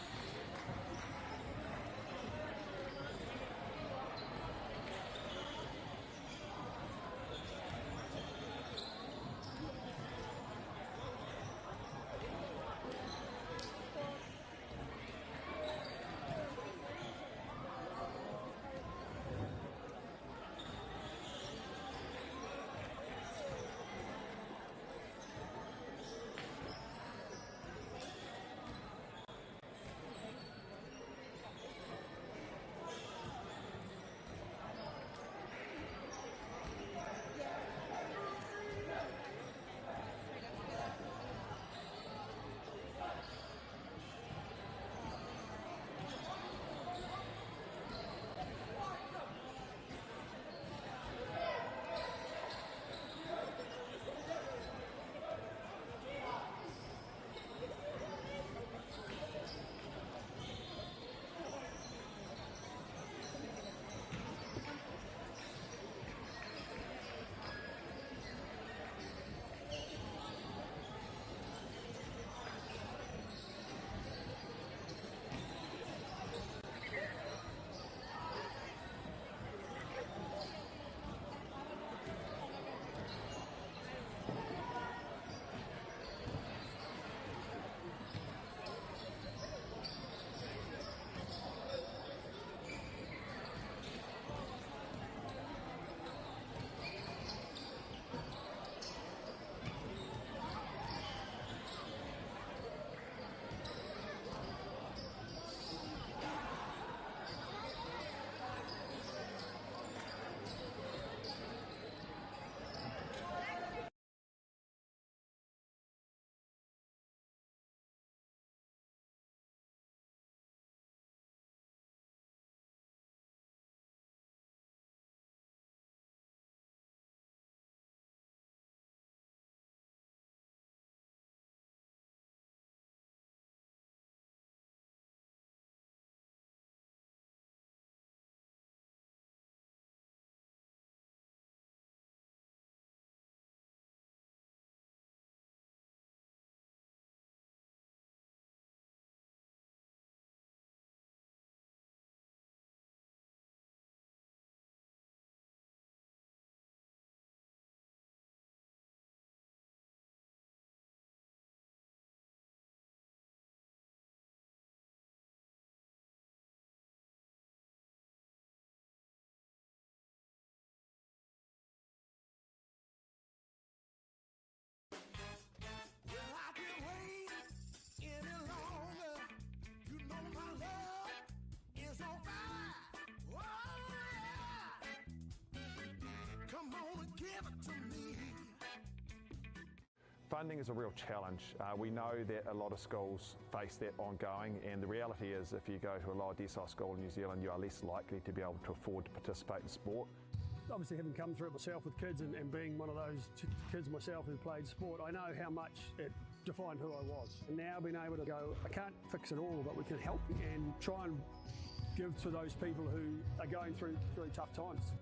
Speaker 7: Funding is a real challenge. We know that a lot of schools face that ongoing, and the reality is if you go to a lower decile school in New Zealand, you are less likely to be able to afford to participate in sport.
Speaker 8: Obviously, having come through it myself with kids and being one of those kids myself who played sport, I know how much it defined who I was. And now being able to go, I can't fix it all, but we can help and try and give to those people who are going through really tough times.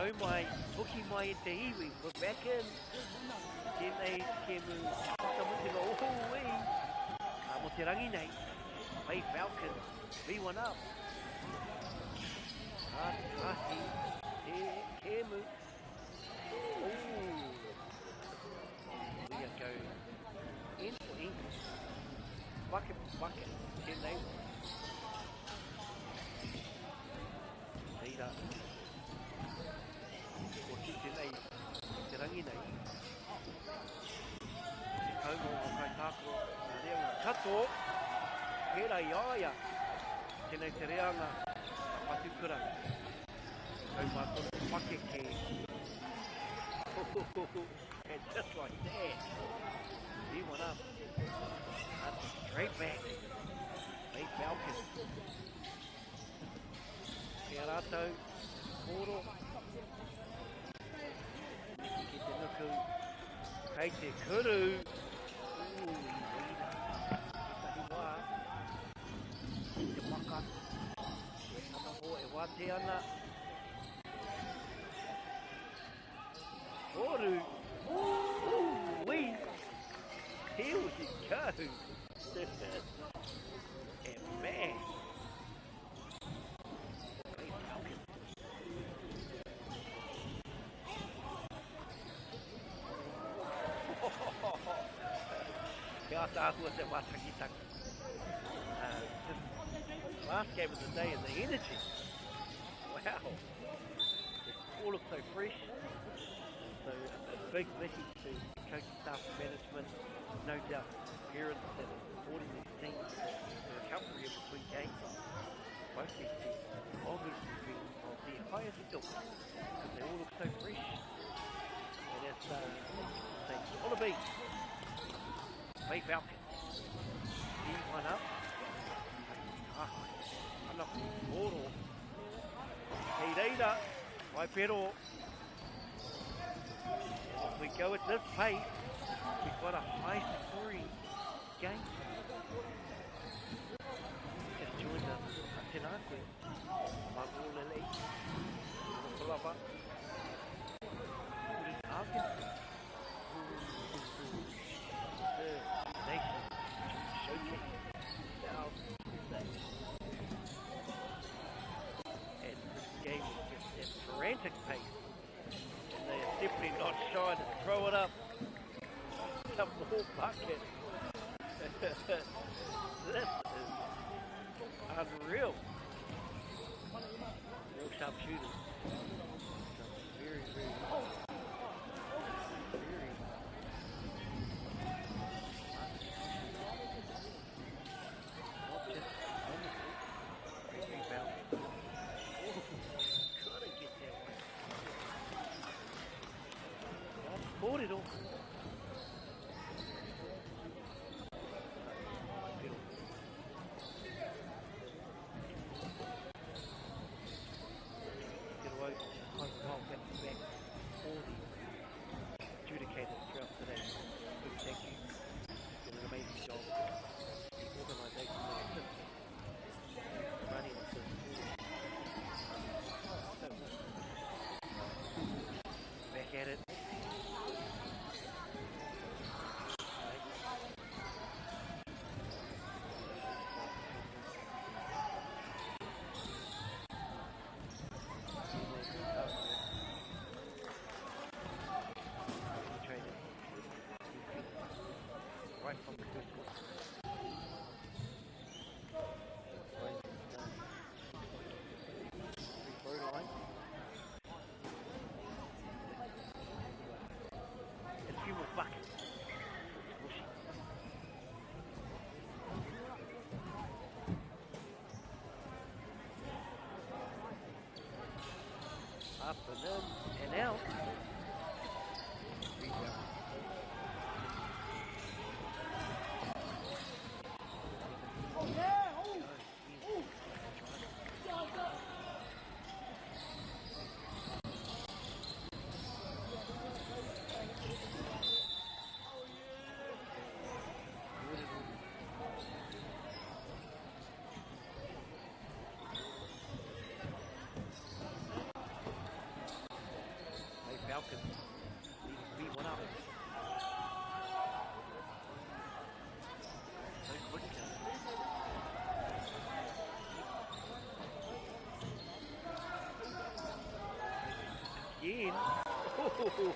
Speaker 17: Nau mai, hoki mai e te iwi, we're back in. Tēnei kēmu whakamutunga o ui. Mō te rangi nei, Bay Falcons, V1 up. Ka tahi te kēmu. Ooh. We are going in for in. Bucket for bucket. Tēnei. Reira. Ko ki tēnei, te rangi nei. Te kaunga o ngā kaitākaro, ngā reanga katoa, pērā i a ia, tēnei te reanga a Patukura. 13 te pakeke. And just like that, he went up. Up straight back. Bay Falcons. Ki a rātou, kōro. Ki te nuku. Kei te kuru. Ooh, i reira. Tētahi wā. Te waka. Tana hoa e wātea ana. Toru. Ooh, wee. Here we go. And man. Bay Falcons. He ātaahua te mātakitaki. Just last game of the day and the energy. Wow. It all looks so fresh. So a big mihi to coaching staff and management. No doubt parents that are supporting these teams, the recovery in between games. Both these teams obviously been of the highest ilk because they all look so fresh. And that's say Wallabies, Bay Falcons, D1 up. Ana kōrero. Hei reira, Waipero. If we go at this pace, we've got a high scoring game. Just joined us, tēnā koe. Magolele, Palava, Uri Parkinson. The nation showcase themselves today. And this game is just at frantic pace. And they are definitely not shy to throw it up. Some more buckets. This is unreal. Real sharpshooters. Some very, very, very not just on the court. Great rebound. Oh, couldn't get that one. Kōrero. Te roa, quite well back to back all the adjudicators throughout today. Big thank you. Did an amazing job. The organisation that assists running of this tournament. So back at it. Right from the first one. Free throw line. And a few more buckets. Squishy. Up and in and out. Rebound.
Speaker 18: Oh yeah! Oh! Oh!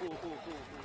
Speaker 17: Oh,